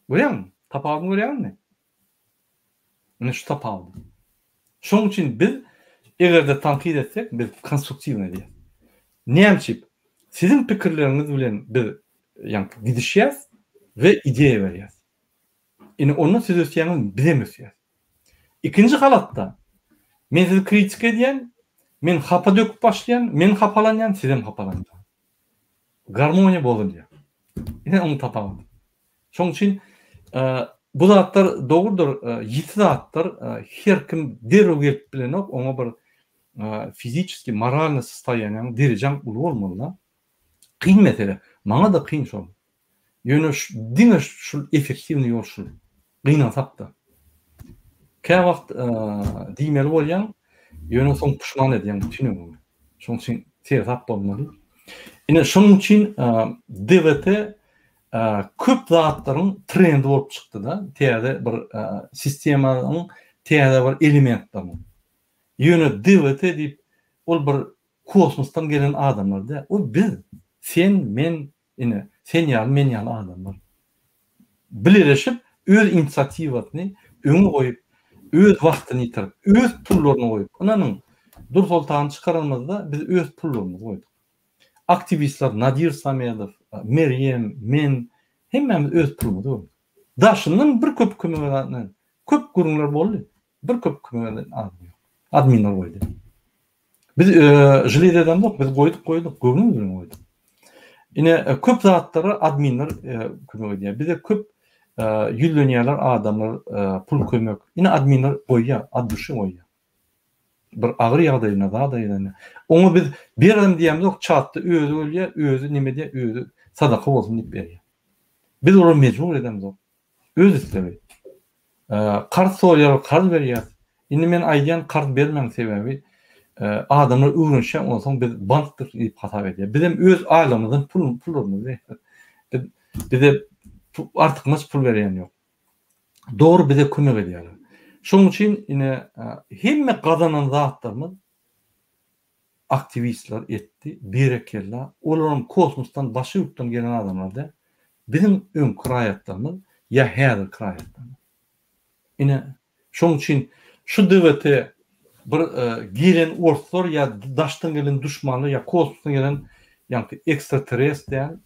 S2: Görýäňmi? Tapawudyny görýäňizmi? Ine şu tapawudy. Şonuň üçin biz eger-de tankyt etsek, biz konstruktiwnyý edýäs. Näme üçin? Siziň pikirleriňiz bilen biz ýaňky gidişýäs we ideýa berýäs. Ine onda siz ösýäňiz, bizem ösýäs. Ikinji halatda men sizi kritika edýän, men hapa döküp başlaýan, men hapalanýan, sizem hapalanýaňyz. Garmoniýa bozulýar. Ine onuň tapawudy. Şonuň üçin bu zatlar dogrudyr, ýiti zatlar, her kim derrew gelip bilenok, oňa bir fiziçeskiý, moralnyý sostoýaniýaň, derejäň uly bolmaly-da. Kyn mesele. Maňa-da kyn şol. Ýöne diňe şul effektiwnyý ýol şul. Gynansakda. Käwagt diýmeli bolýaň, ýöne soň puşman edýäň bütin ömrüňe. Şonuň üçin seresap bolmaly. Ine şonuň üçin DWT köp zatlaryň trendi bolup çykdy-da, täze bir sistemanyň täze bir elementleriniň. Ýöne DWT diýip ol bir kosmosdan gelen adamlar däl. O biz, sen, men, Ine, sen ýaly, men ýaly adamlar. Bileleşip, öz inisiatiwasyny öňe goýup, öz wagtyny ýitirip, öz pullaryny goýup, ynanyň, Dursoltany çykaranymyzda biz öz pullarymyzy goýduk. Aktiwistler Nadir Samedow, Merýem, men, hemmämiz öz pulumyzy goýduk. Daşyndan bir köp kömek eden, köp gürrüňler boldy, bir köp kömek eden adam ýok. Adminler goýdy. Biz žiled edemzok, biz goýduk, goýduk, göwnümiz bilen goýduk. Ine, köp zatlara adminler kömek edýär. Bize köp ýüzlenýärler adamlar pul kömek. Ine adminler goýýar, od duşy goýýar. Bir agyr ýagdaýynda zat aýdanda. Oňa biz berem diýemzok, çatda özi ölýär, özi neme edýär, özi sadaka bolsun diýip berýär. Biz olary mejbur edemzok. Öz islegi. Karz soraýarlar, karz berýäs. Indi men aýdýan karz bermäň sebäbi adamlar öwrenişýär onsoň biz bankdyr diýip hasap edýär. Bizem öz aýlygymyzdan pul pullarymyzy berýäs. Biz bize artykmaç pul berýän ýok. Dogry bize kömek edýärler. Şonuň üçin ine hemme gazanan zatlarymyz aktiwistler etdi, berekella, olaram kosmosdan başga ýurtdan gelen adamlar däl, biziň öňki raýatlarymyz ýa häzirki raýatlarymyz. Ine, şoň üçin şu DWT bir gelen orslar ýa daşdan gelen duşmanlar ýa kosmosdan gelen ýaňky ekstraterres däl,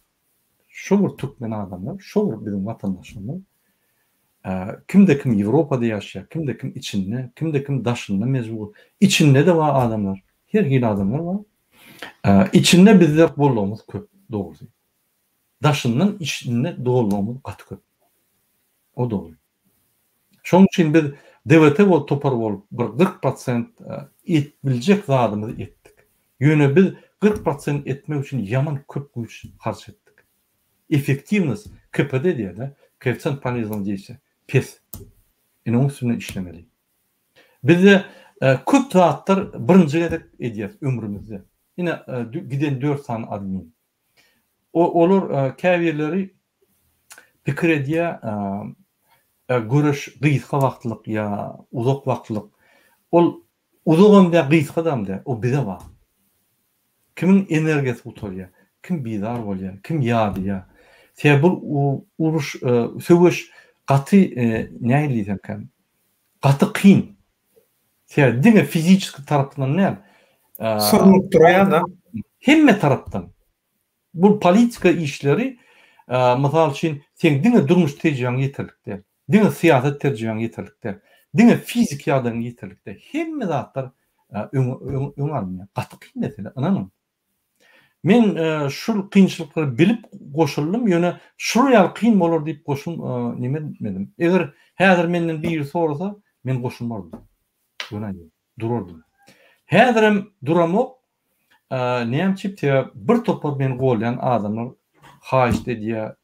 S2: Şo bir türkmen adamlar, şo bir biziň watandaşlarymyz. Kimde kim Ýewropada ýaşaýar, kimde kim içinde, kimde kim daşynda mejbur. Içinde-de bar adamlar, her hili adamlar bar. Içinde bizde gollagymyz köp, dogrusy. Daşyndan içinde gollagymyz gaty köp. O dogry. Şonuň üçin biz DWT bolup topar bolup bir 40 prosent edip biljek zadymyzy etdik. Ýöne biz 40 prosent etmek üçin ýaman köp güýç harç etdik. Effektiwnost KPD diýýär-de, koeffisiýent poleznogo deýstwiýa, pes. Ine oň üstünde işlemeli. Bizde köp zatlar birinji gezek edýäris ömrümizde. Ine giden dört sany admin. Olar käbirleri pikir edýär, göreş gysga wagtlyk ýa uzak wagtlyk. Ol uzagam däl, gysgadam däl, o bize bagly. Kimiň energiýasy gutarýar, kim bizar bolýar, kim ýadaýar. Sebäbi bu uruş, söweş gaty nähili diýsemkäm, gaty kyn. Sebäbi diňe fiziçeski tarapyndan däl,
S1: Surnukdyrýar-da.
S2: Hemme tarapdan. Bu politika işleri, mysal üçin, seň diňe durmuş tejribeň ýeterlik däl. Diňe syýasat tejribeň ýeterlik däl. Diňe fiziki ýagdaýyň ýeterlik däl. Hemme zatlar öňe alynýar. Gaty kyn mesele, ynanyň. Men şul kynçylyklary bilip goşuldym, ýöne şular ýaly kyn bolar diýip goşul neme etmedim. Eger häzir menden biri sorasa, men goşulmardym. Göni aýdýan, durardym. Häzirem duramok. Näme üçin? Sebäbi bir topar meni goldaýan adamlar haýyşt edýär.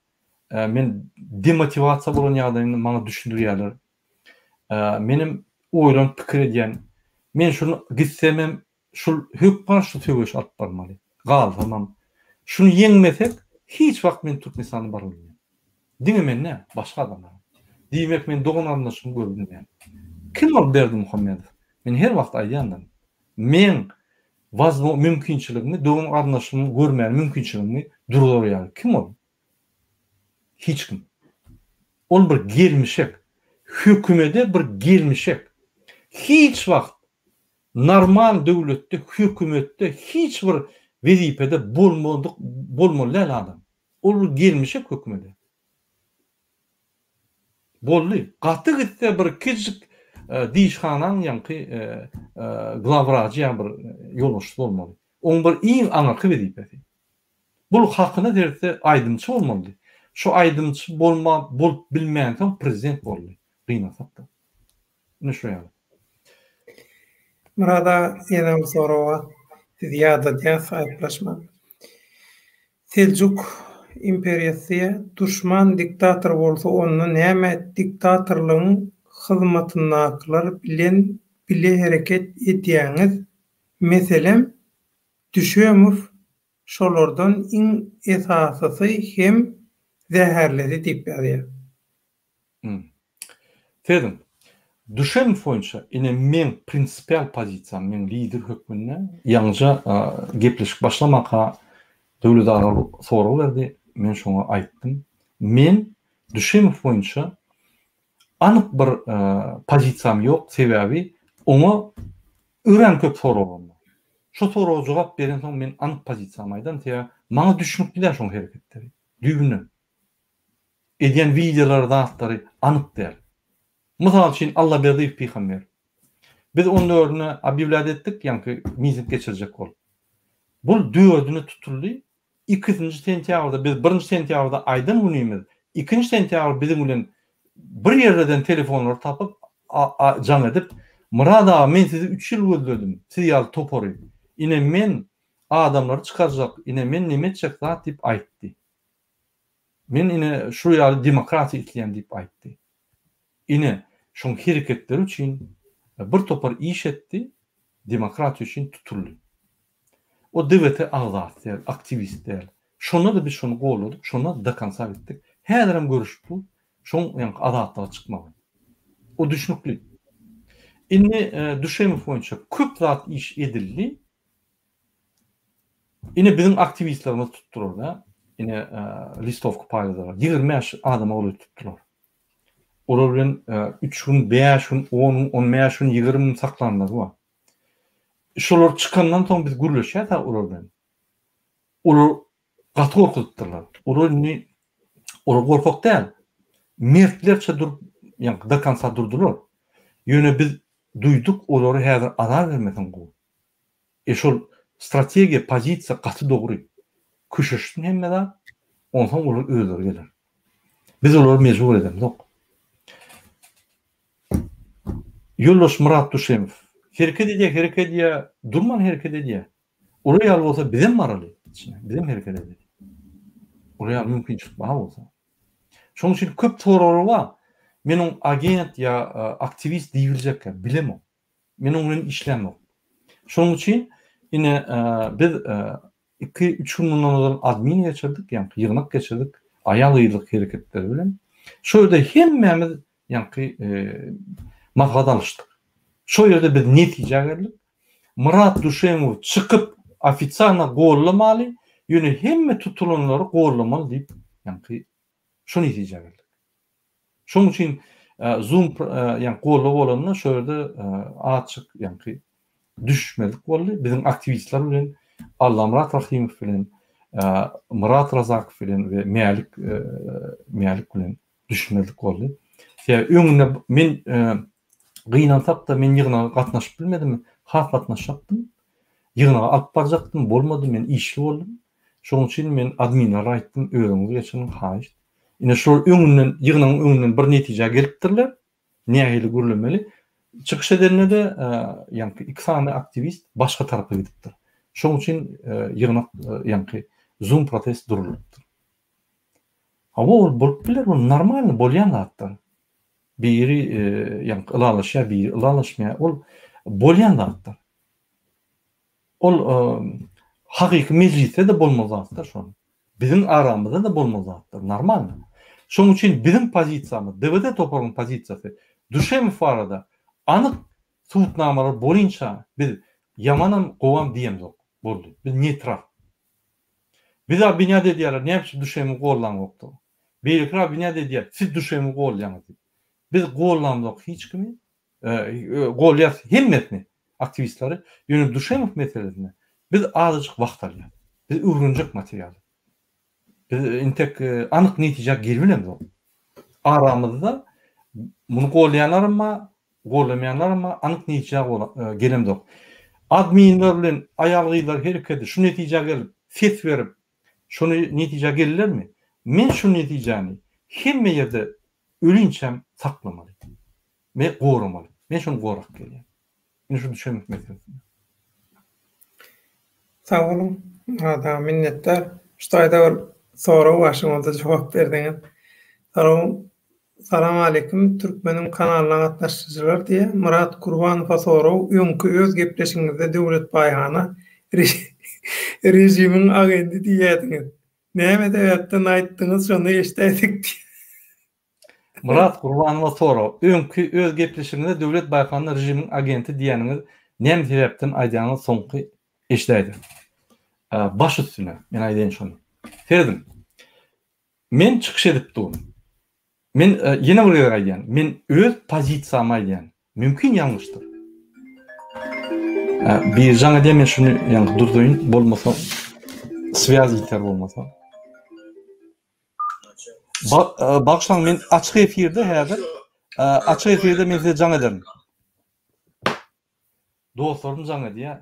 S2: Men demotiwasiýa bolan ýagdaýymda maňa düşündirýärler. Menem oýlanyp pikir edýän. Men şuny gitsemem şul hökman şu söweşi alyp barmaly. Galsamam. Şuny ýeňmesek hiç wagt men Türkmenistana baryp bilmen. Diňe men däl, başga adamlaram. Diýmek men dogan garyndaşymy görüp bilmeýän. Kim ol Berdimuhamedow? Men her wagt aýdýandyryn. Meň wazmo mümkinçiligimi dogan garyndaşymyň görmäne mümkinçiligimi durzar ýaly kim ol? Hiç kim. Ol bir gelmişek. Hökümede bir gelmişek. Hiç wagt normal döwletde hökümetde hiç bir wezipede bolmadyk bolmaly däl adam. Ol bir gelmişek hökümede. Boldy. Gaty gitse bir kiçijik dişhanaň ýaňky glawwrajy ýa bir ýolbaşçysy bolmaly. Oň bir iň aňyrky wezipesi. Bul hakyna seretse aýdymçy bolmalydy. Şu aýdymçy bolma bolup bilmänsoň prezident boldy. Gynansakda. Ine şu ýaly.
S1: Myrat aga ýene bir sorag bar. Sizi ýadadýas aýyplaşmaň. Seljuk imperiýasy duşman diktator bolsa onda näme diktatorlygyň hyzmatyndakylar bilen bile hereket edýäňiz meselem Düşemow şolardan iň esasysy hem zäherlisi diýip ýazýar.
S2: Serediň, Düşemow boýunça ine meň prinsipial pozisiýam, meň lider hökmünde, ýaňyja gepleşik başlamaka Döwlet aga sorag berdi, men şoňa aýtdym. Men Düşemow boýunça anyk bir pozisiýam ýok, sebäbi oňa örän köp soraglarym bar. Şo soraga jogap berensoň men anyk pozisiýamy aýdaryn, sebäbi maňa düşnükli däl şoň hereketleri, düýbünden. Edýän wideolary zatlary anyk däl. Mysal üçin Allaberdiýew pygamber. Biz on dördüne obýewlýat etdik, ýaňky miting geçirjek bolup. Bul dördüne tutuldy, Ikisinji sentýabrda biz birinji sentýabrda aýdan günimiz, ikinji sentýabr biziň bilen bir ýerlerden telefonlary tapyp jaň edip, Myrat aga men sizi üç ýyl gözledim, siz ýaly topary. Ine men adamlary çykarjak, ine men neme etjek zat diýip aýtdy. Men ine şu ýaly demokratiýa isleýän diýip aýtdy. Ine şoň hereketleri üçin bir topar iş etdi, demokratiýa üçin tutuldy. O DWT agzasy däl, aktiwist däl. Şonda-da biz şony golladyk, şonda do konca gitdik. Häzirem görüşip dur, şoň ýaňky azatlyga çykmagy. O düşnükli. Indi Düşemow boýunça köp zat iş edildi. Ine biziň aktiwistlerimiz tutdular-da, ine listowka paýladylar. 25 adama golaý tutdular. Olar bilen üç gün, bäş gün, on gün, on bäş gün, 20 gün saklanlary bar. Şolar çykandan soň biz gürleşýäs-ä olar bilen. Olar gaty gorkuzypdyrlar. Olar indi olar gorkak däl. Mertlerçe durup, ýagny do konca durdular. Ýöne biz duýduk, olary häzir azar bermeseň gowy. E şol strategiýa, pozisiýa gaty dogry. Köşeşsin hemme zat, onsoň olar özleri geler. Biz olary mejbur edemzok. Ýoldaş Myrat Duşemow, Hereket edýär, hereket edýär, durman hereket edýär. Olar ýaly bolsa bizem baraly içine, bizem hereket edeli. Olar ýaly mümkinçilik bar bolsa. Şonuň üçin köp soraglar bar. Men oň agent ýa aktiwist diýibiljekkä bilemok. Men oň bilen işlämok. Şonuň üçin ine biz Iki, üç gün mundan ozal admin geçirdik, ýaňky ýygnak geçirdik, aýal-gyzlyk hereketleri bilen. Şo ýerde hemmämiz ýaňky maslahat alyşdyk. Şo ýerde biz netijä geldik. Myrat Duşemow çykyp ofitsialno gollamaly, ýöne hemme tutulanlary gollamaly diýip, ýaňky şo netijä geldik. Şonuň üçin Zoom ýaňky golda bolanda şo ýerde azjyk ýaňky düşüşmezlik boldy. Biziň aktiwistler bilen Allamyrat Rahymow bilen Myrat Razakow bilen we Mälik Mälik bilen düşüşmezlik boldy. Sebäbi öňünde men gynansak-da men ýygnaga gatnaşyp bilmedim. Has gatnaşjakdym. Ýygnaga alyp barjakdym, bolmady, men işli boldum. Şonuň üçin men adminlere aýtdym, özüňiz geçiriň, haýyşt. Ine şular öňünden, ýygnagyň öňünden bir netijä gelipdirler. Nähili gürlemeli? Çykyş edende-de, ýaňky iki sany aktiwist başga tarapa gidipdir. Şonuň üçin ýygnak, ýaňky Zoom protest durulypdyr. Hawa, ol bolup biler, ol normalny bolýan zatlar. Biri ýaňky ylalaşýar, biri ylalaşmaýar. Ol bolýan zatlar. Ol hakyky mejlisde-de bolmaly zatlar şol. Biziň aramyzda-da bolmaly zatlar, normalny. Şonuň üçin biziň pozisiýamyz, DWD toparynyň pozisiýasy Düşemow barada anyk subutnamalar bolynça biz ýamanam, gowam diýemzok. Boldy. Biz neýtral. Bizi obwinýat edýärler, näme üçin Düşemowy goldaňokdygy. Beýlekiler obwinýat edýär, siz Düşemowy goldaýaňyz diýip. Biz gollamzok hiç kimi. Golýas hemmesini aktiwistleri. Ýöne Duşemow meselesinde biz azajyk wagt alýas. Biz öwrenjek materialy. Biz intek anyk netijä gelibilemzok. Aramyzda muny golýanlaram bar, gollamaýanlaram bar, anyk netijä gelemzok. Adminler bilen aýal-gyzlar hereketi şu netijä gelip, ses berip, şony netijä geldilermi? Men şu netijäni hemme ýerde ölinçäm saklamaly we goramaly. Men şony gorap gelýän. Ine şu düşenlik meselesinde.
S1: Sag boluň. Myrat aga minnetdar. Şu taýda bir sorag bar şoňada jogap berseňiz. Soragym Salam aleýkum Türkmeniň kanalyna gatnaşyjylar diýýär. Myrat Gurbanowa sorag öňki öz gepleşigiňizde Döwlet Baýhana režimiň agendi diýýädiňiz. Näme sebäpden aýtdyňyz şony eşdäýsek diýip.
S2: Myrat Gurbanowa sorag, öňki öz gepleşigiňizde Döwlet Baýhana režimiň agenti diýýäniňiz näme sebäpden aýdýaňyz soňky eşidäýdik. Baş üstüne, men aýdaýyn şony. Serediň. Men çykyş edip durun. Men ýene bir gezek aýdýan, men öz pozisiýamy aýdýan. Mümkin ýalňyşdyr. Biri jaň edýär, men şuny ýaňky durzaýyn, bolmasa swýaz ýiter bolmasa. Bagyşlaň, men açyk efirde häzir. Açyk efirde men size jaň ederin. Dostlarym jaň edýär.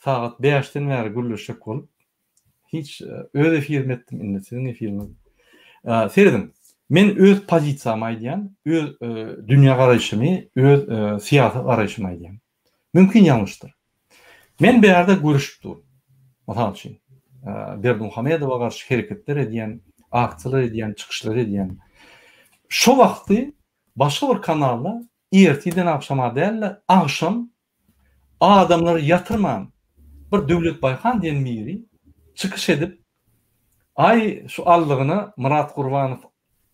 S2: Sagat bäşden bäri gürleşjek bolup, hiç öz efirimi etdim, indi siziň efiriňiz. Serediň, men öz pozisiýamy aýdýan, öz dünýä garaýşymy, öz syýasy garaýşymy aýdýan. Mümkin ýalňyşdyr. Men bärde göreşip durun. Mysal üçin, Berdimuhamedowa garşy hereketler edýän, aksiýalar edýän, çykyşlar edýän. Şo wagty başga bir kanalda ertirden agşama däl-de, agşam Adamlary ýatyrman, bir Döwlet Baýhan diýen biri çykyş edip, Aý, şu aldygyna Myrat Gurbanow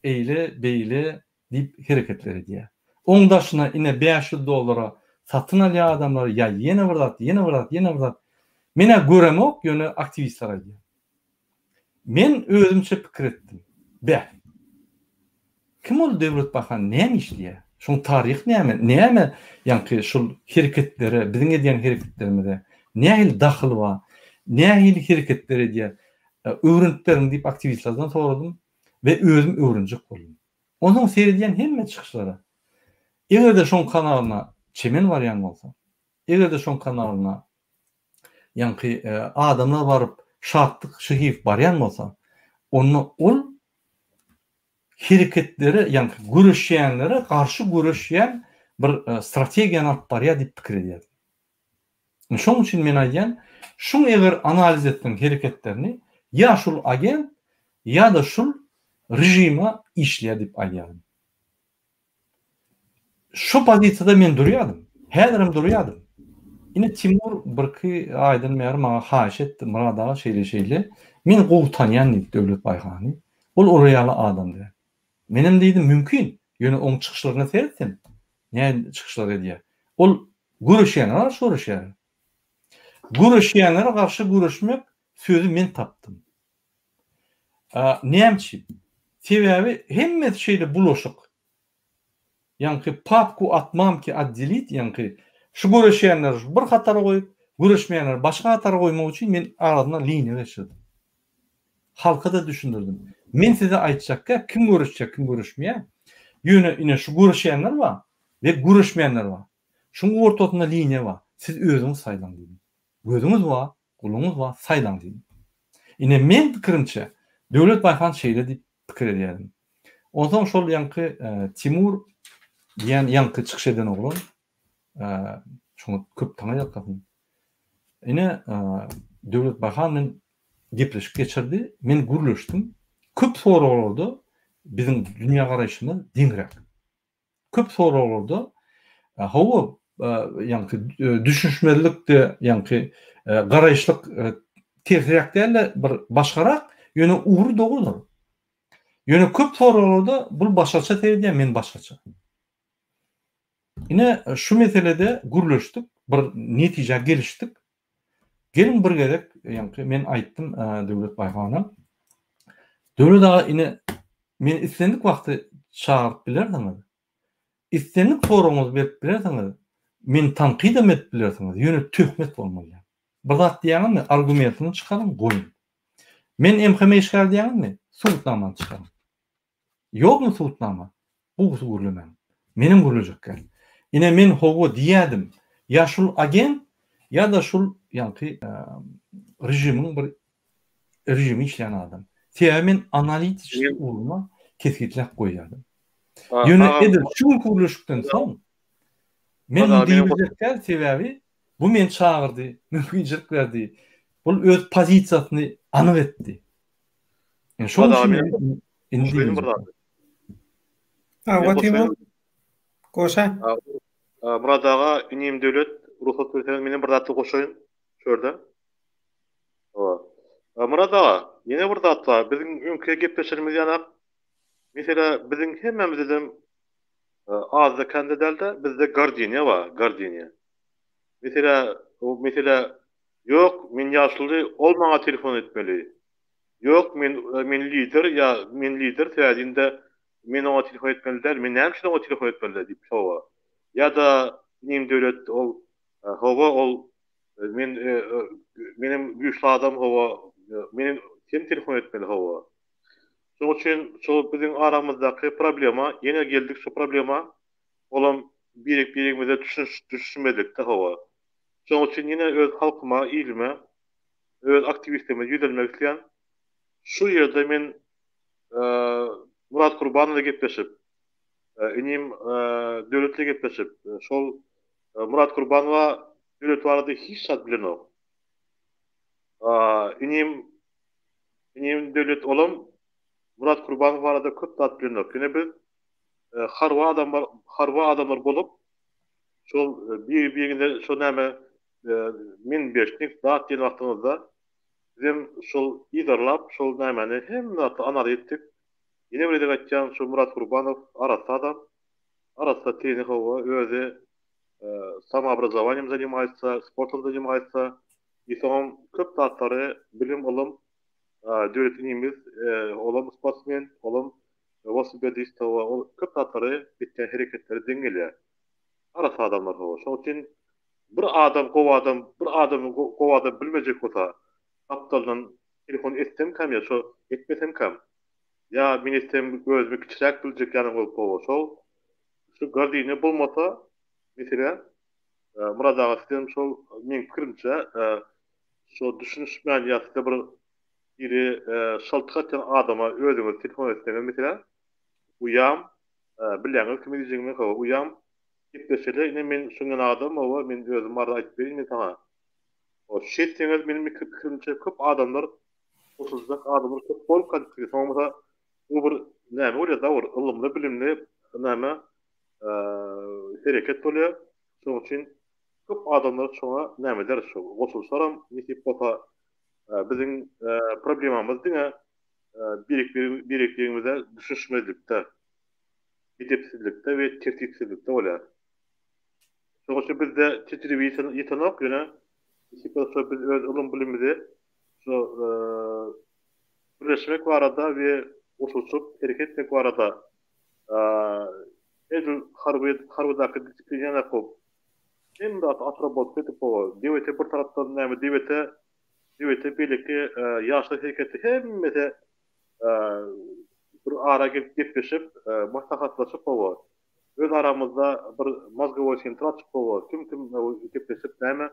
S2: eýle, beýle diýip hereketler edýär. Oň daşyna ine 500 dollara satyn alýar adamlary ýa ýene bir zat, ýene bir zat, ýene bir zat. Men-ä göremok, ýöne aktiwistler aýdýar. Men özümçe pikir etdim. Beh. Kim ol Döwlet Bahan näme işleýär? Şoň taryhy näme? Näme ýaňky şul hereketlere, biziň edýän hereketlerimize nähili dahyly bar? Nähili hereketler edýär? Öwrenip beriň diýip aktiwistlerden soradym we özüm öwrenjek boldum. Onsoň seredýän hemme çykyşlara. Eger-de şoň kanalyna Çemen barýan bolsa, eger-de şoň kanalyna ýaňky adamlar baryp Şatlyk Şyhyýew barýan bolsa, onda ol hereketlere, ýaňky göreşýänlere garşy göreşýän bir strategiýany alyp barýar diýip pikir edýärdim. Şonuň üçin men aýdýan, şuň eger analiz etseň hereketlerini, ýa şul agent, ýa-da şul režime işleýär diýip aýdýaryn. Şu pozisiýada men durýardym. Häzirem durýardym. Ine Timur birki aýdan bäri maňa haýyş etdi, Myrat aga şeýle-şeýle, men gowy tanýan diýdi Döwlet Baýhany. Ol olar ýaly adam däl. Menem diýdim, mümkin, ýöne oň çykyşlaryna seret sen, nähili çykyşlar edýär. Ol göreşýänlere garşy göreşýär. Göreşýänlere garşy göreşmek sözi men tapdym. Näme üçin? Sebäbi hemmesi şeýle bulaşyk. Ýaňky papku at mamki otdelit, ýaňky şu göreşýänleri şu bir hatara goýup, göreşmeýänleri başga hatara goýmak üçin men arasyna liniýa geçirdim. Halka-da düşündirdim. Men size aýtjakka kim göreşýär, kim göreşmeýär. Ýöne ine şu göreşýänler bar we göreşmeýänler bar. Şuň ortasynda liniýa bar. Siz özüňiz saýlaň diýdim. Gözüňiz bar, Guluňyz bar, saýlaň diýdim. Ine meň pikirimçe Döwlet Baýhan şeýle diýip pikir edýärdim. Onsoň şol ýaňky Timur diýen ýaňky çykyş eden oglan şoňa köp taňa ýalkasyn. Ine Döwlet Baýhan bilen gepleşik geçirdi. Men gürleşdim. Köp soraglarda biziň dünýägaraýşymyz deňräk. Köp soraglarda hawa ýaňky düşünişmezlik-de ýaňky garaýyşlyk tersräk däl-de bir başgarak, ýöne ugry dogrudyr. Ýöne köp soraglarda bul başgaça seredýär, men başgaça. Ine şu meselede gürleşdik, bir netijä gelişdik. Geliň bir gezek, ýaňky men aýtdym Döwlet Baýhana. Döwlet aga ine meni islendik wagty çagyryp bilersiňiz. Islendik soragyňyzy berip bilersiňiz. Meni tankydam edip bilersiňiz. Ýöne töhmet bolmaly däl. Bir zat diýýäňizmi, argumentini çykaryň, goýuň. Men MHM işgäri diýýäňizmi, subutnamany çykaryň. Ýokmy subutnama? Gowusy gürlemäň. Menem gürlejek däl. Ine men hawa diýýädim. Ýa şul agent, ýa-da şul ýaňky režimiň bir režimi işleýän adam. Sebäbi men analitiki ugruna kesgitläp goýýardym. Ýöne edil şu günki gürleşikden soň men muny diýibiljek däl, sebäbi bu meni çagyrdy, mümkinçilik berdi. Bul öz pozisiýasyny anyk etdi. Yani şonuň üçin men indi
S3: bir zat.
S1: Hawa Timur. Goşa.
S3: Murat aga, inim Döwlet, rugsat berseňiz menem bir zatly goşaýyn şu ýerde. Hawa. Murat aga, ýene bir zat bar. Biziň öňki gepleşenimiz ýanak. Mesele biziň hemmämizdem azda kände dälde, bizde gardiniýa bar, gardiniýa. Mesele, o mesele ýok, men ýaşuly, ol maňa telefon etmeli. Ýok men men lider ýa men lider sebäbi men oňa telefon etmeli däl men näme üçin oňa telefon etmeli däl diýip hawa ýa-da inim Döwlet ol hawa ol men menem güýçli adam hawa menem sen telefon etmeli hawa şoň üçin şol biziň aramyzdaky problema ýene geldik şu problema olam birek biregimize düşüniş düşünmezlikde hawa şoň üçin ýene öz halkyma ilime öz aktiwistlerime ýüzlenmek isleýän. Şu ýerde men Murat Gurbanow bilen gepleşip, inim Döwlet bilen gepleşip, şol Murat Gurbanowa Döwlet barada hiç zat bilenok. Inim inim Döwlet olam Murat Gurbanow barada köp zat bilenok. Ýöne biz harby adamlar harby adamlar bolup şol bir-birine şo näme Men beşnik zat diýen wagtyňyzda bizem şol yzarlap şol nämäni hemme zatly analiz etdik. Ýene bir gezek aýtýan şu Murat Gurbanow arassa adam. Arassa teni hawa özi samoobrazowaniýem zanimaýtsa, sportom zanimaýtsa i soňam köp zatlary bilim ylym döwlet inimiz olam sportsmen olam welosipedist hawa ol köp zatlary etýän hereketleri deň gelýär. Arassa adamlar hawa şoň üçin Bir adam gowy adam bir adamy gowy adam bilmejek bolsa gapdalyndan telefon etsemkäm ýa şo etmesemkäm ýa men etsem özümi kiçiräk biljek ýaly bolup gowy şol şu gardine bolmasa mesele Myrat aga sizem şol meň pikirimçe şo düşünişmän ýa size bir biri şaltyk atýan adama özüňiz telefon etseňiz mesele uýam bilýäňiz kime diýjegimi hawa uýam Gepleşeli ine men şundan adam hawa men özüm barada aýdyp bereýin men saňa. O şeýtseňiz meniň pikirimçe köp adamlar goşuljak adamlar köp bolup galyp soň bolsa bu bir näme bolýar da bir ylymly bilimli näme hereket bolýar. Şonuň üçin köp adamlar şoňa näme eder şu goşulsaram nesip bolsa biziň problemamyz diňe birek birek-birimize düşünişmezlikde. Edepsizlikde we tertipsizlikde bolýar. Şonuň üçin bizde tejribe ýetenok, ýöne nesip bolsa biz öz ylym-bilimimizi şu birleşmek barada we goşulyşyp hereket etmek barada edil harby harbydaky disiplina ýaly hemme zady otrabotka edip gowa DWT bir tarapdan näme DWT DWT beýleki ýaşlar hereketi hemmesi bir ara gelip gepleşip, maslahatlaşyp hawa, öz aramyzda bir mozgowoý sentr açyp hawa, kim kim gepleşip näme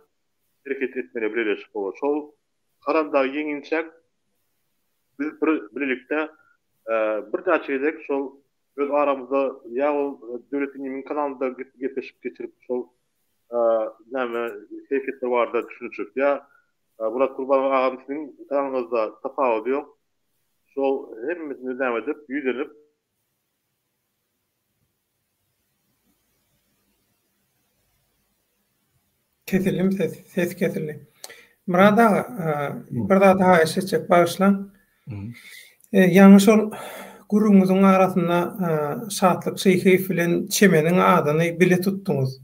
S3: hereket etmeli bileleşip hawa, şol Haramdagy ýeňinçäk. Biz bir bilelikde birnäçe gezek şol öz aramyzda ýa ol Döwlet inimiň kanalynda gepleşik geçirip şol näme hereketler barada düşünişip ýa Myrat Gurbanow agam siziň kanalyňyzda tapawudy ýok. Şol hemmesini näme edip ýüzlenip
S1: Kesildimi ses? Ses kesildi. Myrat aga, bir zat haýyş etjek, bagyşlaň. Ýaňy şol gürrüňiňiziň arasynda Şatlyk Şyhyýew bilen Çemeniň adyny bile tutduňyz.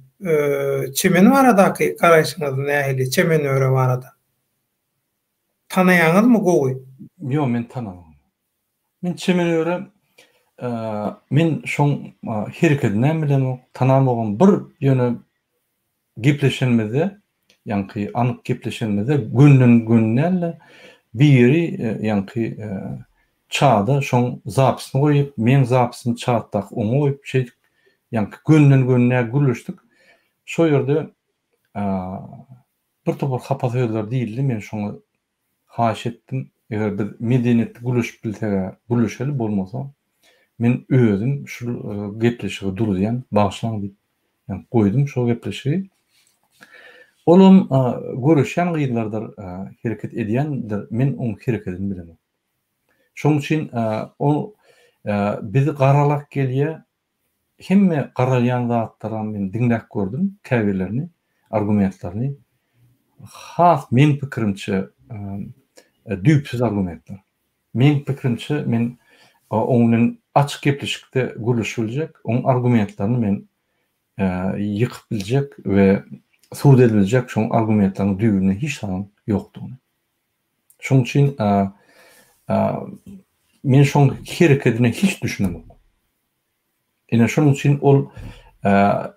S1: Çemen baradaky garaýşyňyz nähili, Çemen Öre barada? Tanaýaňyzmy gowy?
S2: Ýok, men tanamok. Men Çemen Öre men şoň herekedinem bilemok, tanamogam. Bir ýöne gepleşenimizde, ýaňky anyk gepleşenimizde gönden-göni däl-de, biri ýaňky çada şoň zapisini goýup, meň zapisimi çatdaky oňa goýup, şeýdip ýaňky gönden-göni däl gürleşdik. Şo ýerde bir topar hapa sözler diýildi, men şoňa Haýyş etdim, eger biz medeniýetli gürleşip bilseg-ä gürleşeli, bolmasa, men özüm şul gepleşigi duruzýan, bagyşlaň diýip, ýa goýdum şol gepleşigi. Olam göreşýän gyzlardyr, hereket edýändir, men oň herekedini bilemok. Şoň üçin ol bizi garalap gelýär, Hemme garalýan zatlaram men diňläp gördüm käbirlerini, argumentlerini. Has meň pikirimçe düýpsüz argumentler. Meň pikirimçe men oň bilen açyk gepleşikde gürleşip biljek, oň argumentlerini men ýykyp biljek we subut edip biljek şoň argumentleriniň düýbünde hiç zadyň ýokdugyny. Şoň üçin men şoň herekedine hiç düşünemok. Ine şonuň üçin ol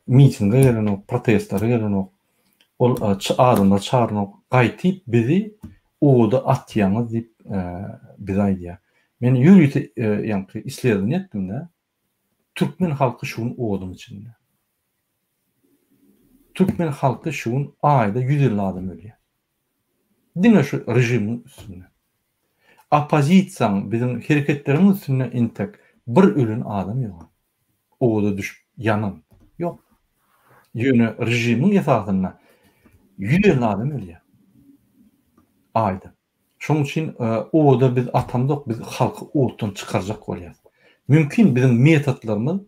S2: mitinge gelenok, protestlere gelenok. Ol adamlary çagyranok. Gaýtyp bizi oda atýaňyz diýip bize aýdýar. Men ýörite ýaňky isledowaniýe etdim-de. Türkmen halky şu gün oduň içinde. Türkmen halky şu gün aýda 150 adam ölýär. Diňe şu režimiň üstünde. Oppozisiýaň, biziň hereketleriň üstünde entek bir ölen adam ýok. Oda düşüp ýanan ýok. Ýöne režimiň esasynda 150 adam ölýär. Aýda. Şonuň üçin oda biz atamzok, biz halky otdan çykarjak bolýas. Mümkin biziň metodlarymyz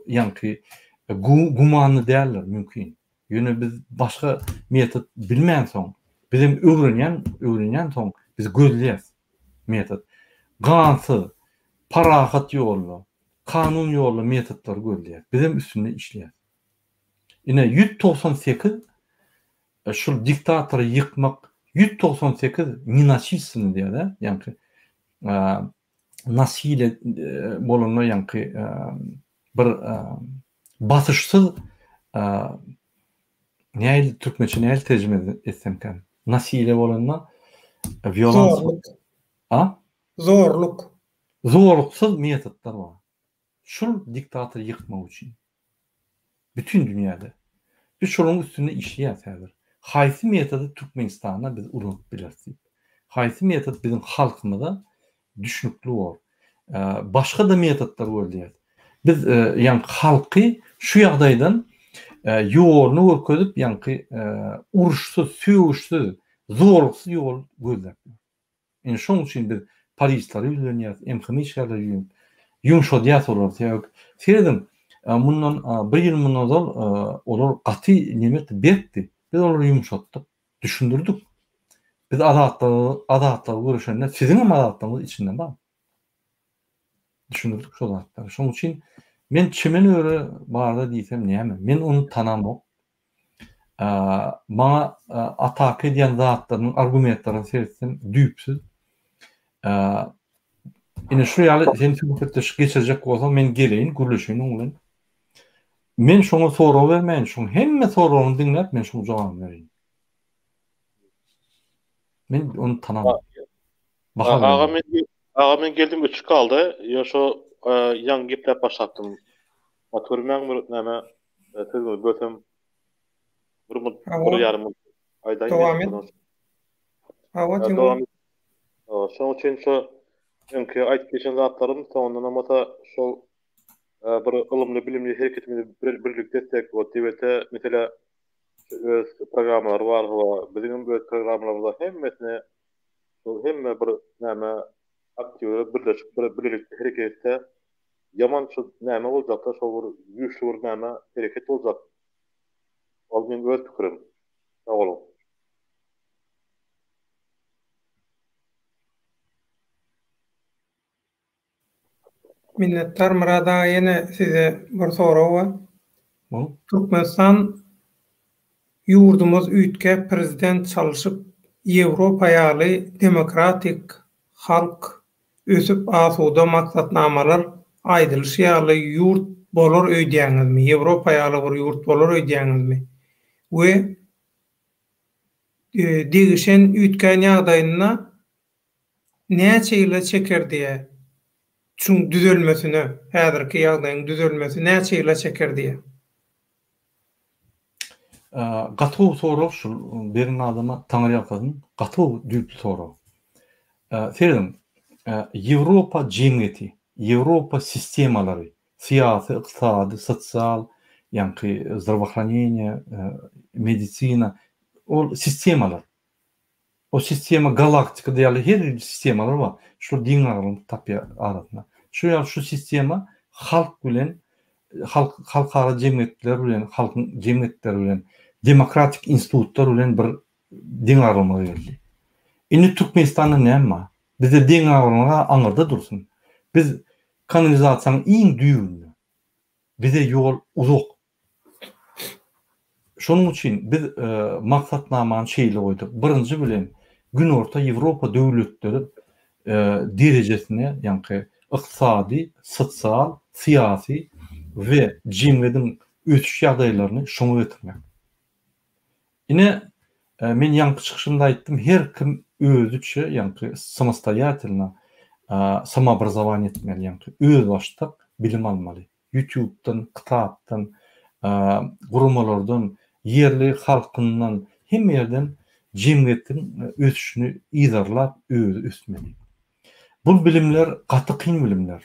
S2: ýaňky gumanly däldir, mümkin. Ýöne biz başga metod bilmänsoň, bizem öwrenýän, öwrenýänsoň biz gözleýäs metod. Gansyz, parahat ýolda, kanun ýolda metodlary gözleýäs. Bizem üstünde işleýäs. Ine 198 şul diktatory ýykmak 198 nenasilstwennyi diýýär-de, ýaňky nasiliýe bolanda ýaňky bir basyşsyz nähili türkmençe nähili terjime etsemkäm? Nasiliýe bolanda
S1: violans. Zorluk.
S2: A?
S1: Zorluk.
S2: Zorluksyz metodlar bar. Şul diktatory ýykmak üçin. Bütin dünýäde. Biz şolaryň üstünde işleýäris häzir. Haýsy metody Türkmenistanda biz ulanyp bileris diýip. Haýsy metod biziň halkymyza düşnükli bor. Başga-da metodlar gözleýäris. Biz ýaňky halky şu ýagdaýdan ýoluny görkezip, ýaňky uruşsyz, sögüşsiz, zorluksyz ýol gözläp ýörüs. Ine şoň üçin biz polislere ýüzlenýäris, MHM işgärlere ýüzlenip, ýumşadýas olary. Sebäbi serediň, mundan bir ýyl mundan ozal olar gaty neme etdi, berkdi. Biz olary ýumşatdyk, düşündirdik. Biz azatlyga azatlyga göreşende siziňem azatlygyňyz içinde bar. Düşündirdik şo zatlary. Şoň üçin men Çemen öre barada diýsem näme? Men ony tanamok. Maňa ataka edýän zatlarynyň argumentlerine seretsem düýpsüz. Ine şu ýaly sen söhbetdeşlik geçirjek bolsaň men geleýin gürleşeýin oň bilen. Men şoňa sorag bermäýin, şoň hemme soragyny diňläp men şoň jogabyny bereýin. Men ony tanamok.
S3: Aga men aga men geldim öçük galdy. Ýa şo ýaňy gepläp başlapdym. Gaty görmäň bir näme sözüňizi bölsem bir mut bir ýarym mut aýdaýyn.
S1: Dowam et. Hawa, dowam et.
S3: Şonuň üçin şu öňki aýdyp geçen zatlarym soňundanam bolsa şol bir ylymly bilimli hereketimizi birlikde etsek we TBT mesele öz programmalary bar hawa biziň hem öz programmalarymyz bar hemmesini şol hemme bir näme aktiwler birleşip bir birlikde hereket etse ýaman şu näme boljakda şol bir güýçli bir näme hereket boljak. Ol meň öz pikirim. Sag boluň.
S1: Minnetdar Myrat aga ýene size bir sorag bar. Türkmenistan ýurdumyz üýtgäp prezident çalyşyp Ýewropa ýaly demokratik halk ösüp asuda maksatnamalar aýdylyşy ýaly ýurt bolar öýdýäňizmi Ýewropa ýaly bir ýurt bolar öýdýäňizmi we degişen üýtgän ýagdaýynda näçe ýyla çeker diýýär. Çuň düzelmesine, häzirki ýagdaýyň düzelmesi näçe ýyla çeker diýýär.
S2: Gaty gowy sorag şul beren adama taňryýalkasyn gaty gowy düýpli sorag. Serediň Ýewropa jemgyýeti, Ýewropa sistemalary, syýasy, ykdysady, sosial, ýaňky zdravoohraneniýe, medisina ol sistemalar. O sistema galaktikada ýaly her hili sistemalar bar. Şular deňagramlyk tapýar arasynda. Şu ýaly şu sistema halk bilen halk halkara jemgyýetler bilen halkyň jemgyýetleri bilen demokratik institutlar bilen bir deňagramlyga geldi. Indi Türkmenistanda näme bar? Bizde deňagramlyk aňyrda dursun. Biz kanalizasiýanyň iň düýbünde. Bize ýol uzak. Şonuň üçin biz maksatnamany şeýle goýduk, birinji bilen Günorta Ýewropa döwletleri derejesine, ýaňky ykdysady, sosial, syýasy we jemgyýetiň ösüş ýagdaýlaryny şoňa getirmek. Ine, men ýaňky çykyşymda aýtdym, her kim özüçe, ýaňky samostoýatelno samoobrazowaniýe etmeli, ýaňky özbaşdak bilim almaly. Ýutubdan, kitapdan, guramalardan, ýerli halkyndan, hemme ýerden jemgyýetiň ösüşini yzarlap özi ösmeli. Bu bilimler gaty kyn bilimler.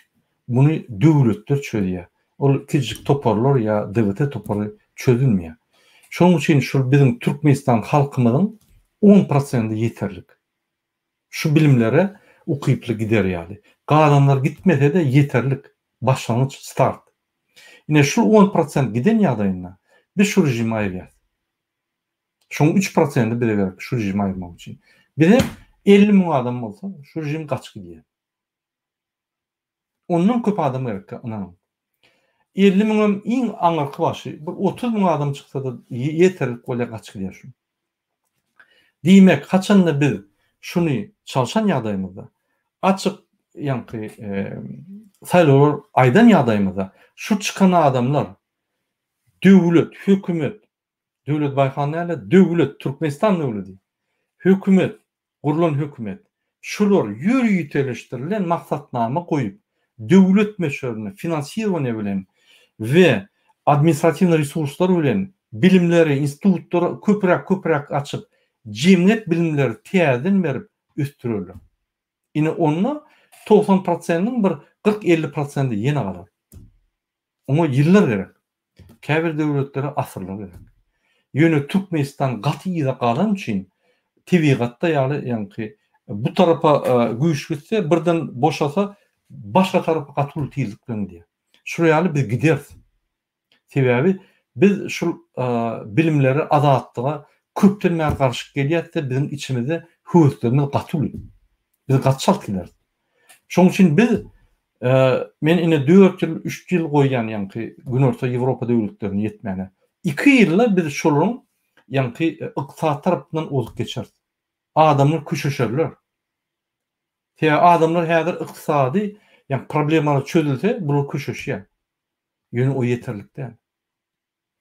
S2: Muny döwletler çözýär. Ol kiçijik toparlar ýa DWT topary çözülmeýär. Şonuň üçin şul biziň Türkmenistan halkymyzyň on prosendi ýeterlik. Şu bilimlere ukyply gider ýaly. Galanlar gitmese-de ýeterlik başlangyç start. Ine şu on prosent giden ýagdaýynda biz şu režimi aýyrýas. Şoň üç prosendi bize gerek şu režimi aýyrmak üçin. Bize 50 müň adam bolsa şu režim gaçyp gidýär. Ondan köp adam gerek ynanyň. 50 müňem iň aňyrky başy bir 30 müň adam çyksa-da ýeterlik bolýar gaçyp gidýär şu. Diýmek, haçanda biz şuny çalşan ýagdaýymyzda, açyk ýaňky saýlawlar aýdan ýagdaýymyzda şu çykan adamlar döwlet, hökümet, Döwlet Baýhan däl-de, döwlet, Türkmenistan döwleti, hökümet, gurlan hökümet, şular ýöriteleşdirilen maksatnama goýup, döwlet möçberinde finansirowaniýe bilen we administratiwnyý resurslar bilen bilimleri, institutlary köpräk-köpräk açyp, jemgyýet bilimleri täzeden berip ösdürerler. Ine onda 90 prosendiň bir 40-50 prosendi ýene galar. Oňa ýyllar gerek. Käbir döwletlere asyrlar gerek. Ýöne Türkmenistan gaty yza galany üçin tebigatda ýaly ýaňky bu tarapa güýç gitse birden boşasa başga tarapa gaty uly tizlik bilen gidýär. Şular ýaly biz gideris. Sebäbi biz şul bilimlere azatlyga köpden bäri garşyk gelýäs-de biziň içimizde höweslerimiz gaty uly. Biz gaty çalt gideris. Şonuň üçin biz men ine 4 ýyl, 3 ýyl goýýan ýaňky Günorta Ýewropa döwletlerine ýetmäne. 2 ýylda biz şolaryň ýaňky ykdysady tarapyndan ozup geçeris. Adamlar köşeşerler. Sebäbi adamlar häzir ykdysady ýaňky problemalar çözülse, bular köşeşýär. Ýöne o ýeterlik däl.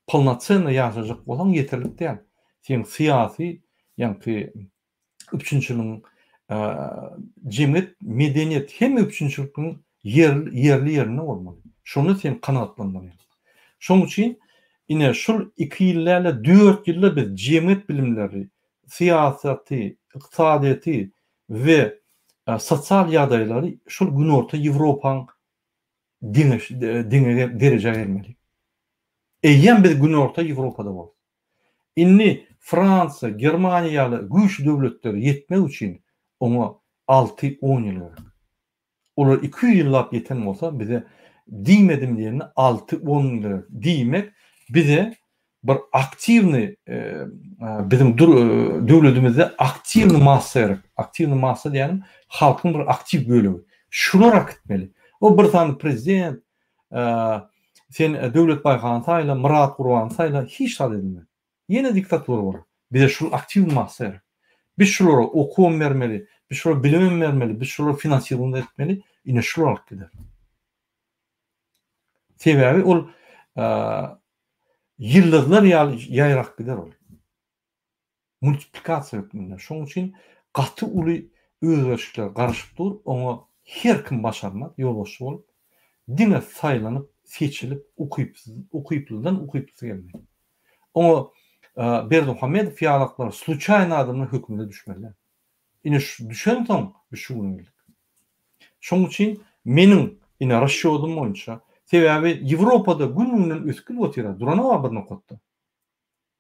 S2: Polnosenno ýaşajak bolsaň ýeterlik däl. Seň syýasy ýaňky üpjünçiligiň jemgyýet, medeniýet hemme üpjünçiligiň ýerli ýerinde bolmaly. Şonda sen kanagatlanmaly. Şoň üçin ine şul iki ýyl däl-de dört ýylda biz jemgyýet bilimleri, syýasaty, ykdysadyýeti we. sosial ýagdaýlary şol Günorta Ýewropaň deňeş deňe derejä gelmeli. Eýýäm biz Günorta Ýewropada bolduk. Indi Fransiýa, Germaniýa ýaly güýçli döwletlere ýetmek üçin oňa alty-on ýyl gerek. Olar 200 ýyllap ýeten bolsa, bize diýmedim diýende alty-on ýyl gerek. Diýmek, bize bir aktiwnyý biziň döwletimizde aktiwnyý massa gerek. Aktiwnyý massa diýýänim halkyň bir aktiw bölegi. Şular akitmeli. O bir sany prezident, sen Döwlet Baýhany saýla, Myrat Gurbany saýla, hiç zat edilmez. Ýene diktatura bolar. Bize şul aktiw massa gerek. Biz şulara okuwam bermeli, biz şulara bilimem bermeli, biz şulary finansirowany etmeli, ine şular alyp gider. Sebäbi ol ýyldyzlar ýaly ýaýrap gider ol. Multiplikasiýa hökmünde. Şonuň üçin gaty uly özgerişlikler garaşyp dur, oňa her kim başarmaz ýolbaşçy bolup, diňe saýlanyp, seçilip, ukypsyz, ukyplydan ukyplysy gelmeli. Oňa Berdimuhamedow ýalaklar sluçaýny adamlar hökümete düşmeli däl. Ine şu düşensoň biz şu güne geldik. Şonuň üçin meniň ine rasçýodym boýunça, sebäbi Ýewropada gün-günden ösüp gidip otyr-a, duranok-a bir nokatda.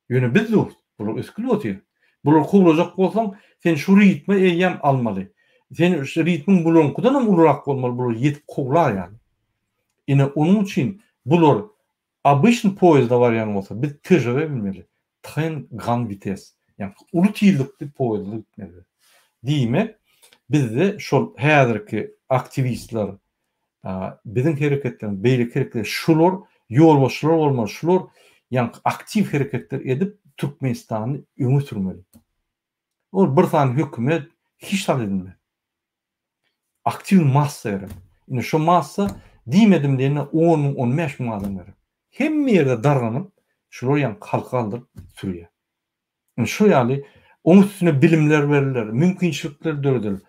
S2: Ýöne biz dur, bular ösüp gidip otyr. Bulary kowlajak bolsaň, sen şu ritme eýýäm almaly. Sen şu ritmiň bularyňkydanam ulurak bolmaly, bular ýetip kowlar ýaly. Ine onuň üçin bular obyçnyý poýezda barýan bolsa, biz TŽV münmeli. Tren grand vitesse. Ýagny uly tizlikli poýezda gitmeli. Diýmek, bizde şol häzirki aktiwistler, biziň hereketlerimiz, beýleki hereketler, şular ýolbaşçylar bolmaly, şular ýaňky aktiw hereketler edip Türkmenistany öňe sürmeli. Ol bir sany hökümet hiç zat edilmez. Aktiw massa gerek. Indi şo massa diýmedim diýende on müň, on bäş müň adam gerek. Hemme ýerde darganyp, şular ýaňky halky galdyryp sürýär. Indi şu ýaly oň üstüne bilimler beriler, mümkinçilikler dörediler.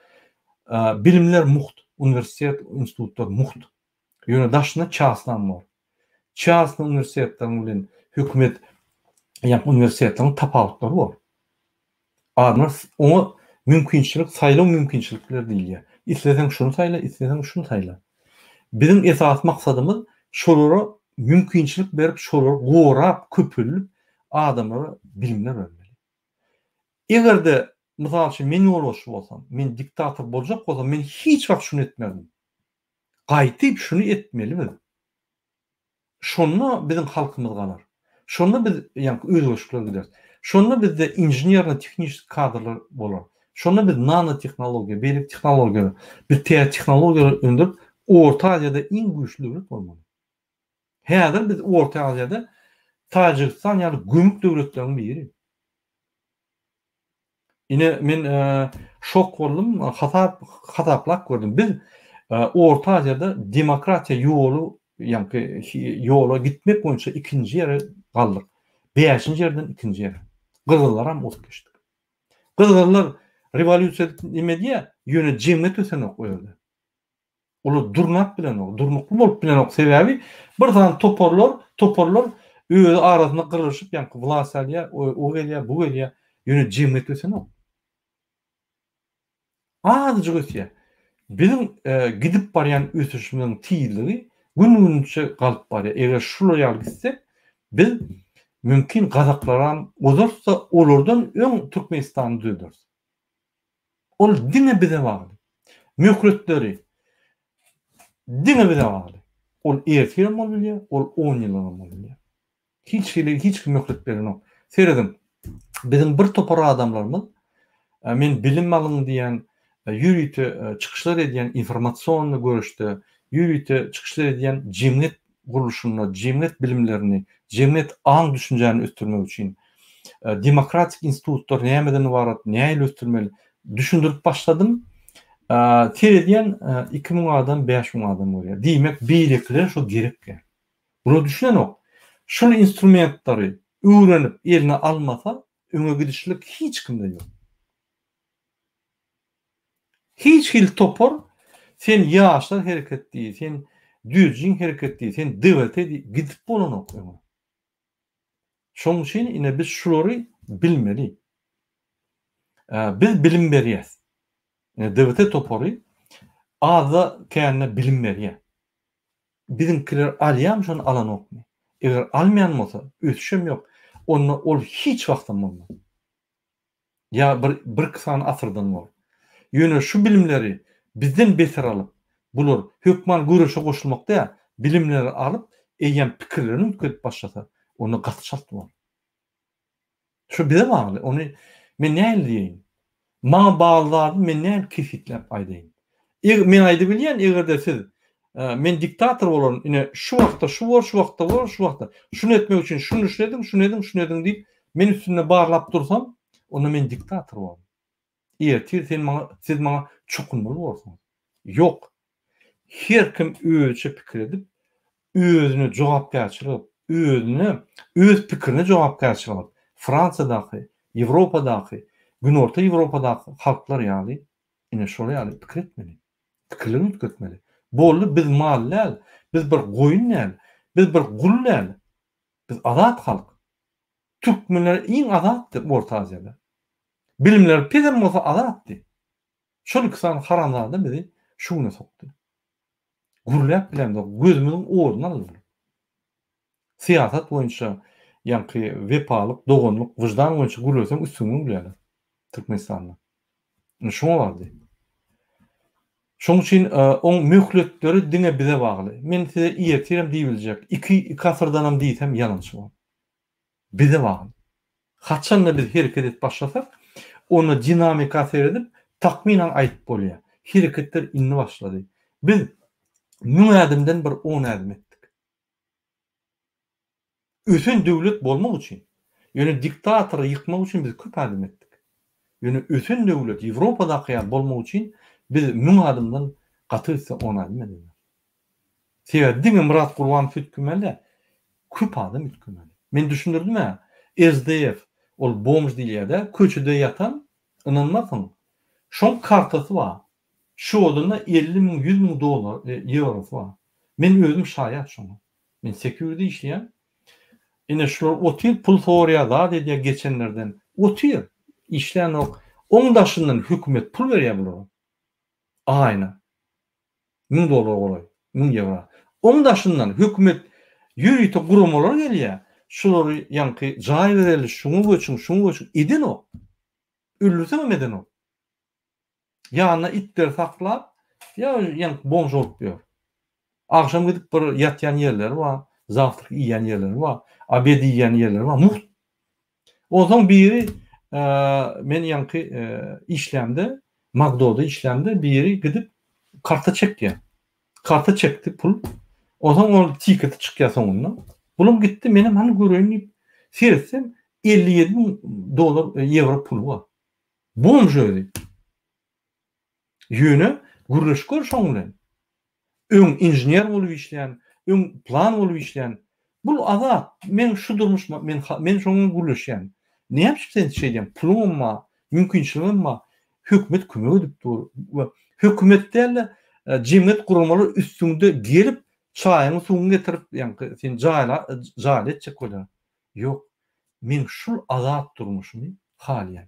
S2: Bilimler mugt, uniwersitet, institutlar mugt. Ýöne daşynda çasnam bor. Çasny uniwersitetleriň bilen hökümet ýa uniwersitetleriň tapawutlary bor. Adamlar oňa mümkinçilik, saýlaw mümkinçilikleri diýilýär. Isleseň şuny saýla, isleseň şuny saýla. Biziň esasy maksadymyz şolara mümkinçilik berip, şolary gorap, köpeldip, adamlara bilimler bermeli. Eger-de, mysal üçin, men ýolbaşçy bolsam, men diktator boljak bolsam, men hiç wagt şuny etmezdim. Gaýtyp şuny etmeli biz. Şonda biziň halkymyz galar. Şonda biz ýaňky özgerişikler gideris. Şonda bizde inženerno-tehniçeskiý kadrlar bolar. Şonda biz nanotehnologiýa, beýleki tehnologiýalar, biz täze tehnologiýalary öndürip, Orta Aziýada iň güýçli döwlet bolmaly. Häzir biz Orta Aziýada Täjigistan ýaly gömük döwletleriň biri. Ine men şok boldum, hasap hasaplap gördüm. Biz Orta Aziýada demokratiýa ýoly, ýaňky ýola gitmek boýunça ikinji ýere galdyk. Bäşinji ýerden ikinji ýere. Gyzgyzlaram ozup geçdik. Gyzgyzlar rewolýusiýa edip neme edýär, ýöne jemgyýet ösenok o ýerde. Olar durnap bilenok, durnukly bolup bilenok. Sebäbi bir sany toparlar, toparlar öz arasynda gyrlyşyp, ýaňky wlast alýar, o gelýär, bu gelýär. Ýöne jemgyýet ösenok. Azajyk ösýär. Biziň gidip barýan ösüşimiziň tizligi gün-günçe galyp barýar. Eger şular ýaly gitsek, biz mümkin gazaklaram ozarys-da, olardan öň Türkmenistany düzederis. Ol diňe bize bagly. Möhletleri diňe bize bagly. Ol ertirem bolup bilýär, ol on ýyldanam bolup bilýär. Hiç hili hiç kim möhlet berenok. Serediň, biziň bir topar adamlarymyz men bilim alyň diýen ýörite çykyşlar edýän informasionny göreşde ýörite çykyşlar edýän jemgyýet gurluşynda jemgyýet bilimlerini, jemgyýet aň-düşünjäni ösdürmek üçin demokratik institutlar nämeden ybarat, nähili ösdürmeli düşündirip başladym. Seredýän 2000 adam, 5000 adam görýär. Diýmek, beýlekilere şo gerek däl. Bular düşünenok. Şul instrumentleri öwrenip eline almasa, öňe gidişlik hiç kimde ýok. Hiç hili topar sen ýaşlar hereket diý, sen düzjin hereket diý, sen DWT diý gidip bolanok öňe. Şoň üçin ine biz şulary bilmeli. Biz bilim berýäs. Ine DWT topary azda kände bilim berýär. Biziňkiler alýarmy şony alanokmy? Eger almaýan bolsa, ösüşem ýok, onda ol hiç wagtam bolmaz. Ýa bir birki sany asyrdan bor. Ýöne şu bilimleri bizden beter alyp, bular hökman göreşe goşulmak däl, bilimleri alyp, eýýäm pikirlerini üýtgedip başlasa, onda gaty çalt bolar. Şu bize bagly, ony men nähili diýeýin? Maňa bagly zady men nähili kesgitläp aýdaýyn? Eg men aýdybilýän, eger-de siz men diktator bolaryn, ine şu wagtda şu bor, şu wagtda bor, şu wagtda. Şuny etmek üçin şuny şuny ediň, şuny ediň, şuny ediň diýip, men üstünde barlap dursam, onda men diktator bolaryn. Ertir sen maňa, siz maňa çokunmaly borsuňyz. Ýok. Her kim özüçe pikir edip, özüne jogapkärçilik alyp, özüne, öz pikirine jogapkärçilik alyp, Fransiýadaky, Ýewropadaky, Günorta Ýewropadaky halklar ýaly, ine şolar ýaly pikir etmeli. Pikirleri üýtgetmeli. Boldy, biz mal däl, biz bir goýun däl, biz bir gul däl. Biz azat halk. Türkmenler iň azatdy Orta Aziýada. Bilimleri pesem bolsa azatdy. Şol iki sany haramzada bizi şu güne sokdy. Gürläp bilemzok, gözümiziň oduny aldylar. Syýasat boýunça, ýaňky wepalyk, doganlyk, wyždan boýunça gürleseň üstüňden gülýärler Türkmenistanda. Indi şoňa bardy. Şoň üçin oň möhletleri diňe bize bagly. Men size ertirem diýibiljek, iki, iki asyrdanam diýsem ýalançy bolaryn. Bize bagly. Haçanda biz hereket edip başlasak, onda dinamika seredip, takmynan aýdyp bolýar. Hereketler indi başlady. Biz müň ädimden bir on ädim etdik. Ösen döwlet bolmak üçin, ýöne diktatory ýykmak üçin biz köp ädim etdik. Ýöne ösen döwlet, Ýewropadaky ýaly bolmak üçin biz müň adymdan gaty gitse on ädim edemez. Sebäbi diňe Myrat Gurbanow üýtgemeli däl, köp adam üýtgemeli. Men düşündirdim-ä, SDF, ol bomž diýilýär-dä, köçede ýatan, ynanmarsyň, şoň kartasy bar, Şodunda 50 müň, 100 müň dollar, ýewrosy bar. Men özüm şaýat şoňa. Men sekýuride işleýän. Ine şular otyr, pul sorýar, zat edýär geçenlerden. Otyr, işlänok. Oň daşyndan hökümet pul berýär bulara. Aýyna. Müň dollara golaý, müň ýewro. Oň daşyndan hökümet ýörite guramalar gelýär. Şulary ýaňky jaý bereli, şuňa göçüň, şuňa göçüň edenok. Öldürseňem edenok. Ýanynda itleri saklap, ýa ýaňky bomž bolup ýör. Agşam gidip bir ýatýan ýerleri bar, zawtrak iýýän ýerleri bar, obed iýýän ýerleri bar, mugt. Onsoň biri men ýaňky işlämde, Makdoda işlämde biri gidip karta çekýär. Karta çekdi pul. Onsoň ol tiketi çykýar soňunda. Bulam gitdi, menem hany göreýin diýip seretsem 57 müň dollar, ýewro puly bar. Bomž özi. Ýöne gürleşip gör şoň bilen. Öň inžener bolup işlän, öň plan bolup işlän. Bul azat. Men şu durmuş men men şoň bilen gürleşýän. Näme üçin sen şeýdýäň? Puluňam bar, mümkinçiligiňem bar. Hökümet kömek edip dur. Hökümet däl-de, jemgyýet guramalar üstüňde gelip, çaýyňy, suwuňy getirip, ýaňky seni jaýla jaýly etjek bolýar. Ýok. Men şul azat durmuşymy halaýan.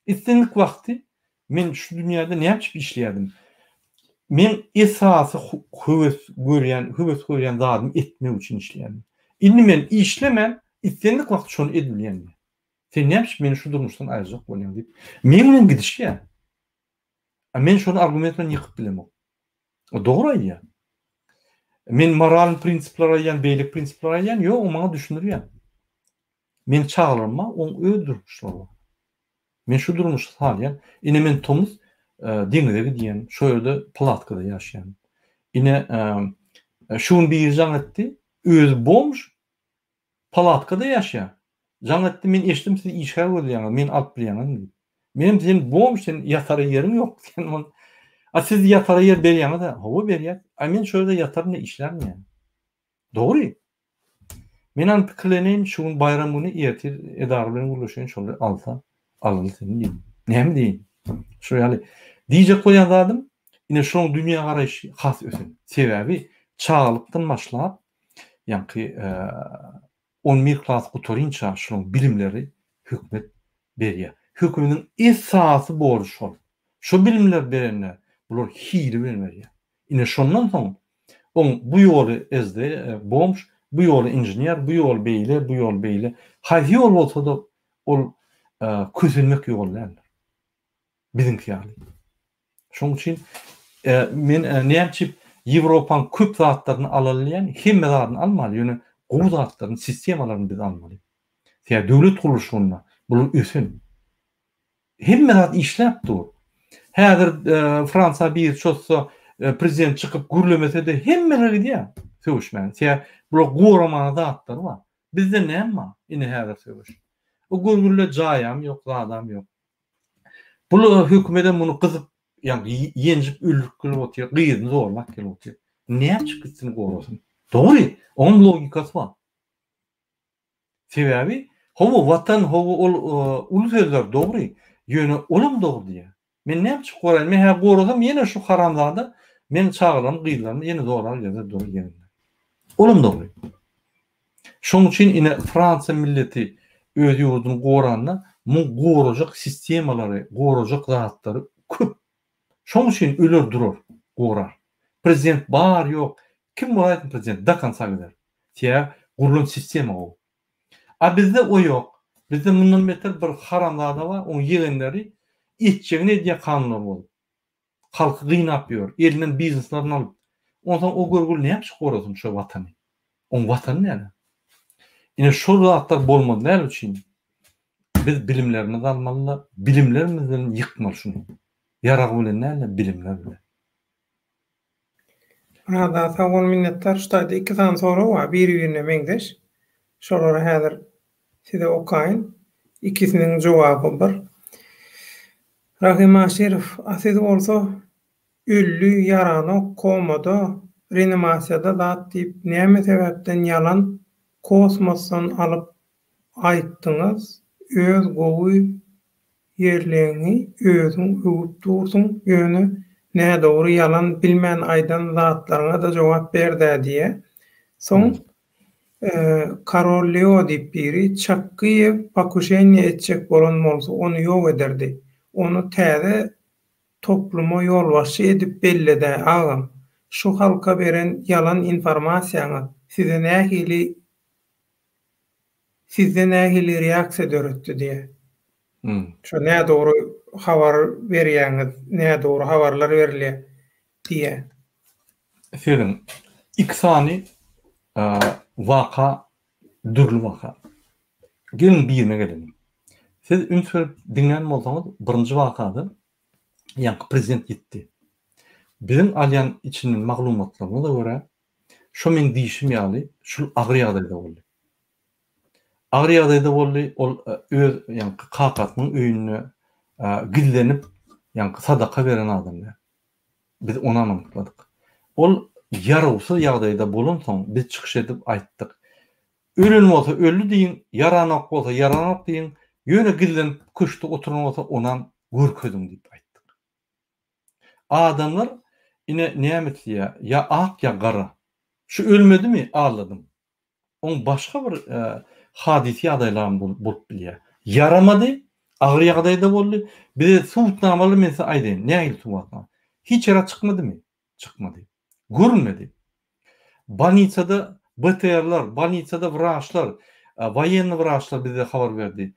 S2: Islendik wagty men şu dünýäde näme üçin işleýärdim? Men esasy höwes görýän, höwes görýän zadymy etmek üçin işleýärdim. Indi men işlemän, islendik wagt şony edibilýän. Sen näme üçin meni şu durmuşdan aýyrjak bolýaň diýip, meň bilen gidişýär. A men şony argument bilen ýykyp bilemok. O dogry aýdýar. Men moralny prinsipler aýdýan, beýleki prinsipler aýdýan, ýok, o maňa düşündirýär. Meň çagalarym bar, oň öz durmuşlary bar. Men şu durmuşy salýan. Ine men tomus deňize gidýän, şo ýerde palatkada ýaşaýan. Ine şu gün biri jaň etdi, özi bomž, palatkada ýaşaýar. Jaň etdi, men eşitdim siz işgär gözleýäňiz, meni alyp bilýäňizmi diýip. Menem sen bomž, sen ýatara ýeriň ýok sen ol. A siz ýatara ýer berýäňiz-ä? Hawa berýäs. A men şo ýerde ýataryn-da işlärin ýa. Dogry. Men hany pikirleneýin, şu gün baýram güni, ertir edara bilen gürleşeýin, şol alsa, alaly seni diýdim. Näme diýeýin? Şo ýaly. Diýjek bolýan zadym, ine şoň dünýä garaýşy has ösen. Sebäbi çagalykdan başlap, ýaňky on bir klas gutarynça şolaň bilimleri hökümet berýär. Hökümetiň esasy borjy şol. Şo bilimleri berende bular hili bilen berýär. Ine şondan soň oň bu ýoly SD bomž, bu ýoly inžener, bu ýol beýle, bu ýol beýle. Haýsy ýol bolsa-da ol kösenmek ýoly däldir. Biziňki ýaly. Şonuň üçin men näme üçin Ýewropaň köp zatlaryny alaly diýýän, hemme zadyny almaly, ýöne gowy zatlaryny, sistemalaryny biz almaly. Sebäbi döwlet gurluşygynda bular ösen. Hemme zat işläp dur. Häzir Fransiýa biri çozsa, prezident çykyp gürlemese-de hemmeler gidýär söweşmäge. Sebäbi bular goramana zatlary bar. Bizde näme bar? Ine häzir söweş. O görgülle jaýam ýok, zadam ýok. Bul hökümedem muny gyzyp, ýagny ýenjip öldürip gelip otyr, gyzyny zorlap gelip otyr. Näçe gitsin gorasyn. Dogry, onuň logikasy bar. Sebäbi, hawa, Watan, hawa, ol uly sözler, dogry. Ýöne olam dogry diýýär. Men näme üçin goraýyn? Men hä gorasam ýene şu haramzada meniň çagalarymy, gyzlarymy ýene zorar gezer durar ýerinde. Olam dogry. Şonuň üçin ine Fransiýa milleti öz ýurduny goranda muň gorajak sistemalary, gorajak zatlary köp. Şonuň üçin öler durar, gorar. Prezident bar ýok, kim bolaýsyn prezident do konca gider. Sebäbi gurlan sistema gowy. A bizde o ýok. Bizde mundan beter bir haramzada bar, oň ýegenleri etjegini edýär kanunlary bozup. Halky gynap ýör, elinden bizneslerini alyp. Onsoň o görgüli näme üçin gorasyn şo watany? Oň watany näme? Ine şol zatlar bolmaly däl üçin biz bilimlerimizi almaly-da, bilimlerimiz bilen ýykmaly şuny. Ýarag bilen däl-de, bilimler bilen.
S1: Myrat sag bol minnetdar şu taýda iki sany sorag bar biri birine meňzeş şolary häzir size okaýyn ikisiniň jogaby bir Rahym Aşyrow a siz bolsa öldi ýaranok komada renimasiýada zat diýip näme sebäpden ýalan kosmosdan alyp aýtdyňyz öz gowy Ýerleňi özüň öwüp dursuň ýöne nädogry ýalan bilmän aýdan zatlaryňada jogap berdä diýä. Soň Karol Leo diýip biri Çakgyýew pokuşeniýe etjek bolan bolsa ony ýok ederdi. Ony täze topluma ýolbaşçy edip belledä agam. Şu halka beren ýalan informasiýaňyz size nähili Sizde nähili reaksiýa döretdi diýýär. Şo nädogry habar berýäňiz, nädogry habarlar berilýär diýýär.
S2: Seniň iki sany waka dürli waka. Geliň birine geleliň. Siz üns berip diňlän bolsaňyz birinji wakada ýaňky prezident ýitdi. Biziň alýan içinden maglumatlarymyza görä Şo meň diýşim ýaly, şul agyr ýagdaýda boldy. Agyr ýagdaýda boldy, ol öz ýaňky kakasynyň öýünde gizlenip, ýaňky sadaka beren adam däl. Biz onam anykladyk. Ol ýarawsyz ýagdaýda bolansoň, biz çykyş edip aýtdyk. Ölen bolsa öldi diýiň, ýaranok bolsa ýaranok diýiň, ýöne gizlenip köşkde oturan bolsa onam görkeziň diýip aýtdyk. Adamlar ine näme isleýär, ýa ak ýa gara. Şu ölmedimi, aldadyň. Oň başga bir hadysy ýagdaýlaram bolup bilýär. Ýaramady, agyr ýagdaýda boldy. Bize subutnamalar men size aýdaýyn, nähili subutnama. Hiç ýere çykmadymy? Çykmady. Görünmedi. Bolnisada BTR-ler, bolnisada wraçlar, woýennyý wraçlar bize habar berdi.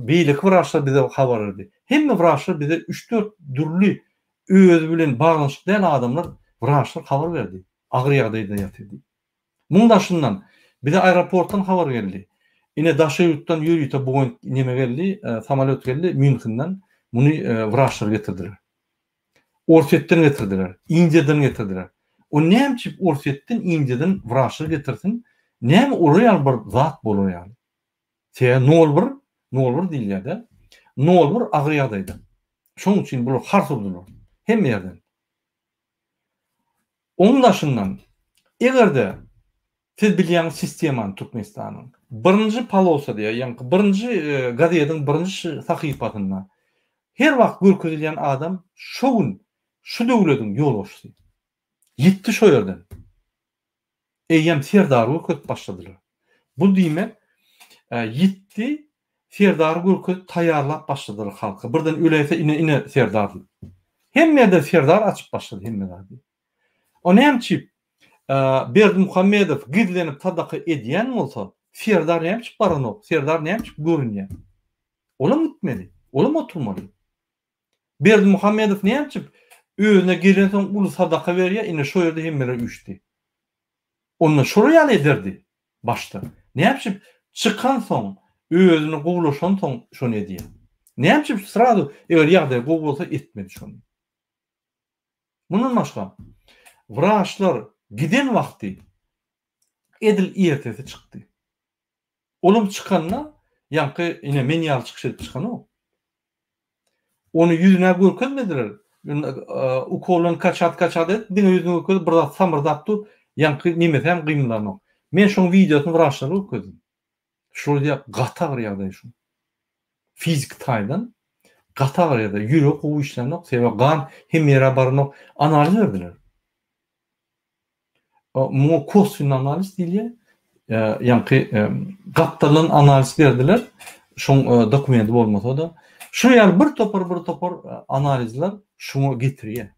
S2: Beýleki wraçlar bize habar berdi. Hemme wraçlar bize üç-dört dürli özi bilen baglanyşykly däl adamlar, wraçlar habar berdi. Agyr ýagdaýda ýatyr diýip. Muň daşyndan bize aeroportdan habar geldi. Ine daşary ýurtdan ýörite Boeing neme geldi, samolýot geldi Mýunhenden. Muny wraçlar getirdiler. Orsýetden getirdiler, Indiýadan getirdiler. O näme üçin Orsýetden, Indiýadan wraçlar getirsin? Näme olar ýaly bir zat bolar ýaly? Sebäbi nol bir, nol bir diýilýär-de. Nol bir agyr ýagdaýda. Şonuň üçin bular hars urdular. Hemme ýerden. Onuň daşyndan, eger-de siz bilýäňiz sistemany Türkmenistanyň, birinji polosa diýýär, ýaňky birinji gazediň birinji sahypasynda her wagt görkezilýän adam şo gün şu döwlediň ýolbaşçysy. Ýitdi şo ýerden. Eýýäm Serdary görkezip başladylar. Bu diýmek, ýitdi. Serdary görkezip taýýarlap başladylar halka. Birden öläýse ine ine Serdar diýip. Hemme ýerde Serdar açyp başlady hemme zady. O näme üçin Berdimuhamedow gizlenip sadaka edýän bolsa, Serdar näme üçin baranok? Serdar näme üçin görünýär? Olam gitmeli. Olam oturmaly. Berdimuhamedow näme üçin özüne gelensoň uly sadaka berýär, ine şo ýerde hemmeler üýşdi. Onda şolar ýaly ederdi başda. Näme üçin çykansoň, özüni gowulaşansoň şony edýär? Näme üçin srazu eger ýagdaýy gowy bolsa etmedi şony? Mundan başga, wraçlar giden wagty edil ertesi çykdy. Olam çykanda ýaňky ine men ýaly çykyş edip çykanok. Ony ýüzüne görkezmediler. Ukoldan kaçat kaçat edip diňe ýüzüni görkezip bir zat samyrdap dur. Ýaňky nemesi hem gymylanok. Men şoň wideosyny wraçlara görkezdim. Şol diýýär gaty agyr ýagdaý şu. Fiziki taýdan gaty agyr ýagdaý. Ýüregi gowy işlänok, sebäbi gan hemme ýere baranok. Analiz berdiler. Muňa koswin analiz diýilýär. Ýaňky gapdaldan analiz berdiler. Şoň dokumenti bolmasa-da. Şu ýaly bir topar bir topar analizler şuňa getirýär.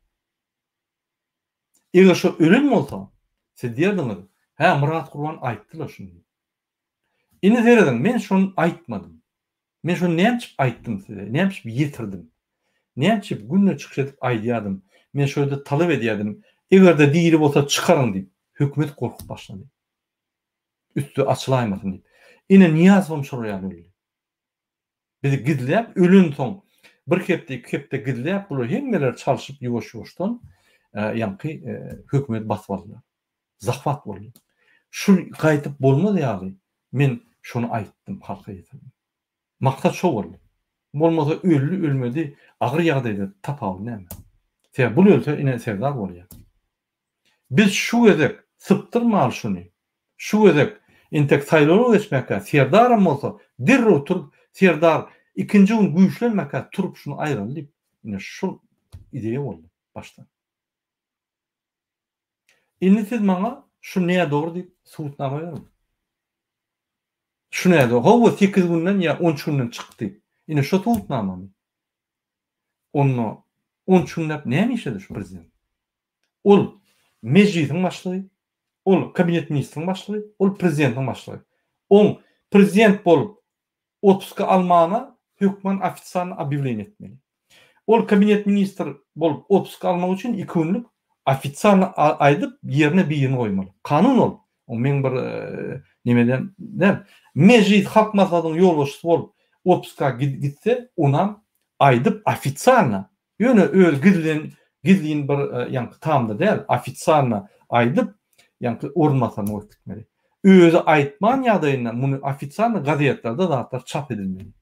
S2: Eger şo ölen bolsa, siz diýerdiňiz, hä Myrat Gurban aýtdy-la şuny diýip. Indi serediň, men şony aýtmadym. Men şony näme üçin aýtdym size? Näme üçin ýetirdim? Näme üçin günde çykyş edip aýdýardym? Men şo ýerde talap edýärdim. Eger-de diri bolsa çykaryň diýip. Hökümet gorkup başlady. Üsti açylaýmasyn diýip. Ine Nyýazowam şolar ýaly öldi. Bizi gizläp ölensoň bir hepde iki hepde gizläp bular hemmeler çalşyp ýuwaş-ýuwaşdan ýaňky hökümeti basyp aldylar. Zahwat boldy. Şu gaýdyp bolmaz ýaly men şony aýtdym halka ýetirdim. Maksat şo boldy. Bolmasa öldi ölmedi agyr ýagdaýda tapawudy näme? Sebäbi bul ölse ine serdar bolýar. Biz şu gezek sypdyrmaly şuny. Şu gezek entek saýlawlar geçmäkä serdaram bolsa derrew turup serdar ikinji gün güýçlenmäkä turup şuny aýraly diýip ine şul ideýa boldy başda. Indi siz maňa şu nädogry diýip subutnama beriň. Şu nädogry. Hawa sekiz günden ýa on üç günden çykdy. Ine şo subutnamamy? Onda on üç günläp näme işledi şu prezident? Ol Mejlisiň başlygy, ol Kabinet ministriň başlygy, ol prezidentiň başlygy. Oň prezident bolup otpuska almana hökman ofitsialny obýawleniýe etmeli. Ol kabinet ministr bolup otpuska almak üçin iki günlük ofitsialny aýdyp ýerine birini goýmaly. Kanun ol. O meň bir nemeden däl. Mejlis halk maslahatynyň ýolbaşçysy bolup otpuska gitse onam aýdyp ofitsialno Ýöne öz gizlin gizlin bir ýaňky tamda däl, ofitsialno aýdyp, ýaňky orunbasaryny goýup gitmeli. Özi aýtman ýagdaýynda muny ofitsialno gazetlerde zatlar çap edilmeli.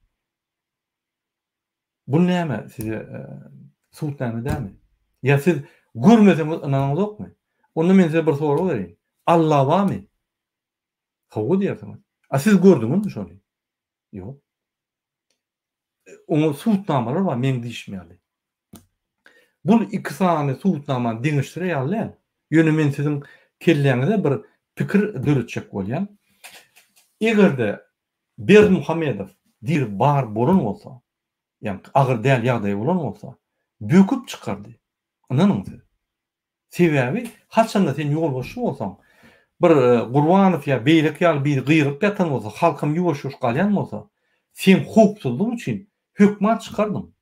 S2: Bu näme size subutname dälmi? Ýa siz görmeseňiz ynanaňyzokmy? Onda men size bir sorag bereýin. Alla barmy? Hawa diýersiňiz. A siz gördüňizmi şony? Ýok. Oňa subutnamalar bar meň diýşim ýaly. Bul iki sany subutnamany deňeşdirer ýaly däl. Ýöne men siziň kelläňize bir pikir döretjek bolýan. Eger-de Berdimuhamedow diri bar bolan bolsa, ýagny agyr däl ýagdaýy bolan bolsa, böküp çykardy. Ynanyň siz. Sebäbi haçanda sen ýolbaşçy bolsaň, bir Gurbanow ýa beýleki ýaly biri gygyryp ýatan bolsa, halkam ýuwaş-ýuwaş galýan bolsa, seň howpsuzlygyň üçin hökman çykardyň.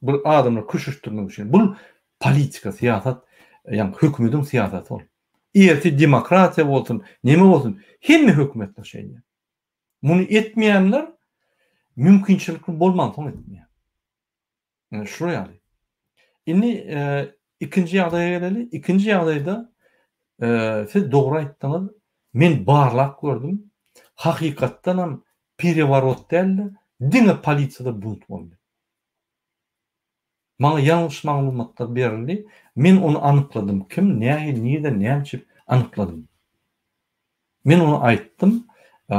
S2: Bir adamlary köşeşdirmek üçin. Bul politika, syýasat, ýagny hökümediň syýasaty ol. Ertir demokratiýa bolsun, neme bolsun, hemme hökümetler şeýle. Muny etmeýänler mümkinçilikli bolmansoň etmeýär. Ine şular ýaly. Indi ikinji ýagdaýa geleli. Ikinji ýagdaýda siz dogry aýtdyňyz. Men barlap gördüm. Hakykatdan hem pereworot däldi, diňe polisiýada bunt boldy. Maňa ýalňyş maglumatlar berildi. Men ony anykladym. Kim, nähili, nirede, näme üçin anykladym. Men ony aýtdym,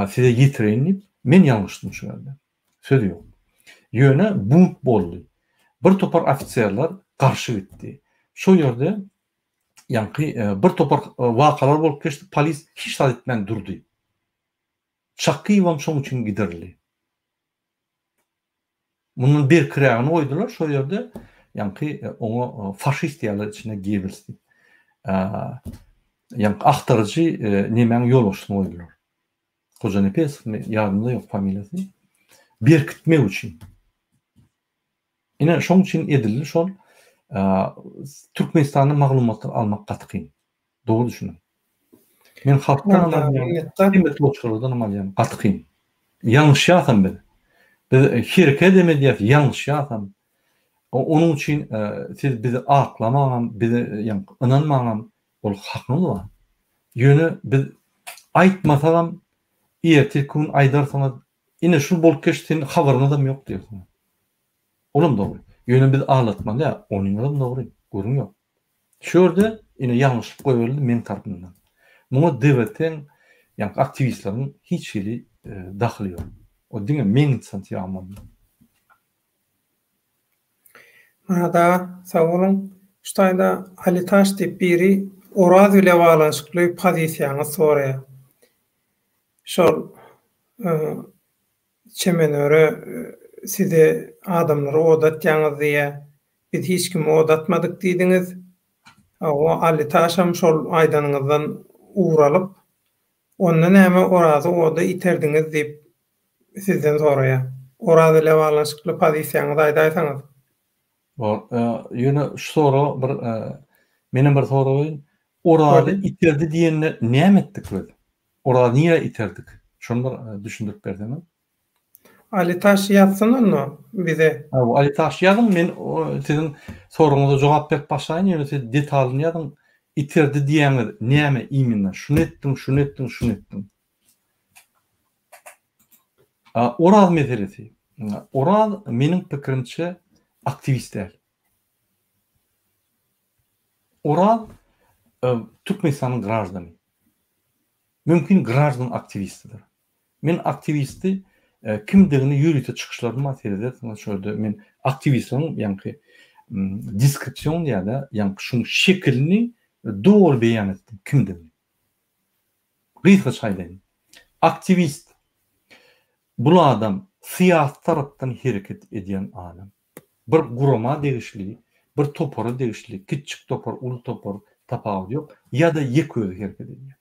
S2: size ýetireýin diýip, men ýalňyşdym şu ýerde. Söz ýok. Ýöne bunt boldy. Bir topar ofiserler garşy gitdi. Şo ýerde ýaňky bir topar wakalar bolup geçdi, polis hiç zat etmän durdy. Çakyýewem şoň üçin gidirildi. Mundan berkirägini goýdular şo ýerde, ýaňky oňa faşist diýýärler içinde Gebbels diýip. Ýaňky agtaryjy nemäň ýolbaşçysyny goýdular. Hojanepesowmy, ýadymda ýok familiýasy. Berkitmek üçin. Ine şoň üçin edildi şol. Türkmenistanda maglumatlar almak gaty kyn. Dogry düşüniň. Men halkdan alýan, hemme toçkalardan hem alýan, gaty kyn. Ýalňyşýasam biz. Biz hereket hem edýäs, ýalňyşýasam. Onuň üçin siz bizi aklamaňam, bize ynanmaňam ol hakyňyz bar. Ýöne biz aýtmasagam ertirki gün aýdarsyňyz, ine şul bolup geçdi, seniň habaryňyzam ýok diýersiňiz. Olam dogry. Ýöne biz aldatmaly däl, onyňyzam dogry, gürrüň ýok. Şu ýerde ine ýalňyşlyk goýberildi meň tarapymdan. Muňa DWT-iň ýaňky aktiwistleriň hiç hili dahyly ýok. O diňe meň inisiatiwam boldy.
S1: Myrat aga, sag boluň. Şu taýda Alitaş diýip biri Oraz bile baglanyşykly pozisiýaňyzy soraýar. Şol Çemenöre size adamlary oda atýaňyz diýýär. Biz hiç kimi oda atmadyk diýdiňiz. Hawa, Alitaşam şol aýdanyňyzdan ugur alyp, onda näme Orazy oda iterdiňiz diýip sizden soraýar. Oraz ile baglanyşykly pozisiýaňyzy aýdaýsaňyz.
S2: Bor. Ýöne şu soraga bir menem bir sorag goýaýyn. Orazy iterdi diýende näme etdik biz? Orazy nirä iterdik? Şony bir düşündirip berseňiz.
S1: Alitaş ýazsyn onda bize.
S2: Hawa, Alitaş ýazyň, men siziň soragyňyza jogap berip başlaýyn, ýöne siz detalyny ýazyň. Iterdi diýýäňiz näme iminna? Şuny etdiň, şuny etdiň, şuny etdiň. Oraz meselesi. Oraz meniň pikirimçe aktiwist däl. Oraz Türkmenistanyň graždany. Mümkin graždan aktiwistidir. Men aktiwisti kimdigini ýörite çykyşlaryma seredersiňiz şo ýerde men aktiwistleriň ýaňky deskripsion diýýärler ýaňky şuň şekilini doly beýan etdim kimdigini. Gysgaça aýdaýyn. Aktiwist bul adam syýasy tarapdan hereket edýän adam. Bir gurama degişli, bir topara degişli, kiçjik topar, uly topar tapawudy ýok, ýa-da ýeke özi hereket edýär.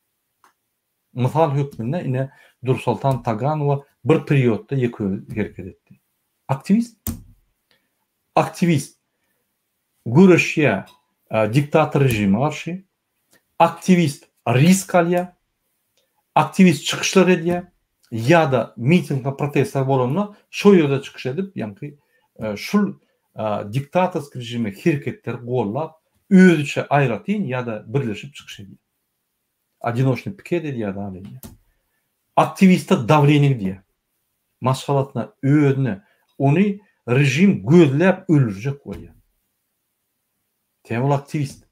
S2: Mysal hökmünde ine Dursoltan Taganowa bir periodda ýeke özi hereket etdi. Aktiwist. Aktiwist göreşýär diktator režime garşy. Aktiwist risk alýar. Aktiwist çykyşlar edýär ýa-da mitingler, protestler bolanda şo ýerde çykyş edip, ýaňky şul diktatorskiý režime hereketleri gollap, özüçe aýratyn ýa-da birleşip çykyş edýär. Odinoçnyý piket edýär zat edýär. Aktiwiste dawleniýe gidýär. Maşgalasyna, özüne ony režim gözläp öldürjek bolýar. Sebäbi ol aktiwist.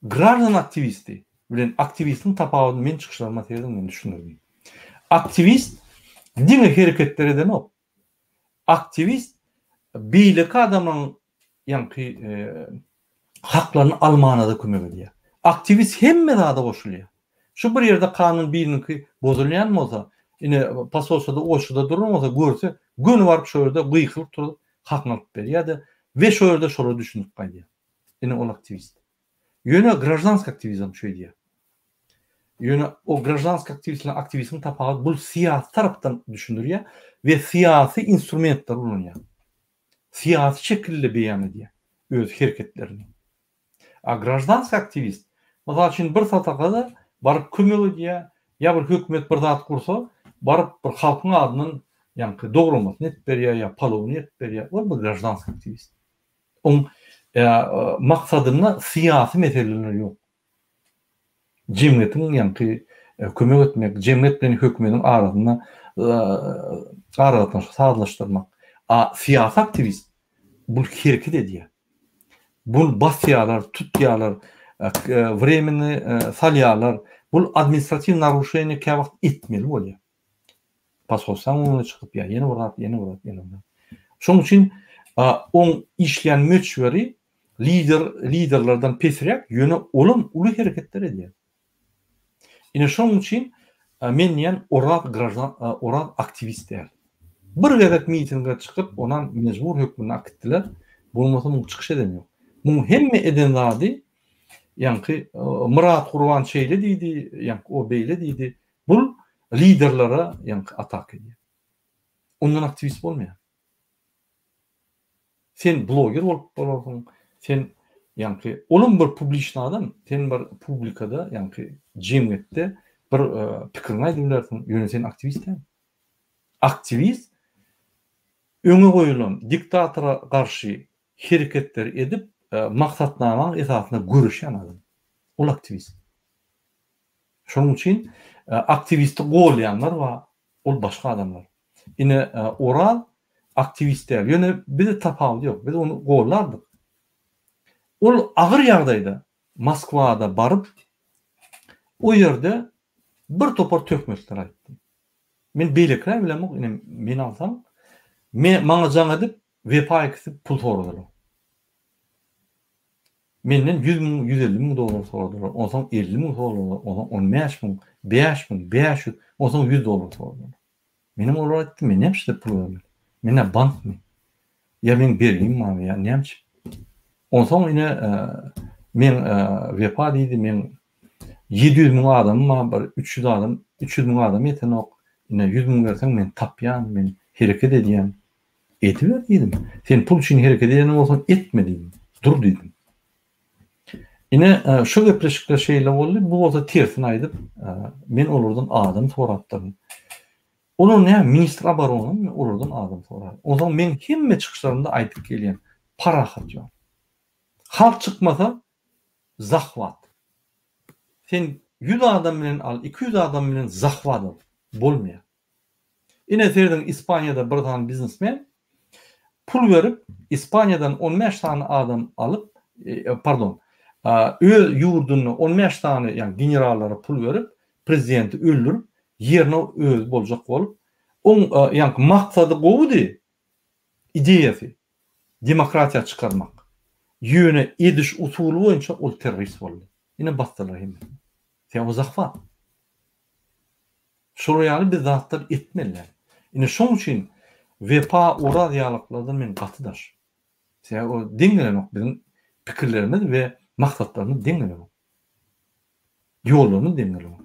S2: Graždan aktiwisti bilen aktiwistiň tapawudyny men çykyşlaryma serediň men düşündirdim. Aktiwist diňe hereketler edenok. Aktiwist beýleki adamlaryň ýaňky haklaryny almanada kömek edýär. Aktiwist hemme zada goşulýar. Şu bir ýerde kanun biriniňki bozulýan bolsa, ine posolstwoda oçurda duran bolsa görse göni baryp şo ýerde gykylyk turup hakyny alyp berýär-de we şo ýerde şolara düşündirip gaýdýar. Ine ol aktiwist. Ýöne graždanskiý aktiwizm şeýdýär. Ýöne o graždanskiý aktiwist bilen aktiwistiň tapawudy bul syýasy tarapdan düşündirýär we syýasy instrumentleri ulanýar. Syýasy şekilde beýan edýär öz hereketlerini. A graždanskiý aktiwist, mysal üçin bir satakada baryp kömek edýär, ýa bir hökümet bir zat gursa, baryp bir halkyň adyndan ýaňky dogramasyny edip berýär ýa palowyny edip berýär, ol bir graždanskiý aktiwist. Oň maksadynda syýasy meseleler ýok. Jemgyýetiň ýaňky kömek etmek, jemgyýet bilen hökümediň arasynda aragatnaşygy sazlaşdyrmak. A syýasy aktiwist bul hereket edýär. Bul basýarlar, tutýarlar, wremenni salýarlar. Bul administratiw naruşeniýe käwagt etmeli bolýar. Posolstwaň öňüne çykyp ýa ýene bir zat, ýene bir zat, ýene bir zat. Şonuň üçin oň işleýän möçberi lider liderlerden pesräk, ýöne olam uly hereketler edýär. Ine şonuň üçin men diýýän Oraz graždan Oraz aktiwist däl. Bir gezek mitinge çykyp, onam mejbur hökmünde akitdiler. Bolmasa muň çykyş edeni ýok. Muň hemme eden zady ýaňky Myrat Gurban şeýle diýdi, ýaňky o beýle diýdi. Bul liderlere ýaňky ataka edýär. Ondan aktiwist bolmaýar. Sen bloger bolup bolarsyň, sen ýaňky olam bir publiçny adam, sen bir publikada ýaňky jemgyýetde bir pikiriňi aýdyp bilersiň, ýöne sen aktiwist däl. Aktiwist öňe goýulan diktatora garşy hereketleri edip, maksatnamaň esasynda göreşýän adam. Ol aktiwist. Şonuň üçin aktiwisti golýanlar bar, ol başga adamlar. Ine Oraz aktiwist däl. Ýöne bize tapawudy ýok. Biz ony gollardyk. Ol agyr ýagdaýda Moskwada baryp, o ýerde bir topar töhmetler aýtdy. Men beýlekiler bilemok, ine meni alsaň, me maňa jaň edip Wepa ikisi pul soradylar. Menden 100 müň, 150 müň dollar soradylar, onsoň 50 müň soradylar, onsoň 15 müň, 5 müň, 500, onsoň 100 dollar soradylar. Menem olara aýtdym, men näme üçin size pul bermeli? Men nä bankmy? Ýa meň bergim barmy ýa näme üçin? Onsoň ine meň Wepa diýdi, meň 700 müň adamym bar, bir 300 adam, 300 müň adam ýetenok. Ine 100 müň berseň men tapýan, men hereket edýän. Ediber diýdim. Sen pul üçin hereket edýän bolsaň etme diýdim. Dur diýdim. Ine şu gepleşikler şeýle boldy, bu bolsa tersini aýdyp, men olardan adam sorapdyryn. Olar näme, ministr oboronymy, olardan adam sorar. Onsoň meň hemme çykyşlarymda aýdyp gelýän, parahat ýol. Halk çykmasa, zahwat. Sen 100 adam bilen al, 200 adam bilen zahwat al. Bolmaýar. Ine serediň Ispaniýada bir sany biznesmen pul berip Ispaniýadan 15 sany adam alyp, pardon, öz ýurdunda 15 sany ýagny generallara pul berip, prezidenti öldürip, ýerine özi boljak bolup, oň ýaňky maksady gowudy, ideýasy, demokratiýa çykarmak. Ýöne ediş usuly boýunça ol terrorist boldy. Ine basdylar hemmesini. Sebäbi o zahwat. Şolar ýaly biz zatlar etmeli däl. Ine şoň üçin Wepa Oraz ýalyklardan men gaty daş. Sebäbi o deň gelenok biziň pikirlerimiz we maksatlarymyz deň gelenok. Ýollarymyz deň gelenok.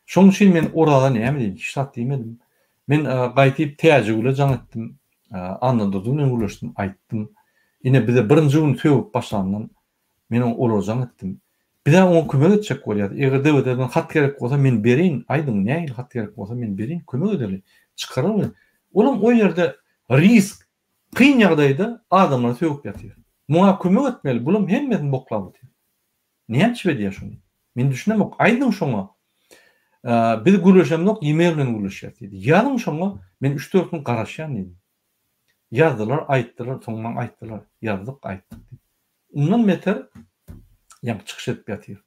S2: Şoň üçin men Oraza näme diýdim, hiç zat diýmedim. Men gaýtyp Täjigüle jaň etdim, Annadurdy bilen gürleşdim, aýtdym. Ine bize birinji gün sögüp başlandan Men oňa olara jaň etdim. Biz-ä oňa kömek etjek bolýas. Eger DWT-den hat gerek bolsa, men bereýin, aýdyň, nähili hat gerek bolsa, men bereýin, kömek edeli, çykaraly. Olam o ýerde risk, kyn ýagdaýda adamlary sögüp ýatyr. Muňa kömek etmeli, bulam hemmesini boklap otyr. Näme üçin edýär şuny? Men düşünemok. Aýdyň şoňa. Biz gürleşemzok, e-mail bilen gürleşýäs diýdi. Ýazyň şoňa, men üç-dört gün garaşýan diýdim. Ýazdylar, aýtdylar, soň maňa aýtdylar, ýazdyk, aýtdyk diýip. Ondan beter ýaňky çykyş edip ýatyr.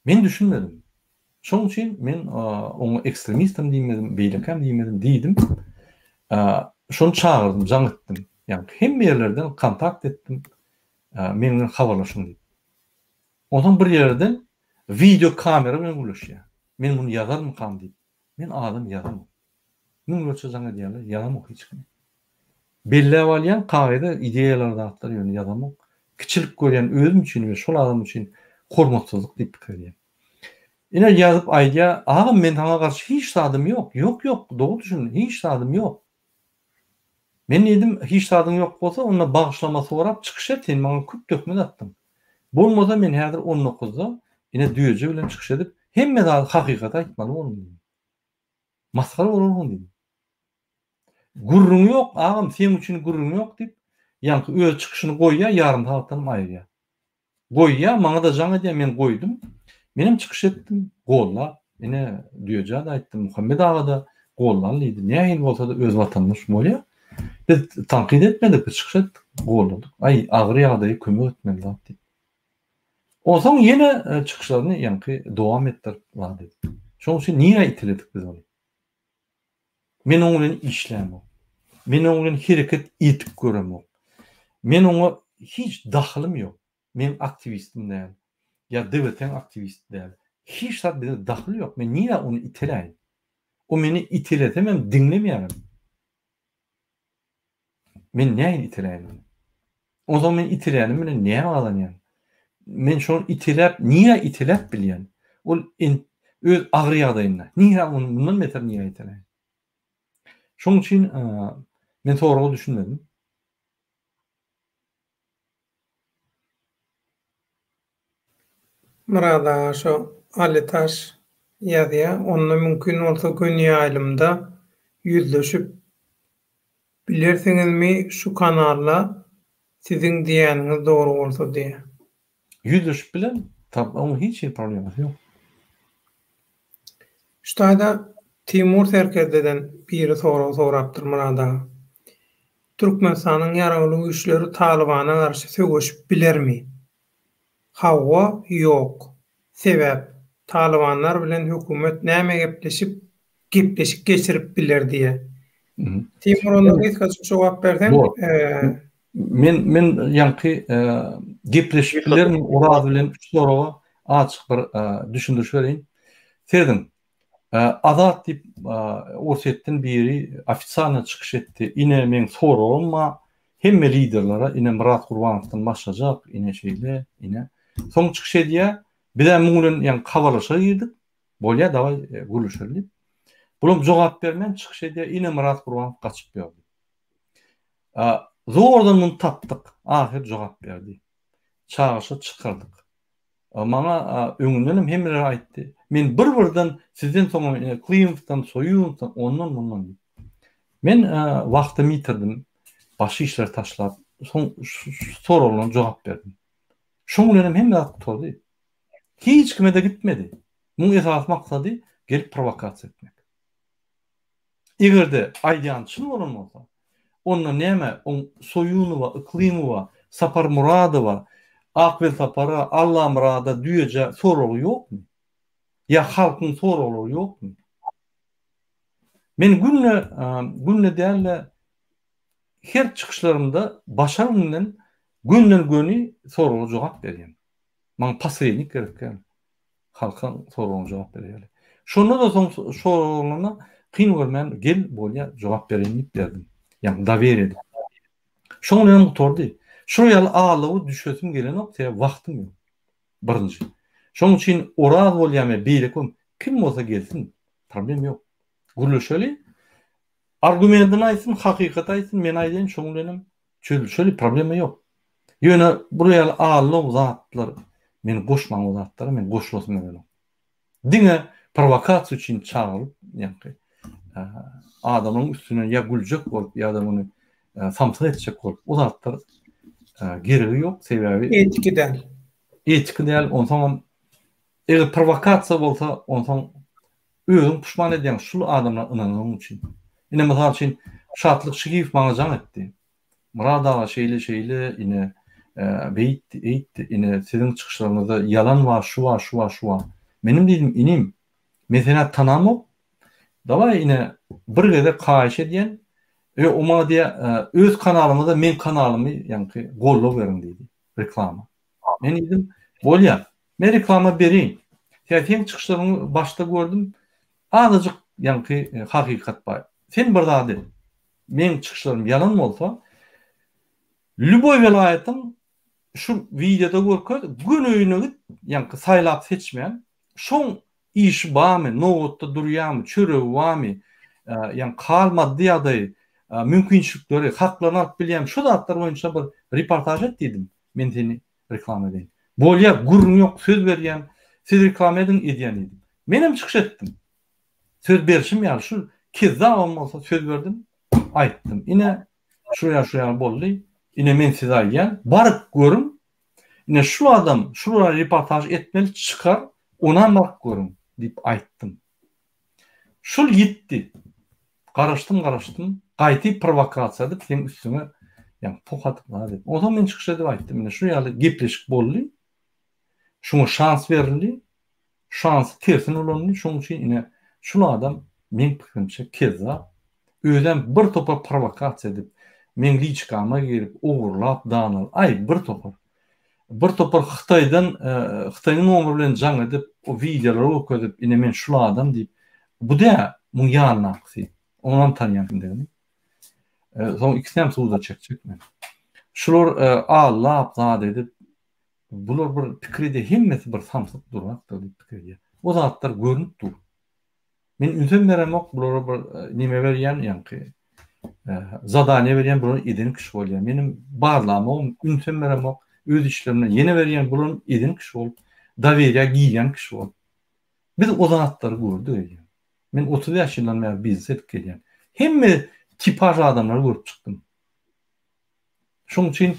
S2: Men düşünmedim. Şonuň üçin men oňa ekstremistem diýmedim, beýlekäm diýmedim, diýdim. Şony çagyrdym, jaň etdim. Ýaňky hemme ýerlerden kontakt etdim. Meň bilen habarlaşyň diýip. Onsoň bir ýerden wideo kamera bilen gürleşýär. Men muny ýazarmykam diýip. Men adam ýazamok. Müňlerçe jaň edýärler, ýazamok hiç kime. Belläp alýan kagyza ideýalar zatlar ýöne ýazamok. Kiçilik görýän özüm üçin we şol adam üçin hormatsyzlyk diýip pikir edýän. Ine ýazyp aýdýar, agam men saňa garşy hiç zadym ýok, ýok ýok dogry düşün hiç zadym ýok. Men diýdim hiç zadyň ýok bolsa onda bagyşlama sorap çykyş et sen maňa köp töhmet atdyň. Bolmasa men häzir on dokuzda ine düýeje bilen çykyş edip hemme zady hakykaty aýtmaly boldum diýdim. Masgara bolarsyň diýdim. Gürrüň ýok agam seň üçin gürrüň ýok diýip ýaňky öz çykyşyny goýýar ýarym sagatdanam aýyrýar. Goýýar maňada jaň edýär men goýdum. Menem çykyş etdim gollap ine Düýejä-de aýtdym Muhammet aga-da gollan diýdi nähili bolsada öz watandaş bolýar. Biz tankyt etmedik biz çykyş etdik golladyk aý agyr ýagdaýa kömek etmeli zat diýip. Onsoň ýene çykyşlaryny ýaňky dowam etdirip zat edip. Şonuň üçin nirä itiledik biz ony? Men oň bilen işlämok. Men oň bilen hereket edip göremok. Men oňa hiç dahylym ýok. Men aktiwistim däl. Ýa DWT-niň aktiwisti däl. Hiç zat bize dahyly ýok. Men nirä ony iteläýin? O meni itelesemem diňlemeýärem. Men nähili iteläýin ony? Onsoň men itelänim bilen näme gazanýan? Men şony iteläp, nirä iteläp bilýän? Ol öz agyr ýagdaýynda. Nirä ony mundan beter nirä iteläýin? Şonuň üçin men soraga düşünmedim.
S1: Myrat aga şo Alitaş ýazýa onda mümkin bolsa göni ýaýlymda ýüzleşip bilersiňizmi şu kanalda siziň diýýäniňiz dogry bolsa diýýä.
S2: Ýüzleşip bilerin tap oň hiç hili problemasy ýok.
S1: Şu taýda Timur serkerdeden biri sorag sorapdyr Myrat aga. Türkmenistanyň ýaragly güýçleri Talybana garşy söweşip bilermi? Hawa, ýok. Sebäp, Talybanlar bilen hökümet näme gepleşip, gepleşik geçirip biler diýýär. Timur onda gysgajyk jogap berseň.
S2: Men men ýaňky gepleşip bilermi Oraz bilen şu soraga azjyk bir düşündiriş bereýin. Serediň, Azat diýip Orsýetden biri ofisialno çykyş etdi. Ine meň soragym bar hemme liderlere ine Myrat Gurbanowdan başlajak ine şeýle ine. Soň çykyş edýär. Bizem muň bilen ýaňky habarlaşyga girdik. Bolýar dawaý gürleşeli diýip. Bulam jogap bermän çykyş edýär. Ine Myrat Gurbanow gaçyp ýör diýip. Zordan muny tapdyk. Ahyr jogap berdi. Çagyryşa çykardyk. Maňa öňündenem hemmeler aýtdy. Men bir-birden sizden soňam ine Klymowdan, Soýuzowdan, ondan mundan diýip. Men wagtymy ýitirdim. Başga işleri taşlap, soň soraglaryna jogap berdim. Şoň bilenem hemme zat gutardy. Hiç kime-de gitmedi. Muň esasy maksady gelip prowokasiýa etmek. Eger-de aýdýany çyn bolan bolsa, onda näme oň Soýunowa, Yklymowa, Saparmuradowa, Ak Welsapara, Allamyrada, Düýejä soragy ýokmy? Ýa halkyň soraglary ýokmy? Men günde, günde däl-de, her çykyşlarymda başarygymdan gönden-göni soraga jogap berýän. Maňa posrednik gerek däl. Halka soragyna jogap berýärler. Şonda-da soň soragyna kyn görmän gel bolýa jogap bereýin diýip berdim. Ýagny doweriýe edip. Şoň bilen gutardy. Şol ýaly alawy düşesim gelenok sebäbi wagtym ýok. Birinji. Şoň üçin Oraz bolýamy beýleki bolýamy kim bolsa gelsin problem ýok. Gürleşeli. Argumentini aýtsyn, hakykaty aýtsyn, men aýdaýyn şoň bilenem Çözülşeli problema ýok. Ýöne bul ýaly allow zatlar meni goşmaň o zatlara men goşulasym gelenok. Diňe prowokasiýa üçin çagyryp ýaňky adamyň üstüne ýa güljek bolup ýa-da muny samsyk etjek bolup o zatlar geregi ýok sebäbi
S1: Etiki däl.
S2: Etiki däl onsoňam eger prowokasiýa bolsa onsoň özüň puşman edýäň şul adamlara ynananyň üçin. Ine mysal üçin Şatlyk Şihiýew maňa jaň etdi. Myrat aga şeýle şeýle ine beýtdi eýtdi ine siziň çykyşlaryňyzda ýalan bar şu bar şu bar şu bar. Menem diýdim inim men senä tanamok dawaý ine bir gezek haýyş edýän e o maňa diýýä öz kanalyňyzda meň kanalymy ýaňky goldaw beriň diýdi reklama. Men diýdim bolýa Men reklama bereýin. Sebäbi seň çykyşlaryňy başda gördüm. Azajyk ýaňky hakykat bar. Sen bir zat et. Meň çykyşlarym ýalan bolsa, lýuboý welaýatyň şu wideoda görkez, göni öýüne git, ýaňky saýlap seçmän, şoň işi barmy, nobatda durýarmy, çöregi barmy, ýaňky hal maddy ýagdaýy, mümkinçilikleri, haklaryny alyp bilýärmi, şu zatlar boýunça bir reportaž et diýdim. Men seni reklama edeýin. Bolýa, gürrüň ýok, söz berýän, siz reklama ediň, edýän diýdim. Menem çykyş etdim. Söz berşim ýaly, şu kezzabam bolsa söz berdim, aýtdym. Ine, şu ýaly, şu ýaly boldy. Ine, men size aýdýan, baryp görüň. Ine, şu adam şu ýaly reportaž etmeli, çykar, onam baryp görüň diýip aýtdym. Şul ýitdi. Garaşdym, garaşdym. Gaýty prowokasiýa edip, seň üstüňe ýaňy poh atyp zat edip. Onsoň men çykyş edip aýtdym, ine şu ýaly gepleşik boldy. Şuňa şans berildi. Şansy tersine ulandy. Şonuň üçin ine şul adam meň pikirimçe kezzap. Özem bir topar prowokasiýa edip, meň liçkama girip, ogurlap, danal, aý bir topar. Bir topar Hytaýdan, Hytaýyň nomeri bilen jaň edip, o wideolary görkezip, ine men şul adam diýip. Bu dä. Muň ýanyndakysy. Onam tanýan kimdigini. Soň ikisinem suda çekjek men. Şular allap zat edip bular bir pikir edýär hemmesi bir samsyk durakdyr diýip pikir edýär. O zatlar görnüp dur. Men ünsem beremok bulara bir neme berýän ýaňky zadaniýa berýän bular eden kişi bolýar. Menem barlamogum ünsem beremok öz işlerimden ýene berýän bulam eden kişi bolup doweriýa girýän kişi bolup. Biz o zatlary gördük eýýäm. Men 35 ýyldan bäri biznes edip gelýän. Hemme tipaž adamlary görüp çykdym. Şonuň üçin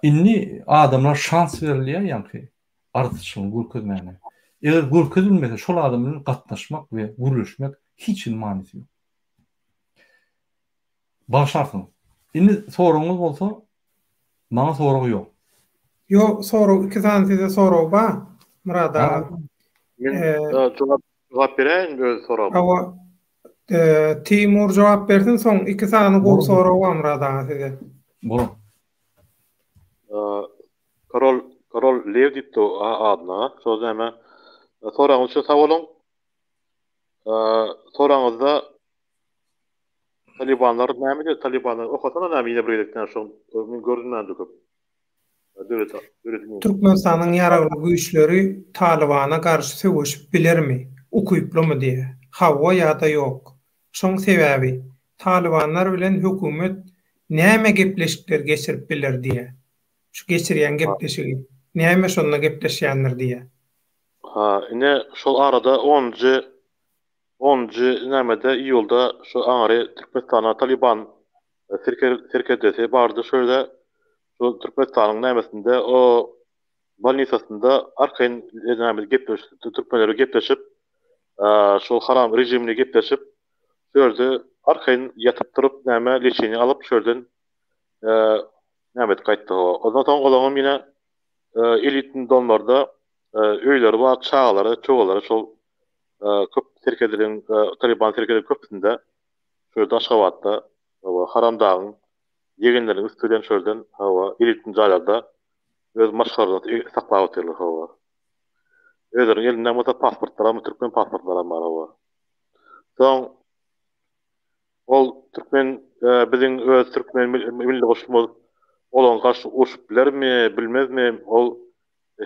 S2: indi adamlar şans berilýär ýaňky artykçylygyny görkezmäne. Eger görkezilmese şol adam bilen gatnaşmak we gürleşmek hiç hili manysy ýok. Bagyşlarsyňyz. Indi soragyňyz bolsa maňa sorag ýok.
S1: Ýok sorag iki sany size sorag bar Myrat aga.
S3: Men jogap jogap beräýin öz soragyma.
S1: Hawa. Timur jogap bersin soň iki sany gowy sorag bar Myrat aga size.
S2: Bolar.
S3: Korol Korol Lew diýipdi adyna. Şol näme? Soragyňyz üçin sag boluň. Soragyňyzda Talibanlar näme diýdi? Talibanlar okasana näme ýene bir gezek näme şoň men görünmändi köp. Döwlet
S1: döwletiň Türkmenistanyň ýaragly güýçleri Talybana garşy söweşip bilermi, ukyplymy diýýär. Hawa ýa-da ýok. Şoň sebäbi, Talybanlar bilen hökümet näme gepleşikler geçirip biler diýýär. Şu geçirýän gepleşigi näme şonda gepleşýändir diýýär.
S3: Ha, ine şol arada onunjy Onunjy nämede iýulda şu aňry Türkmenistana Talyban serkerdesi bardy şu ýerde şu Türkmenistanyň nämesinde o bolnisasynda arkaýyn näme gepleşip türkmenler gepleşip şol haram režimini gepleşip şu ýerde arkaýyn ýatyp turup näme leçeniýe alyp şu ýerden näme edip gaýtdy ondan soň olaňam ýene elitni domlarda öýleri bar çagalary çöwalary şol köp serkerdeleriň Talyban serkerdeleriniň köpüsinde şu ýerde Aşgabatda hawa Haramdagyň ýegenleriniň üsti bilen şu ýerden hawa elitni jaýlarda öz maşgalalaryny saklap otyrlar hawa. Özleriniň elinde bolsa pasportlaram türkmen pasportlaram bar hawa. Soň ol türkmen biziň öz türkmen milli goşunymyz olaň garşy urşup bilermi bilmezmi ol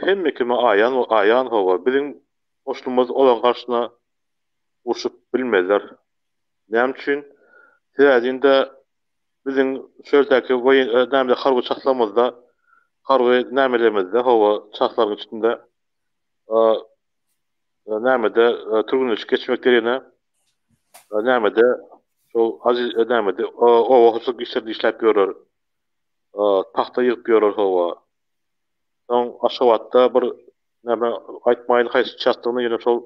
S3: hemme kime aýan aýan hawa biziň Goşunymyz olaryň garşysyna urşup bilmezler. Näme üçin? Sebäbi-de biziň şu ýerdäki näme harby çaslarymyzda, harby nämelerimizde, hawa, çaslaryň içinde nämede türgenleşik geçmek deregine nämede şol nämede oba hojalyk işlerinde işläp ýörler. Pagta ýygyp ýörler, hawa. Soň Aşgabatda bir näme aýtmaýyn haýsy çasdygyny ýöne şol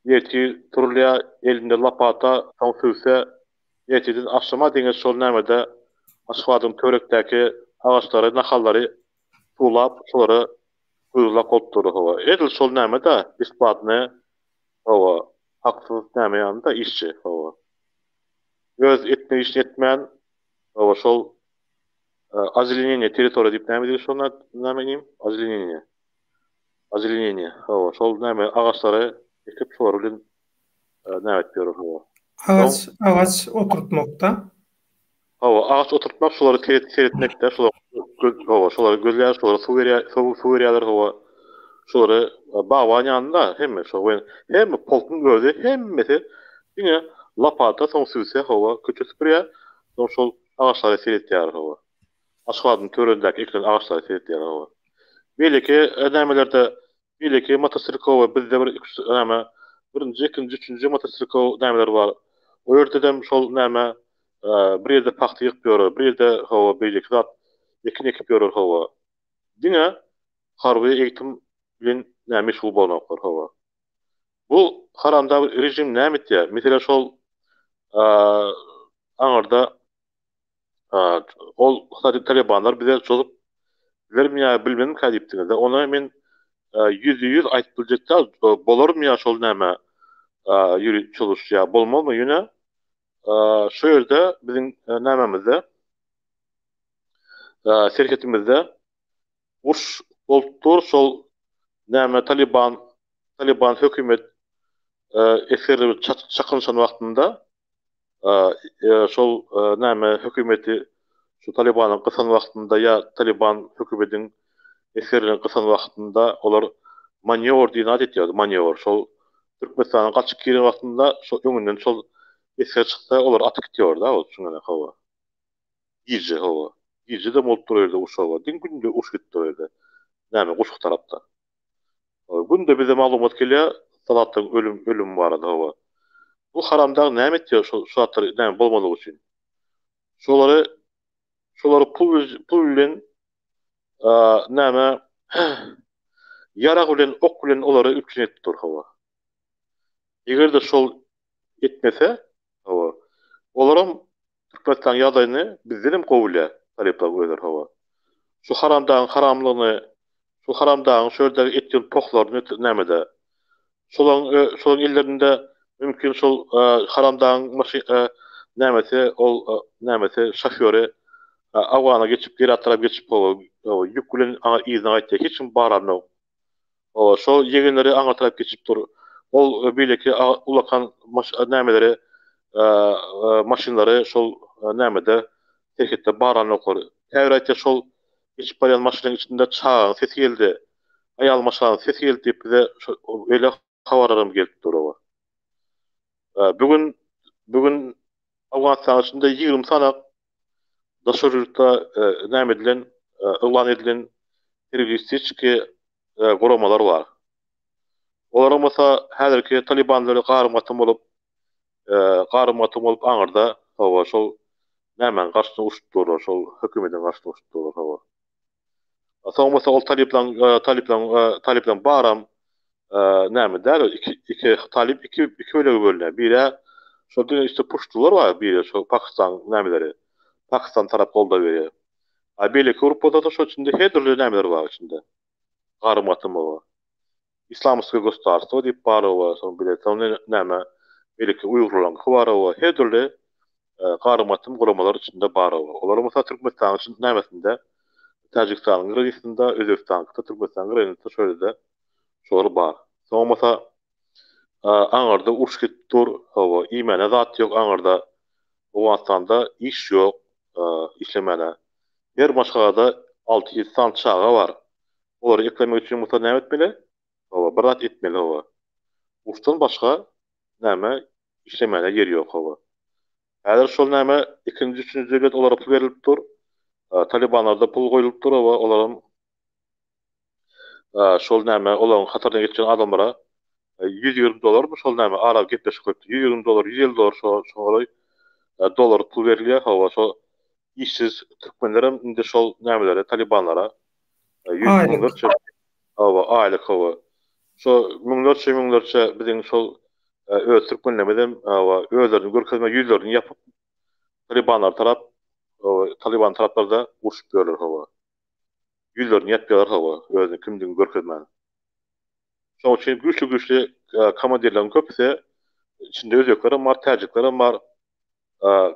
S3: ertir turulýar elinde lopata soň süwse ertirden agşama deňiz şol nämede Aşgabadyň töwerekdäki agaçlary nahallary suwlap şolara gözlak bolup dur hawa edil şol nämede besplatny hawa haksyz näme ýanynda işçi hawa öz etmeli işini etmän hawa şol Ozeleneniýe territoriýa diýip näme diýilýär şol näme inim? Ozeleneniýe. Ozeleneniýe. Hawa, şol näme agaçlary ekip şolar bilen näme edip ýörler hawa.
S1: Agaç, agaç oturtmakda.
S3: Hawa, agaç oturtmak, şolary seretmekde, şolar hawa, şolary gözleýär, şolara suw berýär, suw suw berýärler hawa. Şolary bagban ýanynda hemme şo hemme polkuň özi hemmesi diňe lopata soň süwse hawa köçe süpürýär. Soň şol Agaçlara seretýär hawa. Aşgabadyň töweregindäki ekilen agaçlara seretýär hawa. Beýleki nämelerde, beýleki motostrelkowy bizde bir iki näme, birinji, ikinji, üçünji motostrelkowy nämeler bar. O ýerdedem şol näme, bir ýerde pagta ýygyp ýörer, bir ýerde hawa beýleki zat ekin ekip ýörer hawa. Diňe harby eğitim bilen näme meşgul bolanoklar hawa. Bu haramdag režim näme etýär? Meselem şol aňyrda ol talibanlar bize çozup bilermi ýa bilmezmikä diýipdiňiz-de. Ony men 100-ýüz aýdyp biljek däl. Bolarmy ýa şol näme ýüri çozuş ýa bolmazmy? Ýöne şu ýerde biziň nämemizde serhetimizde Uruş bolup dur şol näme taliban taliban hökümet. Esgerler çakynyşan wagtynda şol näme hökümeti şu Talibanyň gysan wagtynda ýa Taliban hökümetiň esgerlerini gysan wagtynda olar manýowr diýen zat etýärdi, manýowr. Şol Türkmenistana gaçyp giren wagtynda şol öňünden şol esger çyksa olar atyp gitýärdi ol şuňa hawa. Gije hawa. Gije-de bolup dur ýerde uruş hawa. Diň günde uruş gidip dur ýerde. Näme Guşgy tarapda. Günde bize maglumat gelýär Sadatlaryň ölüm ölümi barada hawa. Bu haramdag näme etýär şo şu zatlar näme bolmazlygy üçin. Şolary şolary pul pul bilen näme ýarag bilen ok bilen olary üpjün edip dur hawa. Eger-de şol etmese hawa olaram Türkmenistanyň ýagdaýyny bizdenem gowy bilýär talyplaryň özleri hawa. Şu haramdagyň haramlygyny, şu haramdagyň şu ýerdäki etýän pohlaryny nämede. Şolaryň şolaryň ellerinde mümkin şol haramdagyň maşyn nämesi ol nämesi şofýory Awgana geçip Gerat tarap geçip hawa ýük bilen aňa yzyna gaýtýar hiç kim baranok. Hawa, şo ýegenleri aňa tarap geçip dur. Ol beýleki ullakan nämeleri, maşynlary şol nämede, serhetde baranoklar. Käbir aýtýar, şol geçip barýan maşynyň içinde çagaň sesi geldi, aýal maşgalanyň sesi geldi diýip bize beýle habarlaram gelip dur. Hawa. Bu gün, bu gün Owganystanyň içinde 20 sany daşary ýurtda näme edilen, yglan edilen terroristiki guramalar bar. Olaryň bolsa häzirki talibanlary garym-gatym bolup, garym-gatym bolup aňyrda, hawa, şol nämäniň garşysyna urşup durlar, şol hökümediň garşysyna urşup durlar, hawa. Soň bolsa ol talyplaň talyplaň talyplaň baram näme däl iki iki talyp iki iki bölege bölünýär. Biri şol diňe işte puştular bar, biri şol Pakistan nämeleri. Pakistan tarap goldaw berýär. A beýleki gruppada da şol içinde her dürli nämeler bar içinde. Garym-gatym bar. Islamskiý gosudarstwo diýip bar oba, soň bile soň näme beýleki uýgurlaryňky bar oba, her dürli garym-gatym guramalar içinde bar oba. Olar bolsa Türkmenistanyň içinde nämesinde Täjigistanyň granisynda, Özbegistanyňkyda Türkmenistanyň granisynda şo ýerde şolar bar. Soň bolsa aňyrda uruş gidip dur, hawa, iýmäne zat ýok aňyrda. Owganystanda iş ýok işlemäne. Her maşgalada alty-ýedi sany çaga bar. Olary eklemek üçin bolsa näme etmeli? Hawa, bir zat etmeli hawa. Uruşdan başga näme işlemäne ýer ýok hawa. Häzir şol näme ikinji, üçünji döwlet olara pul berilip dur. Talibanlarda pul goýulyp dur hawa, olaram şol näme olaryň hataryna geçýän adamlara 120 dollarmy şol näme ara gepleşik goýupdyr. 120 dollar, 150 dollar şo şoňa dollar pul berilýär hawa şo işsiz türkmenlerem indi şol nämelere talibanlara ýüz müňlerçe hawa aýlyk hawa şo müňlerçe müňlerçe biziň şol öz türkmenlerimizem hawa özlerini görkezme ýüzlerini ýapyp talibanlar tarap taliban taraplarda urşup ýörler hawa ýüzlerini ýapýarlar hawa özüni kimdigini görkezmän şoň üçin güýçli güýçli komandirleriň köpüsi içinde özbeklerem bar täjiklerem bar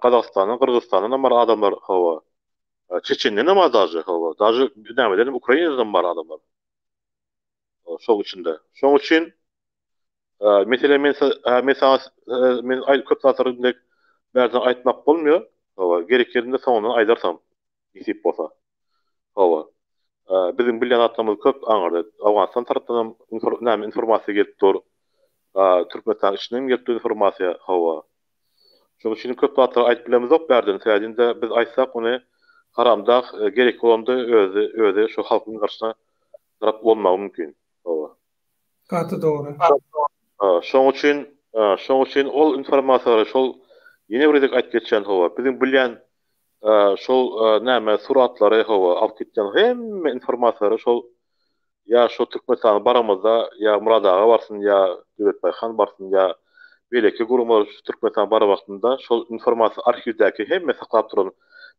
S3: Gazagystandan, Gyrgyzystandan hem bar adamlar, hawa. Çeçenden hem bar daže, hawa. Daže nämeden hem Ukrainadan hem bar adamlar. Şoň içinde. Şoň üçin mesele men men saňa men aý köp zatlary indi bärden aýtmak bolmaýar. Hawa, gerek ýerinde soňundan aýdarsam, nesip bolsa. Hawa. Biziň bilýän zatlarymyz köp aňyrda. Owganystan tarapdan hem näme informasiýa gelip dur. Türkmenistanyň içinden hem gelip dur informasiýa, hawa. Şonuň üçin köp zatlary aýdyp bilemizok bärden. Sebäbi indi biz aýtsak ony haramdag gerek bolanda özi özi şu halkyň garşysyna tarap ulanmagy mümkin. Hawa.
S1: Gaty dogry.
S3: Şoň üçin şoň üçin ol informasiýalary şol ýene bir gezek aýdyp geçýän hawa. Biziň bilýän şol näme suratlary hawa alyp gitýän hemme informasiýalary şol Ýa şo Türkmenistana baramyzda ýa Myrat aga barsyn ýa Döwletbaý han barsyn ýa beýleki guramalar şu Türkmenistana baran wagtynda şol informasiýa arhiwdäki hemme saklap duran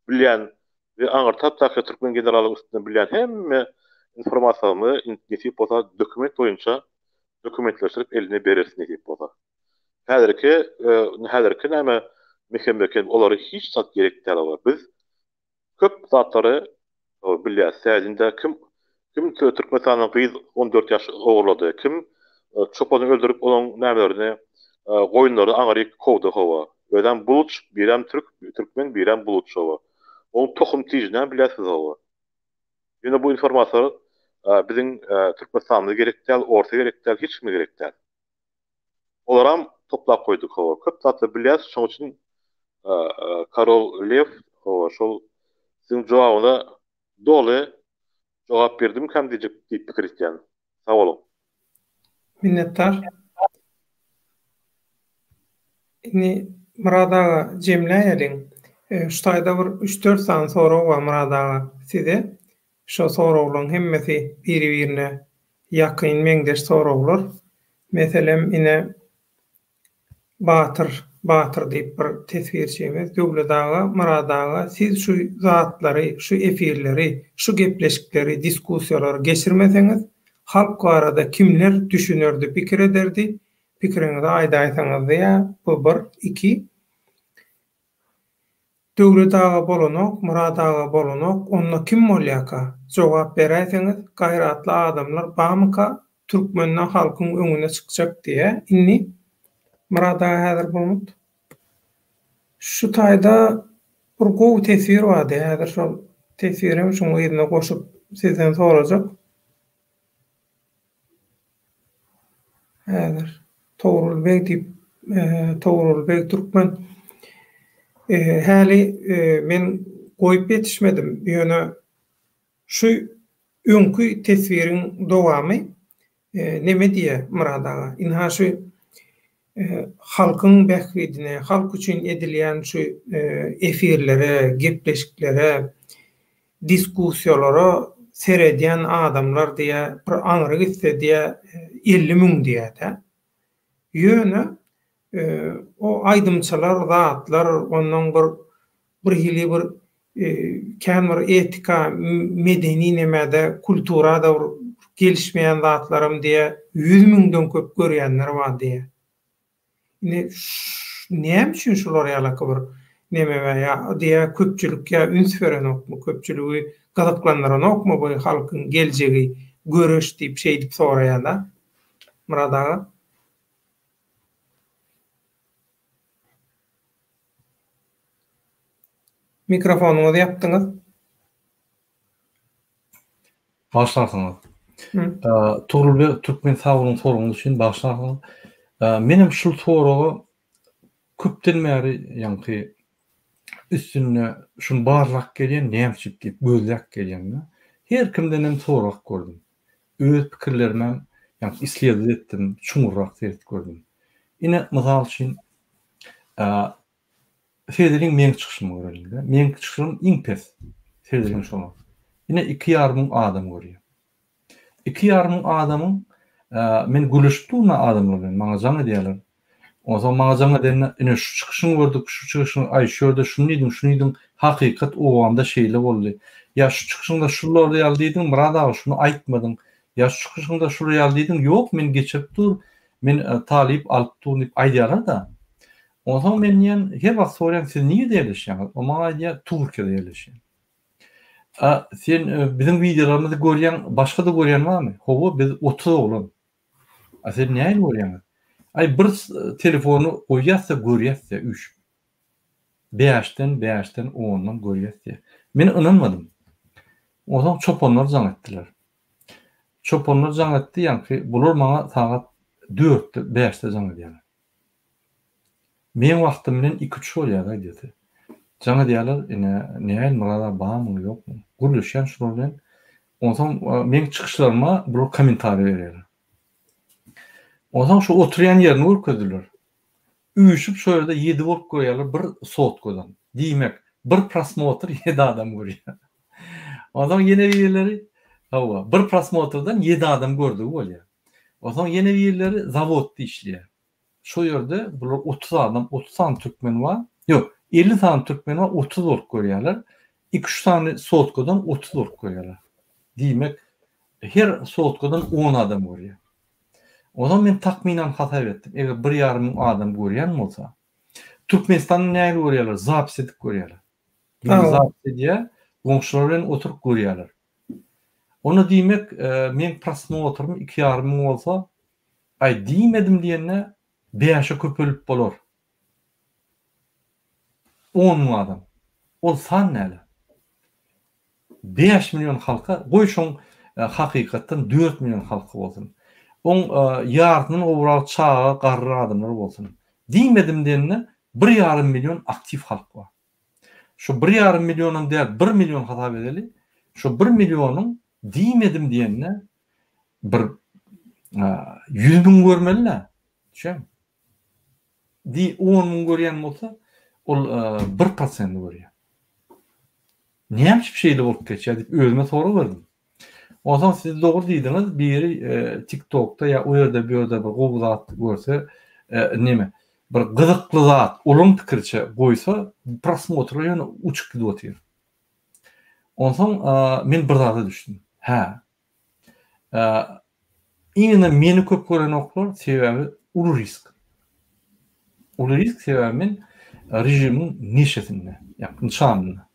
S3: bilýän we aňyrtapdaky türkmen generalyň üstünden bilýän hemme informasiýamyzy nesip bolsa dokument boýunça dokumentleşdirip eline bereris nesip bolsa. Häzirki häzirki näme mekemeken olary hiç zat gerek däl olar. Biz Köp zatlary bilýäs. Sädinde kim kim Türkmenistandan gyz 14 ýaş ogurlady? Kim Çopany öldürip olaň nämelerini goýunlaryny aňryk kowdy hawa. Özem buluç birem türk türkmen birem buluç hawa. Oň tohum tijinem bilýäsiz hawa. Ýöne bu informasiýalar biziň Türkmenistanymyza gerek däl, orsa gerek däl, hiç kime gerek däl. Olaram toplap goýduk hawa. Köp zatlar bilýäs şoň üçin Karol Lew hawa şol siziň jogabyňyza doly jogap berdimkäm diýjek diýip pikir etýän. Sag boluň.
S1: Minnetdar. Indi Myrat aga jemläýeliň. Şu taýda bir üç-dört sany sorag bar Myrat aga size. Şo soraglaryň hemmesi biri-birine ýakyn meňzeş soraglar. Meselem ine Batyr, Batyr diýip bir teswirçimiz, Döwlet aga, Myrat aga siz şu zatlary, şu efirleri, şu gepleşikleri, diskussiýalary geçirmeseňiz, halk barada kimler düşünerdi, pikir ederdi, pikiriňizi aýdaýsaňyz diýýär, bu bir, iki. Döwlet aga bolanok, Myrat aga bolanok, onda kim bolýaka? Jogap beräýseňiz, gaýratly adamlar bamyka türkmende halkyň öňüne çykjak diýä indi Myrat aga häzir bolmut. Şu taýda bir gowy teswir bardy häzir şol teswirem şuň yzyna goşup sizden sorajak. Häzir Togrul beg diýip, Togrul beg türkmen. Häli men goýup ýetişmedim, ýöne şu öňki teswiriň dowamy neme diýýär Myrat aga? Ynha şu halkyň bähbidine, halk üçin edilýän şu efirlere, gepleşiklere Diskussiýalara seredýän adamlar diýä bir aňry gitse diýä 50 müň diýädä. Ýöne o aýdymçylar zatlar ondan bir bir hili bir kän bir etika medeni nemede kulturada bir gelişmeýän zatlaram diýä 100 müňden köp görýänler bar diýä. Indi näme üçin şular ýalaky bir neme bar ýa diýä köpçülik ýa üns berenokmy, köpçüligi gyzyklandyranokmy bu halkyň geljegi göreş diýip şeýdip soraýada Myrat aga. Mikrofonyňyzy ýapdyňyz.
S2: Bagyşlarsyňyz. Tugrul beg Türkmen sag boluň soragyňyz üçin bagyşlarsyňyz. Menem şul soraga köpden bäri ýaňky üstünde şuny barlap gelýän näme üçin diýip gözläp gelýän. Her kimdenem sorap gördüm. Öz pikirlerimem ýaňky isledowat etdim, çuňňurrak seredip gördüm. Ine mysal üçin Seredeliň meň çykyşymy göreliňdä. Meň çykyşym iň pes. Seredeliň şoňa. Ine 2,5 müň adam görýär. 2,5 müň adamyň men gürleşip durun adamlar bilen, maňa jaň edýärler. Onsoň maňa jaň edende, ine şu çykyşyňy gördük, şu çykyşyňy, aý şu ýerde şuny diýdiň, şuny diýdiň, hakykat obamda şeýle boldy. Ýa şu çykyşyňda şular ýaly diýdiň, Myrat aga şuny aýtmadyň. Ýa şu çykyşyňda şular ýaly diýdiň, ýok men geçirip dur, men talyp alyp dur diýip aýdýarlar-da. Onsoň men diýýän, her wagt soraýan, siz nirede ýerleşýäňiz? O maňa aýdýar, Türkiýede ýerleşýän. A sen biziň wideolarymyzy görýäň, başga-da görýän barmy? Hawa, biz 30 oglan. A siz nähili görýäňiz? Aý bir telefony goýýas-da görýäs-de üýşüp. Bäşden, bäşden, ondan görýäs diýýär. Men ynanmadym. Onsoň çopanlar jaň etdiler. Çopanlar jaň etdi, ýaňky bular maňa sagat dörtde, bäşde jaň edýärler. Meň wagtym bilen iki-üç bolýar-da gidesi. Jaň edýärler, ine, nähili Myrat aga barmyň, ýokmuň? Gürleşýän şular bilen. Onsoň meň çykyşlaryma bular kommentariý berýärler. Onsoň şu oturýan ýerini görkezdiler. Üýşüp şo ýerde ýedi bolup görýärler bir sotkadan. Diýmek, bir prosmotr ýedi adam görýär. Onsoň ýene birleri, hawa, bir prosmotrdan ýedi adam gördügi bolýar. Onsoň ýene birleri zawodda işleýär. Şo ýerde bular 30 adam, 30 sany türkmen bar. Ýok, 50 sany türkmen bar, 30 bolup görýärler. 2-3 sany sotkadan 30 bolup görýärler. Diýmek, her sotkadan 10 adam görýär. Onsoň men takmynan hasap etdim. Eger 1,5 müň adam görýän bolsa, Türkmenistanda nähili görýärler? Zapis edip görýärler. Biri zapis edýär, goňşular bilen oturyp görýärler. Onda diýmek, meň prosmotrym 2,5 müň bolsa, Aý diýmedim diýende bäşe köpelip bolar. 10 müň adam. Ol san näle? 5 million halka, goý şoň hakykatdan 4 million halky bolsun. Oň ýarysyndan gowragy çaga, garry adamlar bolsun. Diýmedim diýende bir ýarym million aktiw halk bar. Şu bir ýarym millionam däl, bir million hasap edeli. Şu bir millionyň diýmedim diýende bir 100 müň görmeli-dä. Düşýäňmi? Diý, on müň görýän bolsa, ol bir prosenti görýär. Näme üçin şeýle bolup geçýär diýip özüme sorag berdim. Onsoň siz dogry diýdiňiz, biri TikTokda ýa o ýerde bu ýerde bir gowy zat görse, neme, bir gyzykly zat olaryň pikiriçe goýsa, prosmotrlar ýöne uçup gidip otyr. Onsoň men bir zada düşdüm. Hä, Iňňe meni köp görenoklar, sebäbi uly risk. Uly risk sebäbi men režimiň neşesinde, ýa nyşanynda.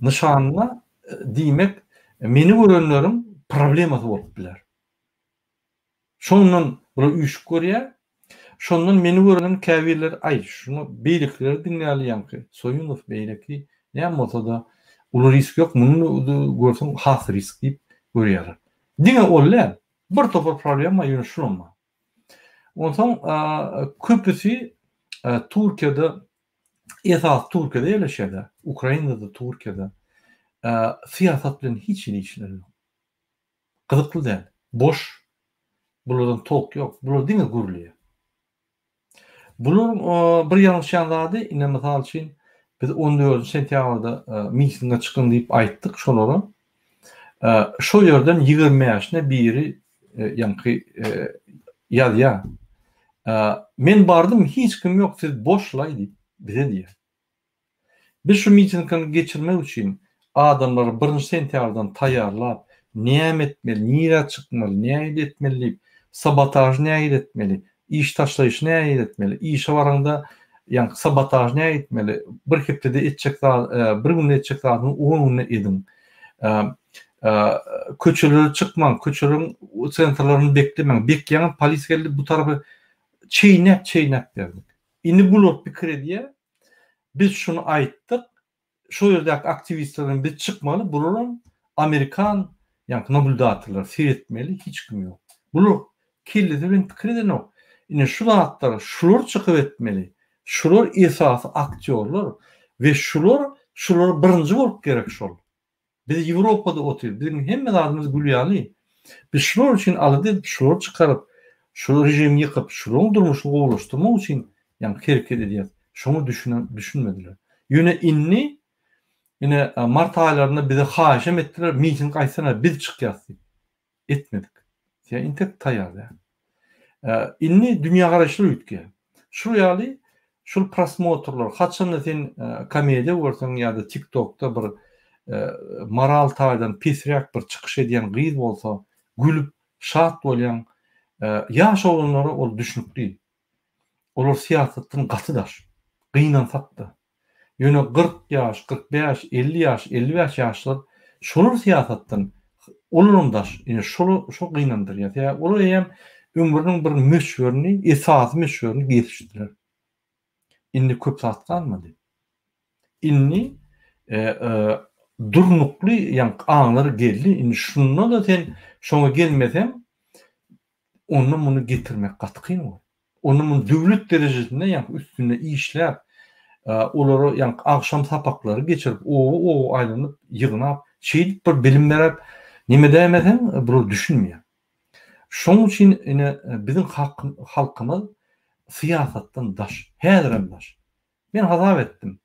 S2: Nyşanynda diýmek, meni görenleriň problemasy bolup biler. Şondan bular üýşüp görýär. Şondan meni gören käbirleri aý şuny beýlekileri diňläli ýaňky Soýunow beýleki näme bolsada uly risk ýok muny görseň has risk diýip görýärler. Diňe ol däl bir topar problema bar ýöne şulam bar. Onsoň köpüsi Türkiýede esasy Türkiýede ýerleşýärler. Ukrainada Türkiýede syýasat bilen hiç hili işleri ýok. Gyzykly däl. Boş. Bulardan tok ýok. Bular diňe gürleýär. Bularyň bir ýalňyşýan zady, ine mysal üçin, biz on dördünji sentýabrda mitinge çykyň diýip aýtdyk şolara. Şo ýerden 25-ne biri ýaňky ýazýar. Men bardym, hiç kim ýok, siz boş-laý diýip, bize diýýär. Biz şu mitingini geçirmek üçin adamlary birinji sentýabrdan taýýarlap, näme etmeli, nirä çykmaly, nähili etmeli diýip, sabotažy nähili etmeli, iş taşlaýyşy nähili etmeli, işe baraňda ýaňky sabotažy nähili etmeli, bir hepdede etjek zat, bir günde etjek zadyňy on günde ediň. Köçelere çykmaň, köçeleriň sentrlaryny beklemäň, bekleýäňiz polis geldi bu tarapa çeýnäp-çeýnäp berdik. Indi bular pikir edýär, Biz şuny aýtdyk, şo ýerdäki aktiwistler bilen biz çykmaly, bularam amerikan ýaňky nablýudatorlar seretmeli, hiç kim ýok. Bular kellesi bilen pikir edenok. Ine şu zatlary şular çykyp etmeli. Şular esasy aktýorlar we şular şulara birinji bolup gerek şol. Biz Ýewropada otyrys, biziň hemme zadymyz gül ýaly. Biz şular üçin alada edip, şulary çykaryp, şu režimi ýykyp, şularyň durmuşyny gowulaşdyrmak üçin ýaňky hereket edýäris. Şoňa düşünen, düşünmediler. Ýöne indi, ine, mart aýlarynda bize haýyşam etdiler, miting aýtsana, biz çykýas diýip. Etmedik. Sebäbi entek taýýar däl. Indi dünýägaraýyşlar üýtgeýär. Şul ýaly şul prosmotrlar, haçanda sen komediýa görseň ýa-da TikTokda bir moral taýdan pesräk bir çykyş edýän gyz bolsa, gülüp, şat bolýaň. Ýaş oglanlara ol düşnükli. Olar syýasatdan gaty daş. Gynansak-da. Ýöne 40 ýaş, 45, 50 ýaş, 55 ýaşlar şolar syýasatdan olaram daş. Ine şol şo gynandyrýar. Sebäbi olar eýýäm ömrüniň bir möçberini, esasy möçberini geçdiler. Indi köp zat galmady. Indi durnukly ýaňky aňlar geldi. Indi şunda-da sen şoňa gelmeseň, onda muny getirmek gaty kyn bolar. Onda muny döwlet derejesinde ýaňky üstünde işläp, olara ýaňky agşam sapaklary geçirip, oba-oba aýlanyp, ýygnap, şeýdip bir bilim berip, neme edäýmeseň, bular düşünmeýär. Şonuň üçin ine biziň halkymyz syýasatdan daş, häzirem daş. Men hasap etdim.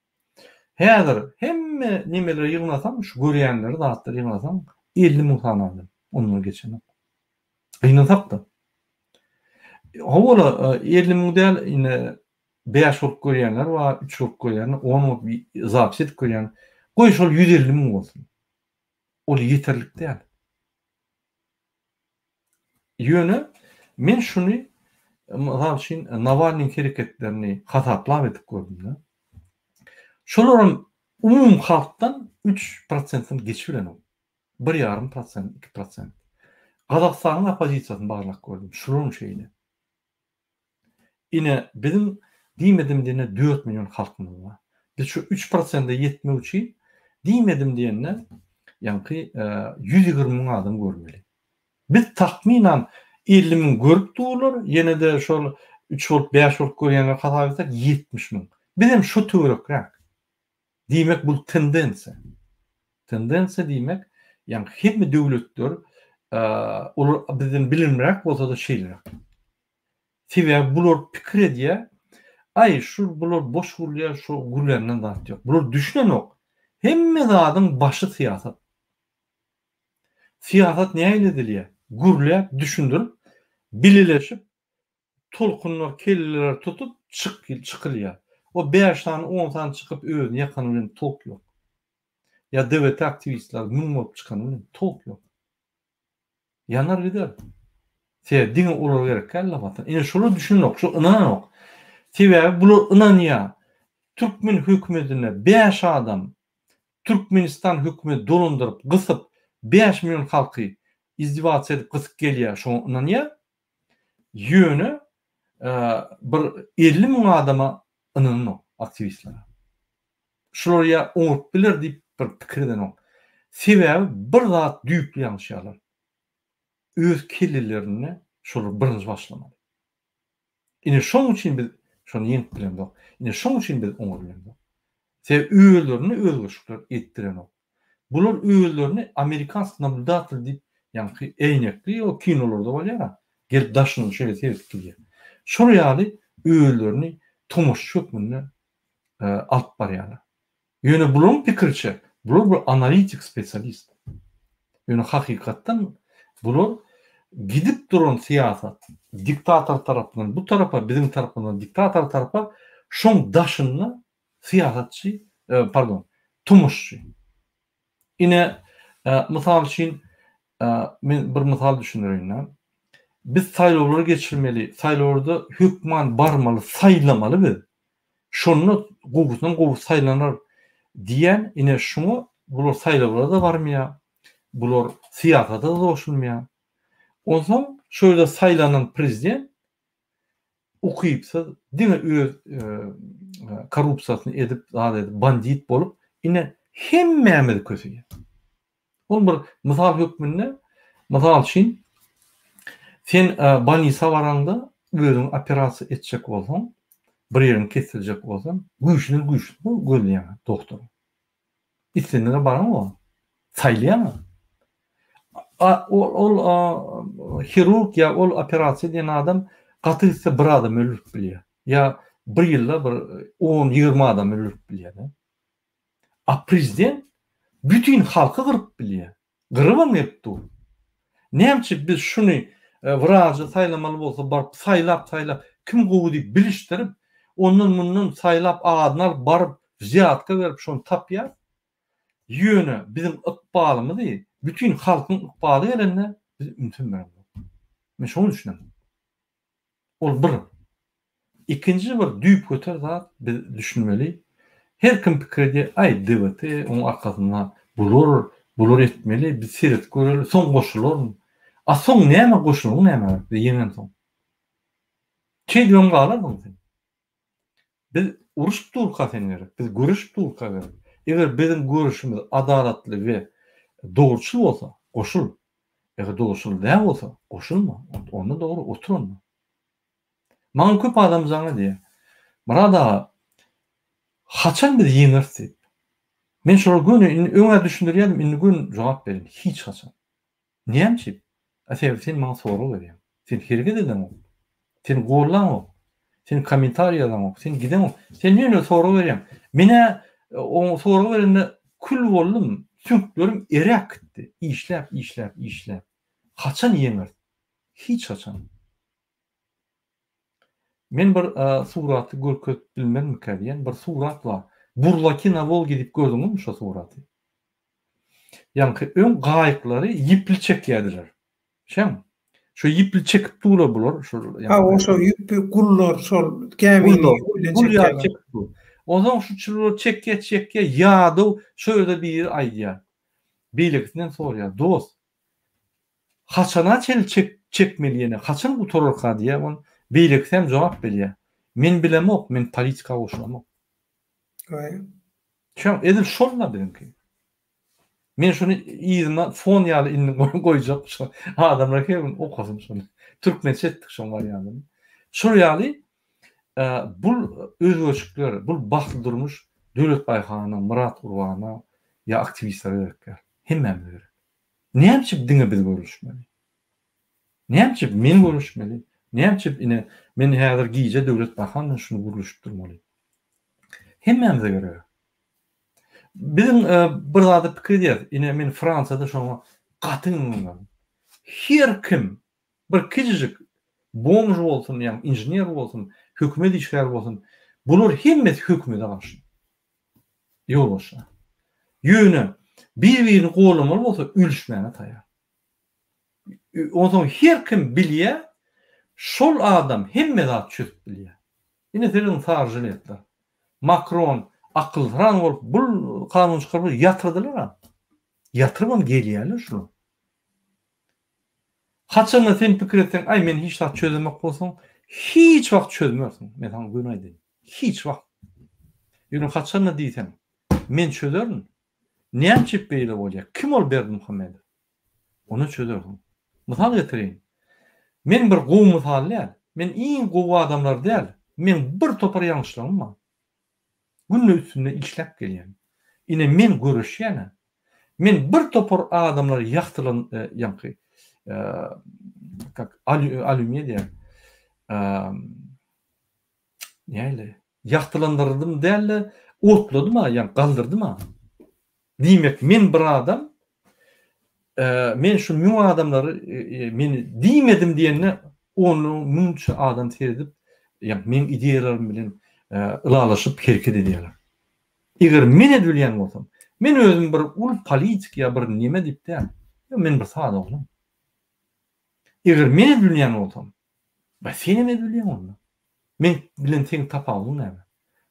S2: Häzir hemme nemeleri ýygnasaň, şu görýänleri, zatlary ýygnasaň, 50 müň sany adam, ondan geçenok. Gynansak-da. Hawa, 50 müň däl, ine 5 bolup görýänler bar, 3 bolup görýänler, 10 bolup zapis edip görýän. Goý şol 150 müň bolsun. Ol ýeterlik däl. Ýöne men şuny mysal üçin Nawalnyň hereketlerini hasaplap edip gördüm-de. Şolaram umumy halkdan 3 prosentden geçip bilenok. Bir ýarym prosent, 2 prosent. Gazagystanyň oppozisiýasyny barlap gördüm. Şularam şeýle. Ine, biziň diýmedim diýende 4 million halkymyz bar. Biz şu 3 prosente ýetmek üçin diýmedim diýende ýaňky 120 müň adam görmeli. Biz takmynan 50 müň görüp durlar, ýene-de şol 3 bolup, 5 bolup görýänler hasap etsek 70 müň. Bizem şo töwerekräk. Diýmek bul tendensiýa. Tendensiýa diýmek, ýagny hemme döwletler olar bizden bilimliräk bolsa-da şeýleräk. Sebäbi bular pikir edýär, aý şu bular boş gürleýär, şu gürländen zat ýok. Bular düşünenok. Hemme zadyň başy syýasat. Syýasat nähili edilýär? Gürläp, düşündirip, bileleşip, tolkunlar kelleleri tutup çyk çykylýar. O bäş sany on sany çykyp özüni ýakany bilen tok ýok. Ýa DWT aktiwistleri müň bolup çykany bilen tok ýok. Ýanar gider. Sebäbi diňe olara gerek däl watan. Ine şolar düşünenok, şo ynananok. Sebäbi bular ynanýar. Türkmen hökümetinde bäş adam Türkmenistan hökümeti dolandyryp gysyp bäş million halky izdewasiýa edip gysyp gelýär şoňa ynanýar. Ýöne bir 50 müň adama ynananok aktiwistlere. Şular ýa oňup biler diýip bir pikir edenok. Sebäbi bir zat düýpli ýalňyşýarlar. Öz kellelerinde şolar birinji başlamaly. Ine şoň üçin biz şony ýeňip bilemzok. Ine şoň üçin biz oňa bilemzok. Sebäbi özlerinde özgerişikler etdirenok. Bular özlerini amerikansk nabludatel diýip ýaňky äýnekli o kinolarda bolýar-a, gelip daşyndan şeýle seredip gidýär. Şol ýaly özlerini tomaşaçy hökmünde alyp barýarlar. Ýöne bularyň pikiriçe bular bir analitik spesialist. Ýöne hakykatdan bular gidip duran syýasat diktator tarapyndan bu tarapa biziň tarapymyzdan diktator tarapa şoň daşynda syýasatçy, pardon, tomaşaçy. Ine, mysal üçin, men bir mysal düşündireýin-dä. Biz saýlawlary geçirmeli, saýlawlarda hökman barmaly, saýlamaly biz. Şonda gowusyndan gowy saýlanar diýýän, ine şuňa bular saýlawlara-da barmaýar, bular syýasata-da goşulmaýar. Onsoň şo ýerde saýlanan prezident ukypsyz, diňe öz korrupsiýasyny edip, zat edip, bandit bolup, ine hemmämizi köseýär. Ol bir mysal hökmünde, mysal üçin, sen bolnisa baraňda özüňi operasiýa etjek bolsaň, bir ýeriňi kesdirjek bolsaň, güýçlüden güýçli gözleýäň doktory. Islendige baraňok, saýlaýaň. Ol hirurg ýa ol operasiýa edýän adam gaty gitse bir adam öldürip bilýär. Ýa bir ýylda bir on, 20 adam öldürip bilýär. A prezident bütin halky gyryp bilýär. Gyrybam gelip dur. Näme üçin biz şuny wrajy saýlamaly bolsa baryp saýlap-saýlap kim gowy diýip bilişdirip, ondan mundan saýlap adyny alyp baryp wzýatka berip şony tapýas. Ýöne biziň ykbalymyzy bütin halkyň ykbaly gelende biz ünsem beremzok. Men şoňa düşünemok. Ol bir. Ikinji bir düýpgöter zat biz düşünmeli. Her kim pikir edýär, aý DWT oň arkasynda bular, bular etmeli, biz seredip göreli, soň goşularyn. A soň näme goşulyň näme gerek biz ýeňensoň. Şeýdibem galardyň sen. Biz uruşyp durka sen gerek, biz göreşip durka gerek. Eger biziň göreşimiz adalatly we dogruçyl bolsa, goşul. Eger dogruçyl däl bolsa, goşulma. Onda dogry, otur onda. Maňa köp adam jaň edýär. Myrat aga, haçan biz ýeňeris diýip. Men şolara göni indi öň-ä düşündirýärdim, indi göni jogap berýän, hiç haçan. Näme üçin? A sebäbi sen maňa sorag berýäň. Sen hereket edeňok. Sen gollaňok. Sen kommentariý ýazaňok. Sen gideňok. Sen ýöne sorag berýäň. Men-ä oňa sorag berende kül boldum, süňklerim eräp gitdi. Işläp, işläp, işläp. Haçan ýeňeris? Hiç haçan. Men bir suraty görkezip bilmezmikä diýen bir surat bar. Burlaki na Wolge diýip gördüňizmi şo suraty? Ýaňky öň gaýyklary ýipli çekýärdiler. Şeň. Şo ýipli çekip durlar bular şol.
S1: Ha, o şo ýüpli gullar şol gämini ýüp bilen çekýärler.
S2: Onsoň şu çullar çekýär, çekýär, ýadaw şo ýerde biri aýdýar. Beýlekisinden soraýar, dost, Haçana çenli çek çekmeli ýene, haçan gutararka diýýär ol. Beýlekisi hem jogap berýär. Men bilemok, men politika goşulamok. Şoň edil şol-da biziňki. Men şuny yzyma fon ýaly indi goýjak şo adamlar her gün okasyn şony. Türkmençe etdik şoň wariantyny. Şol ýaly bul özgerişikler, bul bagtly durmuş Döwlet Baýhana, Myrat Gurbana ýa aktiwistlere gerek däl. Hemmämize gerek. Näme üçin diňe biz görüşmeli? Näme üçin men görüşmeli? Näme üçin ine men häzir gije Döwlet Baýhan bilen şuny gürleşip durmaly? Hemmämize gerek. Biziň bir zady pikir edýäris. Ine men Fransiýada şoňa gaty ynanýan. Her kim bir kiçijik bomž bolsun, ýa inžener bolsun, hökümet işgäri bolsun, bular hemmesi hökümete garşy. Ýolbaşça. Ýöne bir-birini gollamaly bolsa ölüşmäge taýýar. Onsoň her kim bilýär, şol adam hemme zat çözüp bilýär. Ine serediň sary žiletler. Makron akylsyran bolup bul kanun çykaryp ýatyrdylar-a. Ýatyrybam gelýärler şular. Haçanda sen pikir etseň, aý men hiç zat çözemok bolsaň, hiç wagt çözmersiň. Men saňa göni aýdaýyn. Hiç wagt. Ýöne haçanda diýseň, men çözerin. Näme üçin beýle bolýar? Kim ol Berdimuhamedow? Ony çözersiň. Mysal getireýin. Men bir gowy mysal däl. Men iň gowy adamlar däl. Meň bir topar ýalňyşlygym bar. Günde üstünde işläp gelýän. Ine men göreşýän-ä. Men bir topar adamlary ýagtylan ýaňky kak alýumýe diýýär. Näle? Ýagtylandyrdym däl-de, otladym-a, ýa galdyrdym-a. Diýmek, men bir adam, men şu müň adamlary men diýmedim diýende, ondan müňçe adam seredip, ýa meň ideýalarym bilen ylalaşyp hereket edýärler. Eger men edip bilýän bolsam, men özüm bir uly politik ýa bir neme diýip däl, men bir sada oglan. Eger men edip bilýän bolsam, Ba senem edip bilýäň onda. Men bilen seň tapawudyň näme?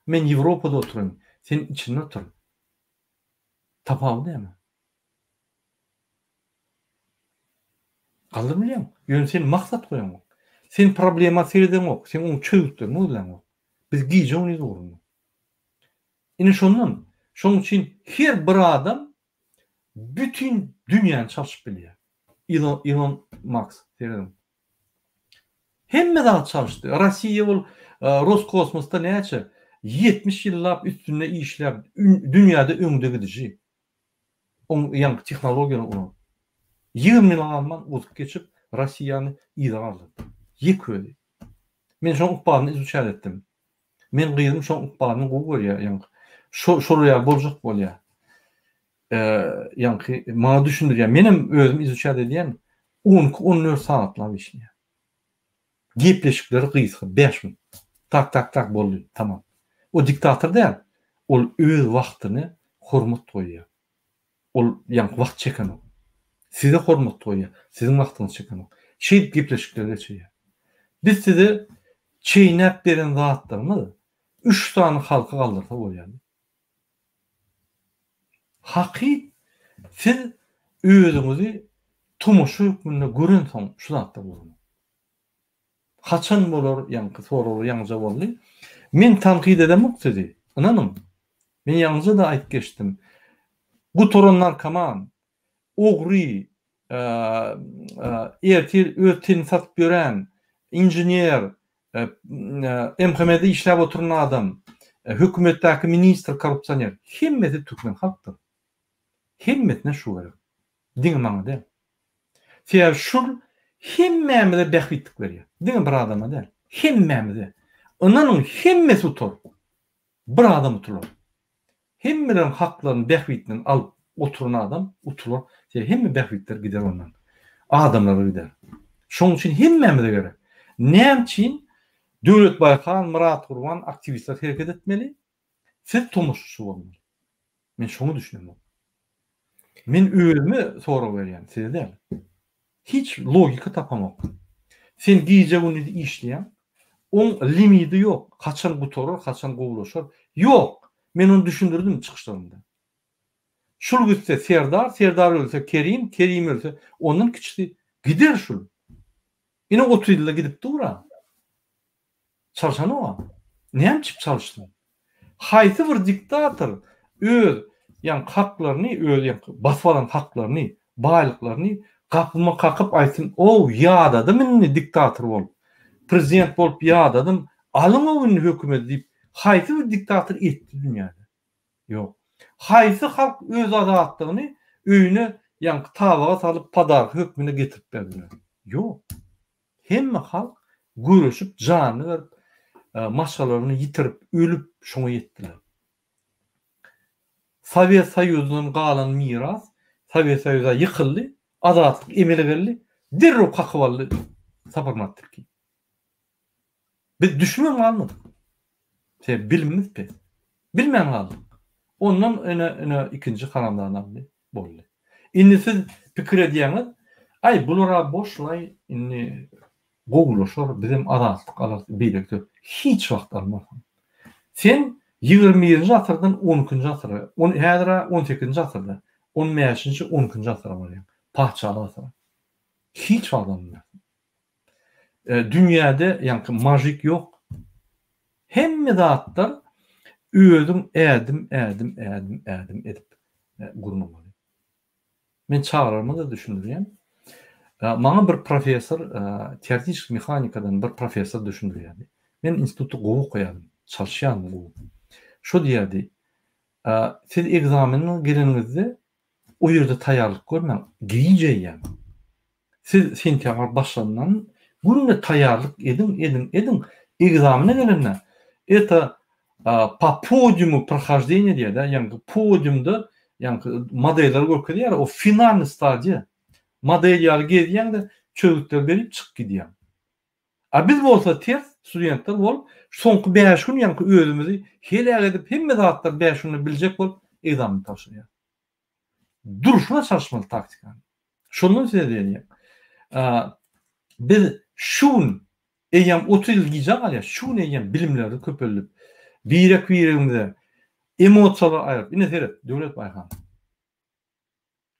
S2: Men Ýewropada oturyn, sen içinde otur. Tapawudy näme? Galdyr bilýäň. Ýöne sen maksat goýaňok. Sen problema seredeňok, sen oň çözgütlerini gözläňok. Biz gije-gündiz ugrunda. Ine şondan, şoň üçin her bir adam bütin dünýäni çalşyp bilýär. Elon, Elon Maks, serediň. Hemme zat çalyşdy. Rossiýa ol Roskosmosda näçe 70 ýyllap üstünde işläp, dünýäde öňde gidiji. Oň ýaňky tehnologiýany ulanyp. 20 ýyl galman ozup geçip Rossiýany yza galdyrdy. Ýek özi. Men şoň ykbalyny izuçat etdim. Men gyzym şoň ykbalyny gowy görýär ýaňky. Şo şol ýaly boljak bolýar. Ýaňky maňa düşündirýär. Menem özüm izuçat edýän. 12-14 sagatlap işleýär. Gepleşikleri gysga, 5 minut. Tak tak tak boldy, tamam. O diktator däl. Ol öz wagtyny hormat goýýar. Ol ýaňky wagt çekenok. Size hormat goýýar, siziň wagtyňyzy çekenok. Şeýdip gepleşikleri geçirýär. Biz size çeýnäp beren zatlarymyz üç sany halky galdyrsa bolýardy. Hakyt siz özüňizi tomaşa hökmünde görensoň şu zatlar bolanok. Haçan bolar ýaňky soraglar ýaňyja boldy. Men tankyt edemok sizi. Ynanyň. Men ýaňyja-da aýyp geçdim. Gutaran narkoman, ogry, ertir öz tenini satyp ýören, inžener, MHM-de işläp oturan adam, hökümetdäki ministr korrupsioner, hemmesi türkmen halkdyr. Hemmesine şu gerek. Diňe maňa däl. Sebäbi şul hemmämize bähbitlik berýär. Diňe bir adama däl. Hemmämize. Ynanyň hemmesi utar. Bir adam utular. Hemmeleriň haklaryny bähbitlerini alyp oturan adam utular. Sebäbi hemme bähbitler gider ondan. Adamlara gider. Şonuň üçin hemmämize gerek. Näme üçin Döwletbaý han, Myrat Gurban aktiwistler hereket etmeli? Siz tomaşaçy bolmaly. Men şoňa düşünemok. Men özüme sorag berýän, size däl. Hiç logika tapamok. Sen gije-gündiz işleýäň. Oň limidi ýok. Haçan gutarar, haçan gowulaşar. Ýok. Men ony düşündirdim çykyşlarymda. Şul gitse Serdar, Serdar ölse Kerim, Kerim ölse ondan kiçisi gider şul. Ine 30 ýylda gidip dur-a. Çalşanok-a. Näme üçin çalyşsyn? Haýsy bir diktator öz ýaňky haklaryny, öz ýaňky basyp alan haklaryny, baýlyklaryny gapyma kakyp aýtsyn, ow, ýadadym indi diktator bolup, prezident bolup ýadadym, alyň-ow indi hökümeti diýip, haýsy bir diktator etdi dünýäde? Ýok. Haýsy halk öz azatlygyny öýüne ýaňky tabaga salyp podarka hökmünde getirip berdiler? Ýok. Hemme halk göreşip janyny berip maşgalalaryny ýitirip ölüp şoňa ýetdiler. Sowet Soýuzyndan galan miras Sowet Soýuza ýykyldy, azatlyk emele geldi, derrew kakyp aldy Saparmyrat Tilki. Biz düşünmän galmadyk. Sebäbi bilimimiz pes. Bilmän galdyk. Ondan ine ine ikinji haramzada aldy. Boldy. Indi siz pikir edýäňiz, aý bular-a boşlaý indi gowulaşar, bizem azatlyk alarys beýleki hiç wagt almarsyň. Sen 21-nji asyrdan 12-nji asyra, on häzir-ä 18-nji asyrda, on bäşinji, on ikinji asyra barýaň. Patyşalyk asyra. Hiç wagt almarsyň. Dünýäde ýaňky majik ýok. Hemme zatlar özüň ädim ädim ädim ädim edip gurnamaly. Men çagalaryma-da düşündirýän. Maňa bir professor teoretiki mehanikadan bir professor düşündirýärdi. Men institutda gowy okaýardym, çalyşýardym gowy. Şo diýýärdi, siz ekzamene geleniňizde o ýerde taýýarlyk görmäň, gije eýýäm. Siz sentýabr başlandan günde taýýarlyk ediň, ediň, ediň, ekzamene gelende это po podiumu prohoždeniýe diýýär-de, ýagny podiumda ýagny modelleri görkezýär, o finalnyý stadiýa. Model ýaly gezýäň-de, çözgütleri berip çykyp gidýäň. A biz bolsa ters, studentler bolup, soňky bäş gün ýaňky özümizi heläk edip, hemme zatlary bäş günde biljek bolup ekzamen tabşyrýarys. Durşuna çalyşmaly taktikany. Şondan size diýýän. Biz şu gün eýýäm 30 ýyl gijä galýar. Şu gün eýýäm bilimleri köpeldip, birek-biregimize emosiýalary aýryp, ine seret, Döwlet Baýhan.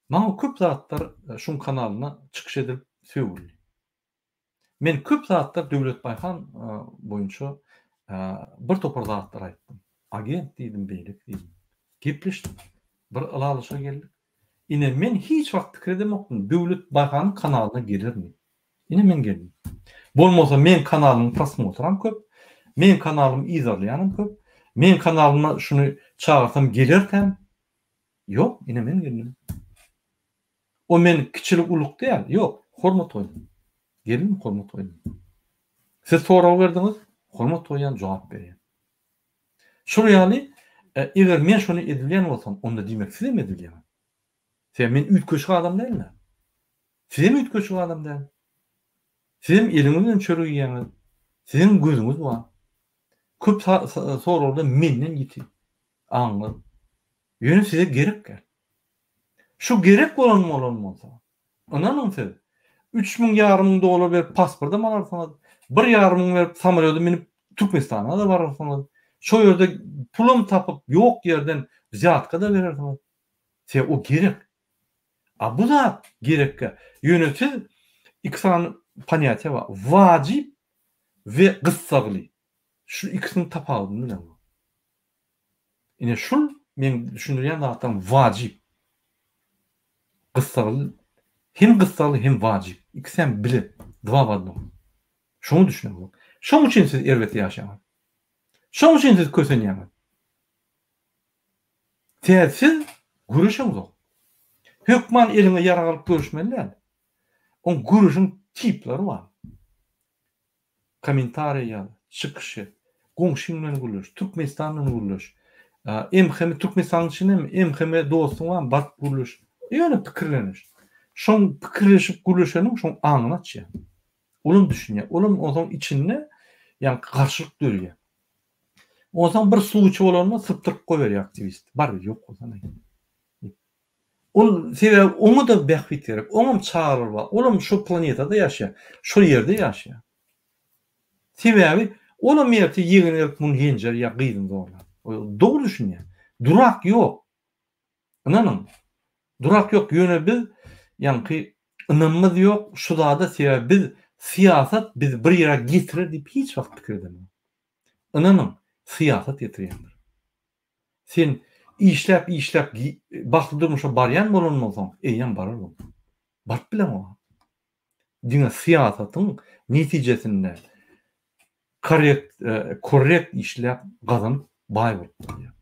S2: Maňa köp zatlar şuň kanalyna çykyş edilip sögüldi. Men köp zatlar Döwlet Baýhan boýunça bir topar zatlar aýtdym. Agent diýdim, beýleki diýdim. Gepleşdik. Bir ylalaşyga geldik. Ine men hiç wagt pikir edemokdym, Döwlet Baýhanyň kanalyna gelermi? Ine men geldim. Bolmasa meň kanalymyň prosmotyram köp, meň kanalymy yzarlaýanam köp, meň kanalyma şuny çagyrsam gelerkäm? Ýok, ine men geldim. O men kiçilik uluk däl, ýok, hormat goýdum. Gelin hormat goýdum. Siz sorag berdiňiz, hormat goýýan jogap berýän. Şol ýaly, e, eger men şony edibilýän bolsam, onda diýmek siz hem edibilýäňiz. Sebäbi men üýtgeşik adam däl-de. Siz hem üýtgeşik adam däl. Siz hem eliňiz bilen çörek iýýäňiz. Siziň gözüňiz bar. Köp soragda menden ýiti aňyňyz. Ýöne size gerek däl. Şu gerek bolan bolan bolsa, ynanyň siz, 3000 ýarym müň dollar berip pasportam alarsyňyz, bir ýarym müň berip samolýoda münüp Türkmenistana-da bararsyňyz, şo ýerde pulam tapyp ýok ýerden wzýatka-da berersiňiz. Size o gerek. A bu zat gerekkä. Ýöne siz iki sany ponýatiýa bar. Wajyp we gyssagly. Şu ikisiniň tapawudyny bileňok. Ine şul meň düşündirýän zatlarym wajyp. Gyssagly hem gyssagly hem wajyp. Ikisi hem bile. Dwa w odnom. Şoňa düşüneňok. Şoň üçin siz erbet ýaşaýaňyz. Şoň üçin siz kösenýäňiz. Sebäbi siz göreşeňzok. Hökman eliňe ýarag alyp göreşmeli däl. Oň göreşiň tipleri bar. Kommentariýa ýaz, çykyş et. Goňşyň bilen gürleş, Türkmenistan bilen gürleş. MHM Türkmenistanyň içindemi? MHM dostuň barmy? Baryp gürleş. Ýöne pikirleniş. Şoň pikirleşip gürleşeniň şoň aňyny açýar. Olam düşünýär. Olam onsoň içinde ýaňky garşylyk dörýär. Onsoň bir sluçy bolanda sypdyryp goýberýär aktiwist. Bar ýok bolsana. Ol sebäbi oňa-da bähbit gerek. Oňam çagalary bar. Olam şo planetada ýaşaýar. Şol ýerde ýaşaýar. Sebäbi olam erte ýegeni gelip muny ýenjer ýa gyzyny zorlar. Dogry düşünýär. Durak ýok. Ynanyň. Durak ýok. Ýöne biz ýaňky ynamymyz ýok şu zada sebäbi biz syýasat bizi bir ýere getirer diýip hiç wagt pikir edemok. Ynanyň. Syýasat getirýändir. Sen işläp işläp bagtly durmuşa barýan bolan bolsaň, eýýäm barardyň. Baryp bileňok. Diňe syýasatyň netijesinde korrekt korrekt işläp gazanyp baý bolup bolýar.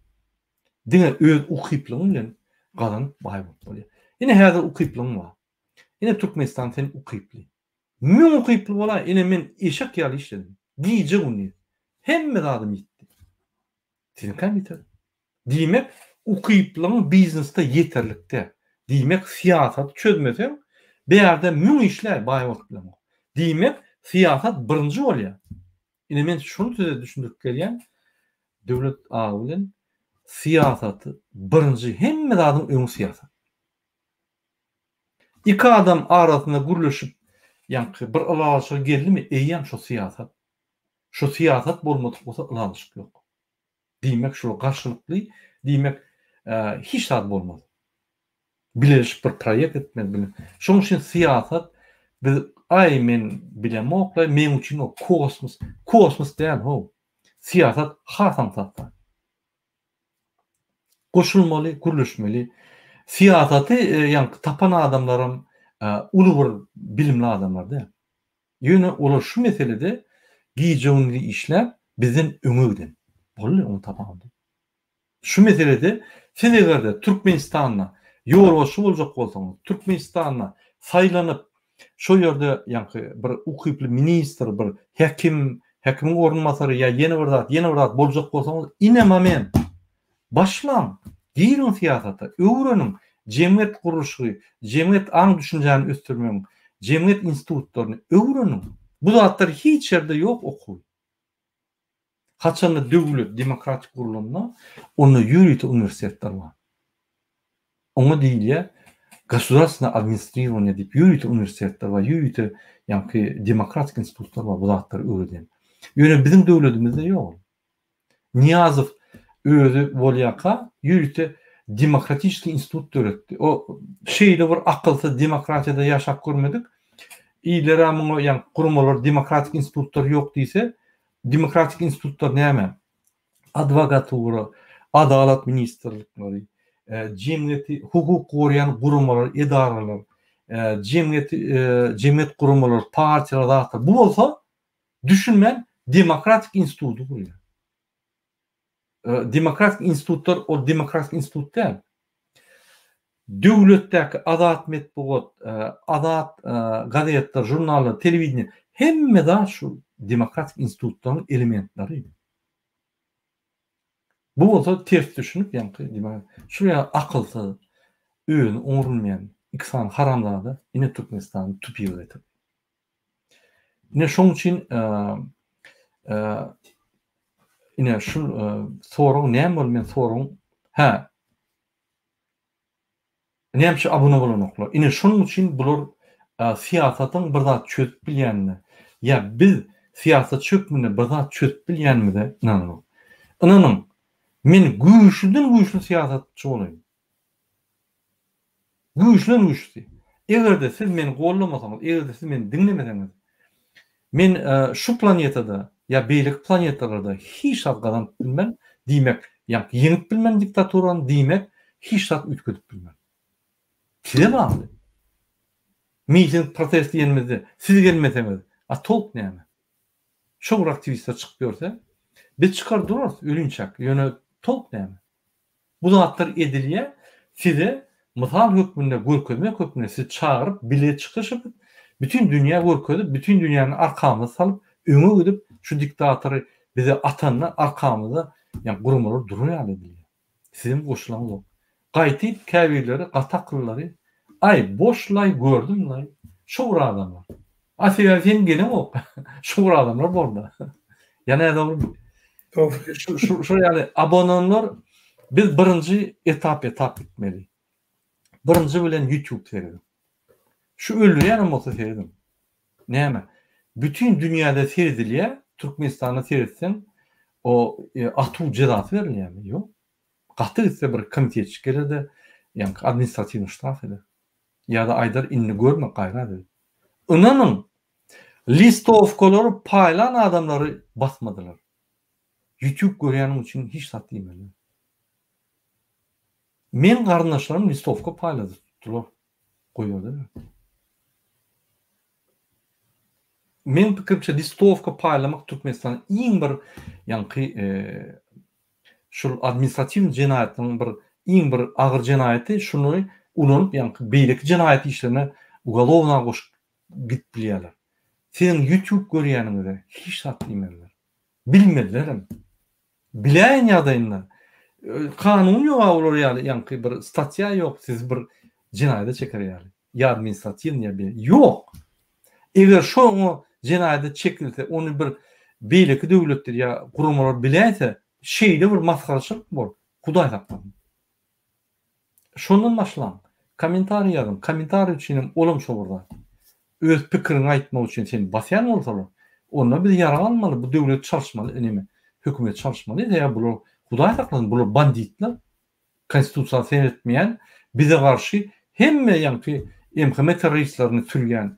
S2: Diňe öz ukyplygyň bilen gazanyp baý bolup bolýar. Ine häzir ukyplygyň bar. Ine Türkmenistan sen ukyply. Müň ukyply bolaý, ine men eşek ýaly işledim. Gije gündiz. Hemme zadym ýitdi. Siziňkäm ýiter. Diýmek, ukyplygyň biznesde ýeterlik däl. Diýmek, syýasaty çözmeseň, bärde müň işläý, baý bolup bileňok. Diýmek, syýasat birinji bolýar. Ine men şuny size düşündirip gelýän, Döwlet aga bilen syýasaty birinji, hemme zadyň öňi syýasat. Iki adam arasynda gürleşip, ýaňky bir ylalaşyga geldimi, eýýäm şo syýasat. Şo syýasat bolmadyk bolsa ylalaşyk ýok. Diýmek şular garşylykly, diýmek hiç zat bolmaz. Bileleşip bir proýekt etmeli bile. Şonuň üçin syýasat biz aý men bilemok-la, meň üçin o kosmos, kosmos däl how. Syýasat has aňsat zat. Goşulmaly, gürleşmeli. Syýasaty ýaňky tapan adamlaram uly bir bilimli adamlar däl. Ýöne olar şu meselede gije-gündiz işläp, bizden öňe giden. Boldy, oň tapawudy. Şu meselede siz eger-de Türkmenistanda ýolbaşçy boljak bolsaňyz, Türkmenistanda saýlanyp, şo ýerde ýaňky bir ukyply ministr, bir häkim, häkimiň orunbasary ýa ýene bir zat, ýene bir zat boljak bolsaňyz, ine moment. Başlaň, giriň syýasata, öwreniň jemgyýet gurluşygy, jemgyýet aň-düşünjäni ösdürmegiň, jemgyýet institutlaryny öwreniň. Bu zatlar hiç ýerde ýok okuw. Haçanda döwlet demokratik gurlanda, onda ýörite uniwersitetler bar. Oňa diýilýär gosudarstwennaya administrirowaniýe diýip ýörite uniwersitetler bar, ýörite ýaňky demokratik institutlar bar bu zatlary öwredýän. Ýöne biziň döwledimizde ýok ol. Nyýazow özi bolýarka ýörite demokratiçeskiý institut döretdi. O şeýle bir akylsyz demokratiýada ýaşap görmedik. Iller-ä muňa ýaňky guramalar demokratik institutlar ýok diýse, demokratik institutlar näme? Adwokatura, adalat ministrlikleri, jemgyýeti hukuk goraýan guramalar, edaralar, jemgyýeti jemgyýet guramalary, partiýalar, zatlar. Bu bolsa düşünmän demokratik instituty gurýar. Demokratik institutlar ol demokratik institut däl. Döwletdäki azat metbugat, azat gazetler, žurnallar, telewideniýe hemme zat şu demokratik institutlaryň elementleri. Bu bolsa ters düşünip ýaňky şu ýaly akylsyz, özüni oňrulmaýan iki sany haramzada ine Türkmenistany tupige getirdi. Ine şoň üçin ine şu sorag näme boldy men soragyň hä näme üçin abuna bolanoklar? Ine şonuň üçin bular syýasatyň bir zat çözüp bilýänine ýa biz syýasatçy hökmünde bir zat çözüp bilýänimize ynananok. Ynanyň, men güýçlüden güýçli syýasatçy bolaýyn. Güýçlüden güýçlüsi. Eger-de siz meni gollamasaňyz, eger-de siz meni diňlemeseňiz, men şu planetada ýa beýleki planetalarda hiç zat gazanyp bilmen, diýmek, ýa ýeňip bilmen diktaturany, diýmek, hiç zat üýtgedip bilmen. Size bagly. Miting, protest diýenimizde siz gelmeseňiz, a tolk näme? Şo bir aktiwistler çykyp ýörse, biz çykar durarys ölinçäk, ýöne tolk näme? Bu zatlar edilýär, size mysal hökmünde görkezmek hökmünde sizi çagyryp bile çykyş edip, bütin dünýä görkezip, bütin dünýäni arkamyza salyp, öňe gidip şu diktatory bize atanda arkamyzda ýa guramalar durar ýaly edilýär. Sizem goşulaňzok. Gaýtyp käbirleri gaty akyllylary aý boş-laý gördüm-laý şo bir adamlar. A sebäbi sen geleňok. Şo bir adamlar borda. Ýa nädogrymy?
S1: Dogry.
S2: Şu şu şu ýaly abonanlar biz birinji etap etap gitmeli. Birinji bilen YouTube serediň. Şu öldürýänem bolsa serediň. Näme? Bütin dünýäde seredilýär, Türkmenistanda seretseň o e, atuw jezasy berilýärmi? Ýok. Gaty gitse bir komitetçik geler-de, ýaňky administratiwnyý ştraf eder. Ýa-da aýdar indi görme gaýrat et. Ynanyň, listowkalary paýlan adamlary basmadylar. YouTube görýäniň üçin hiç zat diýmezler. Meň garyndaşlarym listowka paýlady tutdular. Goýberdiler. Meň pikirimçe listowka paýlamak Türkmenistanda iň bir ýaňky şul administratiw jenaýatlaryň bir iň bir agyr jenaýaty şuny ulanyp ýaňky beýleki jenaýat işlerine ugolowna goşup gidip bilýärler. Siziň YouTube görýäniňize hiç zat diýmezler. Bilmezlerem. Biläýen ýagdaýynda kanun ýok-a olar ýaly ýaňky bir statýa ýok sizi bir jenaýada çeker ýaly. Ýa administratiwnyý ýa beýle. Ýok. Eger şoňa jenaýada çekilse ony bir beýleki döwletler ýa guramalar biläýse şeýle bir masgaraçylyk bor. Hudaý saklasyn. Şondan başlaň. Kommentariý ýazyň. Kommentariý üçinem olam şo bir zat. Öz pikiriňi aýtmak üçin seni basýan bolsalar, onda biz ýarag almaly, bu döwleti çalyşmaly, neme, hökümeti çalyşmaly. Sebäbi bular, Hudaý saklasyn, bular banditler. Konstitusiýa seretmeýän, bize garşy hemme ýaňky MHM terroristlerini sürýän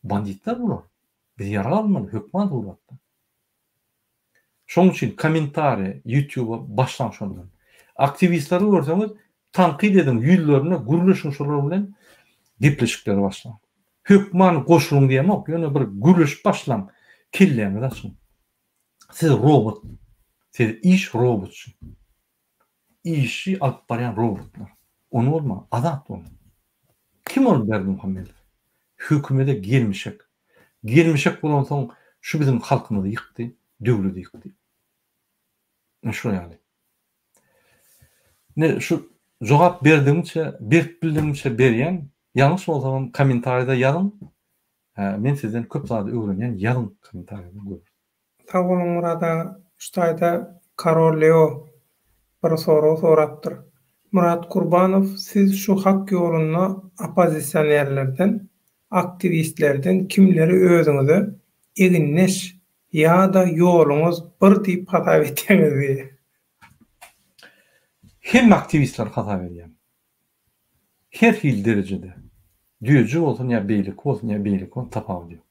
S2: banditler bular. Biz ýarag almaly hökman suratda. Şoň üçin kommentariýa ýutýuba başlaň şondan. Aktiwistleri görseňiz tankyt ediň ýüzlerine gürleşiň şolar bilen gepleşikleri başlaň. Hökman goşulyň diýemok ýöne bir gürleşip başlaň kelläňizi açyň. Siz robot. Siz iş robotçy. Işi alyp barýan robotlar. Ony bolma, azat boluň. Kim ol Berdimuhamedow? Hökümede gelmişek. Gelmişek bolansoň şu biziň halkymyzy ýykdy, döwledi ýykdy. Ine şo ýaly. Ine şu jogap berdigimçe, berip bildigimçe berýän, ýalňyş bolsamam kommentariýada ýazyň. Men sizden köp zady öwrenýän, ýazyň kommentariýada göreris.
S1: Sag boluň Myrat aga. Şu taýda Karol Leo bir sorag sorapdyr. Myrat Kurbanow siz şu hak ýolunda oppozisionerlerden, aktiwistlerden kimleri özüňize egindeş ýa-da ýoluňyz bir diýip hasap etýäňiz diýýär.
S2: Hemme aktiwistleri hasap edýän. Her hili derejede. Düýeji bolsun ýa beýleki bolsun ýa beýleki bolsun tapawudy ýok.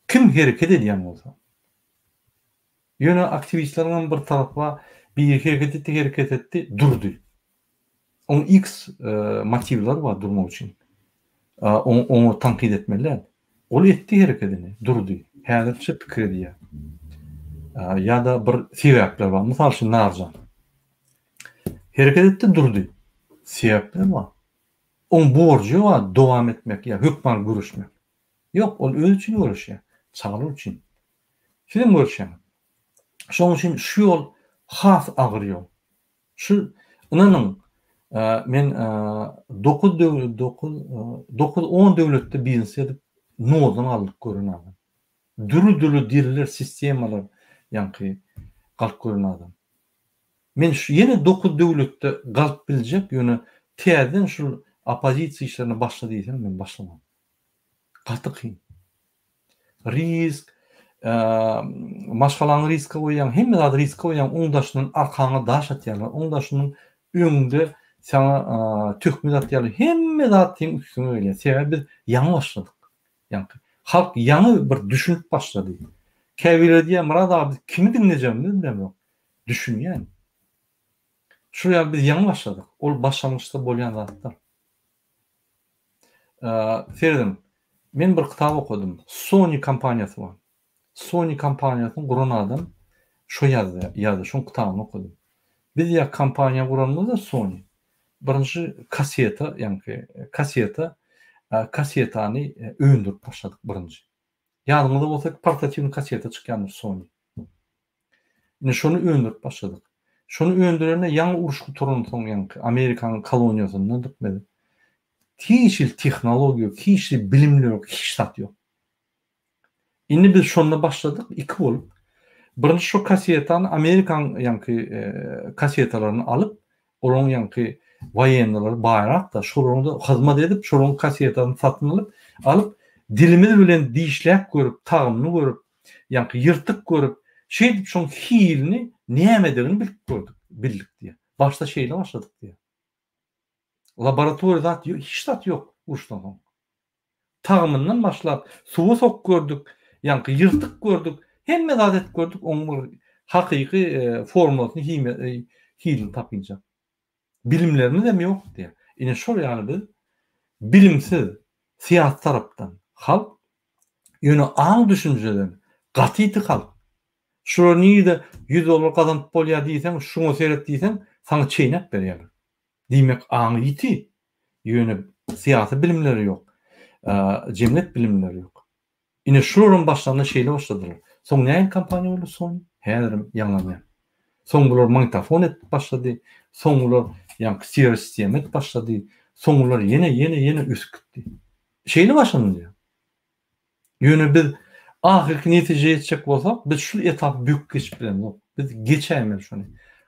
S2: Kim hereket edýän bolsa. Ýöne aktiwistleriň hem bir tarapy bar, biri hereket etdi, hereket etdi, durdy. Oň X motiwleri bar durmak üçin. Oňa tankyt etmeli däl. Ol etdi herekedini, durdy. Häzirçe pikir edýär. Ýa-da bir sebäpler bar. Mysal üçin Narjan. Hereket etdi, durdy. Sebäpler bar. Oň borjy bar dowam etmek ýa hökman göreşmek. Ýok, ol özi üçin göreşýär, çagalar üçin. Sizem göreşýäňiz. Şonuň üçin şu ýol has agyr ýol. Şu, ynanyň, men dokuz döwlet, dokuz, dokuz, on döwletde biznes edip, noldan galdyp gören adam. Dürli-dürli diller, sistemalar, ýaňky galyp gören adam. Men şu ýene dokuz döwletde galyp biljek, ýöne täzeden şul oppozisiýa işlerine başla diýseň, men başlamam. Gaty kyn. Risk, maşgalaňy riske goýýaň, hemme zady riske goýýaň, oň daşyndan arkaňa daş atýarlar, oň daşyndan öňüňde saňa töhmet atýarlar, hemme zat seň üstüňe gelýär. Sebäbi biz ýaňy başladyk. Ýaňky halk ýaňy bir düşünip başlady. Käbirleri diýýär, Myrat aga biz kimi diňlejegimizi bilemzok. Düşünýän. Şu ýaly biz ýaňy başladyk. Ol başlangyçda bolýan zatlar. Serediň, men bir kitap okadym. Sony kompaniýasy bar. Sony kompaniýasyny guran adam şo ýazdy, ýazdy, şoň kitabyny okadym. Biz ýa kompaniýa guranymyzda Sony birinji kaseta, ýaňky kaseta, kasetany öndürip başladyk birinji. Ýadyňyzda bolsa portatiwnyý kaseta çykýandyr Sony. Ine şony öndürip başladyk. Şony öndürende ýaňy uruş gutaransoň ýaňky Amerikanyň koloniýasyndadyk biz. Hiç hili tehnologiýa ýok, hiç hili bilimler ýok, hiç zat ýok. Indi biz şonda başladyk iki bolup. Birinji şo kasetany Amerikan ýaňky kasetalaryny alyp, olaryň ýaňky woýennalary baýrak-da, şolaryň-da hyzmat edip, şolaryň kasetasyny satyn alyp, alyp dilimiz bilen dişläp görüp, tagamyny görüp, Ýaňky ýyrtyk görüp, şeýdip şoň hilini nämedigini bilip gördük, bildik diýýär. Başda şeýle başladyk diýýär. Laboratoriýa zat ýok, hiç zat ýok uruşdan soň. Tagamyndan başlap, suwa sokup gördük, ýaňky ýyrtyk gördük, hemme zat edip gördük, oň bir Hakyky formulasyny himiýa hilini tapynça. Bilimlerimiz hem ýok diýýär. Ine şol ýaly biz bilimsiz syýasy tarapdan halk, ýöne aň-düşünjeden gaty ýiti halk. Şular nirede ýüz dollar gazanyp bolýar diýseň, şuňa seret diýseň, saňa çeýnäp berýärler. Diýmek aňy ýiti, ýöne syýasy bilimleri ýok, jemgyýet bilimleri ýok. Ine şularam başlanda şeýle başladylar. Soň nähili kompaniýa boldy Sony? Häzirem ýaňlanýar. Soň bular magnitofon edip başlady. Soň bular ýaňky stereo sistema edip başlady. Soň bular ýene ýene ýene ösüp gitdi. Şeýle başlanylýar. Ýöne biz ahyrky netijä ýetjek bolsak, biz şul etapy böküp geçip bilemzok. Biz geçäýmeli şony.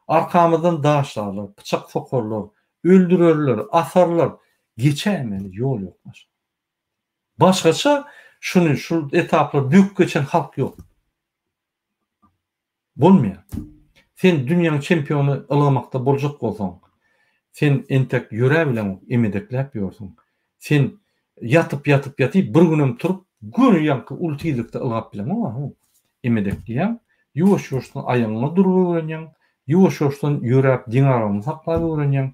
S2: Arkamyzdan daşlarlar, pyçak sokarlar, öldürerler, asarlar. Geçäýmeli, ýol ýok başga. Başgaça şuny şul etaplary böküp geçen halk ýok. Bolmaýar. Sen dünýäň çempiony ylgamakda boljak bolsaň, sen entek ýöräbileňok, emedekläp ýörsüň. Sen ýatyp ýatyp ýatyp bir günem turup göni ýaňky uly tizlikde ylgap bileňok a how. Emedekleýäň, ýuwaş-ýuwaşdan aýagyňa durup öwrenýäň, ýuwaş-ýuwaşdan ýöräp deňagramyňy saklap öwrenýäň,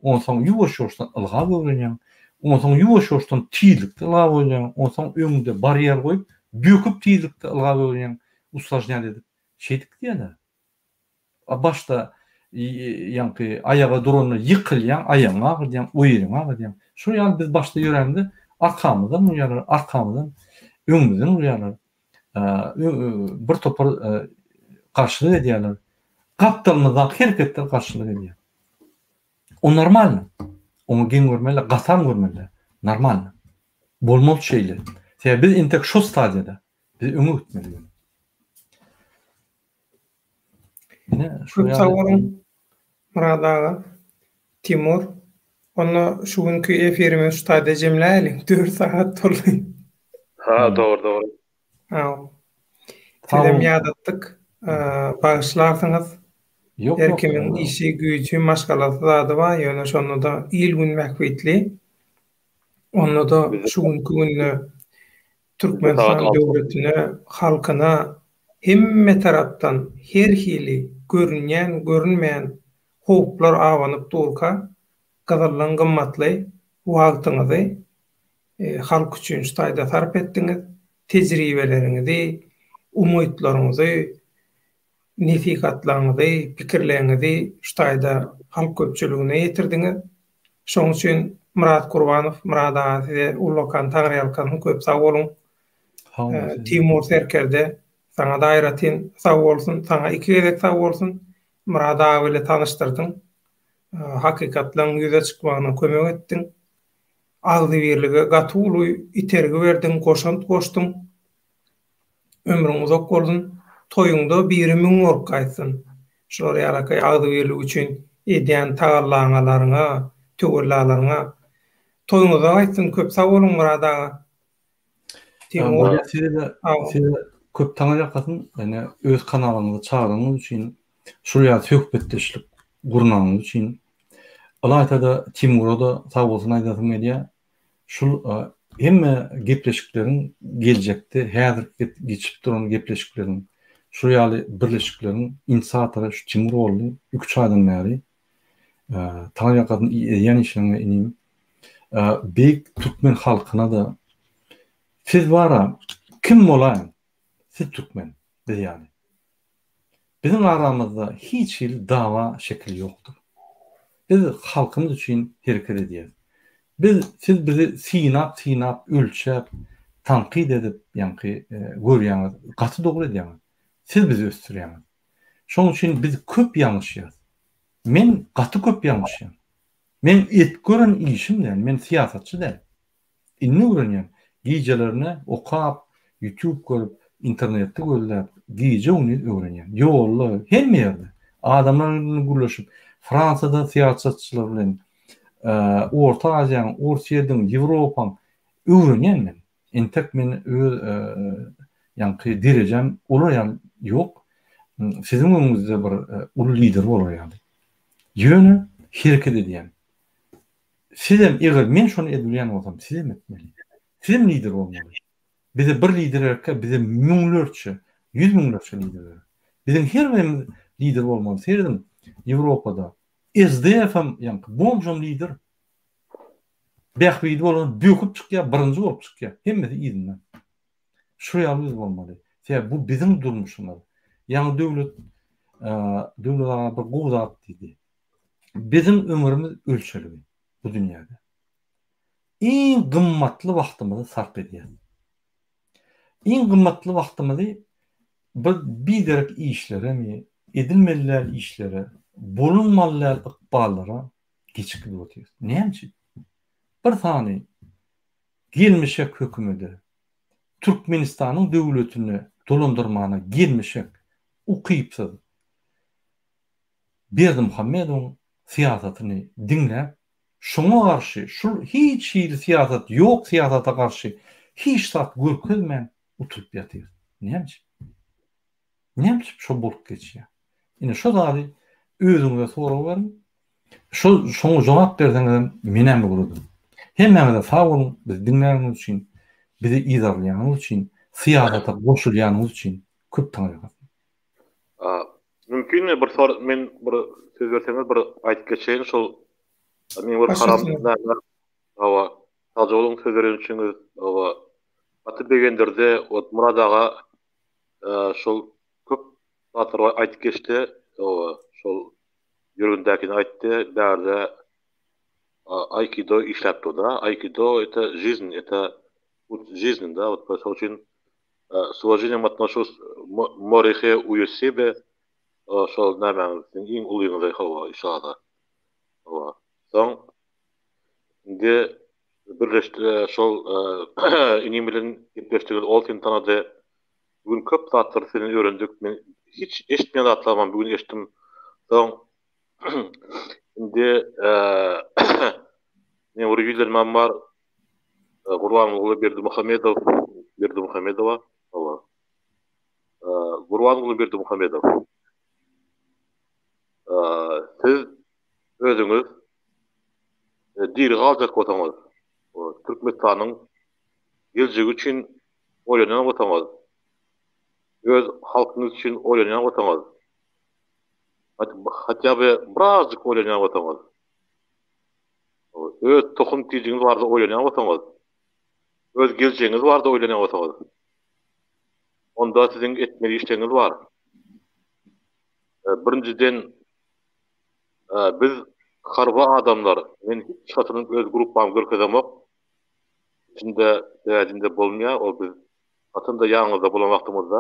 S2: onsoň ýuwaş-ýuwaşdan ylgap öwrenýäň, onsoň ýuwaş-ýuwaşdan tizlikde ylgap öwrenýäň, onsoň öňüňde barýer goýup, böküp tizlikde ylgap öwrenýäň, usložnýat edip. Şeýdip gidýärler. A başda ýaňky aýaga duranda ýykylýaň, aýagyňy agyrýaň, o ýeriňi agyrýaň. Şol ýaly biz başda ýörämizde arkamyzdan urýarlar, arkamyzdan, öňümizden urýarlar. Bir topar garşylyk edýärler. Gapdalymyzdaky hereketler garşylyk edýär. O normalny. Oňa geň görmeli, gatam görmeli. Normalny. Bolmaly şeýle. Sebäbi biz entek şo stadiýada. Biz öňe gitmeli.
S1: Ine, şu Köp sag boluň Myrat aga. Timur. Onda şu günki efirimizi şu taýda jemläýeliň. 4 sagat boldy.
S3: Ha, dogry, dogry.
S1: Ha. Sizem ýadatdyk. Bagyşlarsyňyz.
S2: Ýok,
S1: Her kimiň işi, güýji, maşgalasy zady bar, ýöne şonda-da il-gün bähbitli. Onda-da şu günki günde Türkmenistan döwletine, halkyna hemme tarapdan her hili görünýän, görünmeýän howplar abanyp durka, gyzyldan gymmatly wagtyňyzy halk üçin şu taýda sarp etdiňiz, tejribeleriňizi, umytlaryňyzy, nesihatlaryňyzy, pikirleriňizi şu taýda halk köpçüligine ýetirdiňiz. Şonuň üçin Myrat Gurbanow, Myrat aga size ullakan taňryýalkasyn, köp sag boluň. Timur serkerde, saňa-da aýratyn sag bolsun, saňa iki gezek sag bolsun. Myrat aga bile tanyşdyrdyň. Hakykatlaryň ýüze çykmagyna kömek etdiň. Agzybirlige gaty uly itergi berdiň, goşant goşduň. Ömrüň uzak bolsun, toýuňda biri müň bolup gaýtsyn. Şular ýalaky agzybirlik üçin edýän tagallaňalaryňa, töwellalaryňa toýuňyzda gaýtsyn. Köp sag boluň Myrat aga.
S2: Timur. Size-de size köp taňryýalkasyn ýöne öz kanalyňyza çagyranyňyz üçin, şul ýaly söhbetdeşlik gurnanyňyz üçin. Ylaýta-da Timura-da sagbolsun aýdasym gelýär. Şul hemme gepleşikleriň geljekde häzirki geçip duran gepleşikleriň şu ýaly birleşikleriň inisiatory şu Timur boldy iki-üç aýdan bäri. Taňryýalkasyn edýän işleriňe inim. Beýik türkmen halkyna-da siz bara kim bolaýyň siz türkmen biz ýaly. Biziň aramyzda hiç hili dawa şekili ýokdur. Biz halkymyz üçin hereket edýäris. Biz, siz bizi synap, synap, ölçäp, tankyt edip, ýaňky görýäňiz, gaty dogry edýäňiz. Siz bizi ösdürýäňiz. Şonuň üçin biz köp ýalňyşýarys. Men gaty köp ýalňyşýan. Meň et gören işim däl, men syýasatçy däl. Indi öwrenýän. Gijelerine okap, YouTube görüp, internetde gözläp, gije-gündiz öwrenýän. Ýolda, hemme ýerde. Adamlar bilen gürleşip, Fransiýada syýasatçylar bilen, Orta Aziýanyň, Orsýetiň, Ýewropaň öwrenýän men. Entek men öz ýaňky derejäm olar ýaly ýok. Siziň öňüňizde bir uly lider bolar ýaly. Ýöne hereket edýän. Sizem eger men şony edbilýän bolsam sizem etmeli. Sizem lider bolmaly. Bize bir lider gerekkä bize müňlerçe, ýüz müňlerçe lider gerek. Biziň her birimiz lider bolmaly. Serediň, Ýewropada SDF-em, ýaňky bomžam lider. Bähbidi bolan böküp çykýar, birinji bolup çykýar. Hemmesi yzyndan. Şu ýaly biz bolmaly. Sebäbi bu biziň durmuşymyz. Ýaňy Döwlet Döwlet aga bir gowy zat diýdi. Biziň ömrümiz ölçelgi bu dünýäde. Iň gymmatly wagtymyzy sarp edýäs. Iň gymmatly wagtymyzy bir biderek işleremi, edilmeli däl işlere, bolunmaly däl ykballara geçip gidip otyrys. Näme üçin? Bir sany gelmişek hökümede, Türkmenistanyň döwletini dolandyrmana gelmişek, ukypsyz Berdimuhamedowyň syýasatyny diňläp, şoňa garşy, şul hiç hili syýasat ýok syýasata garşy hiç zat görkezmän utulyp ýatyrys. Näme üçin? Näme üçin şo bolup geçýär? Ine şo zady özüňize sorag beriň. Şo şoňa jogap berseňizem menem öwrediň. Hemmäňize sag boluň bizi diňläniňiz üçin, bizi yzarlaýanyňyz üçin, syýasata goşulýanyňyz üçin köp taňryýalkasyn.
S3: Mümkinmi bir sor men bir söz berseňiz bir aýdyp geçeýin şol men bir haram hawa sagja boluň söz beren üçiňiz hawa gaty begendirdi ot Murad aga şol köp zatlar aýdyp geçdi hawa şol ýüregindäkini aýtdy bärde aýkido işläp dur da aýkido это жизнь это путь жизни да вот şol üçin S uwaženiýem otnoşuсь Morihe Uýesibe şol nämäňiz siziň iň ulyňyzy hawa işada hawa soň indi birleşdi şol inim bilen gepleşdigiz ol seni tanady bu gün köp zatlary senden öwrendik men hiç eşitmeýän zatlarymam bu gün eşitdim soň indi meň bir ýüzlenmäm bar Gurbanguly Berdimuhamedow, Berdimuhamedowa, hawa. Gurbanguly Berdimuhamedow. Siz özüňiz diri galjak bolsaňyz, Türkmenistanyň geljegi üçin oýlanýan bolsaňyz, öz halkyňyz üçin oýlanýan bolsaňyz, hatda birazjyk oýlanýan bolsaňyz, Öz tohum tijiňiz barada oýlanýan bolsaňyz, öz geljegiňiz barada oýlanýan bolsaňyz, onda siziň etmeli işleriňiz bar. Birinjiden, biz harby adamlar, men hiç haçan öz gruppamy görkezemok. Içinde sebäbinde bolmaýar, ol biz haçanda ýanyňyzda bolan wagtymyzda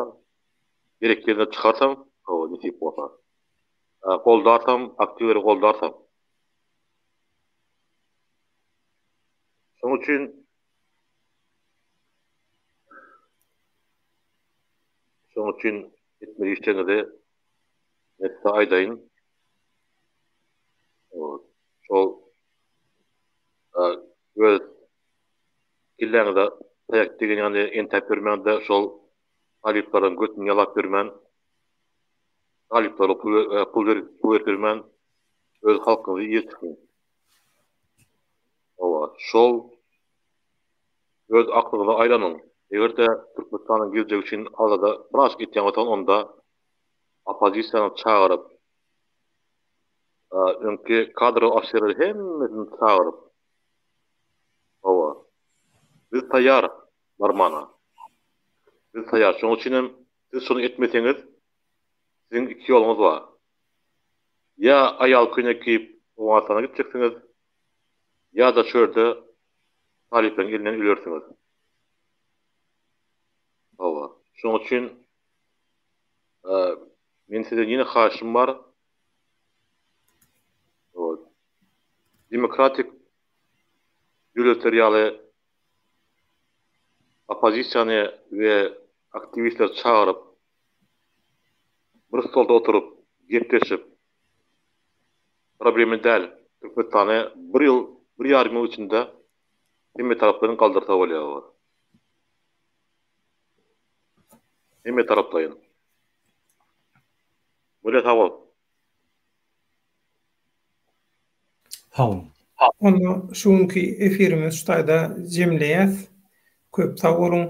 S3: gerek ýerinde çykarsam, hawa, nesip bolsa. Goldarsam, aktiwleri goldarsam. Şonuň üçin şonuň üçin etmeli işleriňizi men size aýdaýyn. Şol öz kelläňize taýak degen ýaly entäp ýörmäň-de, şol talyplaryň götüni ýalap ýörmän, talyplara pul berip ýörmän, öz halkyňyzy ýer çykyň. Hawa, şol öz aklyňyza aýlanyň. Eger-de Türkmenistanyň geljegi üçin alada birazjyk etýän bolsaňyz onda oppozisiýany çagyryp, öňki kadrowy ofiserleri hemmesini çagyryp, hawa, biz taýýar barmana. Biz taýýar. Şonuň üçin hem siz şony etmeseňiz, siziň iki ýoluňyz bar. Ýa aýal köýnek geýip Owganystana gitjeksiňiz, ýa-da şu ýerde talyplaryň elinden ölersiňiz. Hawa, şonuň üçin men sizden ýene haýyşym bar. Demokratik döwletler ýaly oppozisiýany we aktiwistleri çagyryp, bir stolda oturyp, gepleşip, problema däl, Türkmenistany bir ýyl, bir ýarym ýyl içinde hemme taraplaýyn galdyrsa bolýar. Hemme taraplaýyn. Bolýa sag bol.
S2: Sag boluň.
S1: Onda şu günki efirimizi şu taýda jemleýäs. Köp sag boluň.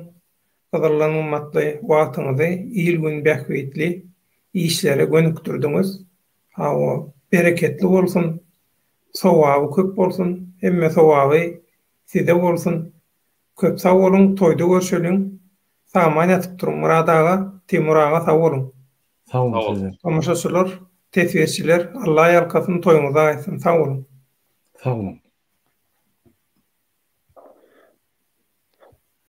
S1: Gyzyldan gymmatly wagtyňyzy il-gün bähbitli. işlere gönükdirdiňiz. Hawa, bereketli bolsun, sogaby köp bolsun, hemme sogaby size bolsun. Köp sag boluň, toýda görşeliň. Sag-aman ýatyp duruň Myrat aga, Timur aga sag boluň.
S2: Sag boluň size.
S1: Tomaşaçylar, teswirçiler Alla ýalkasyn toýuňyza aýtsyn sag boluň.
S2: Sag boluň.